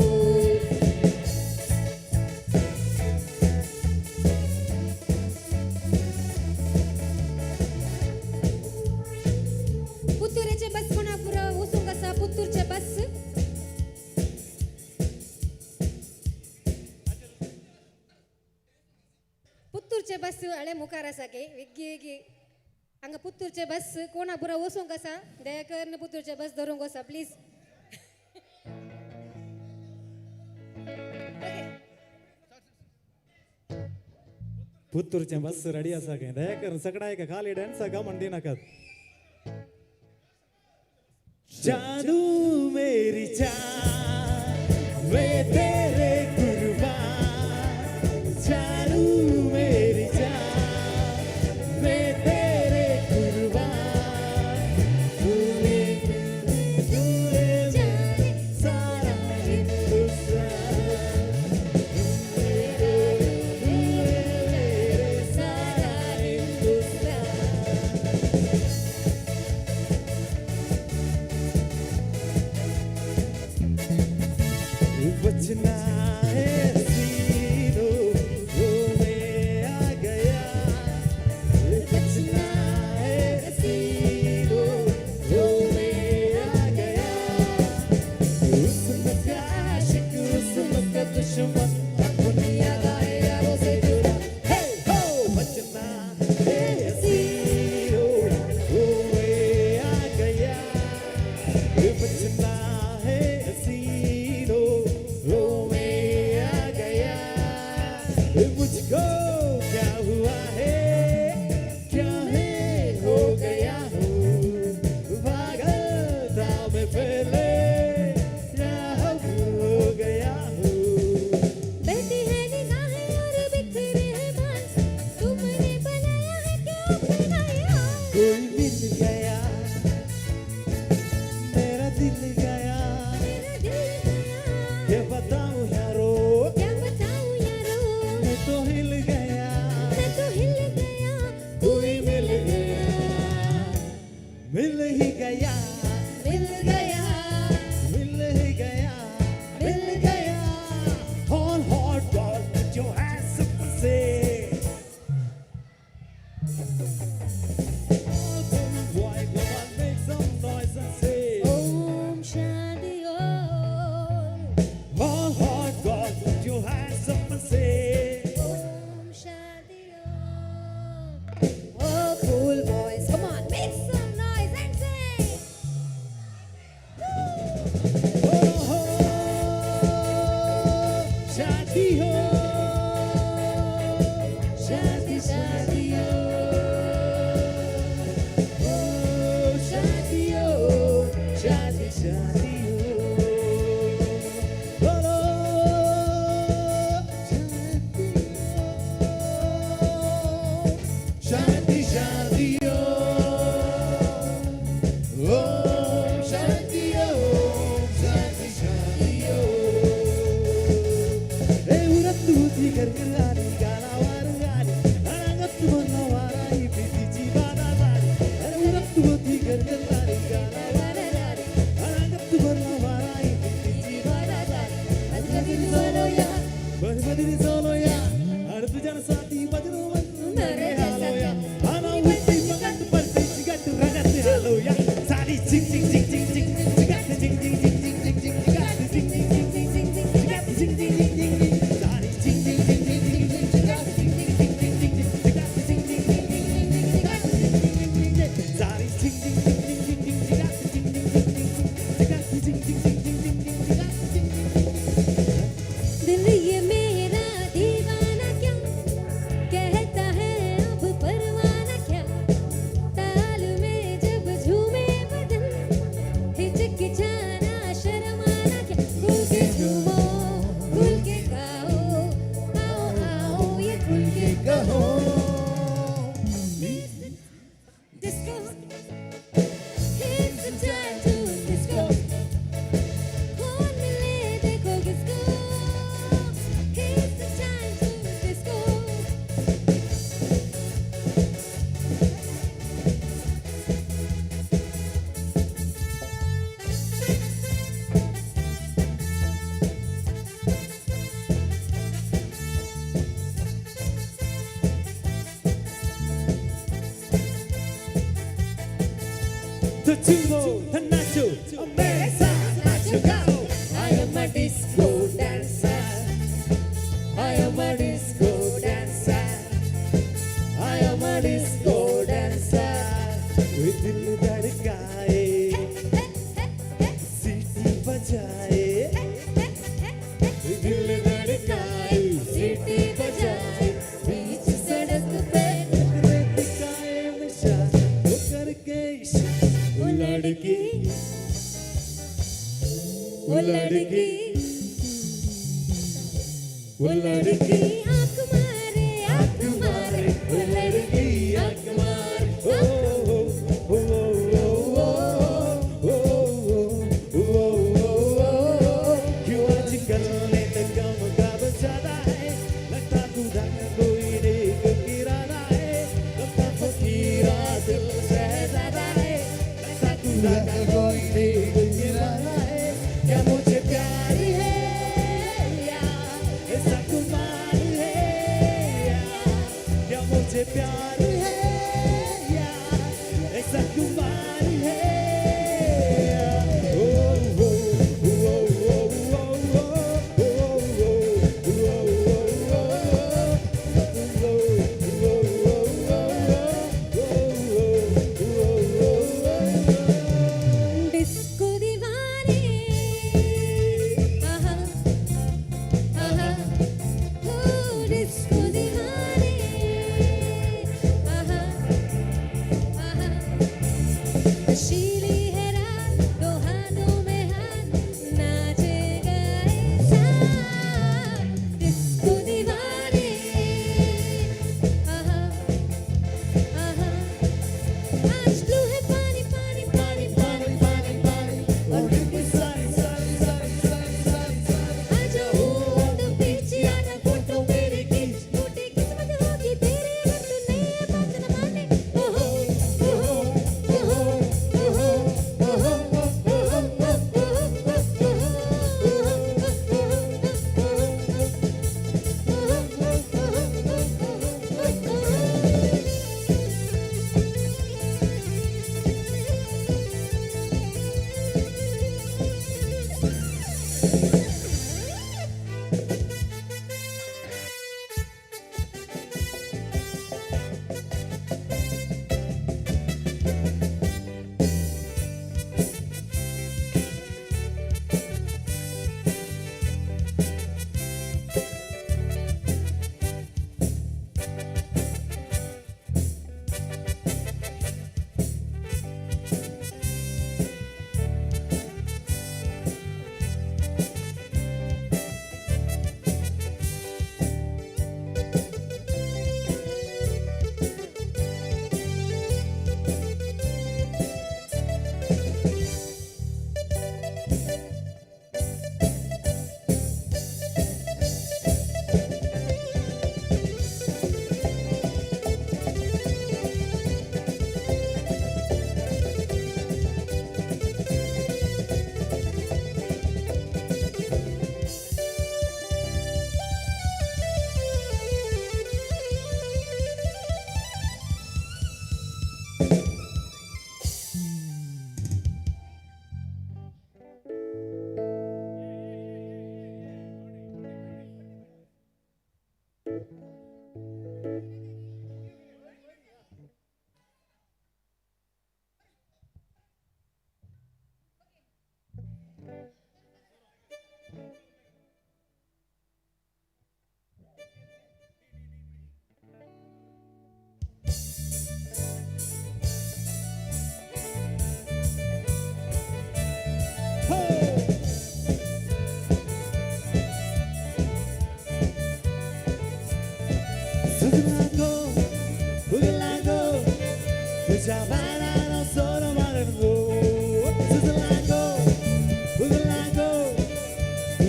पुत्तुरेचे बस कोणाक पुरो वचूंक आसा, पुत्तूरचे बस। पुत्तूरचे बस हळे मुखार आसा की वेगी वेगी हांगा पुत्तूरचे बस कोणाक पुरो वचूंक आसा, दया करून पुत्तूरचे बस धरूंक आसा प्लीज। पुत्तूरचें बस रेडी आसा खंय, दया करून सगळ्या एका खाली डान्साक म्हण दिनाकात। जानू मेरी जान, मैं तेरे कुर्बान, जानू मेरी जान, मैं तेरे कुर्बान, तूने तूने जाने से पहले क्या हो गया हूँ। बहती है निगाहें और बिखरे हैं बाल, तुमने बनाया है क्या अपना ये हाल? कोई मिल गया, मेरा दिल गया, मेरा दिल गया, क्या बताऊं यारो, क्या बताऊं यारो, मैं तो हिल गया, मैं तो हिल गया, कोई मिल गया, मिल ही गया, मिल गया, मिल ही गया, मिल Gaya. All hot girls, put your hands up and say. All cool boy, come on, make some noise and say. Om Shanti Om, All hot girls, put your hands up and say. Om Shanti Om. Oh, cool boys, come on, make some noise and say. शादी हो, शादी शादी हो, ओ शादी हो, शादी शादी हो, बोलो शादी हो, शादी शादी हो, ओ शादी हो, शादी शादी हो। ए उरतूची गरगरारी गालावार गाली अनागत बनवाराई प्रीतीची बादाबारी। अरे उरतूची गरगरारी गालावार गाली अनागत बनवाराई प्रीतीची बादाबारी। बजबदिरी सोलोया बजबदिरी सोलोया अरे तुझ्या साथी बजरो मेरे हालोया आना उठी पगट परती चिगट रगत हालोया सारी चिक चिक चिक चिक चिक चिगट चिक चिक चिक चिक चिक चिक चिगट चिक चिक चिक चिक चिक चिक चिगट चिक चिक चिक चिक चिक सारी चिक चिक चिक चिक चिक चिक चिगट चिक चिक चिक चिक चिक चिक चिगट चिक चिक चिक चिक चिक चिक चिगट चिक चिक चिक चिक चिक सारी चिक चिक चिक चिक चिक चिक चिगट चिक चिक चिक चिक चिक चिगट चिक चिक चिक चिक चिक चिक चिगट चिक चिक चिक चिक। दिल ये मेरा दीवाना क्या कहता है अब परवाना क्या, ताल में जब झूमे बदन हिचकिचाना शर्माना क्या, खुल के झूमो खुल के गाओ, आओ आओ ये खुल के कहो। Disco, it's the time to disco, कौन मिले देखो किसको, it's the time to disco. The chumbo, the nacho, मेरे साथ नाचो गाओ। I am a disco dancer, I am a disco dancer, I am a disco dancer. वे दिल धड़काए, सीटी बजाए, वे दिल धड़काए, सीटी बजाए, beach सड़क pay नखरे दिखाए नशा, वो करके इशारा। वो लड़की, वो लड़की, वो लड़की, आँख मारे, आँख मारे, वो लड़की आँख मारे। ओ ओ ओ ओ ओ ओ ओ ओ क्यों आजकल ने कम का ज्यादा है, लगता खुदा का कोई नेक किराना है, लगता फकीरा दिल शहजादा है, लगता खुदा का कोई नेक किराना है। क्या मुझे प्यार है या ऐसा कुमार है, या क्या मुझे प्यार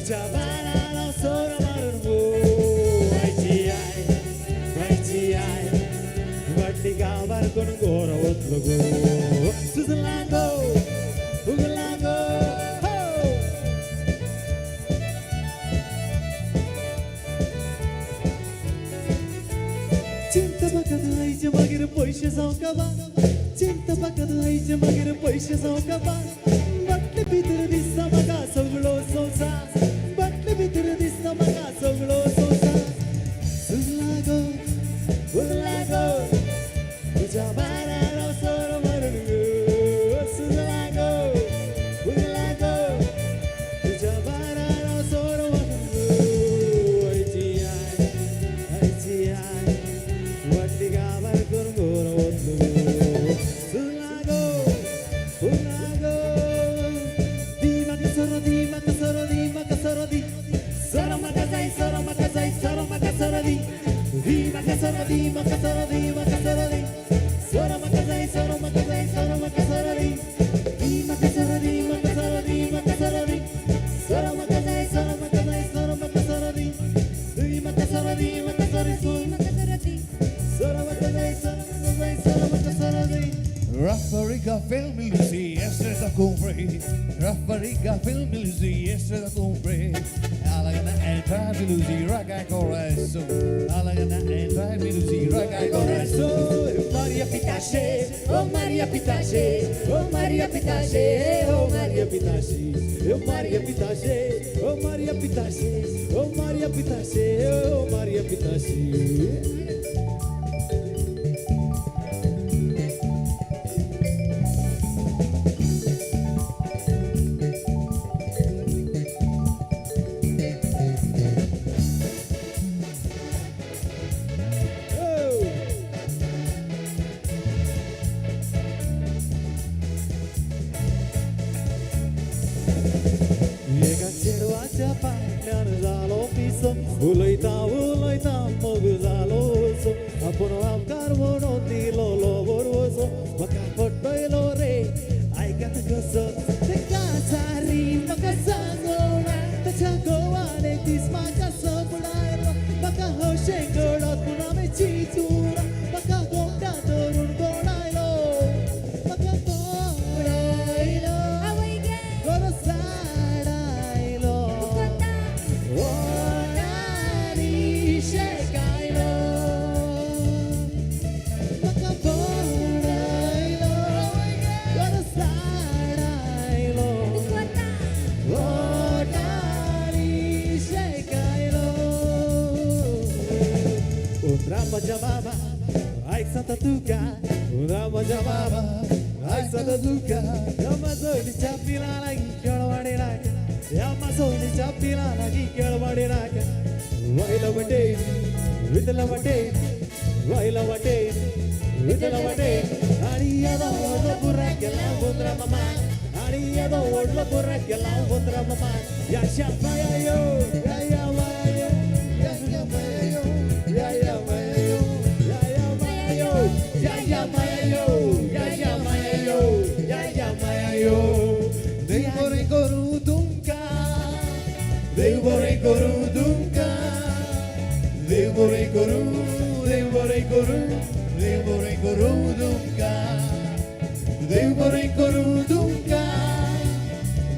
तुज्या बारान हांव सोरो मारून गो आयची I आयची I वाटली गांवार कोण गोरो वतलो गो सुजला गो उगला गो चिंता म्हाका आयचे मागीर पयशे जावं काबा चिंता म्हाका आयचे मागीर पयशे जावं काबा बाटले भितर दिसता म्हाका सगळो संवसार बाटले भितर दिसता म्हाका सगळो संवसार सुजला गो उगला गो तुज्या बारान हांव सोरो मारून गो सुजला गो उगला गो तुज्या बारान हांव सोरो मारून गो आयची I आयची I वाटली गांवार करून गोरो वतलो गो सुजला गो उगला गो दी म्हाका सोरो दी म्हाका सोरो दी म्हाका सोरो दी सोरो म्हाका जाय सोरो म्हाका जाय सोरो म्हाका सोरो दी दी म्हाका सोरो दी म्हाका सोरो दी म्हाका सोरो दी सोरो म्हाका जाय सोरो म्हाका जाय सोरो म्हाका सोरो दी दी म्हाका सोरो दी म्हाका सोरो दी म्हाका सोरो दी सोरो म्हाका जाय सोरो म्हाका जाय सोरो म्हाका सोरो दी दी म्हाका सोरो दी म्हाका सोरो दी म्हाका सोरो दी सोरो म्हाका जाय सोरो म्हाका जाय सोरो म्हाका सोरो दी Rafariga film Lucy, estrella cumbre. Rafariga film Lucy, estrella cumbre. Alagana entra Lucy, raga corazón. Alagana entra Lucy, raga corazón. Maria Pitache, oh Maria Pitache, oh Maria Pitache, oh Maria Pitache, oh Maria Pitache, oh Maria Pitache, oh Maria Pitache, oh Maria Pitache. एका चेडवाच्या फाटल्यान जालो पिसो उलयता उलयता मोग जालो असो आपूण आमकार म्हणून दिलो लोबर वसो म्हाका फटयलो रे आयकत कसो तेका सारी म्हाका सांगोना ताच्या गोवान एक दीस म्हाका सपडायलो म्हाका हशें घडत पूण हांवें चिंतूना म्हाका गोमटा धरून गोडायलो म्हाका गोडायलो गोरो साडायलो ओडानी शेकायलो म्हाका गोडायलो गोरो साडायलो ओडानी शेकायलो उंदरा म्हज्या बाबा आयक सांगता तुका उंदरा म्हज्या बाबा आयक सांगता तुका ह्या माजोडीच्या पिला लागीं केळवाडे नाका ह्या माजोडीच्या पिला लागीं केळवाडे नाका वयलो वाटेन वितला वाटेन वयलो वाटेन वितला वाटेन आनी येदो व्हडलो बुराक गेला उंदरा मामा आनी येदो व्हडलो बुराक गेला उंदरा मामा या शाबाया यो या या माया यो या या माया यो या या माया यो या या माया यो या या माया यो या या माया यो या या माया यो देव बरें करूं तुमकां देव बरें करूं तुमकां देव बरें करूं देव बरें करूं देव बरें करूं तुमकां देव बरें करूं तुमकां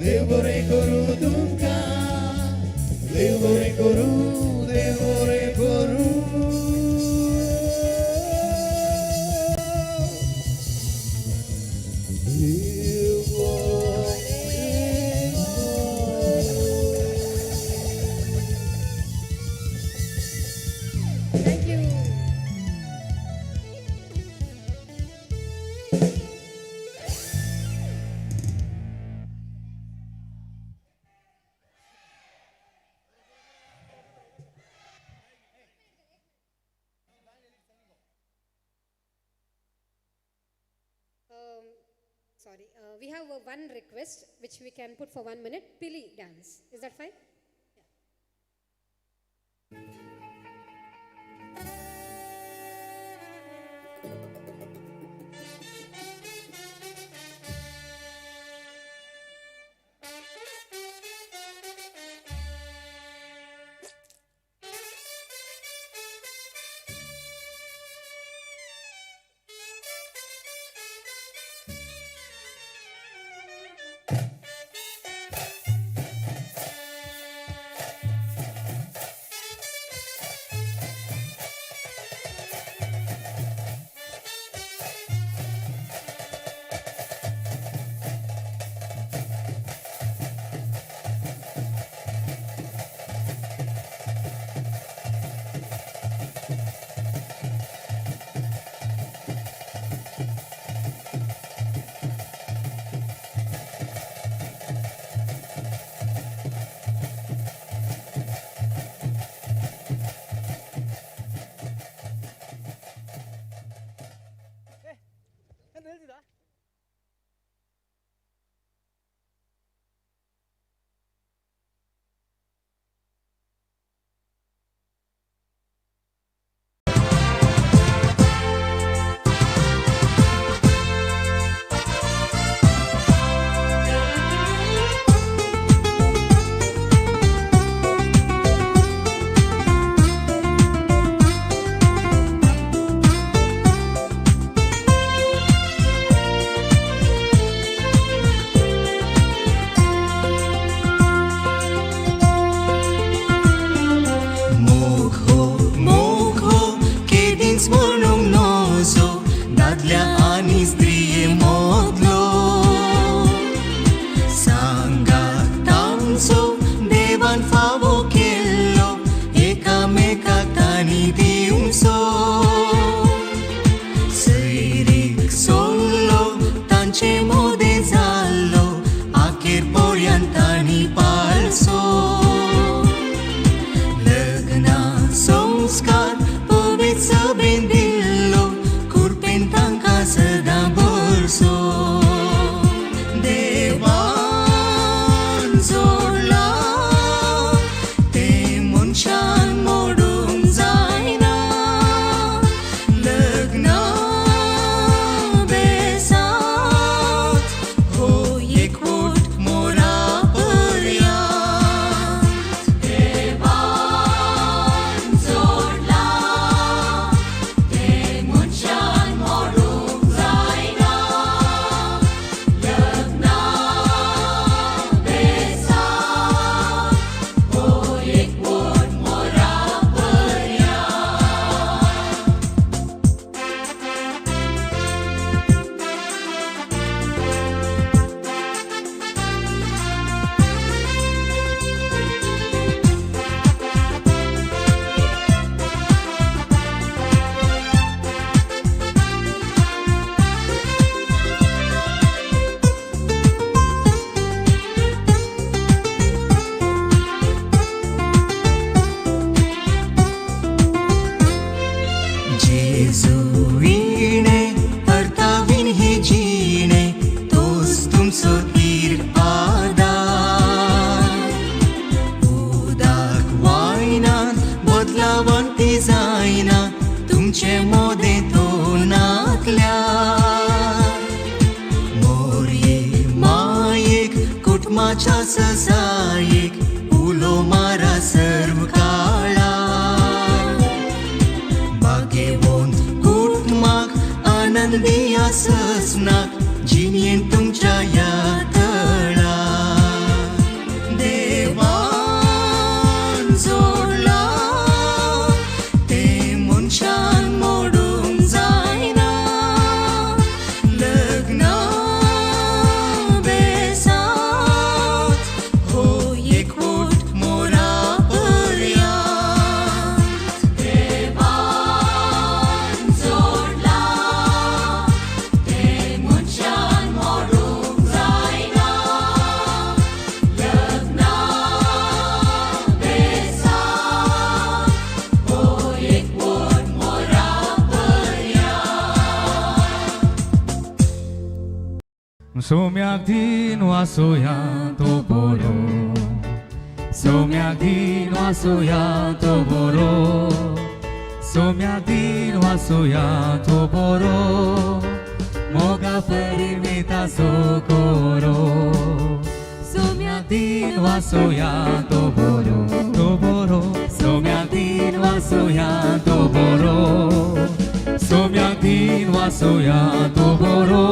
देव बरें करूं तुमकां देव बरें करूं देव बरें करूं Thank you. Sorry, we have one request which we can put for 1 minute. Pili dance. Is that fine? पाळसो लग्ना संस्कार पवित्र सभेन दिल्लो कृपेन तांकां सदां भरसो देवान जोडला तें मनशान मोडूंक जायना लग्ना बेसात हो एकवट मोरा पर्यांत देवान जोडला तें मनशान मोडूंक जायना लग्ना बेसात हो एकवट मोरा पर्यांत. जेजुईणे अर्तावीन हे जिणे तोच तुमचो तीर आदार उदाक वायनान बदलावन ती जायना तुमचे मोदें तो नाकल्यार मोरये मायेक कुटुंबाच्या सजायेक उलो मारा सर्व काळार बागेवंत कुटुंबाक आनंदी आसनाक जिणेन तुमच्या ह्या तळार देवान जोडला तें मनशान मोडूंक जायना लग्ना बेसात हो एकवट मोरा पर्यांत देवान जोडला तें मनशान मोडूंक जायना लग्ना बेसात हो एकवट मोरा पर्यांत. सोम्याक दिन वासोया तो बरो सोम्याक दिन वासोया तो बरो सोम्याक दिन वासोया तो बरो मोगा परिमिता सो कोरो सोम्याक दिन वासोया तो बरो तो बरो सोम्याक दिन वासोया तो बरो सोम्याक दिन वासोया तो बरो.